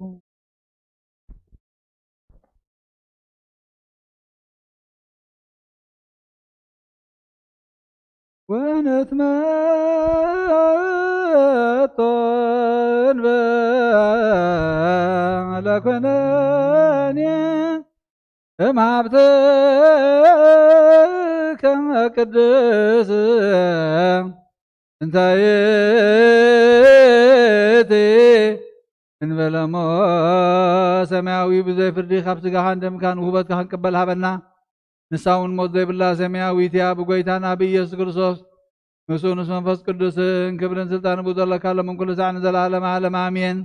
ወነትመጦ እንበለ ኩነኔ እምሃብትከ ቅድስት እንተ ይእቲ እንበለሞ ሰማያዊ ብዘይ ፍርዲ ካብ ስጋኻን ደምካን ውህበትካ ክንቅበል ሃበና። ንሳ እውን ሞት ዘይብላ ሰማያዊት እያ። ብጎይታና ብኢየሱስ ክርስቶስ ምስኡ ምስ መንፈስ ቅዱስን ክብርን ስልጣን ብኡ ዘለካ ሎምን ኩሉ ሳዕ ንዘለዓለመ ዓለም ኣሜን።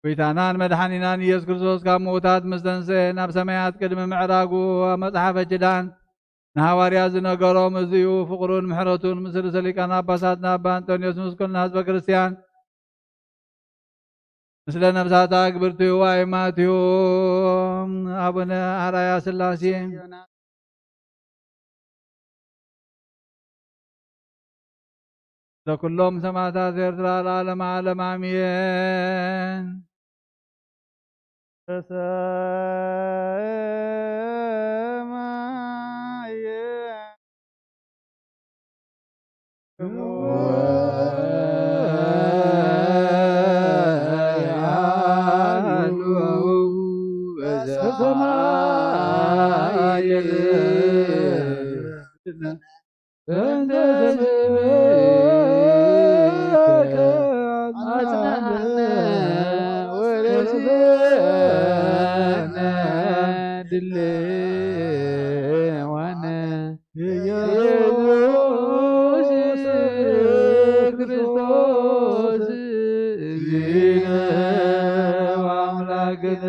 ጎይታናን መድሓኒናን ኢየሱስ ክርስቶስ ካብ ምዉታት ምስ ተንስኤ ናብ ሰማያት ቅድሚ ምዕራጉ ኣብ መጽሓፈ ኪዳን ንሃዋርያት ዝነገሮም እዚ እዩ። ፍቕሩን ምሕረቱን ምስ ርእሰ ሊቃነ ጳጳሳትና ኣባ ኣንጦንዮስ ምስ ኩልና ህዝበ ክርስቲያን ምስለ ነፍሳት ኣግብርቲሁ ኣእማቲሁ ኣቡነ ኣርኣያ ሥላሴ ለኩሎም ሰማዕታት ኤርትራ ለዓለመ ዓለም ኣሜን። ተሰማየ ድሌዋነ ኢየሱስ ክርስቶስ እግዚእነ ወአምላክነ።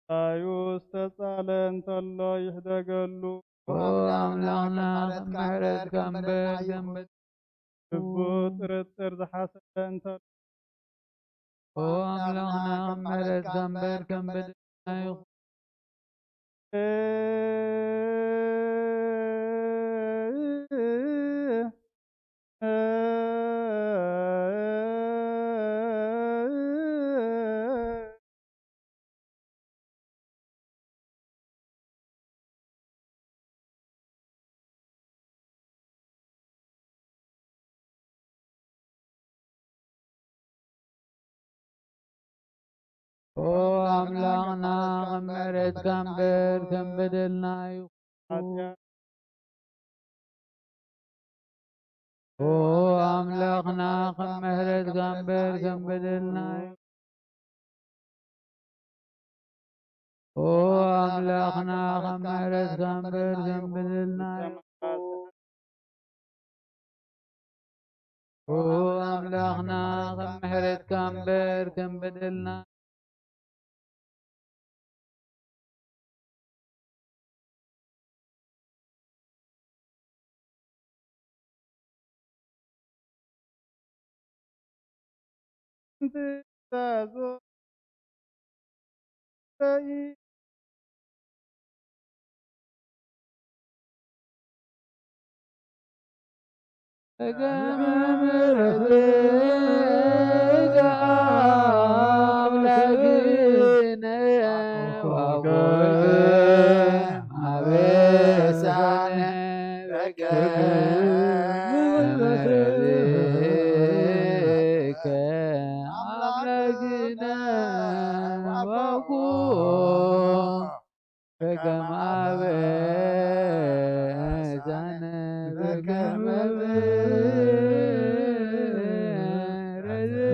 ኣዩ ዝተጻለ እንተሎ ይሕደገሉ። ኦ ኣምላኽና፣ ከም ምሕረትካ እምበር ከም በደልና ግቡእ ጥርጥር ዝሓሰበ እንተሎ። ኦ ኣምላኽና፣ ከም ምሕረትካ እምበር ከም በደልና ይኹን። ኦ ኣምላኽና፣ ከም ምሕረትካ እምበር ከም በደልና ይኹን። ኦ ኣምላኽና፣ ከም ምሕረትካ እምበር ከም በደልና ይኹን። ኦ ኣምላኽና፣ ከም ምሕረትካ እምበር ከም በደልና ይኹን። ኦ ኣምላኽና፣ ከም ምሕረትካ እምበር ከም በደልና። በከመ ምሕረትከ አምላክነ ወአቡነ አበሳነ በከመ ምሕረትከ አምላክነ ወአቡነ በከመ አበሳነ በከመ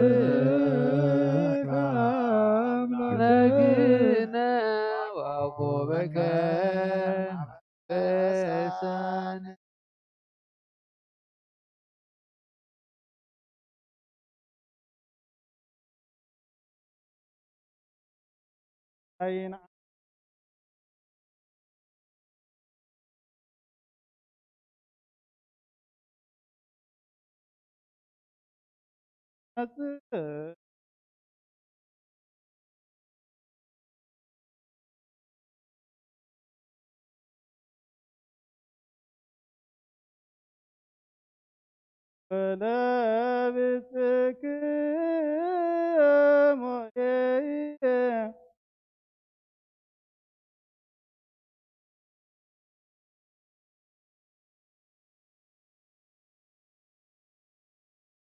ምሕረትከ አምላክነ ወአቡነ በከመ አበሳነ። ኣይን መጽእ ወለብጽክሙ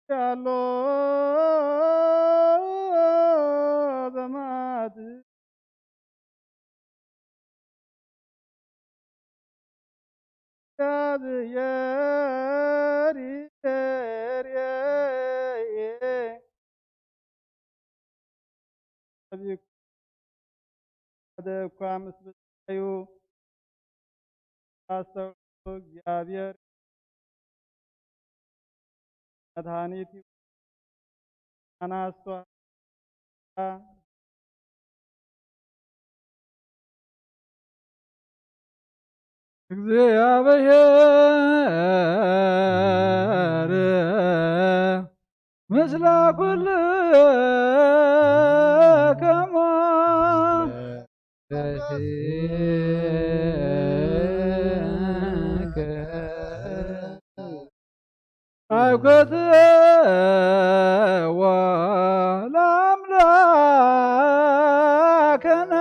ያሎ በማት ሓደ እኳ ምስ ብፅዓዩ ኣስተውዕሉ፣ እግዚኣብሔር መድኃኒት እዩ። ኣናስቷ እግዚኣብሔር ምስለ ኩልክሙ አብኩትዎ ለአምላክነ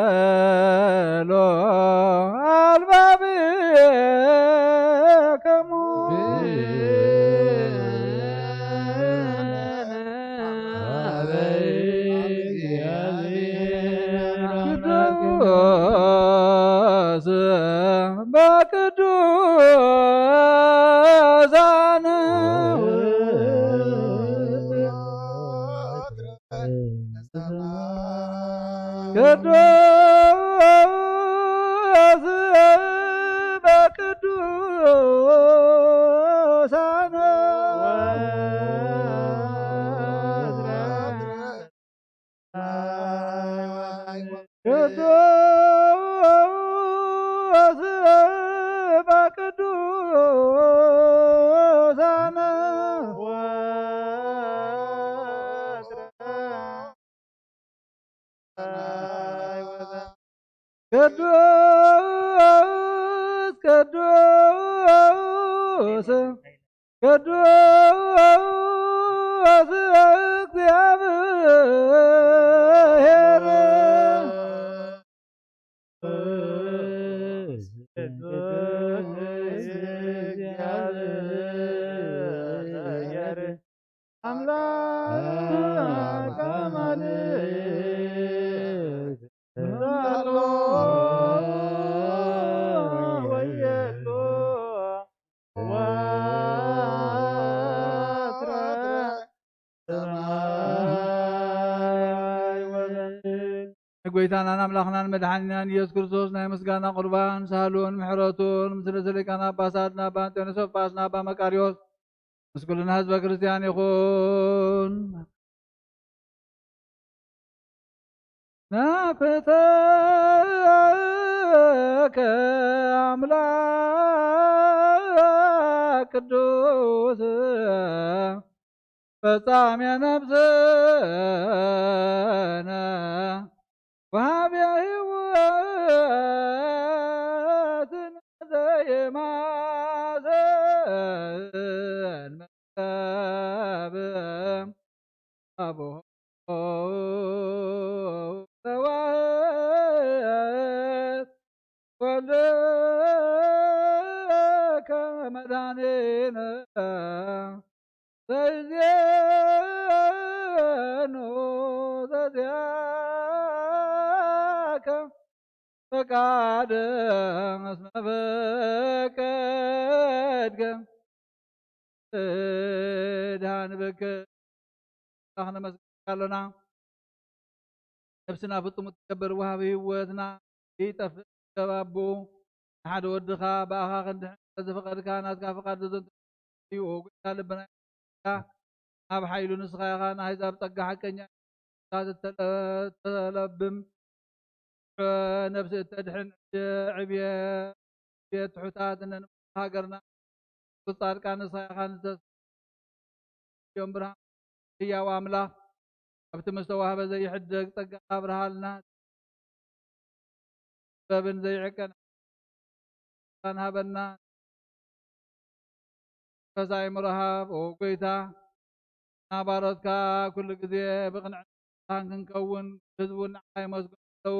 ሃሌሉ አልባብክሙ ቅዱስ በቅዱሳን ቅዱስ በቅዱሳን ቅዱስ በቅዱሳን ቅዱስ ቅዱስ ቅዱስ እግዚአብሔር ቅዱስ እግዚአብሔር አምላክ አማልክት ዛሎ ወየሎ ወትረ ሰማይ ወምድር። ንጎይታናን ኣምላኽናን መድሓኒናን ኢየሱስ ክርስቶስ ናይ ምስጋና ቁርባን ሳህሉን ምሕረቱን ምስ ርእሰ ሊቃነ ጳጳሳት ናባ ኣንጦንዮስ ጳጳስ ናባ መቃርዮስ ምስ ኩልና ህዝበ ክርስቲያን ይኹን። ናኩተከ ኣምላክ ቅዱስ ፈጻሜ ነፍስነ ወሃቢ ህይወትን ዘይማሰን መርከብ ኣብሆ ተዋህድ ወልድከ መድኃኒነ ዘይዜኑ ዘዚኣከ ፈቃድ እስመ ፈቀድከ እድሃን ብክ ኣምላኽ ነመስግንካ ኣሎና። ነብስና ፍጹም እትገብር ወሃቢ ህይወትና ይጠፍእ ገባቡ ንሓደ ወድኻ ብኣኻ ክንድሕን ስለዝፈቐድካ ናትካ ፍቓድ ዘዘንቱ እዩ። ጎይታ ልብና ኢኻ። ኣብ ሓይሉ ንስኻ ኢኻ ንኣህዛብ ጸጋ ሓቀኛ ኢኻ እተለብም። ነብሲ እተድሕን ዕብየ ዕብየ ትሑታት እነን ሃገርና ጻድቃን ንስኻ ኢኻ ንተስ እዮም ብርሃን ህያው ኣምላኽ ኣብቲ ምስተዋህበ ዘይሕደግ ጸጋ ኣብርሃልና። ጥበብን ዘይዕቀን ሃበና። ፈሳይ ምርሃብ ኦ ጎይታ ናባሮትካ ኩሉ ግዜ ብቕንዕናን ክንከውን ህዝቡን ንዓኻ ይመስግኑ ኣለዉ።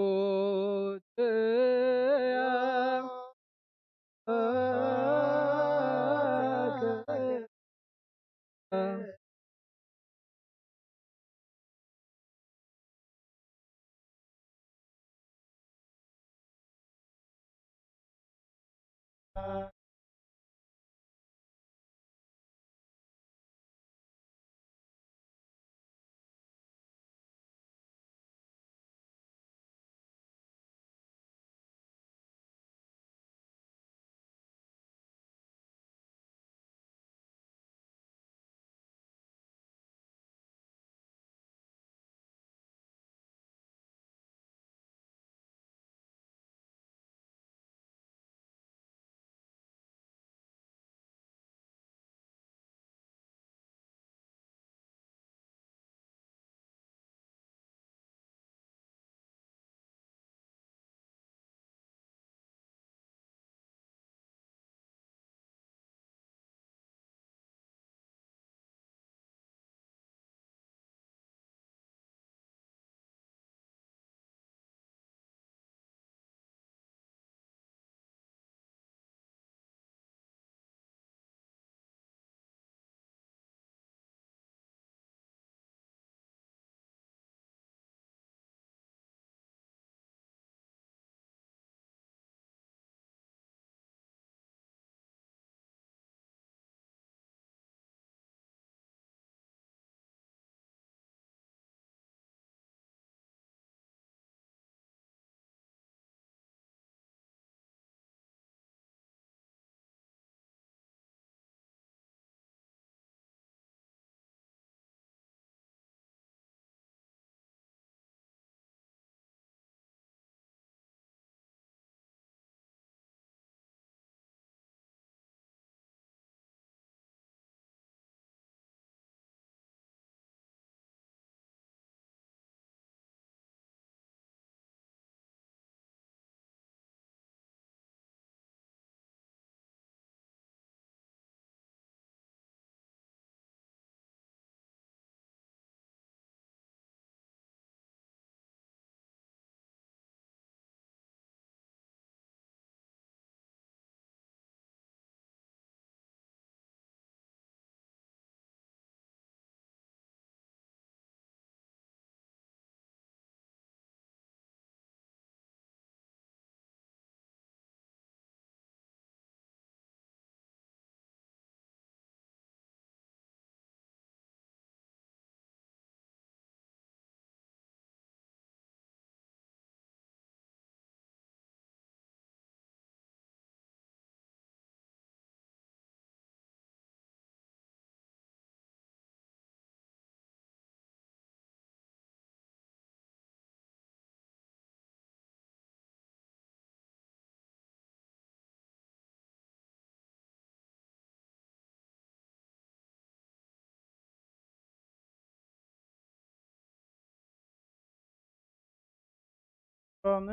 ሮም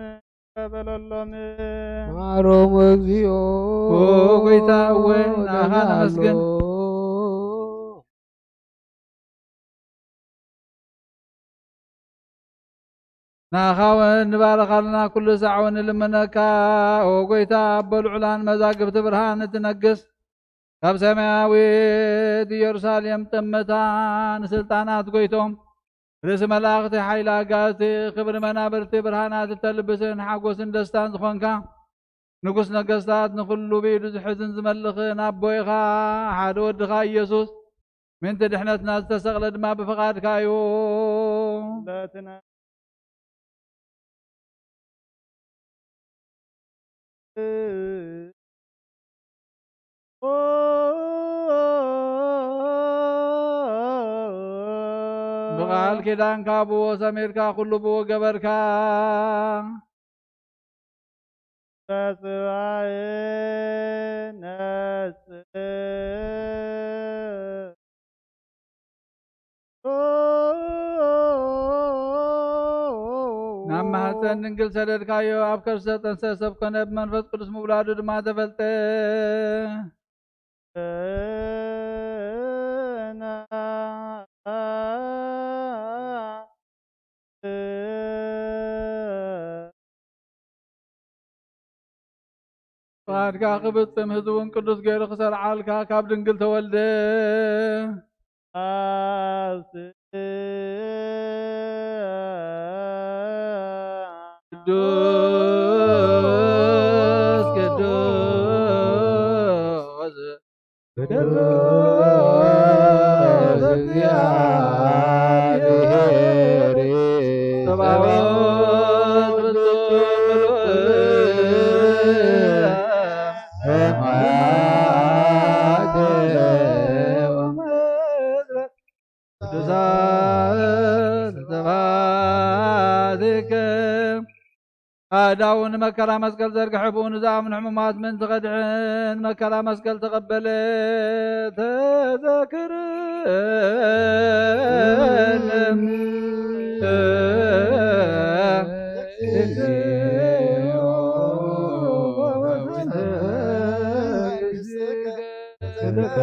በለሎም። ማሮም እግዚኦ። ኦ ጎይታ እወ፣ ንዓኻ ነመስግን። ንዓኻ እውን ንባረኻልና፣ ኩሉ ሳዕ እውን ንልምነካ። ኦ ጎይታ፣ ኣቦ ልዑላን መዛግብቲ ብርሃን እትነግስ፣ ካብ ሰማያዊት ኢየሩሳሌም ጠመታ ንስልጣናት ጎይቶም፣ ርእሲ መላእኽቲ ሓይሊ ኣጋዝቲ፣ ክብሪ መናብርቲ ብርሃናት እተልብስን ሓጎስን ደስታን ዝኾንካ፣ ንጉስ ነገስታት፣ ንኹሉ ብኢዱ ዝሕዝን ዝመልኽን ኣቦ ኢኻ። ሓደ ወድኻ ኢየሱስ ምእንቲ ድሕነትና ዝተሰቕለ ድማ ብፍቓድካ እዩ። ለትና ብቓል ኪዳንካ ብዎ ሰሚርካ፣ ኩሉ ብዎ ገበርካ። ተጽባእ ነጽእ ናብ ማህፀን ድንግል ሰደድካዮ፣ ኣብ ከርሰ ጠንሰ ሰብ ኮነ፣ ብመንፈስ ቅዱስ ምውላዱ ድማ ተፈልጠ። ፍቓድካ ክፍጽም ህዝቡን ቅዱስ ገይሩ ክሰርዓልካ ካብ ድንግል ተወልደ። ኣስእ ቅዱስ ቅዱስ ቅዱስ እግዚአብሔር ጸባኦት ፍጹም ምሉእ ሰማያት ወምድር ቅዱሳን ስብሐትከ። ኣእዳዉ ንመከራ መስቀል ዘርግሐ፣ ብኡ ንዝኣምኑ ሕሙማት ምእንቲ ከድሕን መከራ መስቀል ተቐበለ። ተዘክረኒ እግዚኦ በውስተ መንግሥትከ።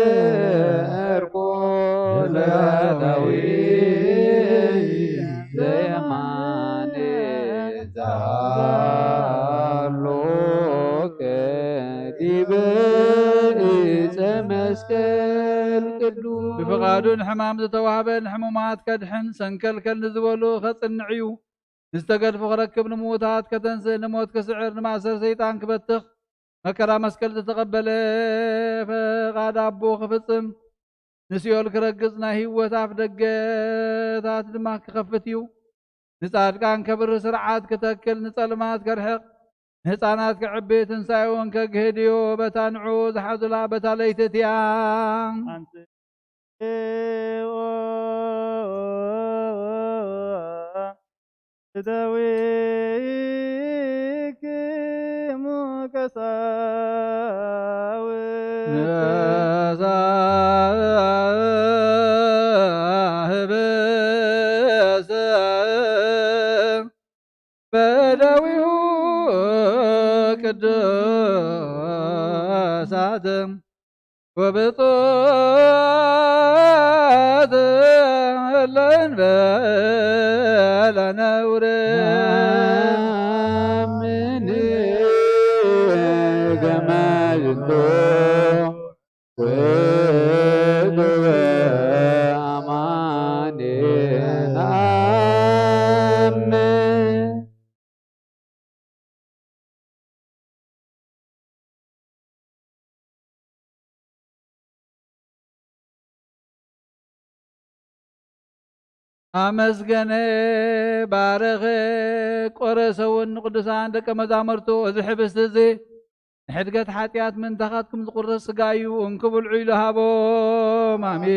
ዘከርኩ ለዳዊት ዘየማነ ዛሎከ ዲበ ዕፀ መስቀል ቅዱስ። ብፍቓዱ ንሕማም ዝተዋህበ ንሕሙማት ከድሕን፣ ሰንከልከል ንዝበሉ ከጽንዕ እዩ። ንዝተገድፉ ክረክብ፣ ንምዉታት ከተንስእ፣ ንሞት ክስዕር፣ ንማእሰር ሰይጣን ክበትኽ፣ መከራ መስቀል ዝተቐበለ፣ ፈቓድ ኣቦ ክፍጽም፣ ንሲኦል ክረግጽ፣ ናይ ህይወት ኣፍ ደገታት ድማ ክኸፍት እዩ። ንጻድቃን ከብርህ፣ ስርዓት ክተክል፣ ንጸልማት ከርሕቕ፣ ንህጻናት ከዕቢ፣ ትንሳኤውን ከግህድ እዩ። በታ ንዑ ዝሓዙላ በታ ለይቲ እቲኣ። ኣንት ደዊክሙ ቀሳውስት ንበዛ ህብስት በደዊሁ ቅዱሳት ወብፁዓት ለእንበለ ነውር። አምን ከመ ዝንቱ ውእቱ አማኑኤል። አምን። ኣመስገነ፣ ባረኸ፣ ቆረሰ እውን ንቅዱሳን ደቀ መዛሙርቱ፣ እዚ ሕብስቲ እዚ ንሕድገት ሓጢኣት ምእንታኻትኩም ዝቑረስ ስጋ እዩ፣ እንኩ ብልዑ ኢሉ ሃቦም። ኣሜን፣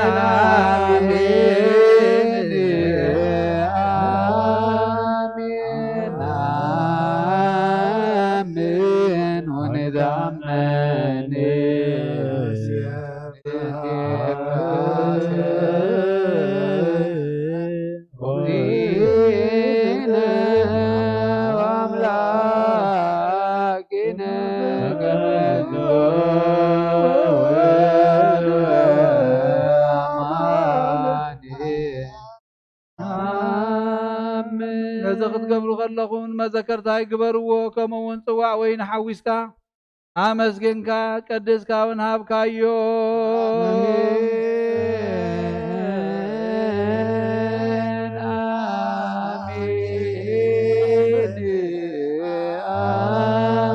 ኣሜን፣ ኣሜን፣ ኣሜን። ወንዛመን ነዚ ክትገብሩ ከለኹም መዘከርታይ ግበርዎ፣ ከምኡ እውን ጽዋእ ወይኒ ሓዊስካ ኣመስጊንካ ቀድስካ እውን ሃብካዮ።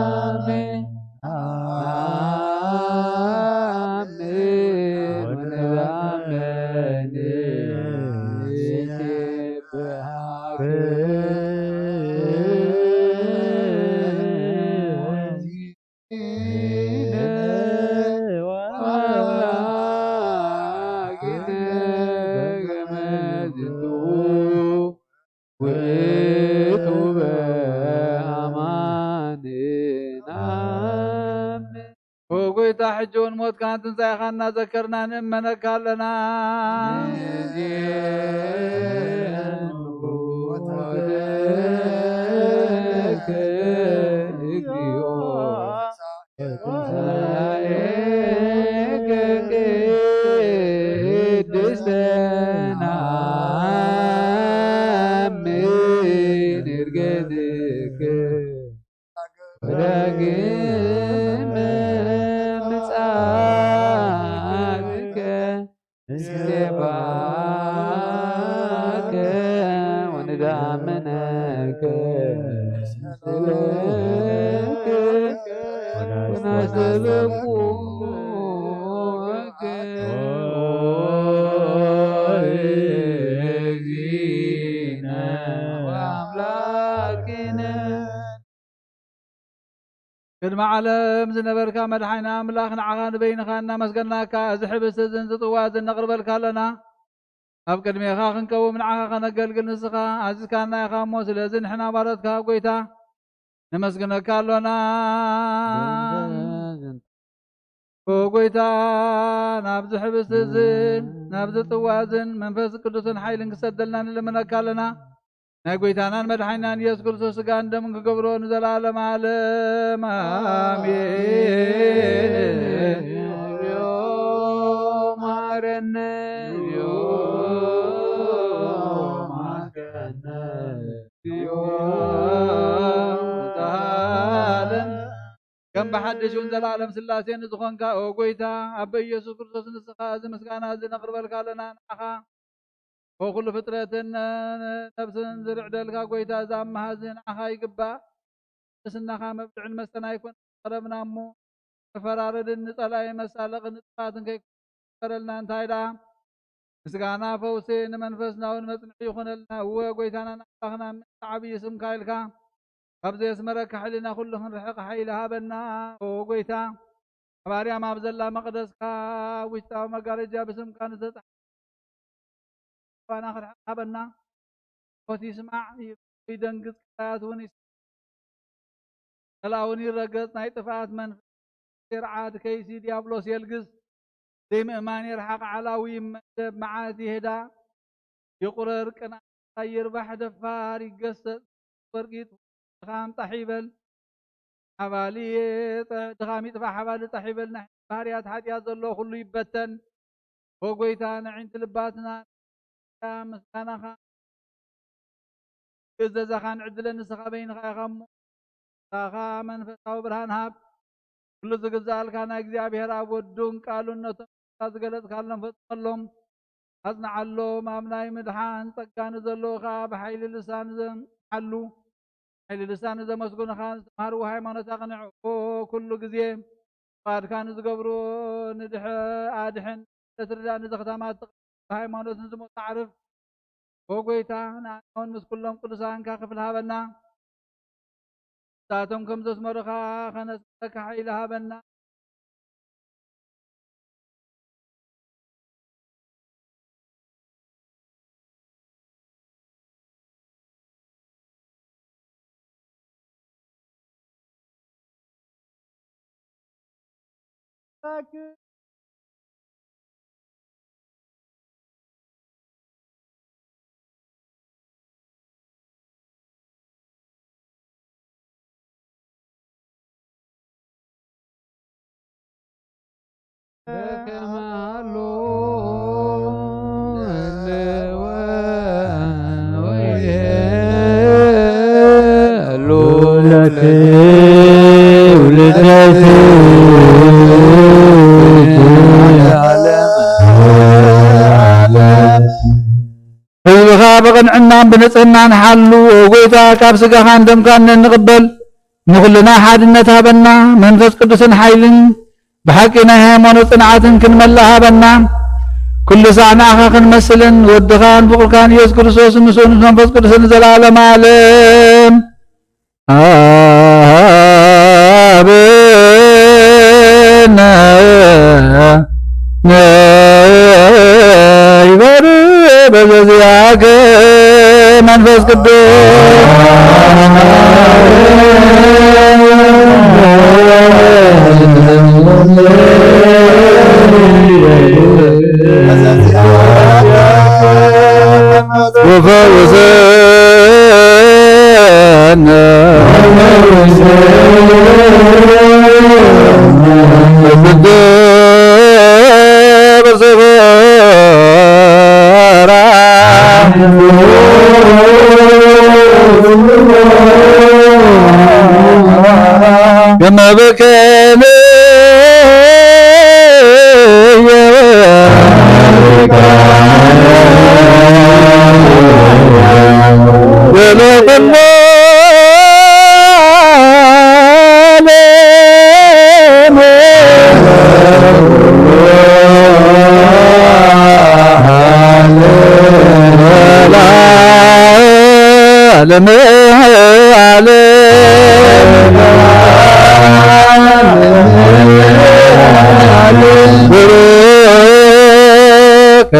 ኣሜን፣ ኣሜን፣ ኣሜን፣ ኣሜን። ውእቱ በአማን ነአምን። ኦ ጎይታ፣ ሕጂ እውን ሞትካን ትንሣኤኻን እናዘከርና ንእመነካ ኣለና። ቅድሚ ዓለም ዝነበርካ መድሓኒና ኣምላኽ፣ ንዓኻ ንበይንኻ እናመስገናካ፣ እዚ ሕብስቲ እዝን ዝጽዋ እዝን ነቕርበልካ ኣለና። ኣብ ቅድሜኻ ክንቀውም ንዓኻ ከነገልግል ንስኻ ኣዚዝካና ኢኻ እሞ፣ ስለዚ ንሕና ባሮትካ ጎይታ ነመስግነካ ኣሎና። ኦ ጎይታ፣ ናብዚ ሕብስቲ እዝን ናብዚ ጽዋ እዝን መንፈስ ቅዱስን ሓይልን ክሰደልና ንልምነካ ኣለና። ናይ ጎይታናን መድሓኒናን ኢየሱስ ክርስቶስ ስጋን ደምን ክገብሮ ንዘለዓለም ዓለም ኣሜን። ማረነ፣ ማረነ። ከም ብሓድሽ እውን ዘለዓለም ስላሴ ንዝኾንካ፣ ኦ ጎይታ፣ ኣቦ ኢየሱስ ክርስቶስ፣ ንስኻ እዚ ምስጋና እዚ ነቕርበልካ ኣለና። ንዓኻ፣ ኦ ኩሉ ፍጥረትን ነፍስን ዝርዕደልካ ጎይታ፣ እዚ ኣምሃ እዚ ንዓኻ ይግባእ። ቅድስናኻ መብልዕን መስተን ኣይኮነን ዝቐረብና እሞ፣ መፈራረድን ንጸላኢ መሳለቕን ንጥፍኣትን ከይኮነ ግበረልና። እንታይ ደኣ ምስጋና ፈውሲ ንመንፈስና እውን መጽንዒ ይኹነልና። እወ፣ ጎይታናን ኣምላኽናን፣ ምእንቲ ዓብዪ ስምካ ኢልካ ካብ ዘየስመረካ ሕልና ኩሉ ክንርሕቕ ሓይሊ ሃበና። ኦ ጎይታ፣ ኣብ ኣርያም ኣብ ዘላ መቕደስካ ውሽጣዊ መጋረጃ ብስምካ ንዝተጻሕፈ ባና ክትርሕቕ ሃበና። ሞት ይስማዕ፣ ይደንግጽ፣ ክራያት እውን ይስማዕ። ጸላውን ይረገጽ፣ ናይ ጥፍኣት መንፈስ፣ ሴርዓድ ከይሲ ዲያብሎስ የልግስ። ዘይምእማን ይርሓቕ፣ ዓላዊ ይመደብ፣ መዓት ይሄዳ፣ ይቑረር፣ ቅንኣት ይርባሕ፣ ደፋር ይገሰጽ፣ ወርቂ ድኻም ጣሕ ይበል፣ ሓባሊ ጥ-፣ ድኻም ይጥፋእ፣ ሓባሊ ጣሕ ይበል፣ ናይ ባህርያት ሓጢኣት ዘሎ ኩሉ ይበተን። ኦ ጎይታ፣ ነዒንቲ ልባትና ምስጋናኻ ክእዘዛኻን ዕድለን ንስኻ በይንኻ ኢኻ እሞ፣ ንስኻ መንፈሳዊ ብርሃን ሃብ። ኩሉ ዝግዛእልካ ናይ እግዚኣብሔር ኣብ ወዱን ቃሉን ነቶም ንስኻ ዝገለጽካሎም ፈጽመሎም። ኣጽንዓሎም። ኣብ ናይ ምድሓን ጸጋ ንዘለዉ ኸኣ ብሓይሊ ልሳን ዘምሓሉ፣ ሓይሊ ልሳን ዘመስግኑኻን ዝተማህርዎ ሃይማኖት ኣቕንዕ። ኦ ኩሉ ግዜ ፍቓድካ ንዝገብሩ ንድሕ-፣ ኣድሕን፣ ነቲ ርዳእ ንዘኽታማት ሃይማኖት ንዝሞቱ ኣዕርፍ። ኦ ጎይታ፣ ንኣና እውን ምስ ኩሎም ቅዱሳንካ ክፍሊ ሃበና። ንሳቶም ከም ዘስመሩኻ ኸነስምረካ ሓይሊ ሃበና። በከመ ሀሎ ህልወ ወይሄሉ ለትውልደ ህዝብኻ ብቕንዕናን ብንጽህናን ሓሉ። ኦ ጐይታ፣ ካብ ስጋኻን ደምካን ንንቕበል፣ ንኹልና ሓድነት ሃበና፣ መንፈስ ቅዱስን ሓይልን ብሓቂ ናይ ሃይማኖት ጽንዓትን ክንመልእ ሃበና። ኩሉ ሳዕ ንኣኻ ክንመስልን ወድኻን ፍቕርካን ኢየሱስ ክርስቶስ ምስኡ ምስ መንፈስ ቅዱስን ንዘለዓለመ ዓለም። ኣብነ ንበሪ በዘዚኣከ መንፈስ ቅዱስ ወፈውሰነ።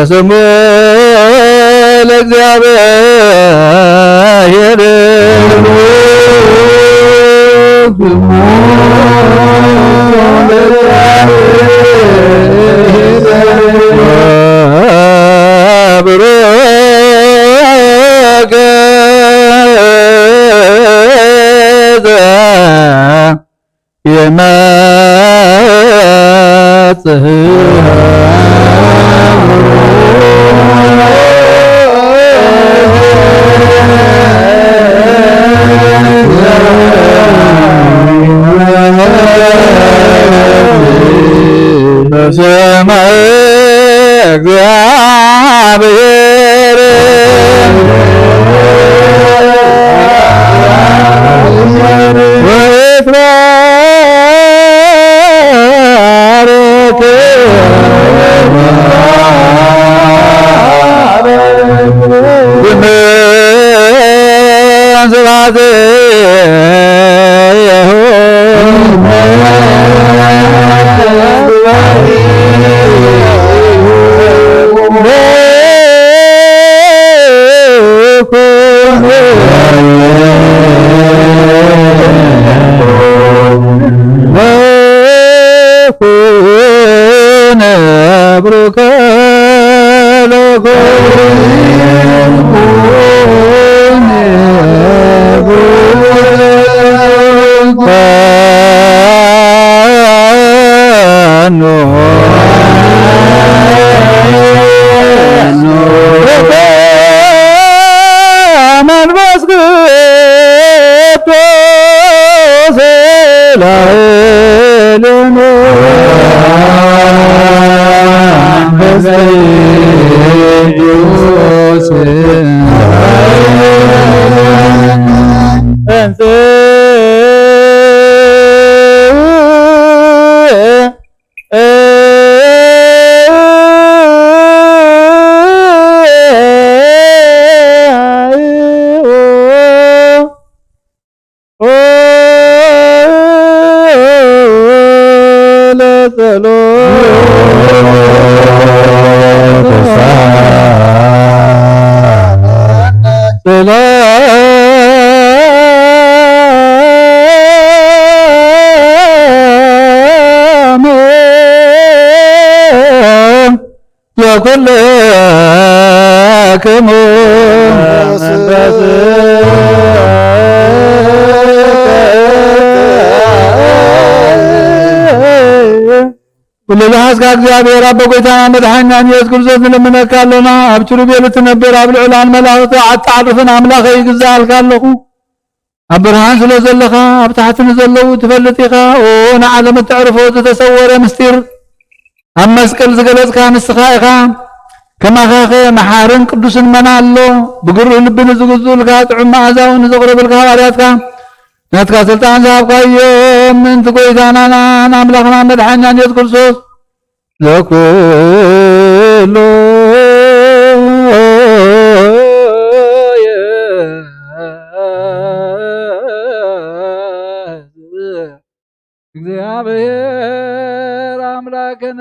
ስሙ ለእግዚአብሔር። ብሩክ የመጽእ በስመ እግዚአብሔር ወይትባረክ ስብሐት መንፈስ ቅዱስ ላዕሌነ። መንፈስ ቅዱስ ኩልክሙ ኩሉ ዝሓዝካ እግዚኣብሔር ኣቦ ጎይታና መድሓኒናን ኢየሱስ ክርስቶስ ንልምነካ ኣሎና። ኣብ ኪሩቤል እትነብር ኣብ ልዑላን መላእኽቱ ኣትዓርፍን ኣምላኸይ ይግዛኣልካ ኣለኹ። ኣብ ብርሃን ስለ ዘለኻ ኣብ ታሕቲ ንዘለዉ ትፈልጥ ኢኻ። ኦ ንዓለም እተዕርፎ ዝተሰወረ ምስጢር ኣብ መስቀል ዝገለጽካ ንስኻ ኢኻ። ከማኻኸ መሓርን ቅዱስን መን ኣሎ? ብግሩህ ልቢ ንዝግዝኡልካ ጥዑም መኣዛውን ንዘቕረቡልካ ሃዋርያትካ ናትካ ስልጣን ዝሃብካዮም ምእንቲ ጎይታናን ኣምላኽና መድሓኒናን የሱስ ክርስቶስ ዘኩሉ እግዚኣብሔር ኣምላክነ።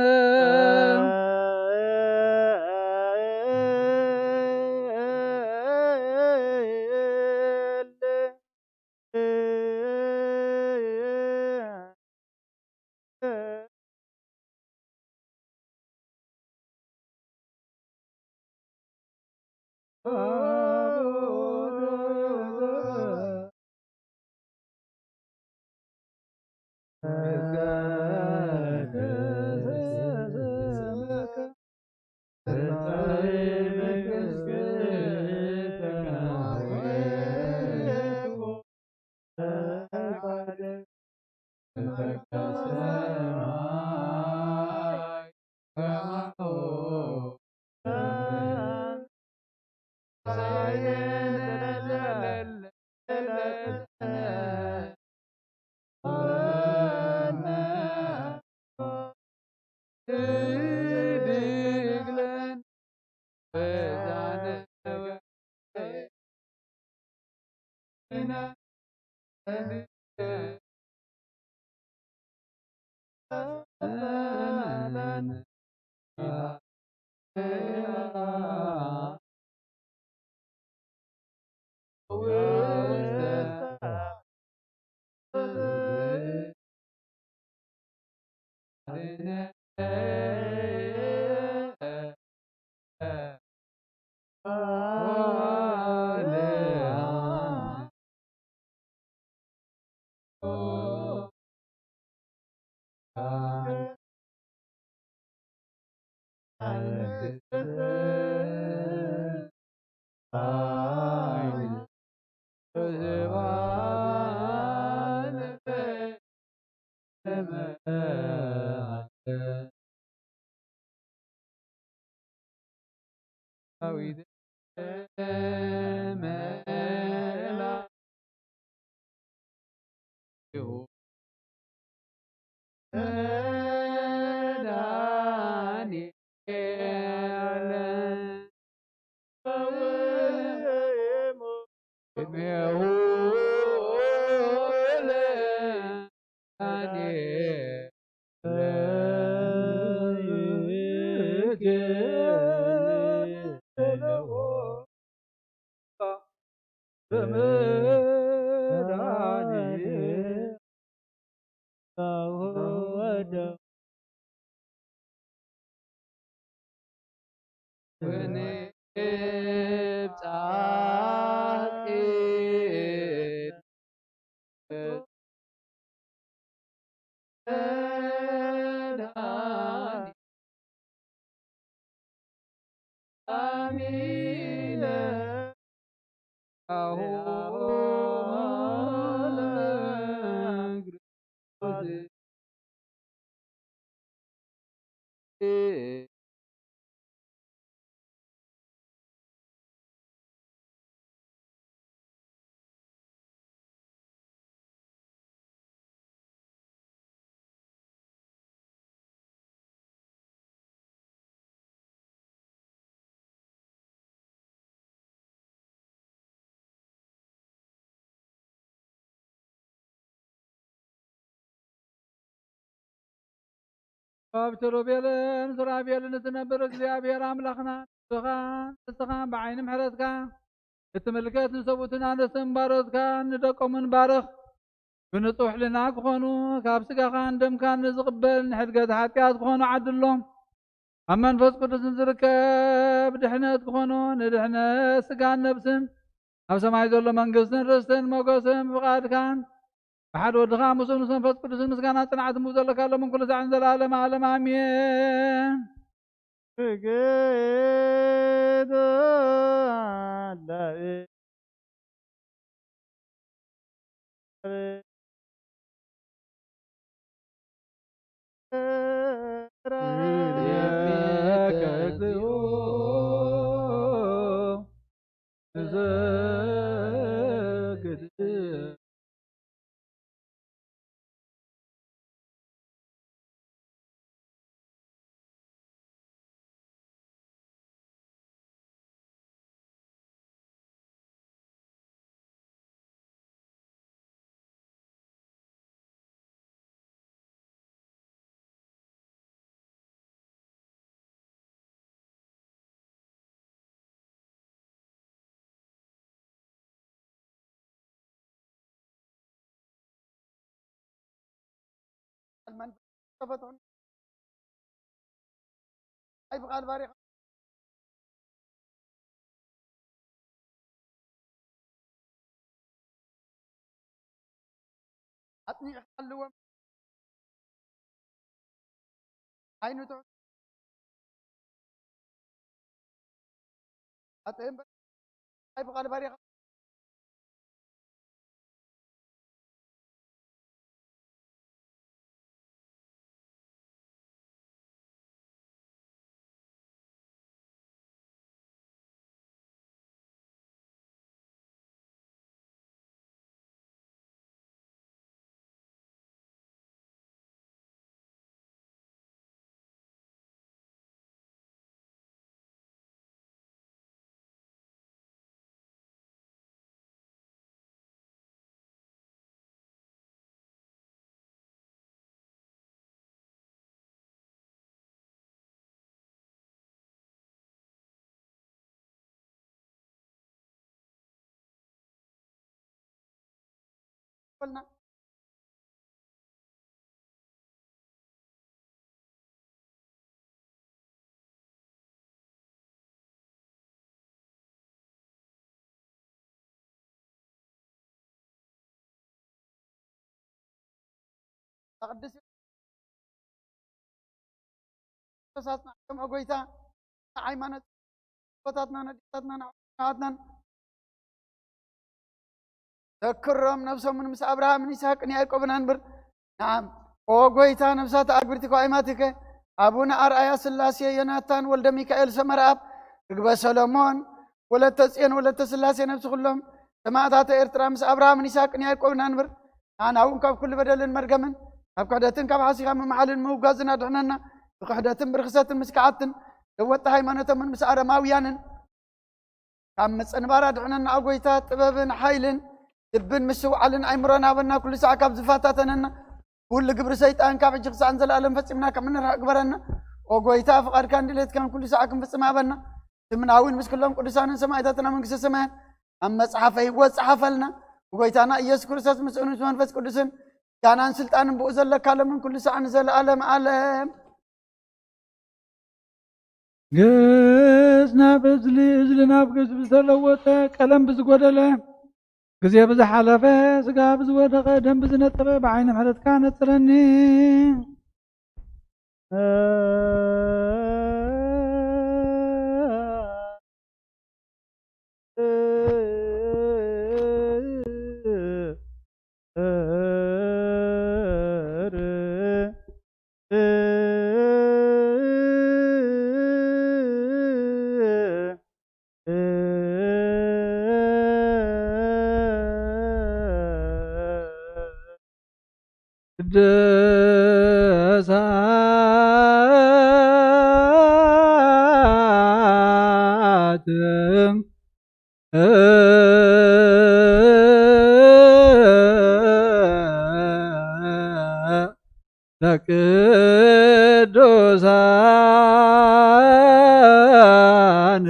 ኣብ ኪሩቤልን ሱራፌልን እትነብር እግዚኣብሔር ኣምላኽና ንስኻ ንስኻ ብዓይኒ ምሕረትካ እትምልከት ንሰብኡትን ኣንስትን ባሮትካ ንደቆምን ባርኽ። ብንጹሕ ሕልና ክኾኑ ካብ ስጋኻን ደምካን ንዝቕበል ንሕድገት ሓጢኣት ክኾኑ ዓድሎም። ኣብ መንፈስ ቅዱስን ዝርከብ ድሕነት ክኾኑ፣ ንድሕነት ስጋን ነብስን ኣብ ሰማይ ዘሎ መንግስትን ርስትን ሞገስን ብፍቓድካን ብሓደ ወድኻ ምስኡ ምስ መንፈስ ቅዱስን ምስጋና ጽንዓትን ብኡ ዘለካ ሎምን ኩሉ ሳዕን ዘለዓለም ዓለም ኣሜን። ኣይ ብቓል ባሪኻ ኣጽኒዕካ ኣለዎም። ኣይኑ ትሑት ኣጥዕም በ-፣ ኣይ ብቓል ባሪኻ ኣቕድስ ተሳስና ከም ጎይታ ንሃይማኖት ኣቦታትናን ኣዴታትናን ኣሕዋትናን ዘክሮም፣ ነብሶምን ምስ ኣብርሃምን ይስሐቅን ያዕቆብን ኣንብር። ነዓም ኦ ጎይታ፣ ነብሳት ኣግብርቲ ኳይማትከ ኣቡነ ኣርኣያ ስላሴ ዮናታን ወልደ ሚካኤል ሰመረኣብ ርግበ ሰሎሞን ወለተ ጽዮን ወለተ ስላሴ ነብሲ ኩሎም ሰማዕታተ ኤርትራ ምስ ኣብርሃምን ይስሐቅን ያዕቆብን ኣንብር። ንዓና እውን ካብ ኩሉ በደልን መርገምን ካብ ክሕደትን ካብ ሓሲኻ ምምዓልን ምውጋዝን ኣድሕነና። ብክሕደትን ብርኽሰትን ምስ ከሓድትን ለወጥቲ ሃይማኖቶምን ምስ ኣረማውያንን ካብ ምጽንባር ኣድሕነና። ኦ ጎይታ፣ ጥበብን ሓይልን ልብን ምስትውዓልን ኣእምሮን ሃበና። ኩሉ ሳዕ ካብ ዝፈታተነና ኩሉ ግብሪ ሰይጣን ካብ ሕጂ ክሳዕ ንዘለኣለም ፈጺምና ከም እንርሕቕ ግበረና። ኦ ጎይታ፣ ፍቓድካን ድሌትካን ኩሉ ሳዕ ክንፍጽም ሃበና። ስምና እውን ምስ ኩሎም ቅዱሳንን ሰማዕታትን ኣብ መንግስተ ሰማያት ኣብ መጽሓፈ ህይወት ጸሓፈልና። ብጎይታና ኢየሱስ ክርስቶስ ምስኡን ምስ መንፈስ ቅዱስን ጋናን ስልጣንን ብኡ ዘለካ ሎምን ኩሉ ሳዕ ንዘለኣለም ዓለም። ግስ ናብ እዝሊ፣ እዝሊ ናብ ግስ ብዝተለወጠ፣ ቀለም ብዝጎደለ፣ ግዜ ብዝሓለፈ፣ ስጋ ብዝወደቐ፣ ደም ብዝነጠበ፣ ብዓይኒ ምሕረትካ ነጽረኒ። ቅዱሳት ለቅዱሳን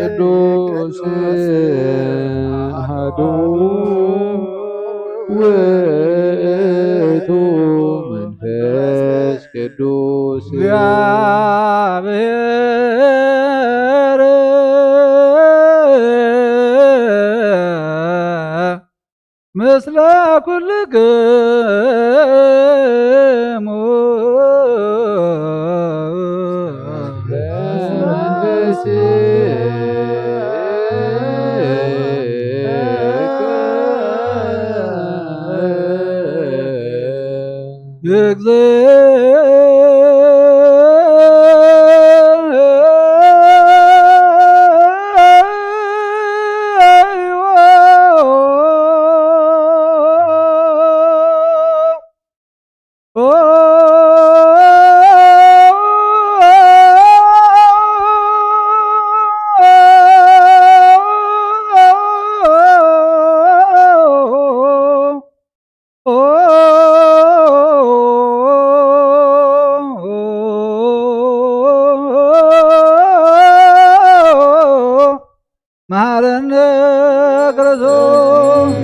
ቅዱስ አሐዱ እግዚአብሔር ምስለ ኩልክሙ። መሐረነ ክርስቶስ።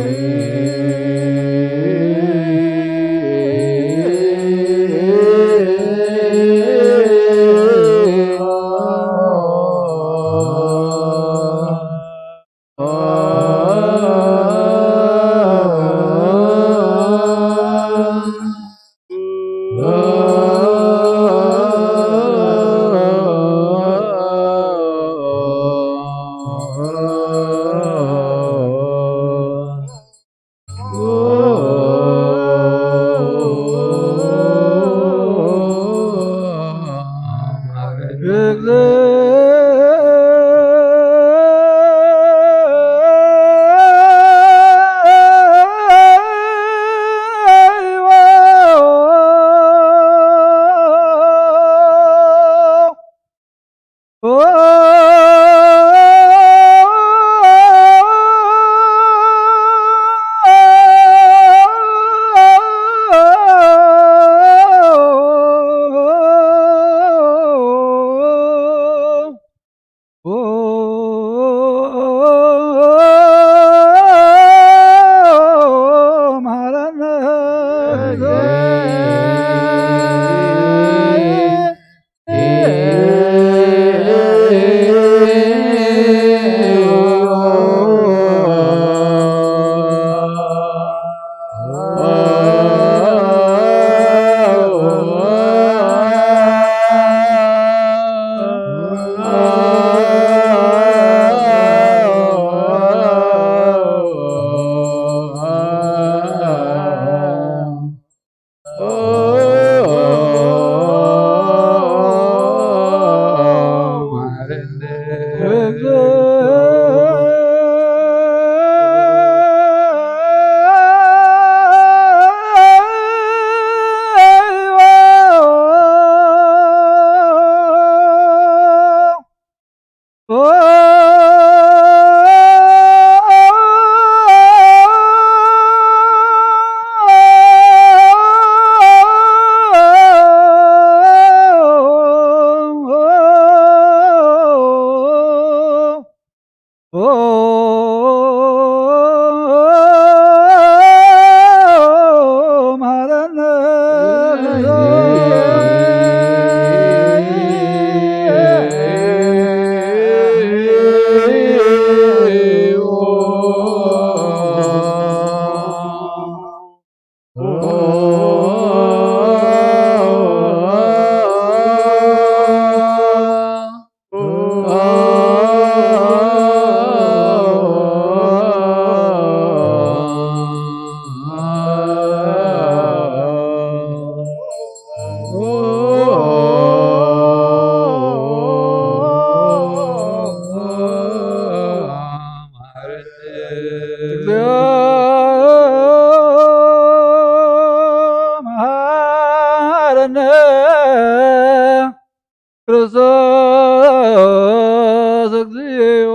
ክርስቶስ እግዚኦ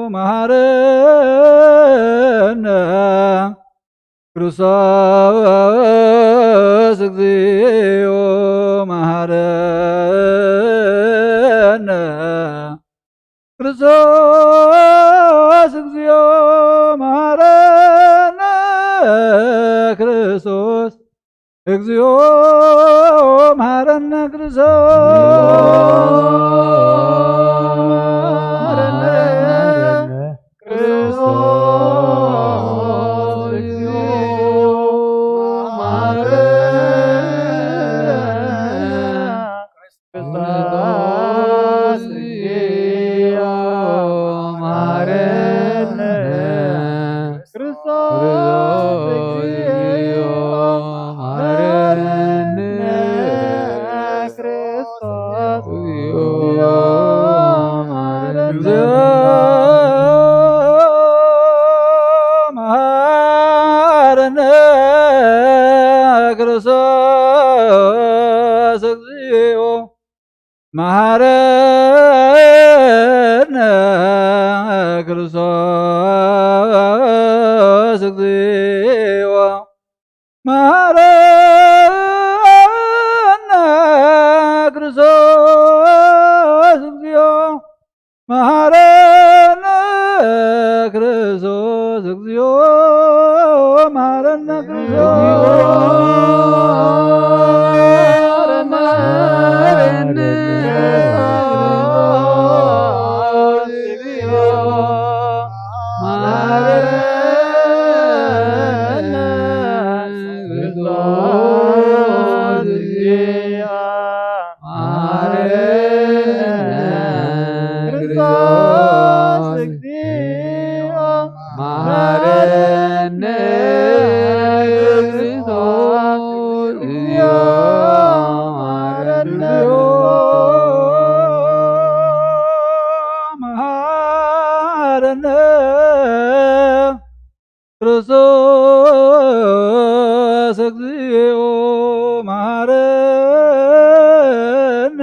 መሐረነ። ክርስቶስ እግዚኦ መሐረነ። ክርስቶስ እግዚኦ መሐረነ። ክርስቶስ እግዚኦ መሐረነ ክርስቶስ። መሐረነ ክርስቶስ። እግዚኦ መሐረነ ክርስቶስ። እግዚኦ መሐረነ ክርስቶስ። እግዚኦ መሐረነ ክርስቶስ። እግዚኦ መሐረነ መሐረነ ክርስቶስ። እግዚኦ መሐረነ ክርስቶስ። እግዚኦ መሐረነ ክርስቶስ። እግዚኦ መሐረነ ክርስቶስ። እግዚኦ መሐረነ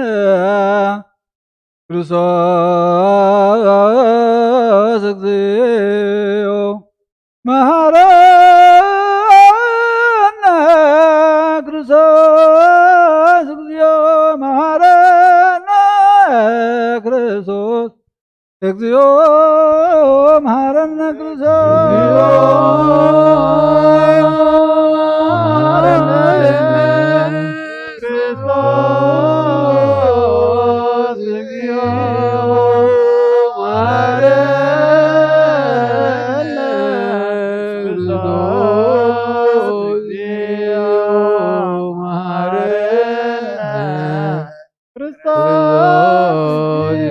ክርስቶስ። መሐረነ ክርስቶስ። እግዚኦ መሐረነ ክርስቶስ። እግዚኦ መሐረነ ክርስቶስ። እግዚኦ መሐረነ ክርስቶስ። እግዚኦ መሐረነ መሐረነ ክርስቶስ። እግዚኦ መሐረነ ክርስቶስ። እግዚኦ መሐረነ ክርስቶስ። እግዚኦ መሐረነ ክርስቶስ።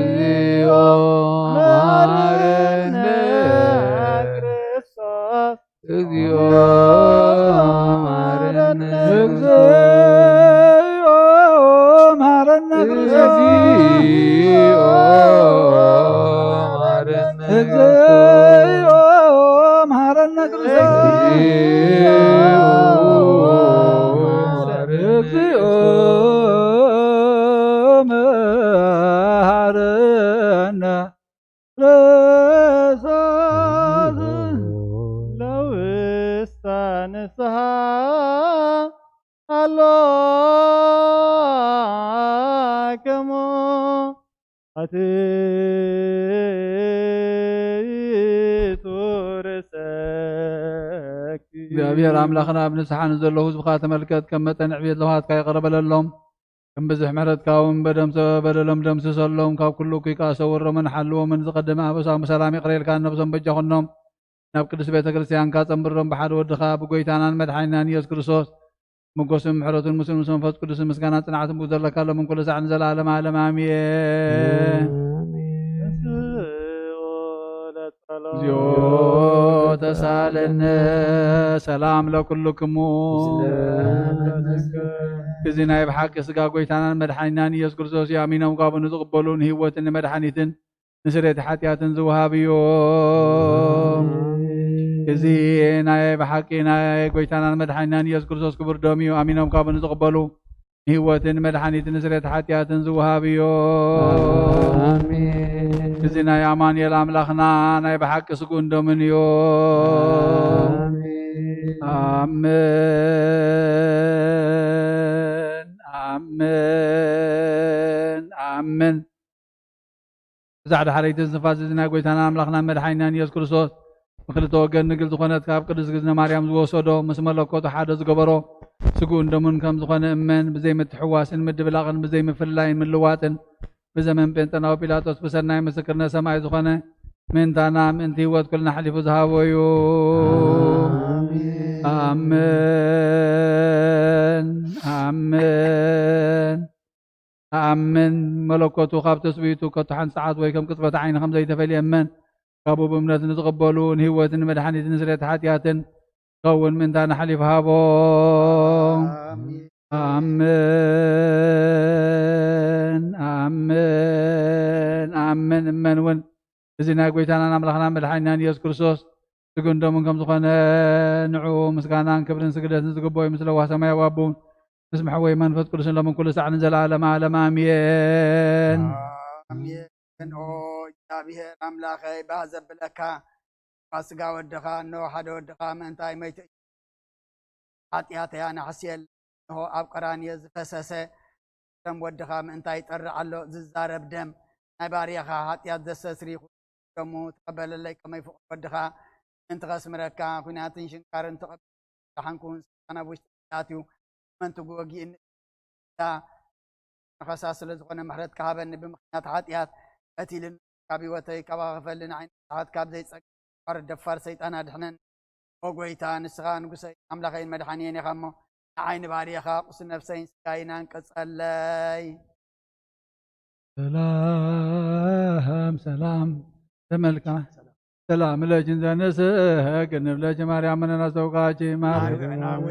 እግዚኦ መሐረነ ክርስቶስ። ክርስቶስ። እግዚኦ መሐረነ። እግዚኦ መሐረነ ክርስቶስ። እግዚኦ መሐረነ። እግዚኦ መሐረነ ክርስቶስ። እግዚኦ መሐረነ። እግዚኦ መሐረነ። ረሳት ለውስተ ንስሓ ኣሎክሙ ኣትይቱ ርእሰኪ። እግዚኣብሔር ኣምላኽና ኣብ ንስሓ ንዘለዉ ህዝብኻ ተመልከት፣ ከም መጠን ዕብየት ለውሃትካ ይቕረ በለሎም። ከም ብዝሒ ምሕረትካ እውን በደምሰ-፣ በደሎም ደምስሰሎም፣ ካብ ኩሉ እኩይ ከኣ ሰውሮምን ሓልዎምን። ዝቐደመ ኣበሳኦም ብሰላም ይቕረ ኢልካ ነብሶም በጃ ኩኖም፣ ናብ ቅድስት ቤተ ክርስቲያንካ ጸንብሮም፣ ብሓደ ወድኻ ብጎይታናን መድሓኒናን ኢየሱስ ክርስቶስ ሞገስን ምሕረቱን ምስኡ ምስ መንፈስ ቅዱስን ምስጋና ጽንዓትን ብኡ ዘለካ ሎምን ኩሉ ሳዕ ንዘለዓለመ ዓለም ኣሜን። ኣሜን። ተንሥኡ ለጸሎት። እግዚኦ ተሳለነ። ሰላም ለኩልክሙ። እዚ ናይ ብሓቂ ስጋ ጎይታናን መድሓኒናን ኢየሱስ ክርስቶስ እዩ። ኣሚኖም ካብኡ ንዝቕበሉ ንህይወትን ንመድሓኒትን ንስርየት ሓጢኣትን ዝወሃብ እዩ። እዚ ናይ ብሓቂ ናይ ጎይታናን መድሓኒናን ኢየሱስ ክርስቶስ ክቡር ደም እዩ። ኣሚኖም ካብኡ ንዝቕበሉ ንህይወትን መድሓኒትን ንስርየት ሓጢኣትን ዝወሃብ እዩ። ኣሜን። እዚ ናይ ኣማኑኤል ኣምላኽና ናይ ብሓቂ ስግኡን ደምን እዩ። ኣሜን። ኣሜን። ኣሜን። ኣሜን። እዛ ዳሕረይቲ እስትንፋስ እዚ ናይ ጎይታና ኣምላኽና መድሓኒናን ኢየሱስ ክርስቶስ ብክልተ ወገን ንግል ዝኾነት ካብ ቅድስት ግዝነ ማርያም ዝወሰዶ፣ ምስ መለኮቱ ሓደ ዝገበሮ፣ ስግኡን ደሙን ከም ዝኾነ እመን። ብዘይ ምትሕዋስን ምድብላቕን ብዘይ ምፍልላይን ምልዋጥን ብዘመን ጴንጠናዊ ጲላጦስ ብሰናይ ምስክርነት ሰማይ ዝኾነ ምእንታና ምእንቲ ህይወት ኩልና ሓሊፉ ዝሃቦ እዩ። ኣሜን። ኣሜን። ኣሜን። ኣኣምን መለኮቱ ካብ ተስብእቱ ከቶ ሓንቲ ሰዓት ወይ ከም ቅጽበት ዓይኒ ከም ዘይተፈልየ እመን። ካብኡ ብእምነት ንዝቕበሉ ንህይወትን ንመድሓኒትን ንስርየት ሓጢኣትን ክኸውን ምእንታና ሓሊፉ ሃቦ። ኣሜን። ኣሜን። ኣሜን። ኣሜን። እመን እውን እዚ ናይ ጎይታናን ኣምላኽናን መድሓኒናን ኢየሱስ ክርስቶስ ስግኡን ደሙን ከም ዝኾነ ንዕኡ ምስጋናን ክብርን ስግደትን ዝግብኦ እዩ። ምስ ለዋህ ሰማያዊ ኣቦ ምስ መሕወይ መንፈስ ቅዱስን ሎምን ኩሉ ሳዕ ንዘለኣለም ዓለም ኣሜን። ኣሜን። ኦ እግዚኣብሔር ኣምላኸይ፣ ባህ ዘብለካ ስጋ ወድኻ፣ እነሆ ሓደ ወድኻ ምእንታይ መይቱ እዩ። ሓጢኣተይ ኣነ ሓስየለ፣ እንሆ ኣብ ቀራንዮ ዝፈሰሰ ደም ወድኻ ምእንታይ ይጠርዕ ኣሎ። ዝዛረብ ደም ናይ ባርያኻ ሓጢኣት ዘስተስሪ ይኹን። ደሙ ተቐበለለይ ከመይ ፍቑር ወድኻ ምእንቲ ከስምረካ። ኲናትን ሽንካርን ተቐቢሉ ደሓንኩ። ሰይጣን ኣብ ውሽጢ ኣትዩ፣ መንትጉ ወጊእኒ። ንኸሳ ስለ ዝኾነ ምሕረትካ ሃበኒ። ብምኽንያት ሓጢኣት ቀቲልኒ፣ ካብ ህይወተይ ካባኻ ክፈሊ፣ ንዓይ ንስሓት ካብ ዘይጸግብ ደፋር ሰይጣን ኣድሕነኒ። ኦ ጎይታ፣ ንስኻ ንጉሰይ ኣምላኸይን መድሓንየን ኢኻ እሞ፣ ንዓይ ንባርያኻ ቁስል ነፍሰይን ስጋይን ኣንቅጸለይ። ሰላም ሰላም ተመልካ ሰላም ለኪ እንዘንስእክ ንብለኪ ማርያም ነናስተውቃኪ ማርያም።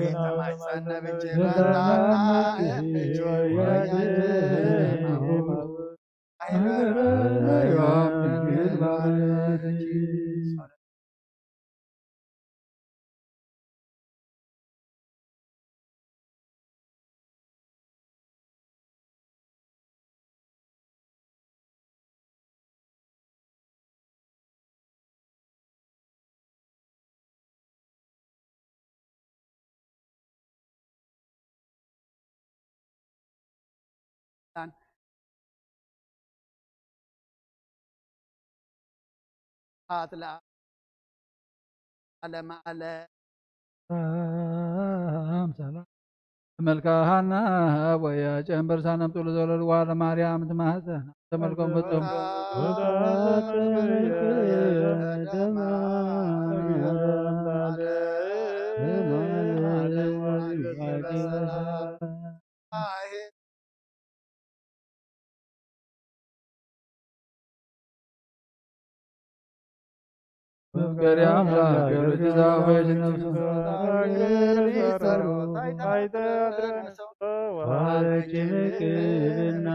ኣትላ ዓለመ ዓለም። ሰላም ሰላም ተመልካ ሃና ወያ ጨንበር ሳነም ጥሉ ዘለልዋ ለማርያም ትማህፀን ተመልኮም ፍጹም መፍቀሪ ኣምላኽ ገብረ ትእዛዝ ነፍሱ ወሃበኪ ምቅብልና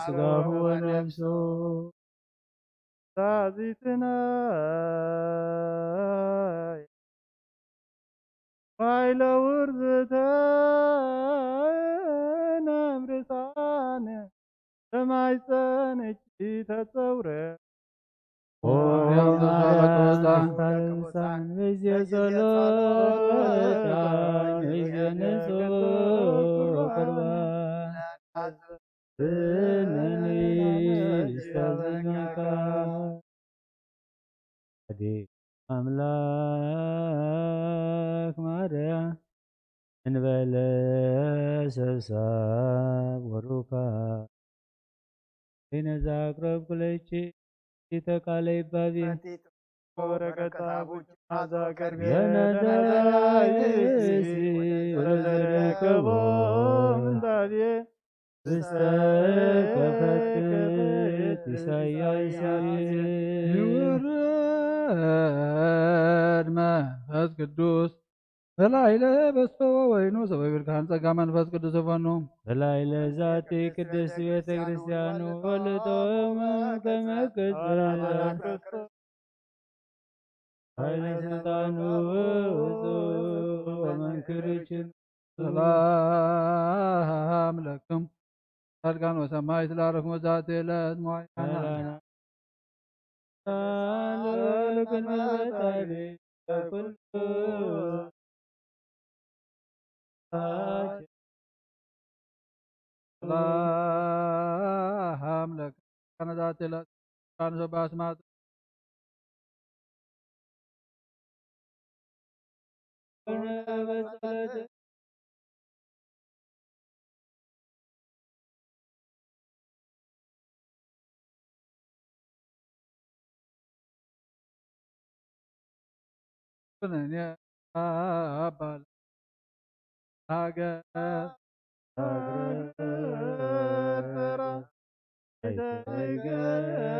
ስጋሁ ወነፍሱ። ዛዚትና ዋይለ ውርዝተን ኣምርሳን ተማይፀን እጅ ተፀውረ። ኦ ማርያም ተስፋ ለቅዱሳን በዚየ ጸሎት በቃኝ በዚየ ንጹሕ ቁርባን ስመኒ ይስተብረካ። ወላዲተ ኣምላክ ማርያም እንበለ ሰብሳብ ወሩካ ነዛ ኣቅረብኩ ለኪ ተቃለይ ባቢ በረከት አቡኪ ማዛ ከርቤ የነደራይሲ ወለዘረከቦ ምንዛቤ ዝተከፈት ኢሳያስ ይውረድ መንፈስ ቅዱስ በላዕለ በስቶ ወወይኑ ሰበ ቢልካን ጸጋ መንፈስ ቅዱስ ይፈኑ። በላዕለ ዛቲ ቅድስት ቤተ ክርስቲያን ወልጦም ከመ ቅድስት ኃይለ ስልጣኑ ውጹ ወመንክርችን ሰላም ለክም ጻድቃን ወሰማዕት ላረክሙ ዛቲ ዕለት መዋዕል ላና ሰላም ለከ ከነዛቴ ለቃን ሰባስማት ኩነኒ ኣባል ሃገር ሃገር ኣይትገርያ።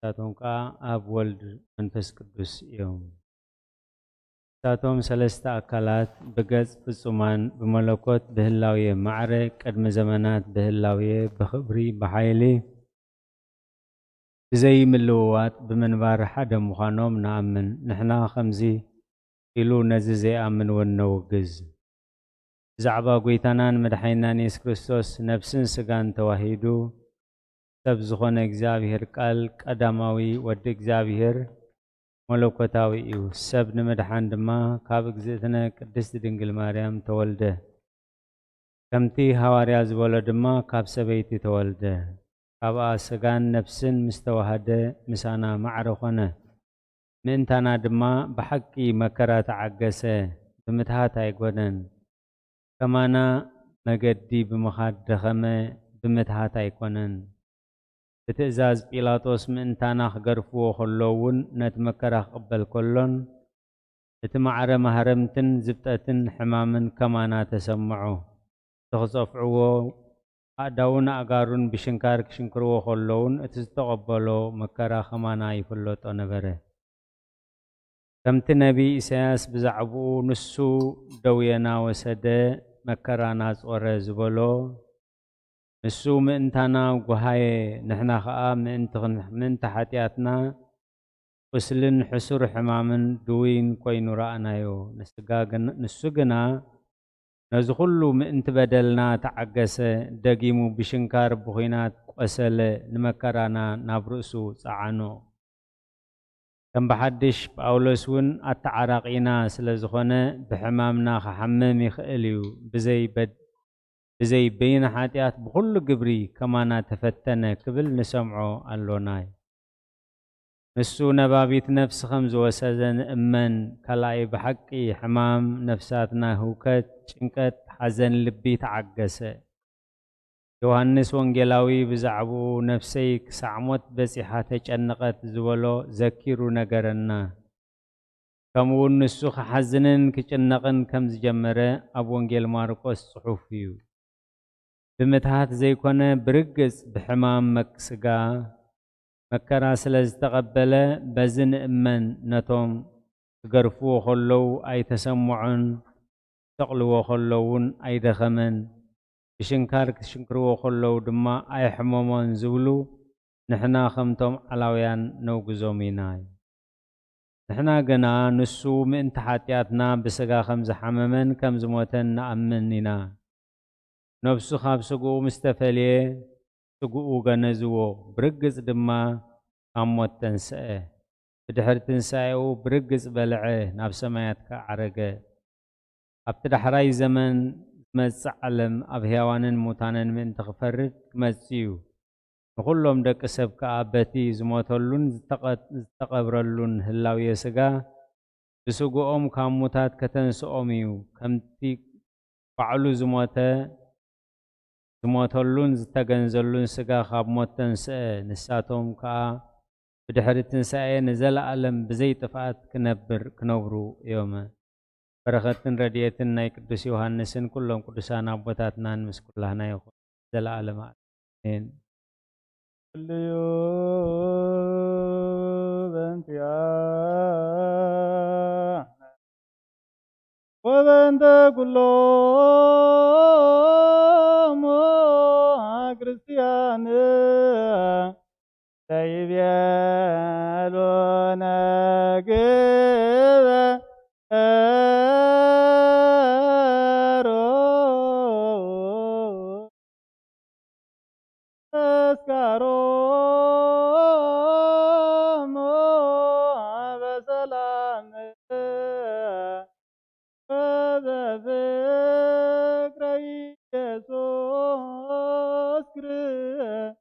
ንሳቶም ከኣ ኣብ ወልድ መንፈስ ቅዱስ እዮም። ንሳቶም ሰለስተ ኣካላት ብገጽ ፍጹማን ብመለኮት ብህላዌ ማዕረ ቅድሚ ዘመናት ብህላዌ ብኽብሪ ብሓይሊ ብዘይምልውዋጥ ብምንባር ሓደ ምዃኖም ንኣምን። ንሕና ከምዚ ኢሉ ነዚ ዘይኣምን እውን ነውግዝ። ብዛዕባ ጐይታናን መድሓኒናን የሱስ ክርስቶስ ነብስን ስጋን ተዋሂዱ ሰብ ዝኾነ እግዚኣብሔር ቃል ቀዳማዊ ወዲ እግዚኣብሔር መለኮታዊ እዩ። ሰብ ንምድሓን ድማ ካብ እግዝእትነ ቅድስቲ ድንግል ማርያም ተወልደ። ከምቲ ሃዋርያ ዝበሎ ድማ ካብ ሰበይቲ ተወልደ። ካብኣ ስጋን ነፍስን ምስ ተዋሃደ ምሳና ማዕረ ኾነ። ምእንታና ድማ ብሓቂ መከራ ተዓገሰ፣ ብምትሃት ኣይኮነን። ከማና መገዲ ብምኻድ ደኸመ፣ ብምትሃት ኣይኮነን። ብትእዛዝ ጲላጦስ ምእንታና ክገርፍዎ ከሎ እውን ነቲ መከራ ክቕበል ከሎን እቲ ማዕረ ማህረምትን ዝብጠትን ሕማምን ከማና ተሰምዖ። እቲ ክጸፍዕዎ ኣእዳዉን ኣእጋሩን ብሽንካር ክሽንክርዎ ከለዉን እቲ ዝተቐበሎ መከራ ከማና ይፍለጦ ነበረ። ከምቲ ነቢ ኢሳያስ ብዛዕባኡ ንሱ ደውየና ወሰደ መከራና ጾረ ዝበሎ፣ ንሱ ምእንታና ጓሃየ፣ ንሕና ኸኣ ምእንቲ ኽን-፣ ምእንቲ ሓጢኣትና ቁስልን ሕሱር ሕማምን ድውይን ኮይኑ ረኣናዮ። ንስጋ ግን-፣ ንሱ ግና ነዚ ኩሉ ምእንቲ በደልና ተዓገሰ፣ ደጊሙ ብሽንካር ብኹናት ቆሰለ፣ ንመከራና ናብ ርእሱ ጸዓኖ። ከም ብሓድሽ ጳውሎስ እውን ኣተዓራቒና ስለ ዝኾነ፣ ብሕማምና ክሓምም ይኽእል እዩ፣ ብዘይ በድ-፣ ብዘይ በይነ ሓጢኣት ብኹሉ ግብሪ ከማና ተፈተነ ክብል ንሰምዖ ኣሎና። ንሱ ነባቢት ነፍሲ ከም ዝወሰዘ ንእመን፣ ካልኣይ ብሓቂ ሕማም ነፍሳትና ህውከት፣ ጭንቀት፣ ሓዘን ልቢ ተዓገሰ። ዮሃንስ ወንጌላዊ ብዛዕባኡ ነፍሰይ ክሳዕ ሞት በጺሓ ተጨነቐት ዝበሎ ዘኪሩ ነገረና። ከምኡ እውን ንሱ ክሓዝንን ክጭነቕን ከም ዝጀመረ ኣብ ወንጌል ማርቆስ ጽሑፍ እዩ። ብምትሃት ዘይኮነ ብርግጽ ብሕማም መክ-፣ ስጋ መከራ ስለ ዝተቐበለ በዚ ንእመን። ነቶም ክገርፍዎ ከለዉ ኣይተሰምዖን፣ ክሰቕልዎ ከለዉ እውን ኣይደኸመን፣ ብሽንካር ክሽንክርዎ ከለዉ ድማ ኣይሕመሞን ዝብሉ ንሕና ከምቶም ዓላውያን ነውግዞም ኢና። ንሕና ግና ንሱ ምእንቲ ሓጢኣትና ብስጋ ከም ዝሓመመን ከም ዝሞተን ንኣምን ኢና። ነፍሱ ካብ ስግኡ ምስ ተፈልየ፣ ስግኡ ገነዝዎ፣ ብርግጽ ድማ ካብ ሞት ተንስአ። ብድሕሪ ትንሳኤኡ ብርግጽ በልዐ፣ ናብ ሰማያት ከኣ ዓረገ። ኣብቲ ዳሕራይ ዘመን ዝመጽእ ዓለም ኣብ ሕያዋንን ሙታንን ምእንቲ ክፈርድ ክመጽእ እዩ። ንኹሎም ደቂ ሰብ ከኣ በቲ ዝሞተሉን ዝተቐ-፣ ዝተቐብረሉን ህላዌ ስጋ ብስግኦም ካብ ሙታት ከተንስኦም እዩ። ከምቲ ባዕሉ ዝሞተ፣ ዝሞተሉን ዝተገንዘሉን ስጋ ካብ ሞት ተንስአ፣ ንሳቶም ከኣ ብድሕሪ ትንሳኤ ንዘለኣለም ብዘይ ጥፍኣት ክነብር፣ ክነብሩ እዮም። በረኸትን ረድኤትን ናይ ቅዱስ ዮሃንስን ኩሎም ቅዱሳን ኣቦታትናን ምስ ኩላህና ይኹን። ዘለኣለም ኣሜን። ኩሉ በእንቲኣነ ወበእንተ ኩሎሙ ክርስቲያን ዘይቤሎ ነግበሮ። ተስካሮሙ በሰላም በዘፍቅረ ኢየሱስ ክርስቶስ።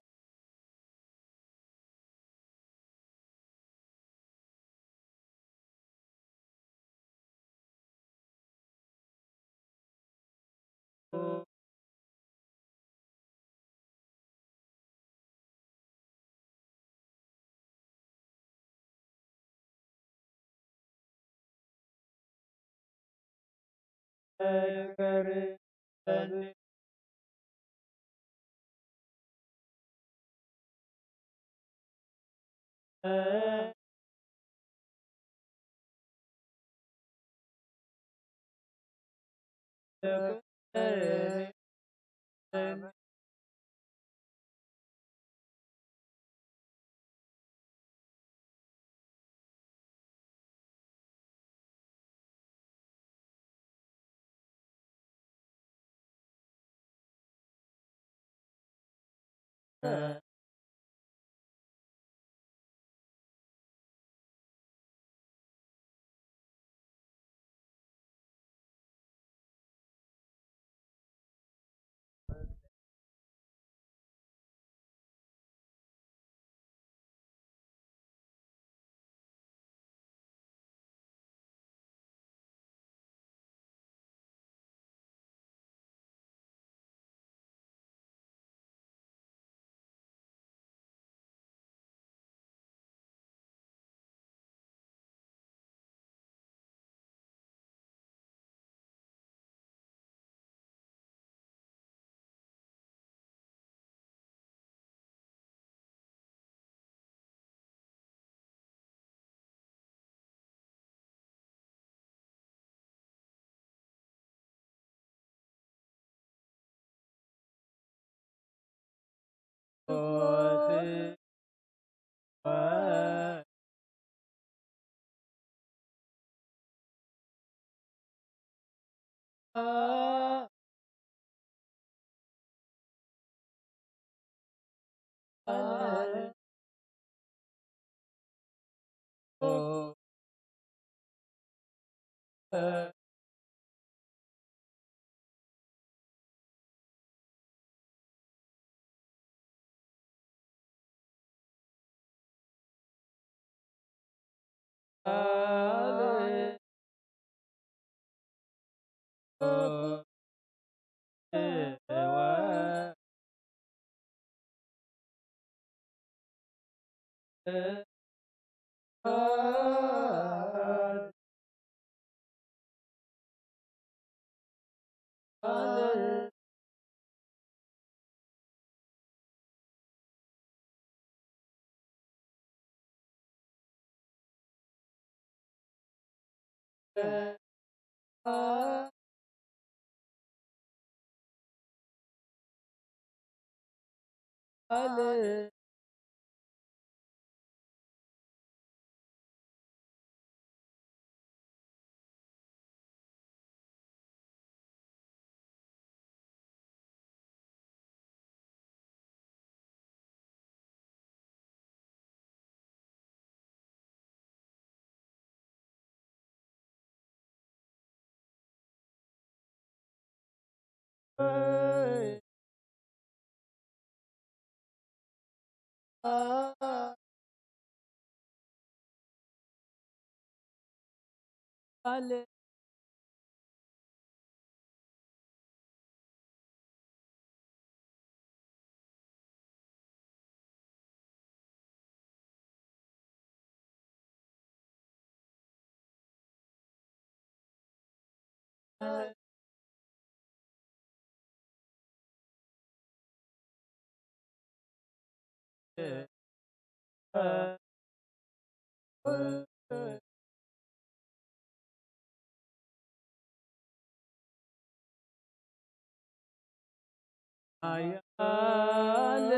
ሓያል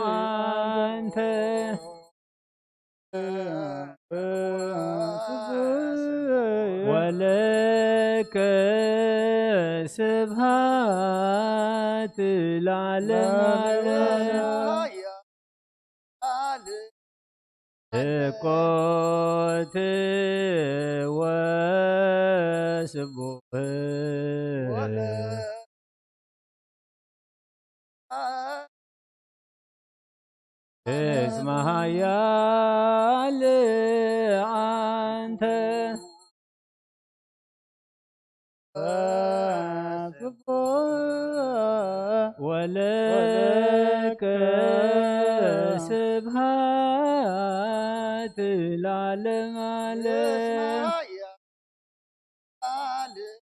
ኣንተ ወለከ ስብሐት ለዓለመ ዓለም። እኮት ወስቡህ እስመ ኃያል አንተ። ወለከ ስብሐት ለዓለመ ዓለም።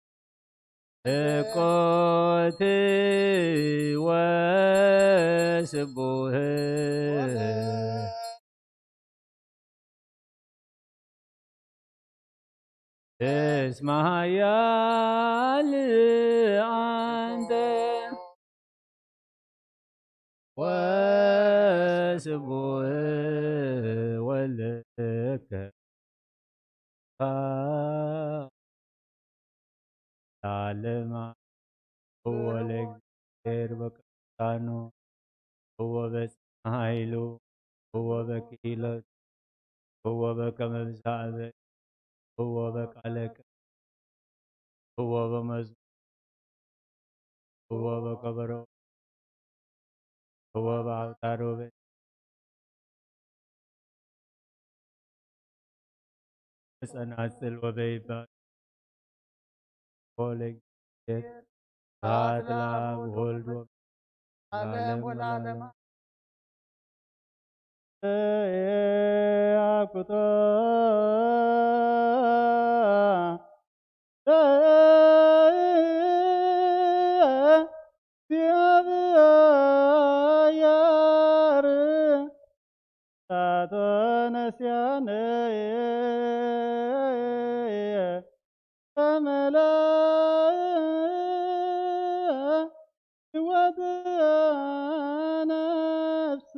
እኮት ወስቡህ እስመ ኃያል አንተ። ወስቡህ ወልከ ለዓለመ። እወ ለእግዚአብሔር በቅዱሳኑ፣ እወ በጽንዐ ኃይሉ፣ እወ በክሂሎቱ፣ እወ በከመ ብዝሃበ፣ እወ በቃለ ቅኔ፣ እወ በመዝሙር፣ እወ በከበሮ፣ እወ በአውታር ወበ ጸናጽል ወበይባ ወለእግዚአብሔር ስብሐት ለአብ ወወልድ ወመንፈስ ቅዱስ ለዓለመ ዓለም። አኩቶ እግዚአብሔር ሳቶ ነስያነ ከመላ ህይወት ነፍስ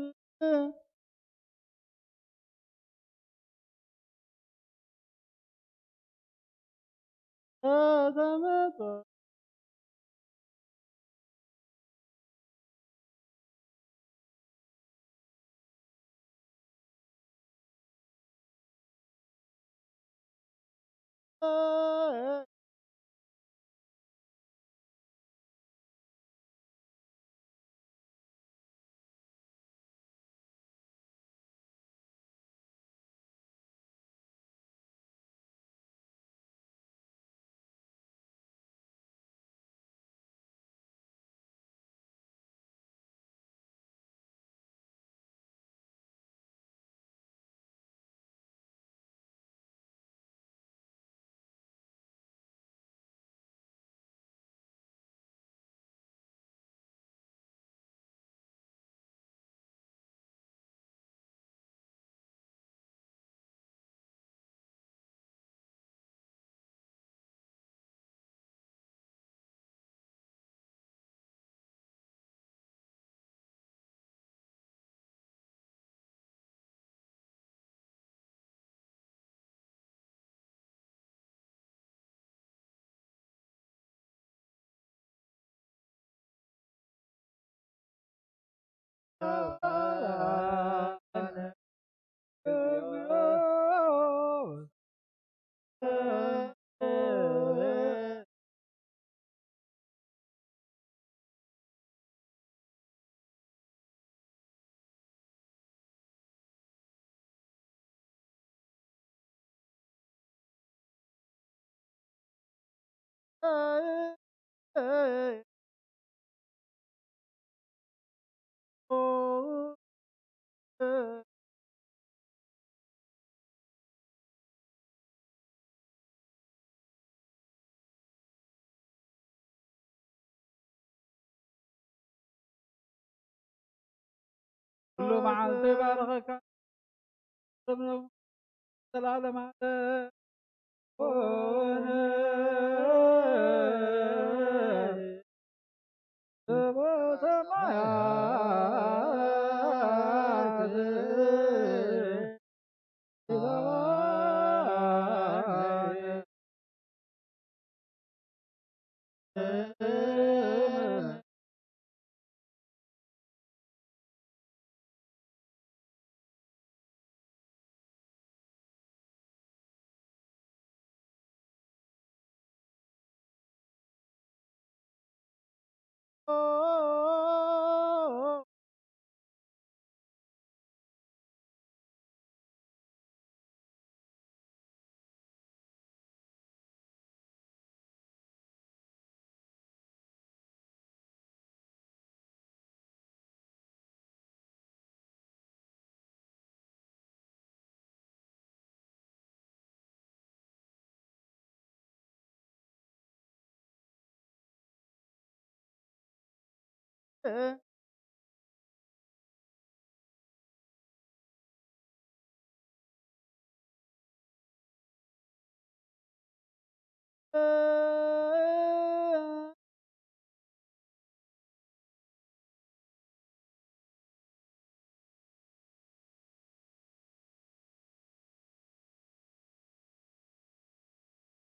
ተዘመጦ። ኩሉ መዓልቲ ይባርኸካ። ዘላለማ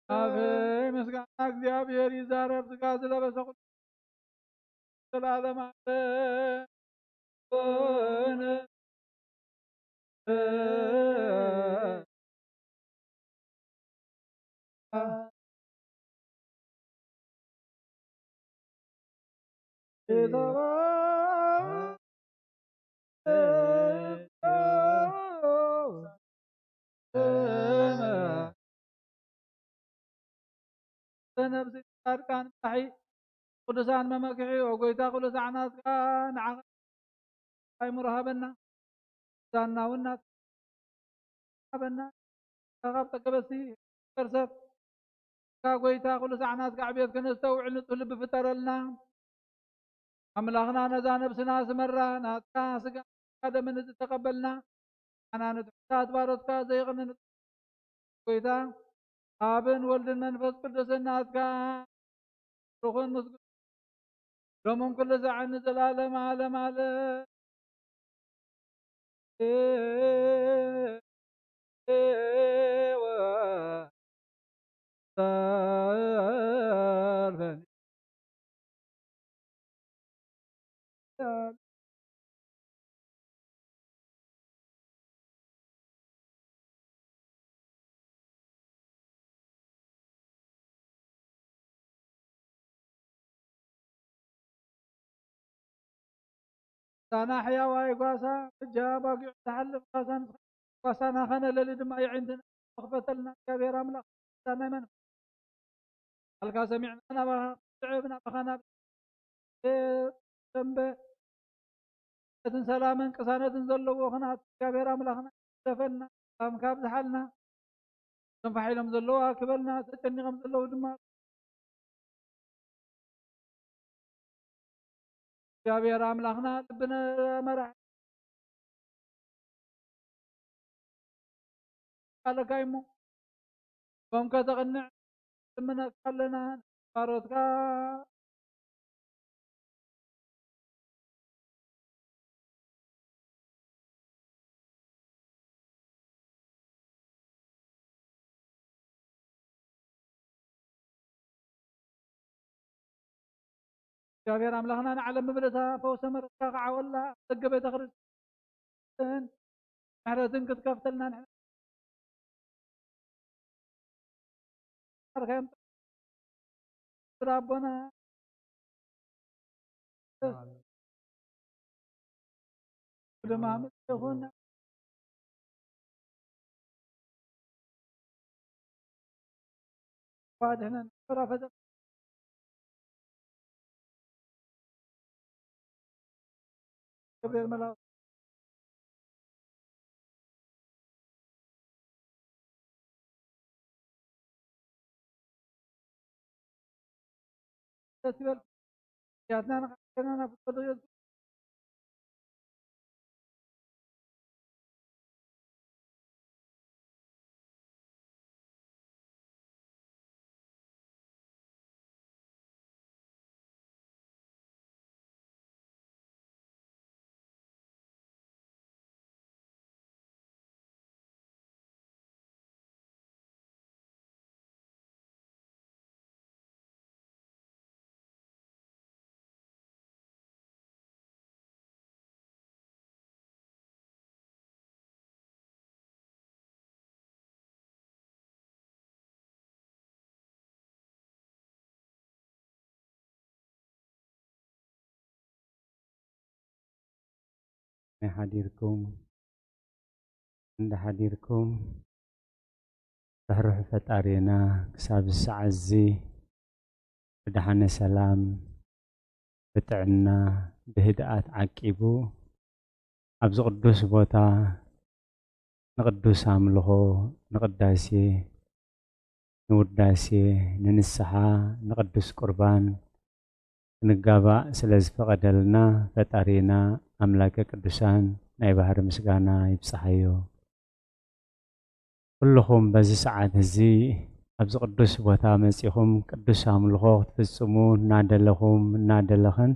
ኣበይ ምስጋና እግዚኣብሔር ይዛረብ፣ ስጋ ዝለበሰ ኩሉ ዘላለም ኣለ። ነብሲ ጻድቃን ምሳሒ ቅዱሳን መመክሒ፣ ኦ ጎይታ፣ ኩሉ ሰዓናት ከኣ ንዓኻ ኣይምሮ ሃበና። ዛና እውን ናት ሃበና። ካብ ጸገበሲ ከርሰብ፣ እካ ጎይታ፣ ኩሉ ሰዓናት ከኣ ዕብየት ከነስተውዕል ንጹህ ልቢ ፍጠረልና። ኣምላኽና ነዛ ነብስና ስመራ፣ ናትካ ስጋ ደምን ዝተቐበልና፣ ኣና ንትሑታት ባሮትካ ዘይቕንን ጎይታ፣ ኣብን ወልድን መንፈስ ቅዱስን ናትካ ርኹን ምስጉን ሎምን ኩሉ ሰዓት ንዘላለም ዓለም ዓለም። ሳና ሕያዋይ ጓሳ፣ ብጃ ባጊዑ ዝሓልፍ ጓሳ፣ ንስኻ ጓሳና ኸነ፣ ለሊ ድማ የዒንትና ክፈተልና። እግዚኣብሔር ኣምላኽ፣ ሳናይ መንፈስ ቃልካ ሰሚዕና ናባኻ ክንስዕብ፣ ናባኻ ናብ ደንበ እትን ሰላምን ቅሳነትን ዘለዎ ኹናት እግዚኣብሔር ኣምላኽና ይደፈና። ሰላምካ ኣብዝሓልና። ተንፋሒሎም ዘለዉ ኣክበልና፣ ተጨኒቖም ዘለዉ ድማ እግዚኣብሔር ኣምላኽና ልብነ መራሕ ኣለካ እሞ፣ ከም ከተቕንዕ ልምነካ ኣለና። ባሮትካ እግዚኣብሔር ኣምላኽና ንዓለም ምብለታ ፈውሰ ምሕረትካ ክዓወላ ኣብ ደገ ቤተ ክርስቲያን ምሕረትን ክትከፍተልና ንሕና ኣርካዮም ስራ ኣቦና ድማ ምስ ይኹን። ኳ ድሕነን ፍራ ፈተ እግዚኣብሔር መልኣክ ደስ ይበል። ያትና ንኻትና ናብ ጸሎት ናይ ሓዲርኩም እንዳ ሓዲርኩም ርሕሩሕ ፈጣሪና ክሳብ ሰዓት እዚ ብደሓነ ሰላም ብጥዕና ብህድኣት ዓቂቡ ኣብዚ ቅዱስ ቦታ ንቅዱስ ኣምልኾ፣ ንቅዳሴ፣ ንውዳሴ፣ ንንስሓ፣ ንቅዱስ ቁርባን ክንጋባእ ስለ ዝፈቐደልና ፈጣሪና ኣምላከ ቅዱሳን ናይ ባህሪ ምስጋና ይብጽሓዮ። ኩልኹም በዚ ሰዓት እዚ ኣብዚ ቅዱስ ቦታ መጺኹም ቅዱስ ኣምልኾ ክትፍጽሙ እናደለኹም እናደለኽን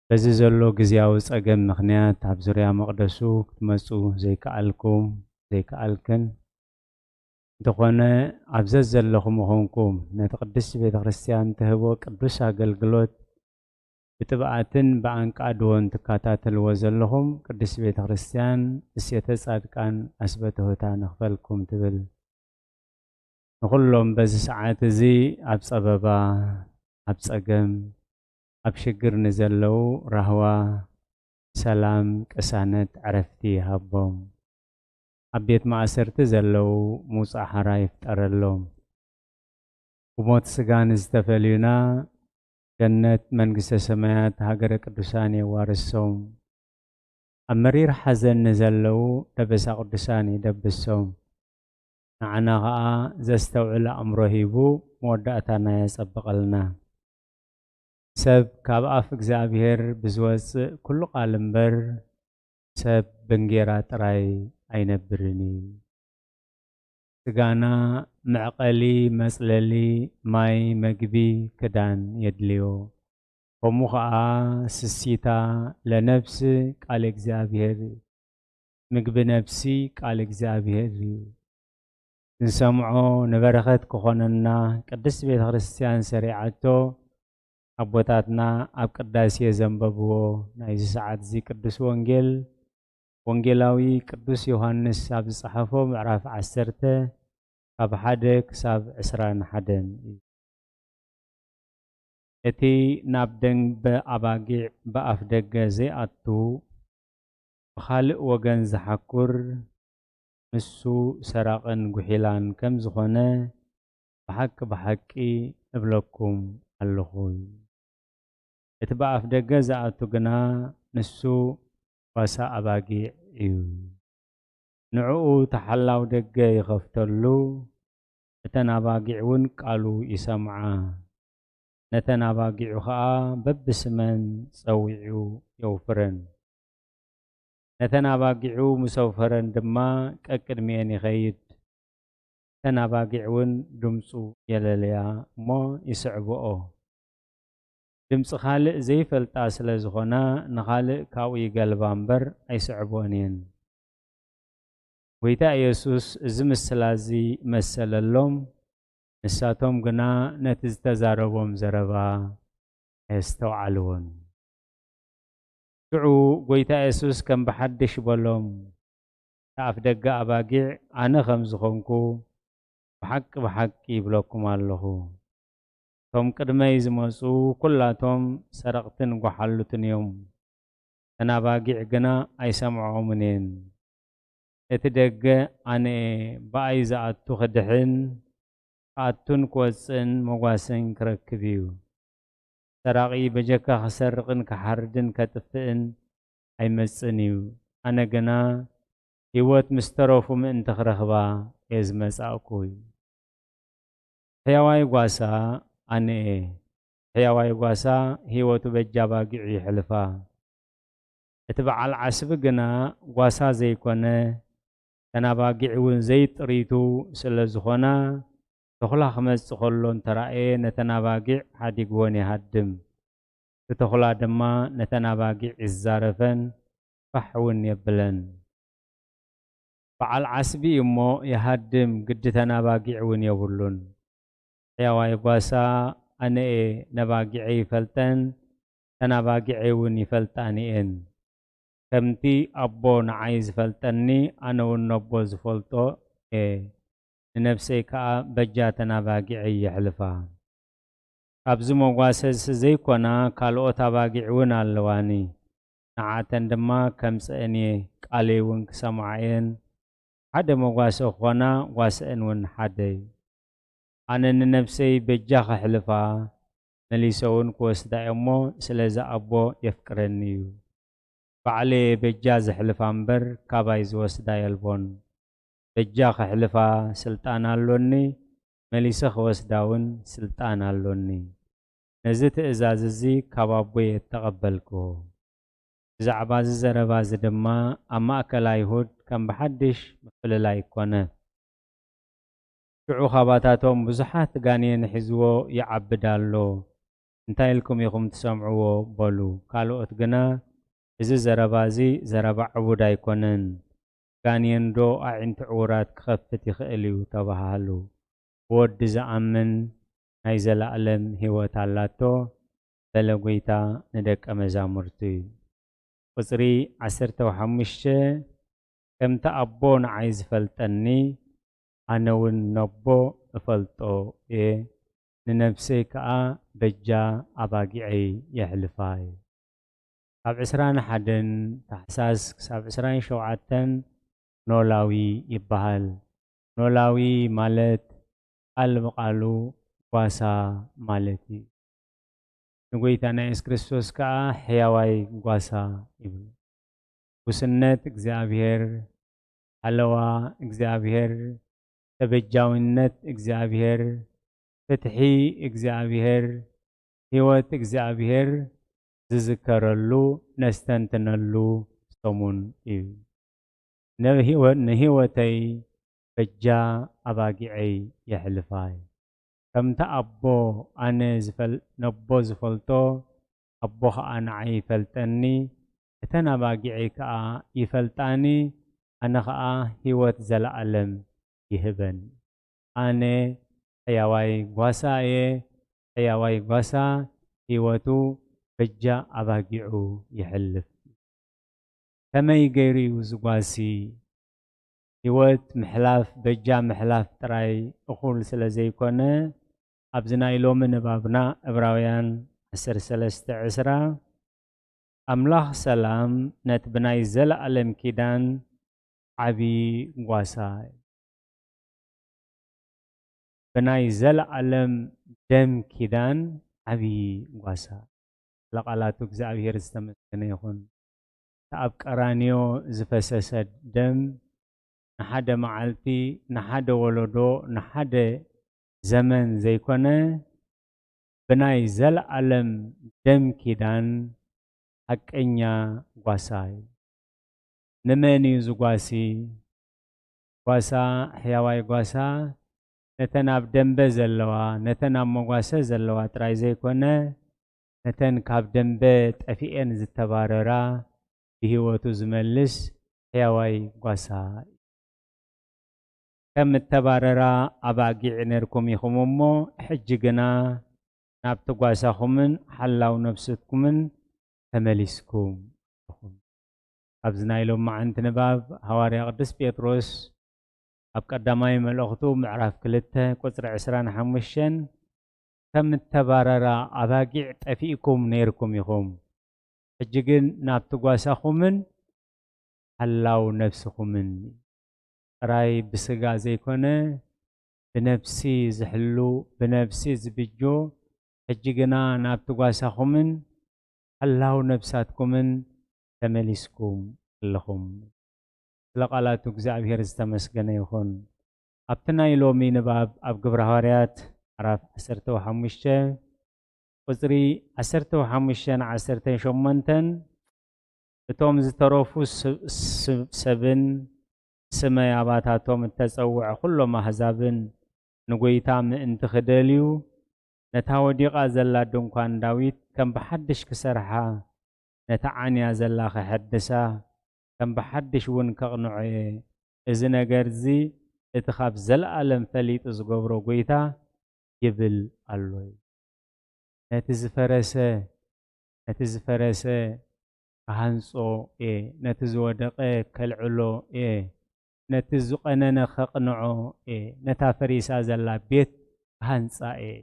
በዚ ዘሎ ግዝያዊ ጸገም ምኽንያት ኣብ ዙርያ መቕደሱ ክትመጹ ዘይከኣልኩም ዘይከኣልክን እንተኾነ ኣብ ዘዘለኹም ኾንኩም ነቲ ቅድስቲ ቤተ ክርስቲያን ትህቦ ቅዱስ ኣገልግሎት ብጥብኣትን ብኣንቃድዎን ትከታተልዎ ዘለኹም ቅድስቲ ቤተ ክርስቲያን እሴተ ጻድቃን ኣስበተሆታ ንኽፈልኩም ትብል። ንኹሎም በዚ ሰዓት እዚ ኣብ ጸበባ፣ ኣብ ጸገም፣ ኣብ ሽግር ንዘለዉ ራህዋ፣ ሰላም፣ ቅሳነት፣ ዕረፍቲ ይሃቦም። ኣብ ቤት ማእሰርቲ ዘለዉ ምውጻእ ሓራ ይፍጠረሎም። ብሞት ስጋ ንዝተፈልዩና ገነት መንግስተ ሰማያት ሃገረ ቅዱሳን የዋርሶም። ኣብ መሪር ሓዘን ንዘለዉ ደበሳ ቅዱሳን ይደብሶም። ንዓና ኸኣ ዘስተውዕል ኣእምሮ ሂቡ መወዳእታና የጸብቐልና። ሰብ ካብ ኣፍ እግዚኣብሔር ብዝወጽእ ኩሉ ቃል እምበር ሰብ ብእንጌራ ጥራይ ኣይነብርን እዩ። ስጋና መዕቐሊ፣ መጽለሊ፣ ማይ፣ መግቢ፣ ክዳን የድልዮ። ከምኡ ኸኣ ስሲታ ለነፍስ ቃል እግዚኣብሔር እዩ። ምግቢ ነፍሲ ቃል እግዚኣብሔር እዩ። ክንሰምዖ ንበረኸት ክኾነና ቅድስት ቤተ ክርስቲያን ሰሪዓቶ ኣቦታትና ኣብ ቅዳሴ ዘንበብዎ ናይዚ ሰዓት እዚ ቅዱስ ወንጌል ወንጌላዊ ቅዱስ ዮሃንስ ኣብ ዝጸሓፎ ምዕራፍ ዓሰርተ ካብ ሓደ ክሳብ ዕስራን ሓደን እዩ። እቲ ናብ ደንበ ኣባጊዕ ብኣፍ ደገ ዘይኣቱ ብኻልእ ወገን ዝሓኩር ንሱ ሰራቕን ጉሒላን ከም ዝኾነ ብሓቂ ብሓቂ እብለኩም ኣለኹ። እቲ ብኣፍ ደገ ዝኣቱ ግና ንሱ ጓሳ ኣባጊዕ እዩ። ንዕኡ ተሓላው ደገ ይኸፍተሉ፣ እተን ኣባጊዕ እውን ቃሉ ይሰምዓ። ነተን ኣባጊዑ ኸኣ በብስመን ጸዊዑ የውፍረን። ነተን ኣባጊዑ ምስ ኣውፈረን ድማ ቀቅድሚኤን ይኸይድ። እተን ኣባጊዕ እውን ድምፁ የለለያ እሞ ይስዕብኦ። ድምፂ ካልእ ዘይፈልጣ ስለ ዝኾና ንኻልእ ካብኡ ይገልባ እምበር ኣይስዕብኦን እየን። ጐይታ ኢየሱስ እዚ ምስላ እዚ መሰለሎም፣ ንሳቶም ግና ነቲ ዝተዛረቦም ዘረባ ኣየስተውዓልዎን። ሽዑ ጐይታ የሱስ ከም ብሓድሽ በሎም፣ "እቲ ኣፍ ደገ ኣባጊዕ ኣነ ኸም ዝኾንኩ ብሓቂ ብሓቂ ይብለኩም ኣለኹ፣ እቶም ቅድመይ ዝመጹ ኵላቶም ሰረቕትን ጓሓሉትን እዮም፣ እተን ኣባጊዕ ግና ኣይሰምዕኦምን እየን። እቲ ደገ ኣነ እየ፣ ብኣይ ዝኣቱ ክድሕን ክኣቱን ክወጽእን መጓሰን ክረክብ እዩ። ሰራቒ በጀካ ክሰርቕን ክሓርድን ከጥፍእን ኣይመጽእን እዩ። ኣነ ግና ህይወት ምስ ተረፉ ምእንቲ ክረኽባ እየ ዝመጻእኩ። ሕያዋይ ጓሳ ኣነ እየ። ሕያዋይ ጓሳ ህይወቱ በጃ ኣባጊዑ የሕልፋ። እቲ በዓል ዓስቢ ግና ጓሳ ዘይኮነ፣ እተን ኣባጊዕ እውን ዘይጥሪቱ ስለ ዝኾና፣ ተኹላ ክመጽእ ከሎ እንተራእየ፣ ነተን ኣባጊዕ ሓዲግወን ይሃድም። እቲ ተኹላ ድማ ነተን ኣባጊዕ ይዛረፈን ፋሕ እውን የብለን። በዓል ዓስቢ እዩ እሞ ይሃድም፣ ግዲ ተን ኣባጊዕ እውን የብሉን። ሕያዋይ ጓሳ ኣነ እየ፣ ነባጊዐይ ይፈልጠን፣ ተን ኣባጊዐይ እውን ይፈልጣኒ እየን። ከምቲ ኣቦ ንዓይ ዝፈልጠኒ፣ ኣነ እውን ነቦ ዝፈልጦ እየ። ንነፍሰይ ከኣ በጃ ተን ኣባጊዐይ የሕልፋ። ካብዚ መጓሰ ዘይኮና ካልኦት ኣባጊዕ እውን ኣለዋኒ። ንዓተን ድማ ከምጽአን እየ፣ ቃለይ እውን ክሰምዓ እየን። ሓደ መጓሰ ክኾና፣ ጓስአን እውን ሓደ እዩ። ኣነ ንነፍሰይ በጃ ከሕልፋ፣ መሊሰ እውን ክወስዳ እየ እሞ፣ ስለዚ ኣቦ የፍቅረኒ እዩ። ባዕለየ በጃ ዘሕልፋ እምበር፣ ካባይ ዝወስዳ የልቦን። በጃ ከሕልፋ ስልጣን ኣሎኒ፣ መሊሰ ክወስዳ እውን ስልጣን ኣሎኒ። ነዚ ትእዛዝ እዚ ካብ ኣቦየ እተቐበልክዎ። ብዛዕባ እዚ ዘረባ እዚ ድማ ኣብ ማእከል ኣይሁድ ከም ብሓድሽ ምፍልላይ ኮነ። ሽዑ ካባታቶም ብዙሓት ጋኔን ሒዝዎ ይዓብድ ኣሎ፣ እንታይ ኢልኩም ኢኹም ትሰምዕዎ? በሉ። ካልኦት ግና፣ እዚ ዘረባ እዚ ዘረባ ዕቡድ ኣይኮነን፣ ጋኔን ዶ ኣዒንቲ ዕዉራት ክኸፍት ይኽእል እዩ? ተባሃሃሉ። ብወዲ ዝኣምን ናይ ዘለኣለም ህይወት ኣላቶ፣ በለ ጐይታ ንደቀ መዛሙርቱ። ቁጽሪ ዓሰርተ ሓሙሽተ፣ ከምቲ ኣቦ ንዓይ ዝፈልጠኒ፣ ኣነ እውን ነቦ እፈልጦ እየ፣ ንነፍሰይ ከኣ በጃ ኣባጊዐይ የሕልፋ እየ። ካብ ዕስራን ሓደን ታሕሳስ ክሳብ ዕስራን ሸውዓተን ኖላዊ ይበሃል። ኖላዊ ማለት ቃል ብቓሉ ጓሳ ማለት እዩ። ንጎይታና የሱስ ክርስቶስ ከኣ ሕያዋይ ጓሳ ይብሉ። ጉስነት እግዚኣብሔር፣ ሓለዋ እግዚኣብሔር፣ ተበጃውነት እግዚኣብሔር፣ ፍትሒ እግዚኣብሔር፣ ህይወት እግዚኣብሔር ዝዝከረሉ ነስተንትነሉ ሰሙን እዩ። ንህይወ-፣ ንህይወተይ በጃ ኣባጊዐይ የሕልፋ እየ። ከምቲ ኣቦ ኣነ ዝፈል-፣ ነቦ ዝፈልጦ፣ ኣቦ ኸኣ ንዓይ ይፈልጠኒ። እተን ኣባጊዐይ ከኣ ይፈልጣኒ፣ ኣነ ኸኣ ህይወት ዘለኣለም ይህበን። ኣነ ሕያዋይ ጓሳ እየ፣ ሕያዋይ ጓሳ ህይወቱ በጃ ኣባጊዑ የሕልፍ። ከመይ ገይሩ እዩ ዝጓሲ? ህይወት ምሕላፍ፣ በጃ ምሕላፍ ጥራይ እኹል ስለ ዘይኮነ፣ ኣብዚ ናይ ሎሚ ንባብና ዕብራውያን ዓሰርተ ሰለስተ ዕስራ፣ ኣምላኽ ሰላም ነቲ ብናይ ዘለኣለም ኪዳን ዓቢ ጓሳ፣ ብናይ ዘለኣለም ደም ኪዳን ዓቢ ጓሳ። ለቃላቱ እግዚኣብሔር ዝተመስገነ ይኹን። እቲ ኣብ ቀራንዮ ዝፈሰሰ ደም ንሓደ መዓልቲ፣ ንሓደ ወለዶ፣ ንሓደ ዘመን ዘይኮነ፣ ብናይ ዘለኣለም ደም ኪዳን ሓቀኛ ጓሳ እዩ። ንመን እዩ ዝጓሲ? ጓሳ፣ ሕያዋይ ጓሳ፣ ነተን ኣብ ደንበ ዘለዋ፣ ነተን ኣብ መጓሰ ዘለዋ ጥራይ ዘይኮነ፣ ነተን ካብ ደንበ ጠፊኤን ዝተባረራ ብህይወቱ ዝመልስ ሕያዋይ ጓሳ። ከም እተባረራ ኣባጊዕ ነርኩም ኢኹም እሞ፣ ሕጂ ግና ናብቲ ጓሳኹምን ሓላው ነፍስኩምን ተመሊስኩም ኣለኹም። ኣብዚ ናይ ሎማዓንቲ ንባብ ሃዋርያ ቅዱስ ጴጥሮስ ኣብ ቀዳማይ መልእኽቱ ምዕራፍ ክልተ ቁጽሪ ዕስራን ሓሙሽተን፣ ከም እተባረራ ኣባጊዕ ጠፊእኩም ነይርኩም ኢኹም፣ ሕጂ ግን ናብቲ ጓሳኹምን ሓላው ነፍስኹምን፣ ጥራይ ብስጋ ዘይኮነ ብነፍሲ ዝሕሉ፣ ብነፍሲ ዝብጆ፣ ሕጂ ግና ናብቲ ጓሳኹምን ሓላው ነፍሳትኩምን ተመሊስኩም ኣለኹም። ስለ ቃላቱ እግዚኣብሔር ዝተመስገነ ይኹን። ኣብቲ ናይ ሎሚ ንባብ ኣብ ግብረ ሃዋርያት ምዕራፍ ዓሰርተ ሓሙሽተ ቁጽሪ ዓሰርተ ሓሙሽተ ን ዓሰርተ ሸሞንተን፣ እቶም ዝተረፉ ስ-፣ ስ-፣ ሰብን ስመይ ኣባታቶም እተጸውዐ ኩሎም ኣህዛብን ንጐይታ ምእንቲ ክደልዩ፣ ነታ ወዲቓ ዘላ ድንኳን ዳዊት ከም ብሓድሽ ክሰርሓ፣ ነታ ዓንያ ዘላ ክሐድሳ፣ ከም ብሓድሽ እውን ከቕንዖ እየ። እዚ ነገርዚ እቲ ኻብ ዘለኣለም ፈሊጡ ዝገብሮ ጐይታ ይብል ኣሎ። ነቲ ዝፈረሰ፣ ነቲ ዝፈረሰ ክሃንጾ እየ፣ ነቲ ዝወደቐ ከልዕሎ እየ፣ ነቲ ዝቐነነ ከቕንዖ እየ፣ ነታ ፈሪሳ ዘላ ቤት ክሃንጻ እየ።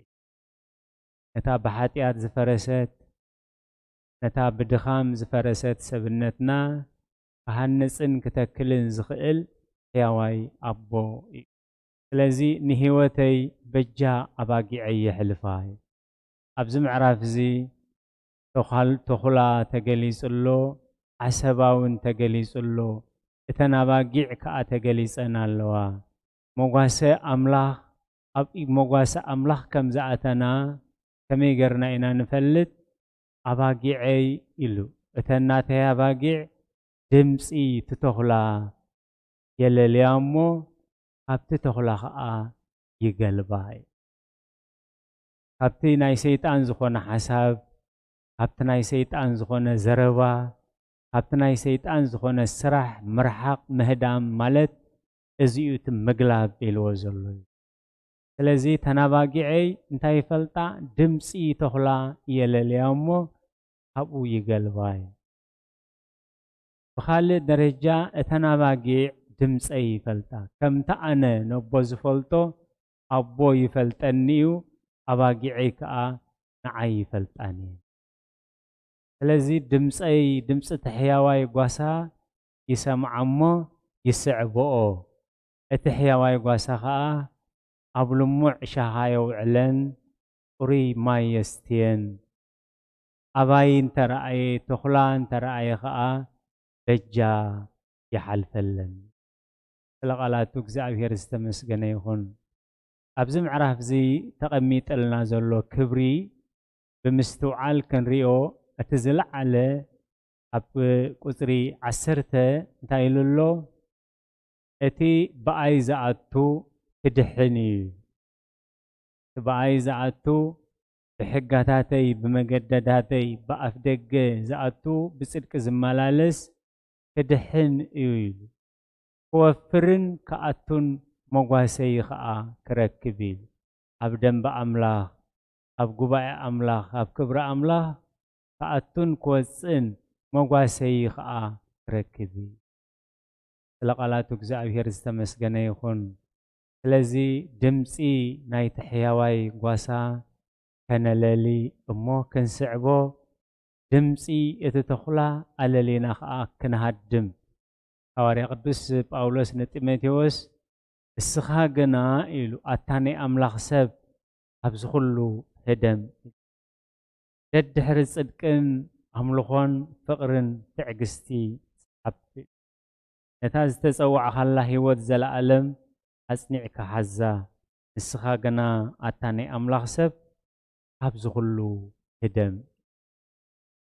ነታ ብሓጢኣት ዝፈረሰት፣ ነታ ብድኻም ዝፈረሰት ሰብነትና ክሃንጽን ክተክልን ዝኽእል ሕያዋይ ኣቦ እዩ። ስለዚ ንህይወተይ በጃ ኣባጊዐይ የሕልፋ። ኣብዚ ምዕራፍ እዚ ተዃል-፣ ተኹላ ተገሊጹ ኣሎ፣ ዓሰባ እውን ተገሊጹ ኣሎ፣ እተን ኣባጊዕ ከኣ ተገሊጸን ኣለዋ። መጓሰ ኣምላኽ፣ ኣብ መጓሰ ኣምላኽ ከም ዝኣተና ከመይ ገርና ኢና ንፈልጥ? ኣባጊዐይ ኢሉ። እተን ናተይ ኣባጊዕ ድምጺ እቲ ተኹላ የለልያ እሞ፣ ካብቲ ተኹላ ኸኣ ይገልባ እዩ። ካብቲ ናይ ሰይጣን ዝኾነ ሓሳብ፣ ካብቲ ናይ ሰይጣን ዝኾነ ዘረባ፣ ካብቲ ናይ ሰይጣን ዝኾነ ስራሕ ምርሓቕ ምህዳም ማለት እዚ እዩ እቲ ምግላብ ኢልዎ ዘሎ እዩ። ስለዚ ተናባጊዐይ እንታይ ይፈልጣ? ድምፂ ተኹላ የለልያ እሞ ካብኡ ይገልባ እዩ። ብኻልእ ደረጃ እተን ኣባጊዕ ድምፀይ ይፈልጣ። ከምቲ ኣነ ነቦ ዝፈልጦ ኣቦ ይፈልጠኒ እዩ፣ ኣባጊዐይ ከዓ ንዓይ ይፈልጣኒ እየን። ስለዚ ድምፀይ፣ ድምፂ እቲ ሕያዋይ ጓሳ ይሰምዓ እሞ ይስዕብኦ። እቲ ሕያዋይ ጓሳ ኸዓ ኣብ ልሙዕ ሻኻ የውዕለን፣ ጽሩይ ማይ የስትየን። ኣባይ እንተ ረኣየ፣ ተኹላ እንተ ረኣየ ኸዓ በጃ ይሓልፈለን። ስለ ቃላቱ እግዚኣብሔር ዝተመስገነ ይኹን። ኣብዚ ምዕራፍ እዚ ተቐሚጠልና ዘሎ ክብሪ ብምስትውዓል ክንሪኦ፣ እቲ ዝለዓለ ኣብ ቁጽሪ ዓሰርተ እንታይ ኢሉ ኣሎ? እቲ ብኣይ ዝኣቱ ክድሕን እዩ። እቲ ብኣይ ዝኣቱ፣ ብሕጋታተይ፣ ብመገደዳተይ፣ ብኣፍ ደገ ዝኣቱ፣ ብጽድቂ ዝመላለስ ክድሕን እዩ ኢሉ። ክወፍርን ክኣቱን መጓሰዪ ኸኣ ክረክብ እዩ። ኣብ ደንበ ኣምላኽ፣ ኣብ ጉባኤ ኣምላኽ፣ ኣብ ክብሪ ኣምላኽ ክኣቱን ክወጽእን መጓሰዪ ኸኣ ክረክብ እዩ። ስለ ቃላቱ እግዚኣብሔር ዝተመስገነ ይኹን። ስለዚ ድምፂ ናይቲ ሕያዋይ ጓሳ ከነለሊ እሞ ክንስዕቦ፣ ድምፂ እቲ ተኹላ ኣለሊና ኸዓ ክንሃድም። ሃዋርያ ቅዱስ ጳውሎስ ንጢሞቴዎስ፣ "እስኻ ግና" ኢሉ፣ "ኣታ ናይ ኣምላኽ ሰብ፣ ኣብዚ ኹሉ ህደም። ደድሕሪ ጽድቅን ኣምልኾን ፍቕርን ትዕግስቲ ስሓብ። ነታ ዝተጸዋዕካላ ህይወት ዘለኣለም ኣጽኒዕካ ሓዛ። ንስኻ ግና ኣታ ናይ ኣምላኽ ሰብ፣ ካብዚ ኹሉ ህደም።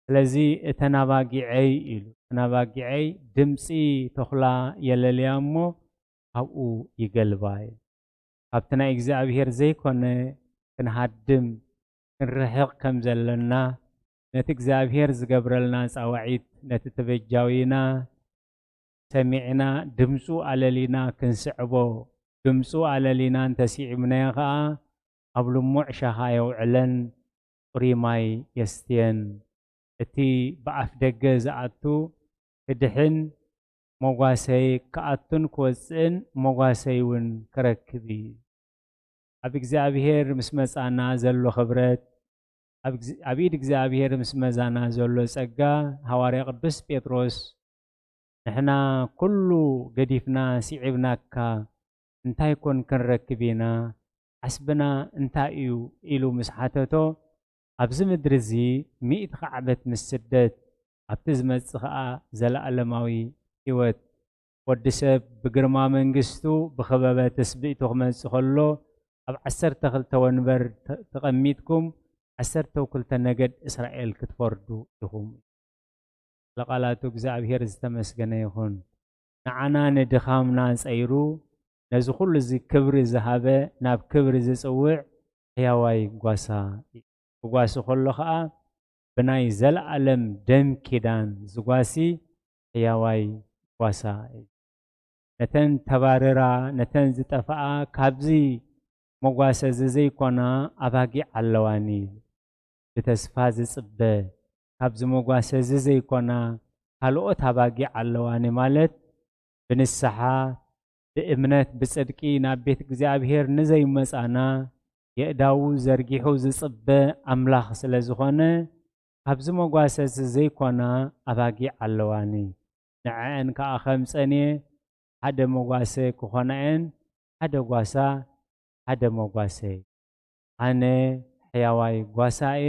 ስለዚ እተን ኣባጊዐይ" ኢሉ፣ "እተን ኣባጊዐይ ድምጺ ተኹላ የለልያ እሞ ካብኡ ይገልባ" እዩ። ካብቲ ናይ እግዚኣብሔር ዘይኮነ ክንሃድም፣ ክንርሕቕ ከም ዘለና፣ ነቲ እግዚኣብሔር ዝገብረልና ጻውዒት፣ ነቲ ተበጃዊና ሰሚዕና፣ ድምጹ ኣለሊና ክንስዕቦ፣ ድምጹ ኣለሊና እንተስዒብናዮ ኸኣ፣ ኣብ ልሙዕ ሻኻ የውዕለን፣ ጽሩይ ማይ የስትየን። እቲ ብኣፍ ደገ ዝኣቱ ክድሕን፣ መጓሰይ ክኣቱን ክወጽእን መጓሰይ እውን ክረክብ እዩ። ኣብ እግዚኣብሔር ምስ መጻና ዘሎ ክብረት፣ ኣብ ግዝ-፣ ኣብ ኢድ እግዚኣብሔር ምስ መዛና ዘሎ ጸጋ፣ ሃዋርያ ቅዱስ ጴጥሮስ፣ "ንሕና ኩሉ ገዲፍና ስዒብናካ፣ እንታይ ኮን ክንረክብ ኢና? ዓስብና እንታይ እዩ?" ኢሉ ምስ ሓተቶ፣ ኣብዚ ምድሪ እዚ ሚእቲ ዓመት ምስ ስደት፣ ኣብቲ ዝመጽእ ኸኣ ዘለኣለማዊ ህይወት። ወዲ ሰብ ብግርማ መንግስቱ ብኸበበ ትስብእቱ ክመጽእ ከሎ፣ ኣብ ዓሰርተ ክልተ ወንበር ተ-፣ ተቐሚጥኩም፣ ዓሰርተ ክልተ ነገድ እስራኤል ክትፈርዱ ኢኹም። ለቃላቱ እግዚኣብሔር ዝተመስገነ ይኹን። ንዓና ንድኻምና ጸይሩ፣ ነዚ ኩሉ እዚ ክብሪ ዝሃበ፣ ናብ ክብሪ ዝጽውዕ ሕያዋይ ጓሳ እዩ። ክጓሲ ከሎ ኸኣ፣ ብናይ ዘለኣለም ደም ኪዳን ዝጓሲ ሕያዋይ ጓሳ እዩ። ነተን ተባርራ፣ ነተን ዝጠፍኣ፣ ካብዚ መጓሰ እዚ ዘይኮና ኣባጊዕ ኣለዋኒ። ብተስፋ ዝጽበ፣ ካብዚ መጓሰ እዚ ዘይኮና ካልኦት ኣባጊዕ ኣለዋኒ ማለት፣ ብንስሓ፣ ብእምነት፣ ብጽድቂ ናብ ቤት እግዚኣብሔር ንዘይመጻና፣ የእዳዉ ዘርጊሑ ዝጽበ ኣምላኽ ስለ ዝኾነ፣ ካብዚ መጓሰ እዚ ዘይኮና ኣባጊዕ ኣለዋኒ። ንዐኣን ከኣ ከምጸን እየ፣ ሓደ መጓሰ ክኾና እየን፣ ሓደ ጓሳ፣ ሓደ መጓሰ። ኣነ ሕያዋይ ጓሳ እየ፣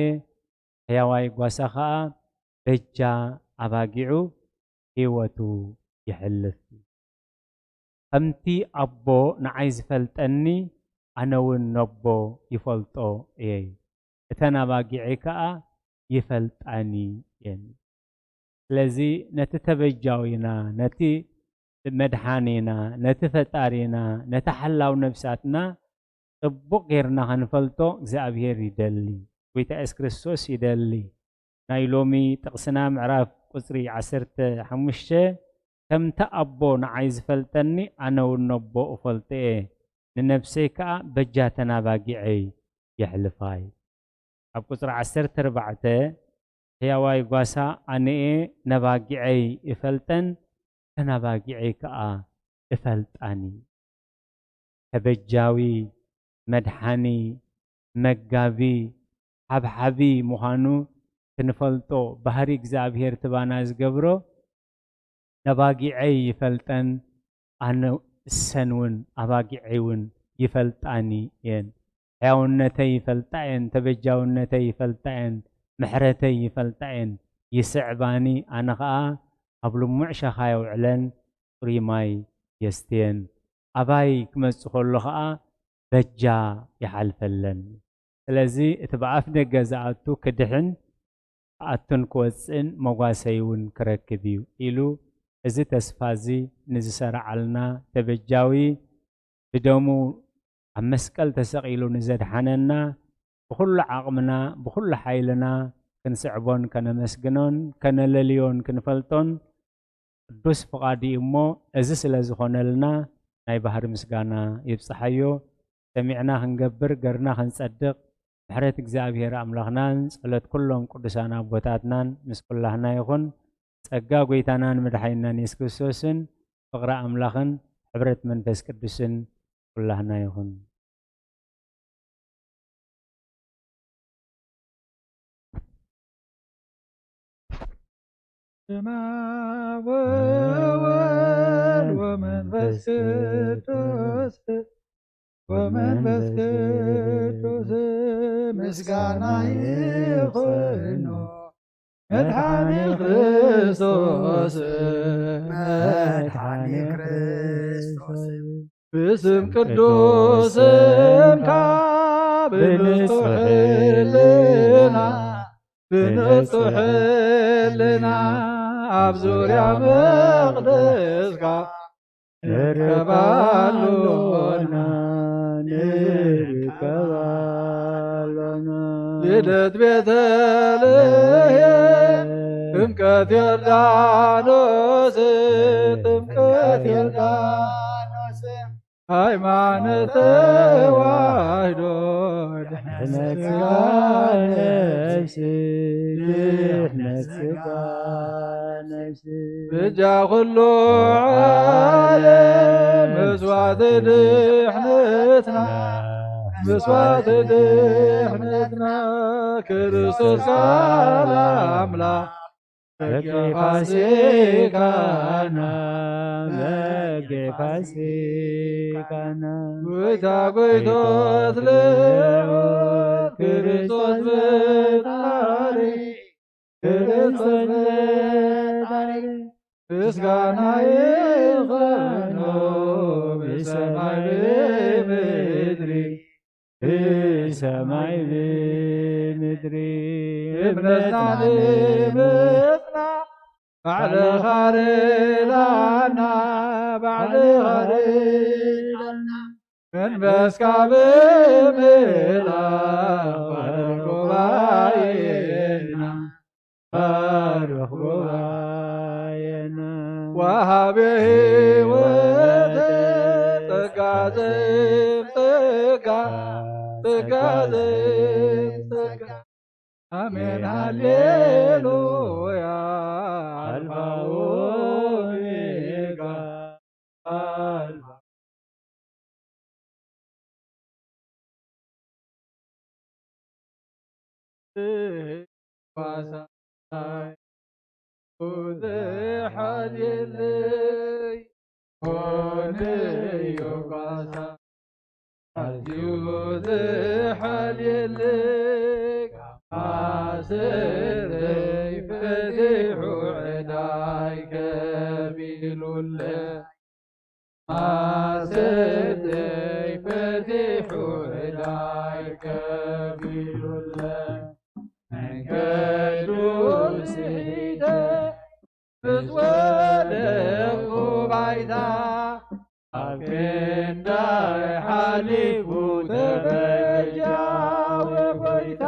ሕያዋይ ጓሳ ኸኣ በጃ ኣባጊዑ ህይወቱ የሕልፍ። ከምቲ ኣቦ ንዓይ ዝፈልጠኒ፣ ኣነ እውን ነቦ ይፈልጦ እየ። እተን ኣባጊዐይ ከኣ ይፈልጣኒ እየን። ስለዚ ነቲ ተበጃዊና፣ ነቲ መድሓኒና፣ ነቲ ፈጣሪና፣ ነቲ ሓላው ነፍሳትና ጽቡቕ ጌርና ከንፈልጦ እግዚኣብሔር ይደሊ። ጎይታ የሱስ ክርስቶስ ይደሊ። ናይ ሎሚ ጥቕስና ምዕራፍ ቁጽሪ ዓሰርተ ሓሙሽተ፣ "ከምቲ ኣቦ ንዓይ ዝፈልጠኒ፣ ኣነ እውን ነቦ እፈልጦ እየ፣ ንነፍሰይ ከኣ በጃ ተን ኣባጊዐይ የሕልፋ" እዩ። ኣብ ቁጽሪ ዓሰርተ ኣርባዕተ፣ "ሕያዋይ ጓሳ ኣነ እየ፣ ነባጊዐይ እፈልጠን፣ ተን ኣባጊዐይ ከኣ እፈልጣን እዩ።" ተበጃዊ፣ መድሓኒ፣ መጋቢ፣ ሓብሓቢ ምዃኑ ክንፈልጦ፣ ባህሪ እግዚኣብሔር ትባና ዝገብሮ፣ "ነባጊዐይ ይፈልጠን፣ ኣነ እሰን እውን ኣባጊዐይ እውን ይፈልጣኒ እየን። ሕያውነተይ ይፈልጣ እየን፣ ተበጃውነተይ ይፈልጣ እየን፣ ምሕረተይ ይፈልጣ እየን፣ ይስዕባኒ፣ ኣነ ኸኣ ኣብ ልሙዕ ሻኻ የውዕለን፣ ጽሩይ ማይ የስትየን። ኣባይ ክመጽእ ከሎ ኸኣ በጃ ይሓልፈለን። ስለዚ እቲ ብኣፍ ደገ ዝኣቱ ክድሕን፣ ክኣቱን ክወጽእን መጓሰይ እውን ክረክብ እዩ" ኢሉ፣ እዚ ተስፋ እዚ ንዝሰርዓልና ተበጃዊ፣ ብደሙ ኣብ መስቀል ተሰቒሉ ንዘድሓነና፣ ብኹሉ ዓቕምና፣ ብኹሉ ሓይልና ክንስዕቦን ከነመስግኖን ከነለልዮን ክንፈልጦን ቅዱስ ፍቓዱ እዩ እሞ፣ እዚ ስለ ዝኾነልና ናይ ባህሪ ምስጋና ይብጽሓዮ። ሰሚዕና ክንገብር፣ ገርና ክንጸድቕ፣ ምሕረት እግዚኣብሔር ኣምላኽናን ጸሎት ኩሎም ቅዱሳን ኣቦታትናን ምስ ኩላህና ይኹን። ጸጋ ጐይታናን መድሓኒናን የሱስ ክርስቶስን ፍቕሪ ኣምላኽን ሕብረት መንፈስ ቅዱስን ኩላህና ይኹን። በስመ አብ ወወልድ ወመንፈስ ቅዱስ፣ ወመንፈስ ቅዱስ ምስጋና ይኹኖ። መድሓኒ ክርስቶስ፣ መድሓኒ ክርስቶስ፣ ብስም ቅዱስ ስምካ ብንጹሕ ሕልና፣ ብንጹሕ ሕልና ኣብ ዙርያ መቕደስካ ንርከብ ኣሎና፣ ንርከብ ኣሎና። ልደት ቤተልሔም፣ ጥምቀት ዮርዳኖስ፣ ጥምቀት ዮርዳኖስ፣ ሃይማኖት ተዋህዶ ድሕነት ስጋ ነፍሲ፣ ድሕነት ስጋ ነፍሲ። በጃ ኩሉ ዓለም መስዋዕቲ ድሕነትና፣ መስዋዕቲ ድሕነትና፣ ክርስቶስ ቃል ኣምላኽ በጊዕ ፋሲካና፣ በጊዕ ፋሲካና። ጎይታ ጎይቶት ልዑል ክርስቶስ ፈጣሪ፣ ክርስቶስ ምስጋና ይኹኖ ብሰማይ ብምድሪ፣ ብሰማይ ብምድሪ። እምነትና ንምጽና ባዕልኻ ርዳና፣ ባዕልኻ ርዳና። መንፈስካ ብምልኣኽ ባርኽ ጉባኤና፣ ባርኽ ጉባኤና። ወሃቢ ህይወት ጸጋ ዘእም ጸጋ፣ ጸጋ ዘእም ጸጋ። ኣሜን ሃሌሉያ። ኣልፋ ኦሜጋ፣ ኣልፋ ጓሳይ ዝሓልየለይ፣ ኮነዮ ጓሳ ኣዝዩ ዝሓልየለይ፣ ማእሰርተይ ፈቲሑ ዕዳይ ከፊሉለይ። ማእሰርተይ ፈቲሑ ዕዳይ ከፊሉለይ። መንገዱ ስሒተ ምስ ወደቕኩ ባይታ፣ ኣብ ክንዳይ ሓሊፉ ተበጃወ ጎይታ።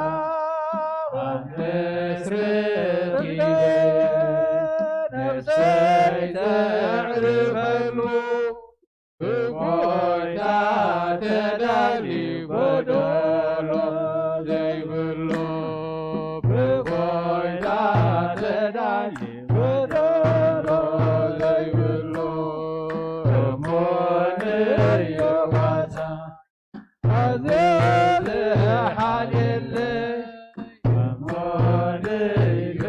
ኣብ መስርሕ ነፍሰይ ተዕርፈሉ፣ ብጎይታ ተዳልዩ ጎደሎ ዘይብሉ፣ ብጎይታ ተዳልዩ ጎደሎ ዘይብሉ፣ እሙን እዩ ጓሳ ኣዝየ ዝሓልየለይ፣ እሙን እዩ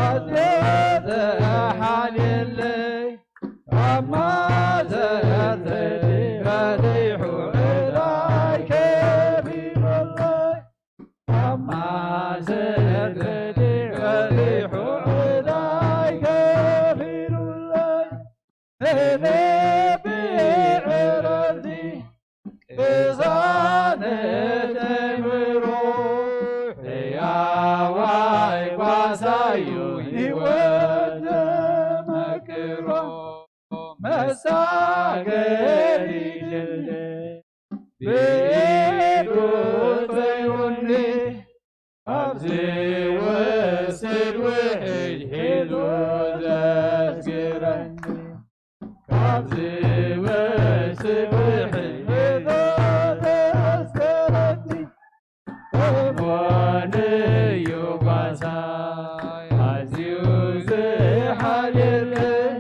ኣዝየ ዝሓልየለይ። ኣብ ማእሰርተይ ፈቲሑ ዕዳይ ከፊሉለይ። ኣብ ማእሰርተይ ፈቲሑ ዕዳይ ከፊሉለይ። ንልቢ ዕረፍቲ ቅሳነት ኣእምሮ፣ ሕያዋይ ጓሳዩ ህይወት ዘመክሮ። መሳገሪ ድልድል ብኢዱ ጸይሩኒ፣ ካብዚ ወስድ ውሕጅ ሒዙ ዘስግረኒ፣ ካብዚ ወስድ ውሕጅ ሒዙ ዘስግረኒ። እሙን እዩ ጓሳይ ኣዝዩ ዝሓልየለይ፣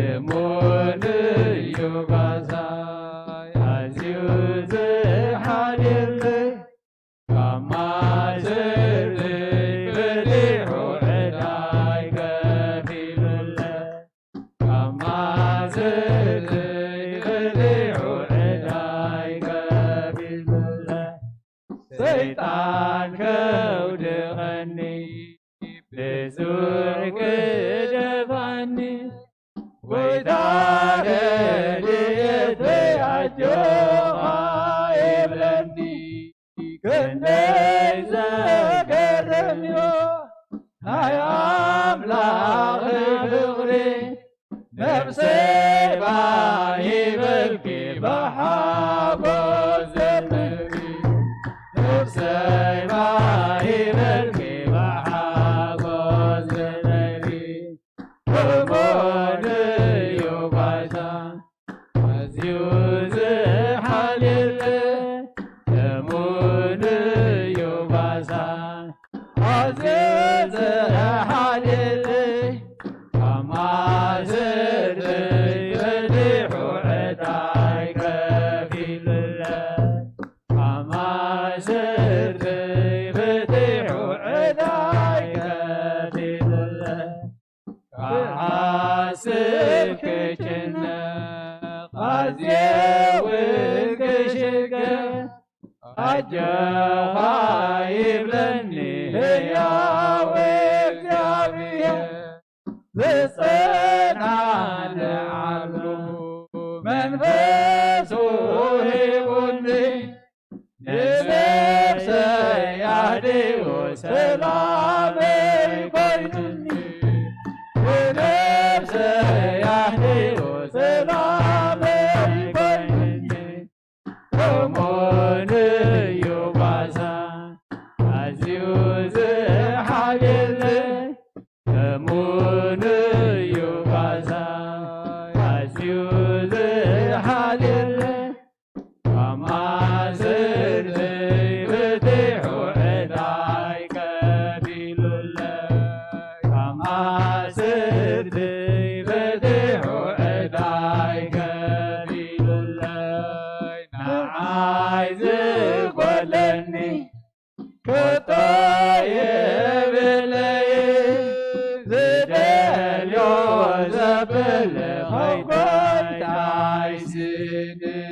እሙን እዩ ጓሳይ ኣዝዩ ዝሓልየለይ። ካብ ማእሰርተይ ፈቲሑ ዕዳይ ከፊሉለይ፣ ካብ ማእሰርተይ ፈቲሑ ዕዳይ ከፊሉለይ። ሰይጣን ከውድቐኒ፣ ብዙሕ ክደፋኒ፣ ጎይታ ረድኤተይ ኣጆኻ ይብለኒ። ክንደይ ዘገርም እዩ ናይ ኣምላኽ ፍቕሪ፣ ነፍሰይ ባህ ይበልኪ ብሓጎስ ዘምሪ፣ ነፍሰይ ባህ ይበልኪ ብሓጎስ ዘምሪ። እሙን እዩ ጓሳ ኣዝዩ ዝሓልየለይ፣ እሙን እዩ ጓሳ ኣዝዩ ዝሓልየለይ። ካብ ማእሰርተይ ፈቲሑ ዕዳይ ከፊሉለይ፣ ካብ ማእሰርተይ ፈቲሑ ዕዳይ ከፊሉለይ። ክሓስብ ክጭነቕ ኣዝየ እውን ክሽገር፣ ኣጆኻ ይብለኒ ህያው እግዚኣብሔር። ዝጸናንዓሉ መንፈሱ ሂቡኒ፣ ንነፍሰይ ኣህዲኡ ሰላመይ ኮይኑኒ። ንነፍሰይ ኣህዲኡ ሰላመይ ኮይኑኒ። እሙን እዩ ጓሳ ኣዝዩ ዝሓልየለይ። እሙን እዩ ጓሳ ኣዝዩ ዝሓልየለይ። ካብ ማእሰርተይ ፈቲሑ ዕዳይ ከፊሉለይ። ካብ ማእሰርተይ ፈቲሑ ዕዳይ ከፊሉለይ። ንዓይ ዝጎለኒ ከቶ የብለይ። ዝደልዮ ዘብል ካብ ጎይታይ ስእንን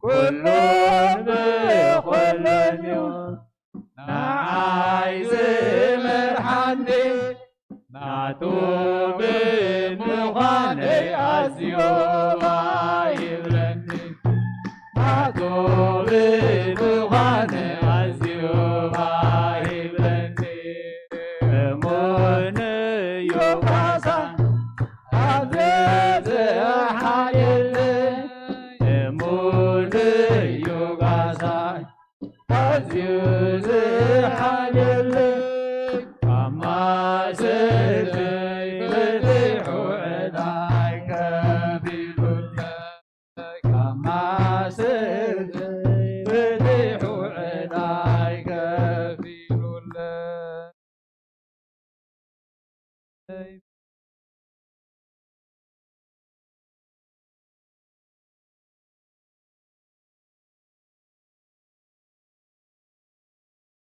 ኩሉን ብኹሉን እዩ። ንዓይ ዝመርሓኒ ናቱ ብምዃነይ ኣዝዮ ባህ ይብለኒ። ናቱ ብምዃነይ ኣዝዮ ባህ ይብለኒ። እሙን እዩ ጓሳ ኣዝዩ ዝሓልየለይ። እሙን እዩ ጓሳ ኣዝዩ ዝሓልየለይ። ካብ ማእሰርተይ ፈቲሑ ዕዳይ ከፊሉለይ። ካብ ማእሰርተይ ፈቲሑ ዕዳይ ከፊሉለይ።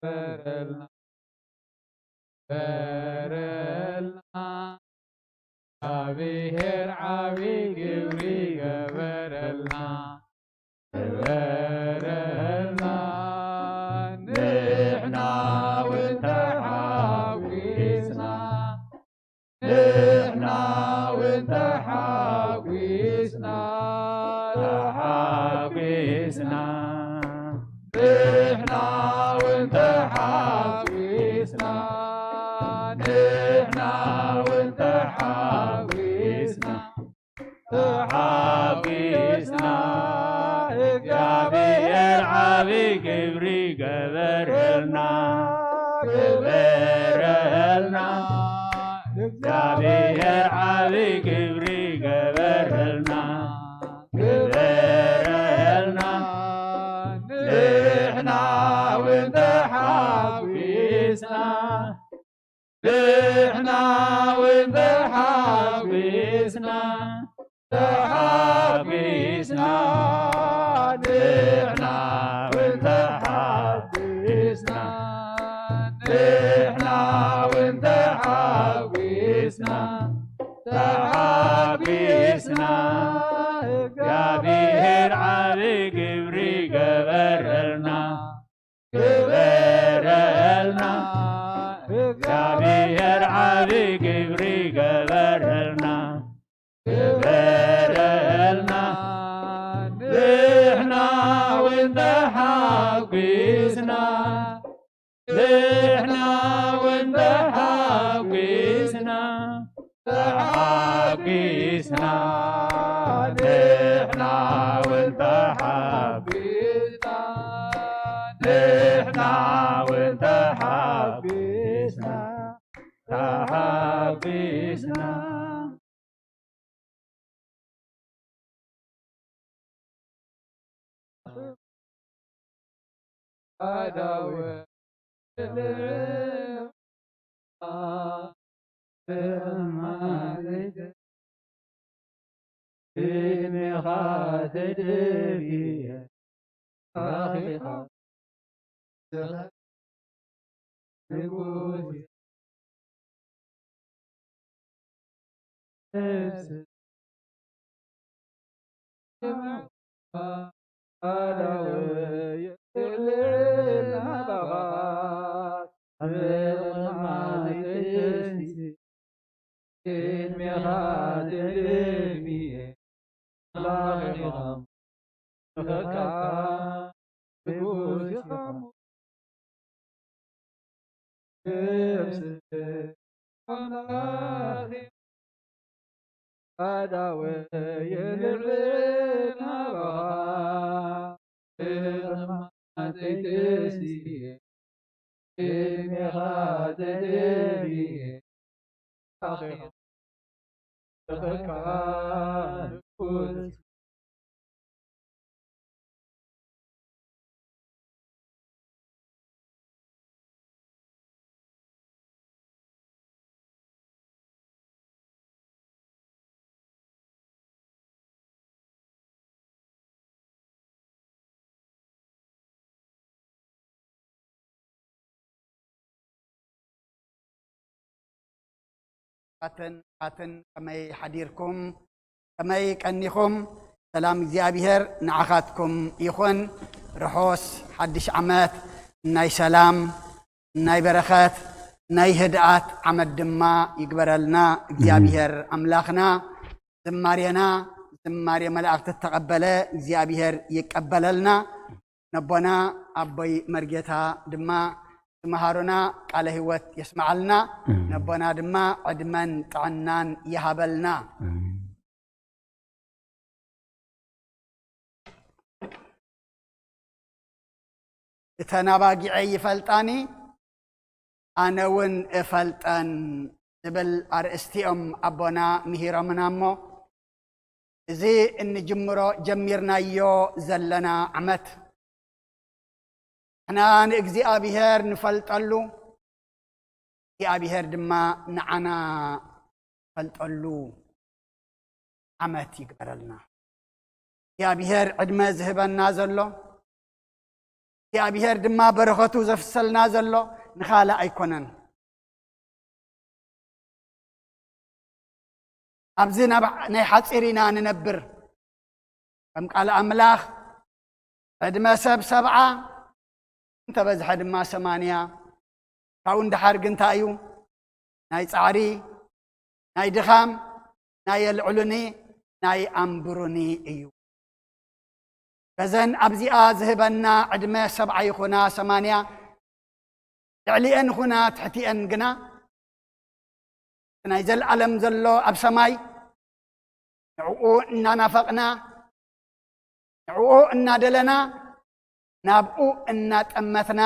በረልና በረልና። እግዚኣብሔር ዓቢ ግብሪ ገበረልና። ገበረልና። ንሕና እውን ተሓጒስና። ንሕና እውን ተሓጒስና። ተሓጒስና። ንሕና እውን ተሓጒስና። ንሕና እውን ተሓጒስና። ተሓጒስና። እግዚኣብሔር ዓቢ ግብሪ ገበረልና። ገበረልና። እግዚኣብሔር ዓቢ ግብሪ ገበረልና። ገበረልና። ንሕና እውን ተሓጒስና። ንሕና እውን ተሓጒስና። ተሓጒስና። ንሕና እውን ተሓጒስና። ንሕና እውን ተሓጒስና። ተሓጒስና። እግዚኣብሔር ዓቢ ግብሪ ገበረልና። ግበረልና። እግዚኣብሔር ዓቢ ግብሪ ገበረልና። ግበረልና። ንሕና እውን ተሓጒስና። ንሕና እውን ተሓጒስና። ተሓጒስና። ንሕና እውን ተሓጒስና። ንሕና እውን ተሓጒስና። ተሓጒስና። ንጉስ ኢኻ። ነፍሲ ኣምላኽ ኣዳወ የልዕል ናባኻ። ብቕድሚ ዓንተይተሲ እኔኻ ተደልየ ኣኼኻ። ኣትን ኣትን ከመይ ሓዲርኩም? ከመይ ቀኒኹም? ሰላም እግዚኣብሔር ንዓኻትኩም ይኹን። ርሑስ ሓድሽ ዓመት ናይ ሰላም፣ ናይ በረኸት፣ ናይ ህድኣት ዓመት ድማ ይግበረልና እግዚኣብሔር ኣምላኽና። ዝማሬና ዝማሬ መላእኽቲ እተቐበለ እግዚኣብሔር ይቀበለልና። ነቦና ኣቦይ መርጌታ ድማ ትምሃሩና፣ ቃለ ህይወት የስምዓልና። ነቦና ድማ ዕድመን ጥዕናን ይሃበልና። እተን ኣባጊዐይ ይፈልጣኒ፣ ኣነ እውን እፈልጠን ዝብል ኣርእስቲ እዮም ኣቦና ምሂሮምና እሞ፣ እዚ እንጅምሮ ጀሚርናዮ ዘለና ዓመት ንሕና ንእግዚኣብሔር ንፈልጠሉ፣ እግዚኣብሔር ድማ ንዓና ንፈልጠሉ ዓመት ይግበረልና። እግዚኣብሔር ዕድመ ዝህበና ዘሎ፣ እግዚኣብሔር ድማ በረኸቱ ዘፍሰልና ዘሎ ንኻልእ ኣይኮነን። ኣብዚ ናይ ሓፂር ኢና ንነብር። ከም ቃል ኣምላኽ ዕድመ ሰብ ሰብዓ፣ እንተበዝሐ ድማ ሰማንያ፣ ካብኡ ንደሓር ግን እንታይ እዩ? ናይ ጻዕሪ፣ ናይ ድኻም፣ ናይ የልዕሉኒ፣ ናይ ኣንብሩኒ እዩ። በዘን ኣብዚኣ ዝህበና ዕድመ ሰብዓ ይኹና ሰማንያ፣ ልዕሊኤን ይኹና ትሕቲኤን ግና፣ ናይ ዘለኣለም ዘሎ ኣብ ሰማይ፣ ንዕኡ እናናፈቕና፣ ንዕኡ እናደለና፣ ናብኡ እናጠመትና፣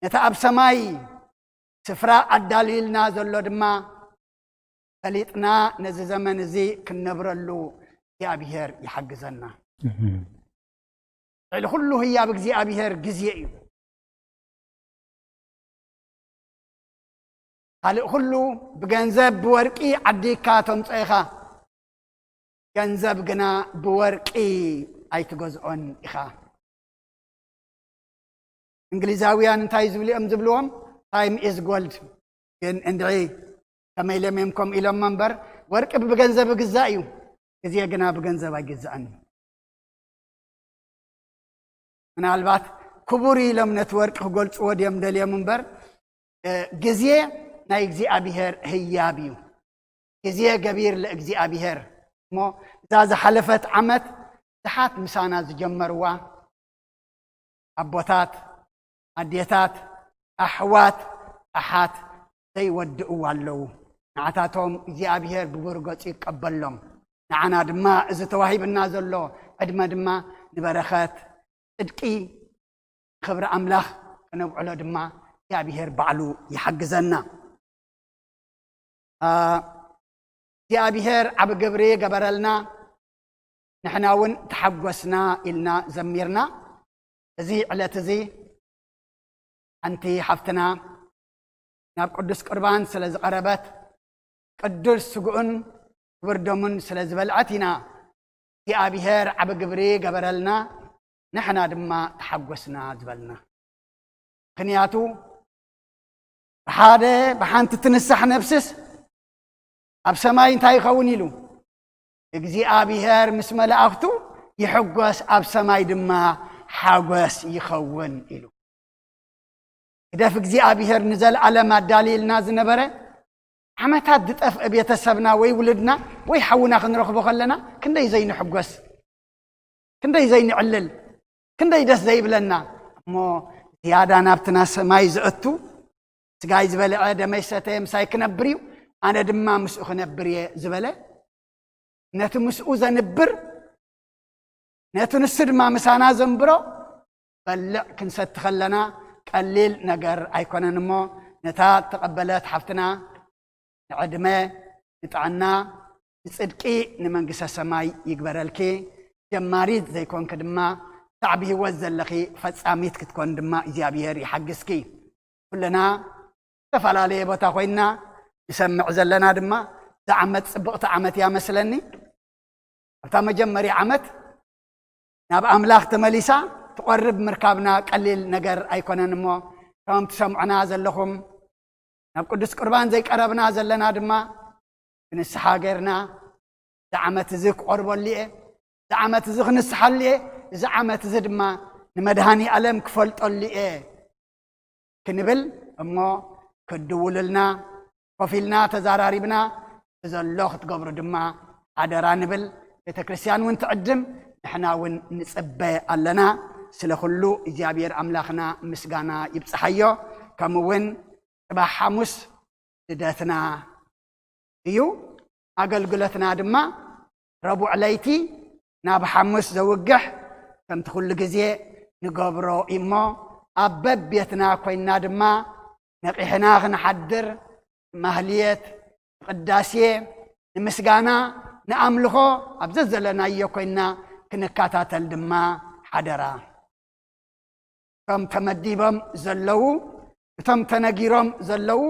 ነቲ ኣብ ሰማይ ስፍራ ኣዳልዩልና ዘሎ ድማ ፈሊጥና፣ ነዚ ዘመን እዚ ክንነብረሉ እግዚኣብሔር ይሓግዘና። ልዕሊ ኩሉ ህያብ እግዚኣብሔር ግዜ እዩ። ካልእ ኩሉ ብገንዘብ ብወርቂ ዓዲግካ ተምጾ ኢኻ፣ ገንዘብ ግና ብወርቂ ኣይትገዝኦን ኢኻ። እንግሊዛውያን እንታይ ዝብሉ እዮም ዝብልዎም? ታይም ኢዝ ጎልድ። ግን እንድዒ ከመይ ኢሎም እዮም ከምኡ ኢሎም እምበር፣ ወርቂ ብገንዘብ ይግዛእ እዩ፣ ግዜ ግና ብገንዘብ ኣይግዛእን እዩ። ምናልባት ክቡር ኢሎም ነቲ ወርቂ ክገልጽዎ ድዮም ደልዮም እምበር፣ ግዜ ናይ እግዚኣብሔር ህያብ እዩ። ግዜ ገቢር ለእግዚኣብሔር። እሞ እዛ ዝሓለፈት ዓመት ብዙሓት ምሳና ዝጀመርዋ ኣቦታት፣ ኣዴታት፣ ኣሕዋት፣ ኣሓት ዘይወድእዋ ኣለዉ። ንዓታቶም እግዚኣብሔር ብብሩህ ገጹ ይቀበሎም። ንዓና ድማ እዚ ተዋሂብና ዘሎ ዕድመ ድማ ንበረኸት፣ ጽድቂ፣ ክብሪ ኣምላኽ ከነብዕሎ ድማ እግዚኣብሔር ባዕሉ ይሓግዘና። እግዚኣብሔር ዓቢ ግብሪ ገበረልና፣ ንሕና እውን ተሓጎስና ኢልና ዘሚርና። እዚ ዕለት እዚ ሓንቲ ሓፍትና ናብ ቅዱስ ቁርባን ስለ ዝቐረበት፣ ቅዱስ ስግኡን ክቡር ደሙን ስለ ዝበልዐት ኢና እግዚኣብሔር ዓቢ ግብሪ ገበረልና፣ ንሕና ድማ ተሓጎስና ዝበልና። ምኽንያቱ ብሓደ ብሓንቲ ትንሳሕ ነፍስስ ኣብ ሰማይ እንታይ ይኸውን ኢሉ? እግዚኣብሔር ምስ መላእኽቱ ይሕጎስ፣ ኣብ ሰማይ ድማ ሓጎስ ይኸውን ኢሉ። ግደፍ እግዚኣብሔር ንዘለኣለም ኣዳልይልና ዝነበረ ዓመታት ዝጠፍአ ቤተሰብና ወይ ውልድና ወይ ሓውና ክንረኽቦ ከለና ክንደይ ዘይንሕጎስ። ክንደይ ዘይንዕልል፣ ክንደይ ደስ ዘይብለና። እሞ ዝያዳ ናብቲ ናይ ሰማይ ዝእቱ፣ ስጋይ ዝበልዐ ደመይ ሰተየ ምሳይ ክነብር እዩ፣ ኣነ ድማ ምስኡ ክነብር እየ ዝበለ፣ ነቲ ምስኡ ዘንብር፣ ነቲ ንሱ ድማ ምሳና ዘንብሮ በልዕ ክንሰቲ ከለና ቀሊል ነገር ኣይኮነን። እሞ ነታ እተቐበለት ሓፍትና ንዕድመ፣ ንጥዕና፣ ንጽድቂ፣ ንመንግስተ ሰማይ ይግበረልኪ። ጀማሪት ዘይኮንኪ ድማ ሳዕቢ ህይወት ዘለኺ ፈጻሚት ክትኮን ድማ እግዚኣብሔር ይሓግዝኪ። ኩልና ዝተፈላለየ ቦታ ኮይንና ንሰምዕ ዘለና ድማ እዛ ዓመት ጽብቕቲ ዓመት እያ መስለኒ። ኣብታ መጀመርያ ዓመት ናብ ኣምላኽ ተመሊሳ ትቐርብ ምርካብና ቀሊል ነገር ኣይኮነን። እሞ ከም ትሰምዑና ዘለኹም ናብ ቅዱስ ቁርባን ዘይቀረብና ዘለና ድማ ብንስሓ ጌርና እዚ ዓመት እዚ ክቐርበሉ እየ፣ እዚ ዓመት እዚ ክንስሓሉ እየ፣ እዚ ዓመት እዚ ድማ ንመድሃኒ ኣለም ክፈልጠሉ እየ ክንብል እሞ ክድውሉልና ኮፍ ኢልና ተዛራሪብና ብዘሎ ክትገብሩ ድማ ሓደራ ንብል። ቤተ ክርስቲያን እውን ትዕድም፣ ንሕና እውን ንጽበ ኣለና። ስለ ኩሉ እግዚኣብሔር ኣምላኽና ምስጋና ይብጽሓዮ። ከምኡ እውን ጽባሕ ሓሙስ ልደትና እዩ። ኣገልግሎትና ድማ ረቡዕ ለይቲ ናብ ሓሙስ ዘውግሕ ከምቲ ኩሉ ግዜ ንገብሮ እሞ ኣብ በቤትና ኮይንና ድማ ነቒሕና ክንሓድር ማህልየት፣ ቅዳሴ፣ ንምስጋና፣ ንኣምልኾ ኣብ ዘዘለናዮ ኮይንና ክንከታተል ድማ ሓደራ። እቶም ተመዲቦም ዘለዉ፣ እቶም ተነጊሮም ዘለዉ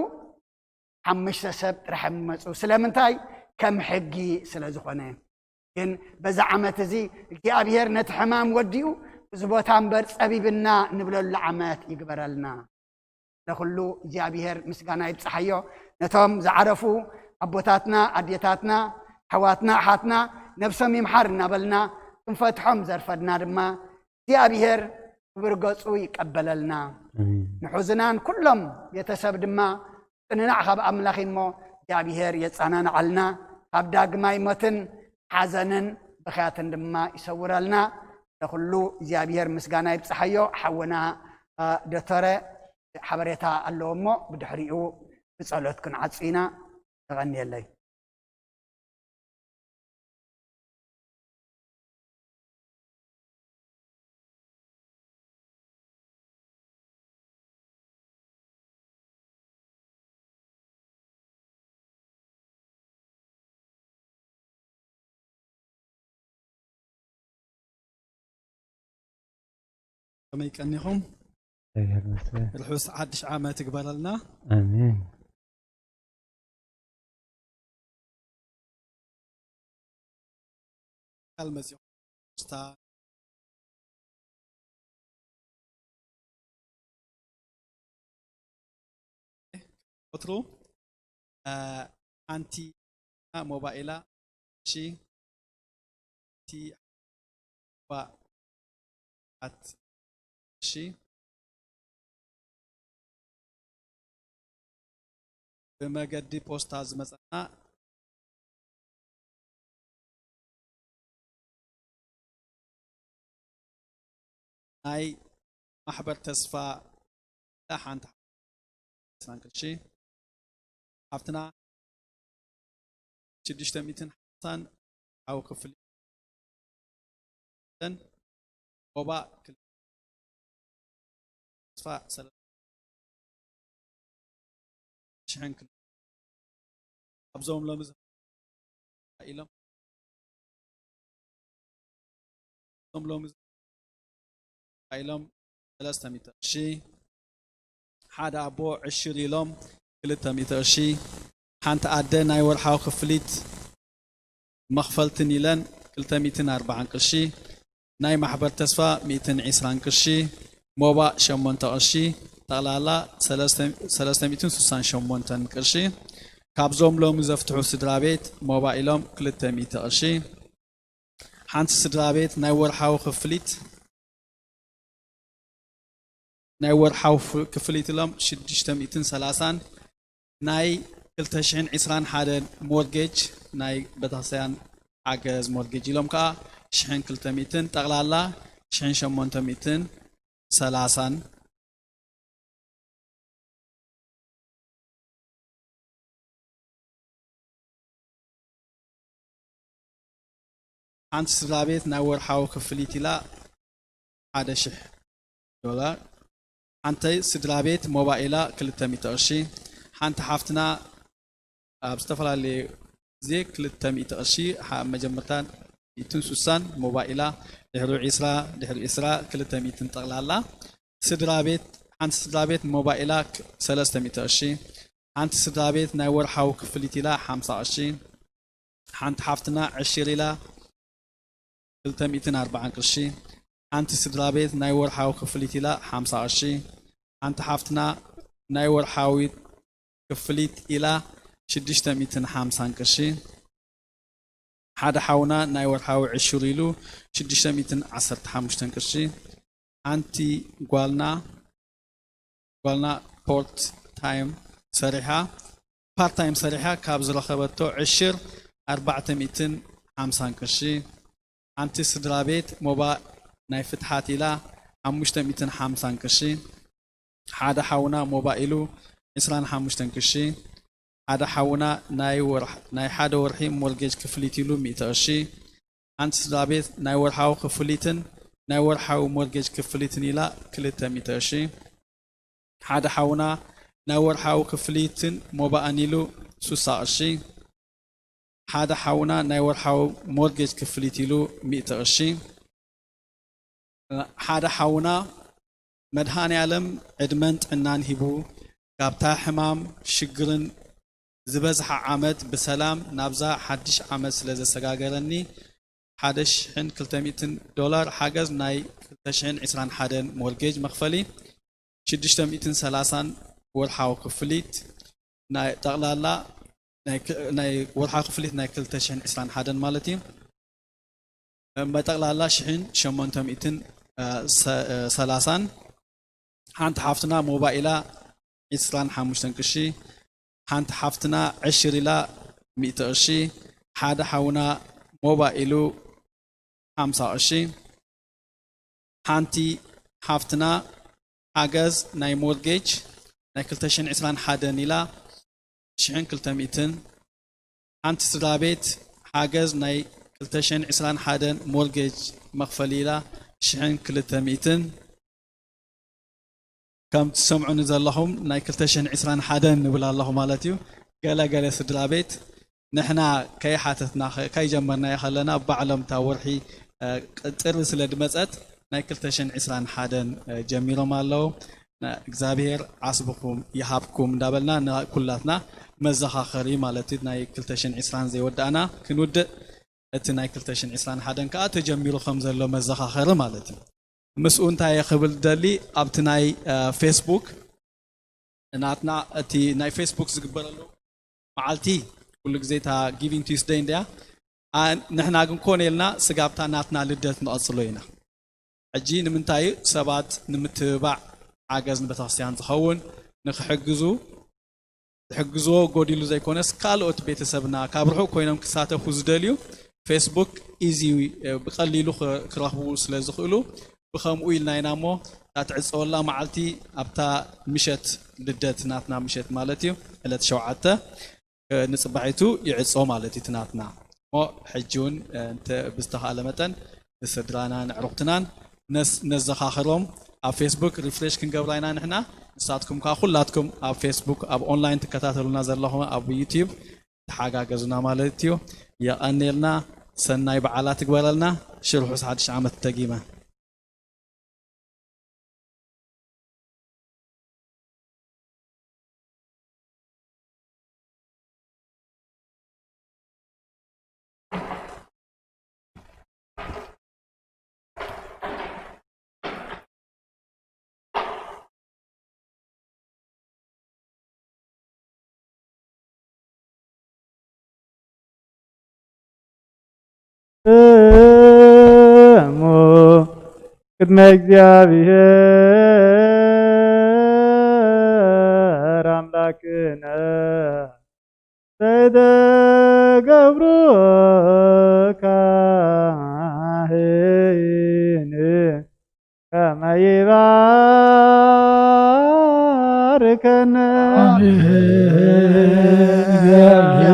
ሓሙሽተ ሰብ ጥራሕ ይመፁ። ስለምንታይ? ከም ሕጊ ስለ ዝኾነ። ግን በዛ ዓመት እዚ እግዚኣብሔር ነቲ ሕማም ወዲኡ እዚ ቦታ እምበር ጸቢብና ንብለሉ ዓመት ይግበረልና። ለኹሉ እግዚኣብሔር ምስጋና ይብጽሓዮ። ነቶም ዝዓረፉ ኣቦታትና፣ ኣዴታትና፣ ኣሕዋትና፣ ኣሓትና ነብሶም ይምሓር እናበልና ክንፈትሖም ዘርፈድና ድማ እግዚኣብሔር ክብር ገጹ ይቀበለልና። ንሑዝናን ኩሎም ቤተሰብ ድማ ጽንናዕ ካብ ኣምላኽ እሞ እግዚኣብሔር የጸናንዓልና። ካብ ዳግማይ ሞትን ሓዘንን ብኽያትን ድማ ይሰውረልና። ለኹሉ እግዚኣብሔር ምስጋና ይብጽሓዮ። ሓውና ዶተረ ሓበሬታ ኣለዎ እሞ ብድሕሪኡ ብጸሎት ክንዓጹ ኢና። ተቐንየለይ። ከመይ ቀኒኹም? ርሑስ ሓድሽ ዓመት ይግበረልና። ኣሜን። ቃል መጽዮ ወትሩ ሓንቲ ሞባይላ እሺ፣ እቲ ባ ኣት እሺ፣ ብመገዲ ፖስታ ዝመጸና ናይ ማሕበር ተስፋ ሓንቲ ቅርሺ፣ ሓፍትና ሽዱሽተ ሚእትን ሓምሳን ሓው ክፍል ሞባ ተስፋ ሽሕን ክል ኣብዞም ሎሚ ኢሎም እዞም ሎሚ ኢሎም ሰለስተ ሚእቲ ቅርሺ፣ ሓደ ኣቦ ዕሽር ኢሎም ክልተ ሚእቲ ቅርሺ፣ ሓንቲ ኣደ ናይ ወርሓዊ ክፍሊት መኽፈልትን ኢለን ክልተ ሚእትን ኣርባዓን ቅርሺ፣ ናይ ማሕበር ተስፋ ሚእትን ዕስራን ቅርሺ፣ ሞባእ ሸሞንተ ቅርሺ፣ ጠቕላላ ሰለስተ ሚእትን ስሳን ሸሞንተን ቅርሺ። ካብዞም ሎሚ ዘፍትሑ ስድራ ቤት ሞባእ ኢሎም ክልተ ሚእቲ ቅርሺ። ሓንቲ ስድራ ቤት ናይ ወርሓዊ ክፍሊት ናይ ወርሓዊ ክፍሊት ኢሎም ሽዱሽተ ሚእትን ሰላሳን ናይ ክልተ ሽሕን ዕስራን ሓደን ሞርጌጅ ናይ ቤተክርስትያን ሓገዝ ሞርጌጅ ኢሎም ከዓ ሽሕን ክልተ ሚእትን፣ ጠቕላላ ሽሕን ሸሞንተ ሚእትን ሰላሳን። ሓንቲ ስድራ ቤት ናይ ወርሓዊ ክፍሊት ኢላ ሓደ ሽሕ ዶላር። ሓንቲ ስድራ ቤት ሞባይላ ክልተ ሚእቲ ቅርሺ። ሓንቲ ሓፍትና ኣብ ዝተፈላለየ ግዜ ክልተ ሚእቲ ቅርሺ፣ ሓ-፣ መጀመርታ ሚእትን ሱሳን ሞባይላ፣ ድሕሪ ዒስራ፣ ድሕሪ ዒስራ፣ ክልተ ሚእትን ጠቕላላ። ስድራ ቤት፣ ሓንቲ ስድራ ቤት ሞባይላ ክ-፣ ሰለስተ ሚእቲ ቅርሺ። ሓንቲ ስድራ ቤት ናይ ወርሓዊ ክፍሊት ኢላ ሓምሳ ቅርሺ። ሓንቲ ሓፍትና ዕሽር ኢላ ክልተ ሚእትን ኣርባዓን ቅርሺ። ሓንቲ ስድራ ቤት ናይ ወርሓዊ ክፍሊት ኢላ ሓምሳ ቅርሺ። ሓንቲ ሓፍትና ናይ ወርሓዊ ክፍሊት ኢላ ሽዱሽተ ሚእትን ሓምሳን ቅርሺ። ሓደ ሓውና ናይ ወርሓዊ ዕሹር ኢሉ ሽዱሽተ ሚእትን ዓሰርተ ሓሙሽተን ቅርሺ። ሓንቲ ጓልና፣ ጓልና ፖርት ታይም ሰሪሓ፣ ፓርት ታይም ሰሪሓ ካብ ዝረኸበቶ ዕሽር ኣርባዕተ ሚእትን ሓምሳን ቅርሺ። ሓንቲ ስድራ ቤት ሞባ ናይ ፍትሓት ኢላ ሓሙሽተ ሚእትን ሓምሳን ቅርሺ። ሓደ ሓውና ሞባ ኢሉ ዕስራን ሓሙሽተን ቅርሺ። ሓደ ሓውና ናይ ወርሕ-፣ ናይ ሓደ ወርሒ ሞርጌጅ ክፍሊት ኢሉ ሚእቲ ቅርሺ። ሓንቲ ስድራ ቤት ናይ ወርሓዊ ክፍሊትን ናይ ወርሓዊ ሞርጌጅ ክፍሊትን ኢላ ክልተ ሚእቲ ቅርሺ። ሓደ ሓውና ናይ ወርሓዊ ክፍሊትን ሞባእን ኢሉ ሱሳ ቅርሺ። ሓደ ሓውና ናይ ወርሓዊ ሞርጌጅ ክፍሊት ኢሉ ሚእቲ ቅርሺ። ሓደ ሓውና መድሃኔ ዓለም ዕድመን ጥዕናን ሂቡ፣ ካብታ ሕማም ሽግርን ዝበዝሓ ዓመት ብሰላም ናብዛ ሓድሽ ዓመት ስለ ዘሰጋገረኒ፣ ሓደ ሽሕን ክልተ ሚእትን ዶላር ሓገዝ ናይ ክልተ ሽሕን ዕስራን ሓደን ሞርጌጅ መኽፈሊ፣ ሽዱሽተ ሚእትን ሰላሳን ወርሓዊ ክፍሊት ናይ ጠቕላላ ናይ ክ-፣ ናይ ወርሓዊ ክፍሊት ናይ ክልተ ሽሕን ዕስራን ሓደን ማለት እዩ። መጠቕላላ ሽሕን ሸሞንተ ሚእትን፣ እ፣ ሰ-፣ እ፣ ሰላሳን። ሓንቲ ሓፍትና ሞባይላ ዕስራን ሓሙሽተን ቅርሺ፣ ሓንቲ ሓፍትና ዕሽር ኢላ ሚእቲ ቅርሺ፣ ሓደ ሓውና ሞባይሉ ሓምሳ ቅርሺ፣ ሓንቲ ሓፍትና ሓገዝ ናይ ሞርጌጅ ናይ ክልተ ሽሕን ዕስራን ሓደን ኢላ ሽሕን ክልተ ሚእትን፣ ሓንቲ ስድራ ቤት ሓገዝ ናይ ክልተ ሽሕን ዕስራን ሓደን ሞርጌጅ መኽፈሊ ኢላ ሽሕን ክልተ ሚእትን። ከም ትሰምዑኒ ዘለኹም ናይ ክልተ ሽሕን ዕስራን ሓደን ንብል ኣለኹ ማለት እዩ። ገለ ገለ ስድራ ቤት ንሕና ከይሓተትና ከ-፣ ከይጀመርናዮ ከለና ባዕሎም እታ ወርሒ፣ እ፣ ቅ-፣ ጥሪ ስለ ድመጸት ናይ ክልተ ሽሕን ዕስራን ሓደን፣ እ፣ ጀሚሮም ኣለዉ። ና-፣ እግዚኣብሔር ዓስብኹም ይሃብኩም እንዳበልና ንኩላትና መዘኻኸሪ ማለት እዩ። ናይ ክልተ ሽሕን ዕስራን ዘይወዳእና ክንውድእ፣ እቲ ናይ ክልተ ሽሕን ዕስራን ሓደን ከኣ ተጀሚሩ ከም ዘሎ መዘኻኸሪ ማለት እዩ። ምስኡ እንታይ እየ ክብል ደሊ፣ ኣብቲ ናይ፣ እ፣ ፌስቡክ ናትና እቲ ናይ ፌስቡክ ዝግበረሉ መዓልቲ ኩሉ ግዜ እታ ጊቪንግ ቱስደይ እንድያ። ኣ-፣ ንሕና ግን ኮነ ኢልና ስጋብታ ናትና ልደት ንቐጽሎ ኢና። ሕጂ ንምንታይ እዩ ሰባት ንምትብባዕ ሓገዝ ንቤተክርስትያን ዝኸውን ንክሕግዙ ዝሕግዝዎ ጎዲሉ ዘይኮነስ ካልኦት ቤተሰብና ካብ ርሑቕ ኮይኖም ክሳተፉ ዝደልዩ ፌስቡክ ኢዚ፣ እ፣ ብቐሊሉ ክ-፣ ክረኽቡ ስለ ዝኽእሉ ብኸምኡ ኢልና ኢና እሞ እታ ትዕጸወላ መዓልቲ ኣብታ ምሸት ልደት ናትና ምሸት ማለት እዩ ዕለት ሸውዓተ፣ እ፣ ንጽባሒቱ ይዕጾ ማለት እዩ እቲ ናትና። እሞ ሕጂ እውን፣ እ፣ እንተ ብዝተኻእለ መጠን ንስድራናን ኣዕሩኽትናን ነስ-፣ ነዘኻኽሮም። ኣብ ፌስቡክ ሪፍሬሽ ክንገብራ ኢና ንሕና። ንሳትኩም ከኣ ኩላትኩም ኣብ ፌስቡክ ኣብ ኦንላይን ትከታተሉና ዘለኹም ኣብ ዩቲዩብ ተሓጋገዙና ማለት እዩ። የቐንየልና፣ ሰናይ በዓላት ትግበረልና። ሽርሑስ ሓድሽ ዓመት ደጊመ። እሞ ቅድመ እግዚኣብሔር ኣምላክነ ዘይተገብሩ ይባርከነ። ኣሜን።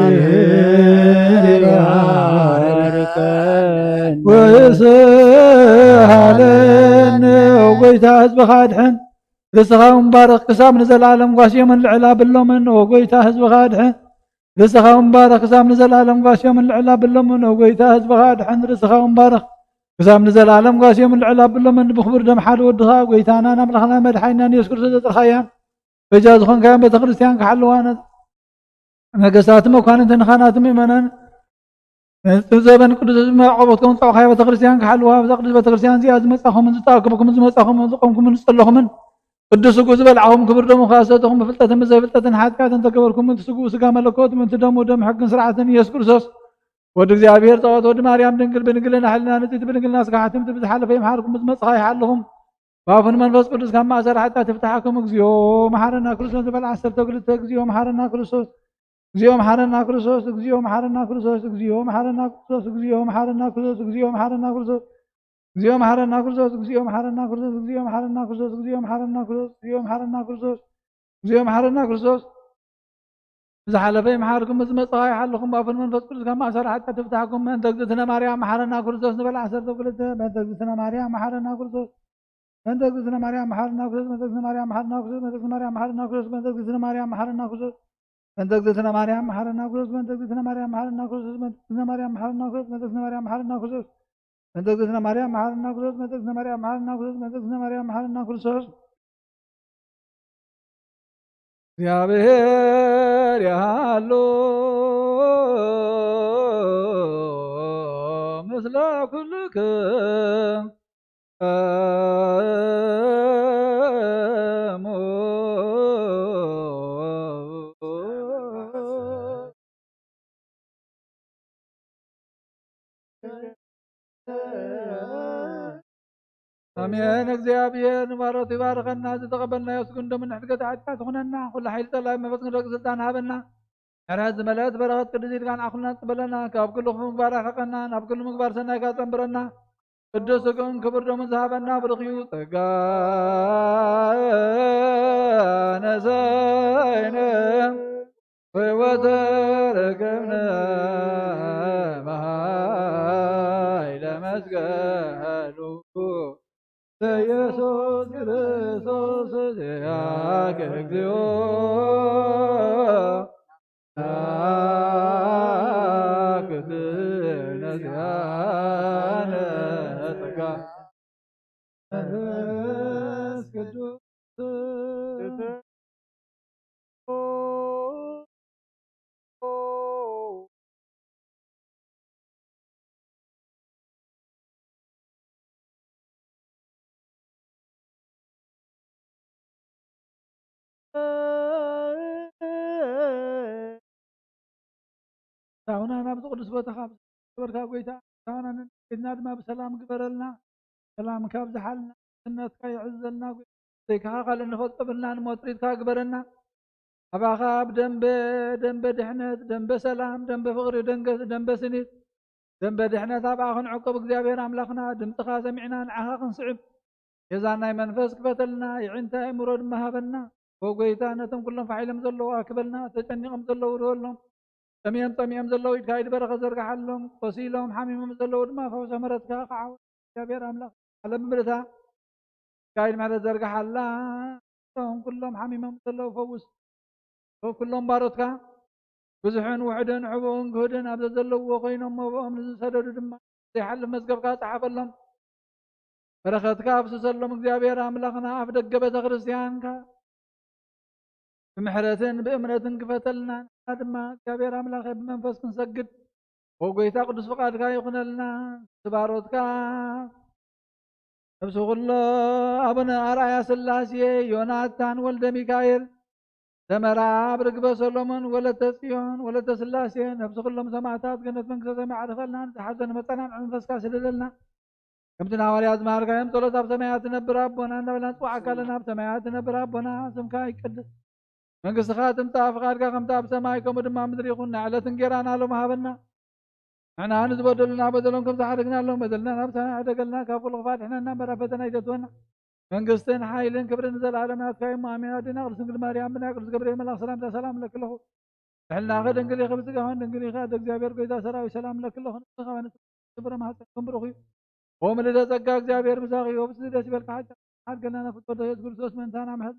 እግዚኣብሔር ይባርከን። ወይስሃለነ። ጎይታ ህዝብኻ ኣድሕን፣ ርእስኻ እውን ባርኽ። ክሳብ ንዘለኣለም ጓስዮምን ልዕል ኣብሎምን። ኦ ጎይታ ህዝብኻ ኣድሕን፣ ርእስኻ እውን ባርኽ። ክሳብ ንዘለኣለም ጓስዮምን ልዕል ኣብሎምን። ኦ ጎይታ ህዝብኻ ኣድሕን፣ ርእስኻ እውን ባርኽ። ክሳብ ንዘለኣለም ጓስዮምን ልዕል ኣብሎምን። ብኽቡር ደም ሓደ ወድኻ ጎይታናን ኣምላኽናን መድሓኒናን የሱስ ክርስቶስ ዘጥርኻያን በጃ ዝኾንካያን ቤተ ክርስቲያን ክሓልዋ፣ ነገስታትን መኳንንትን ካህናትን ምእመናን ነቲ ዘበን ቅዱስ ህዝቢ መዕቆቦት ከም ዝጠቕኻዮ ቤተ ክርስቲያን ክሓልዋ፣ ኣብዛ ቅዱስ ቤተ ክርስቲያን እዚኣ ዝመጻኹምን ዝተኣከብኩምን ዝመጻኹምን ዝቆምኩምን ዝጸለኹምን ቅዱስ ስግኡ ዝበልዓኹም ክቡር ደሙ ከኣ ዝሰተኹም ብፍልጠትን ብዘይፍልጠትን ሓጢኣት እንተገበርኩም፣ እቲ ስግኡ ስጋ መለኮት፣ እቲ ደሙ ደም ሕግን ስርዓትን ኢየሱስ ክርስቶስ ወዲ እግዚኣብሔር ጸባኦት ወዲ ማርያም ድንግል ብድንግልና ሕልና ንጽሕቲ ብድንግልና ስጋ ሓትምቲ ብዝሓለፈ ይምሓርኩም፣ ዝመጽኻ ይሓልኹም። ብኣፉን መንፈስ ቅዱስ ካብ ማእሰር ሓጢኣት ይፍትሓኩም። እግዚኦ መሓረና ክርስቶስ ዝበል ዓሰርተ ክልተ። እግዚኦ መሓረና ክርስቶስ፣ እግዚኦ መሓረና ክርስቶስ፣ እግዚኦ መሓረና ክርስቶስ፣ እግዚኦ መሓረና ክርስቶስ፣ እግዚኦ መሓረና ክርስቶስ፣ እግዚኦ መሓረና ክርስቶስ፣ እግዚኦ መሓረና ክርስቶስ፣ እግዚኦ መሓረና ክርስቶስ፣ እግዚኦ መሓረና ክርስቶስ፣ እግዚኦ መሓረና ክርስቶስ፣ እግዚኦ መሓረና ክርስቶስ፣ እግዚኦ መሓረና ክርስቶስ። ዝሓለፈ ይምሓርኩም፣ ዝመጽእ ይሓልኹም፣ ብኣፉን መንፈስ ቅዱስ ካብ ማእሰር ሓጢኣት ይፍታሕኩም። በእንተ እግዝእትነ ማርያም መሓረና ክርስቶስ ንበል ዓሰርተ ክልተ። በእንተ እግዝእትነ ማርያም መሓረና ክርስቶስ፣ በእንተ እግዝእትነ ማርያም መሓረና ክርስቶስ፣ በእንተ እግዝእትነ ማርያም መሓረና ክርስቶስ፣ በእንተ እግዝእትነ ማርያም መሓረና ክርስቶስ፣ በእንተ እግዝእትነ ማርያም መሓረና ክርስቶስ፣ በእንተ እግዝእትነ ማርያም መሓረና ክርስቶስ፣ በእንተ እግዝእትነ ማርያም መሓረና ክርስቶስ፣ በእንተ እግዝእትነ ማርያም መሓረና ክርስቶስ፣ በእንተ እግዝእትነ ማርያም መሓረና ክርስቶስ፣ በእንተ እግዝእትነ ማርያም መሓረና ክርስቶስ፣ በእንተ እግዝእትነ ማርያም መሓረና ክርስቶስ። እግዚኣብሔር ያሃሉ ምስለ ኩልክም። ኣሜን። እግዚኣብሔር ንባሮቱ ይባርከና። ዝተቐበልናዮ ስግኡን ደሙን ንሕድገት ሓጢኣት ይኹነና። ኩሉ ሓይሊ ጸላኢ መንፈስ ንደቂ ስልጣን ሃበና። ምሕረት ዝመልአት በረኸት ቅድስት ኢድካ ንዓኹልና ትጽበለና። ካብ ኩሉ ክፉእ ምግባር ኣርሕቐና። ናብ ኩሉ ምግባር ሰናይካ ጸንብረና። ቅዱስ ስግኡን ክቡር ደሙን ዝሃበና ብሩኽ እዩ። ጸጋ ነሳይነ ወሕይወተ ረከብነ በኃይለ መስቀሉ ለኢየሱስ ክርስቶስ ዚአከ እግዚኦ አክትነ ዚአነ ጸጋ መንፈስ ቅዱስ። ኣቡና ናብዚ ቅዱስ ቦታኻ ብዝበርካ ጎይታ ኣታውናንን ቤትና ድማ ብሰላም ግበረልና። ሰላምካ ኣብዝሓልና። ቅድስነትካ ይዕዘልና። ጎይታ ዘይካኻ ካልእ እንፈልጦ ብልና ንሞት ሪትካ ግበረና። ኣባኻ ኣብ ደንበ፣ ደንበ ድሕነት፣ ደንበ ሰላም፣ ደንበ ፍቕሪ፣ ደንገ-፣ ደንበ ስኒት፣ ደንበ ድሕነት ኣብኣ ክንዕቆብ እግዚኣብሔር ኣምላኽና ድምፅኻ ሰሚዕና ንዓኻ ክንስዕብ የዛን ናይ መንፈስ ክፈተልና፣ የዒንተ ኣእምሮ ድማ ሃበና። ኦ ጎይታ፣ ነቶም ኩሎም ፋሕ ኢሎም ዘለዉ ኣክበልና፣ ተጨኒቖም ዘለዉ ርወሎም፣ ጠምዮም ጠሚዮም ዘለዉ ኢድካ ኢድ በረኸት ዘርግሓሎም፣ ቆሲሎም ሓሚሞም ዘለዉ ድማ ፈውሲ ምሕረትካ ክዓወት እግዚኣብሔር ኣምላኽ ዓለም ምልእታ ኢድካ ኢድ ምሕረት ዘርግሓላ። እቶም ኩሎም ሓሚሞም ዘለዉ ፈውስ። ኦ ኩሎም ባሮትካ ብዙሕን ውሑድን ሕቡእን ግሁድን ኣብ ዘዘለውዎ ኮይኖም መብኦም ንዝሰደዱ ድማ ዘይሓልፍ መዝገብካ ጸሓፈሎም። በረኸትካ ኣፍስሰሎም እግዚኣብሔር ኣምላኽና። ኣፍ ደገ ቤተ ክርስቲያንካ ብምሕረትን ብእምነትን ክፈተልና። ንሕና ድማ እግዚኣብሔር ኣምላኸ ብመንፈስ ክንሰግድ ኦ ጎይታ ቅዱስ ፍቓድካ ይኹነልና። ስባሮትካ ነብሲ ኩሎ ኣቡነ ኣርኣያ ስላሴ፣ ዮናታን ወልደ ሚካኤል፣ ሰመራ ኣብ ርግበ ሰሎሞን፣ ወለተ ጽዮን፣ ወለተ ስላሴ፣ ነብሲ ኩሎም ሰማዕታት ገነት መንግስተ ሰማይ ዓርፈልና። ንዝሓዘነ መጸናንዒ መንፈስካ ስደደልና። ከምቲ ንሃዋርያት ዝመሃርካዮም ጸሎት ኣብ ሰማያት ትነብር ኣቦና እንዳበልና ንጽውዓካ ኣለና። ኣብ ሰማያት ትነብር ኣቦና ስምካ ይቀደስ። መንግስትኻ ትምጻእ፣ ፍቓድካ ከምቲ ኣብ ሰማይ ከምኡ ድማ ኣብ ምድሪ ይኹን። ናይ ዕለት እንጌራና ሎሚ ሃበና። ንሕና ንዝበደሉና በደሎም ከም ዝሓደግናሎም በደልና ናብ ሰማይ ሕደገልና፣ ካብ ኩሉ ክፋት ኣድሕነና እምበር ኣብ ፈተና ኣይተእትወና። መንግስትን ሓይልን ክብርን ንዘለዓለም ናትካ እዩ። ኣሜን። ኣዴና ቅድስት ድንግል ማርያም ብናይ ቅዱስ ገብርኤል መልኣኽ ሰላምታ ሰላም እብለኪ ኣለኹ። ብሕልናኺ ድንግል ኢኺ፣ ብስጋኺ እውን ድንግል ኢኺ። ኣደ እግዚኣብሔር ጎይታ ሰራዊት ሰላም እብለኪ ኣለኹ። ንስኺ ካብ ኣንስቲ ፍረ ማህፀንኪ ብሩኽ እዩ። ኦ ምልዕተ ጸጋ እግዚኣብሔር ምሳኺ እዩ። ብስዚ ደስ ይበልካ ሓቂ ሓድገና ነፍቶ ወደ ኢየሱስ ክርስቶስ ምእንታና ምሕረት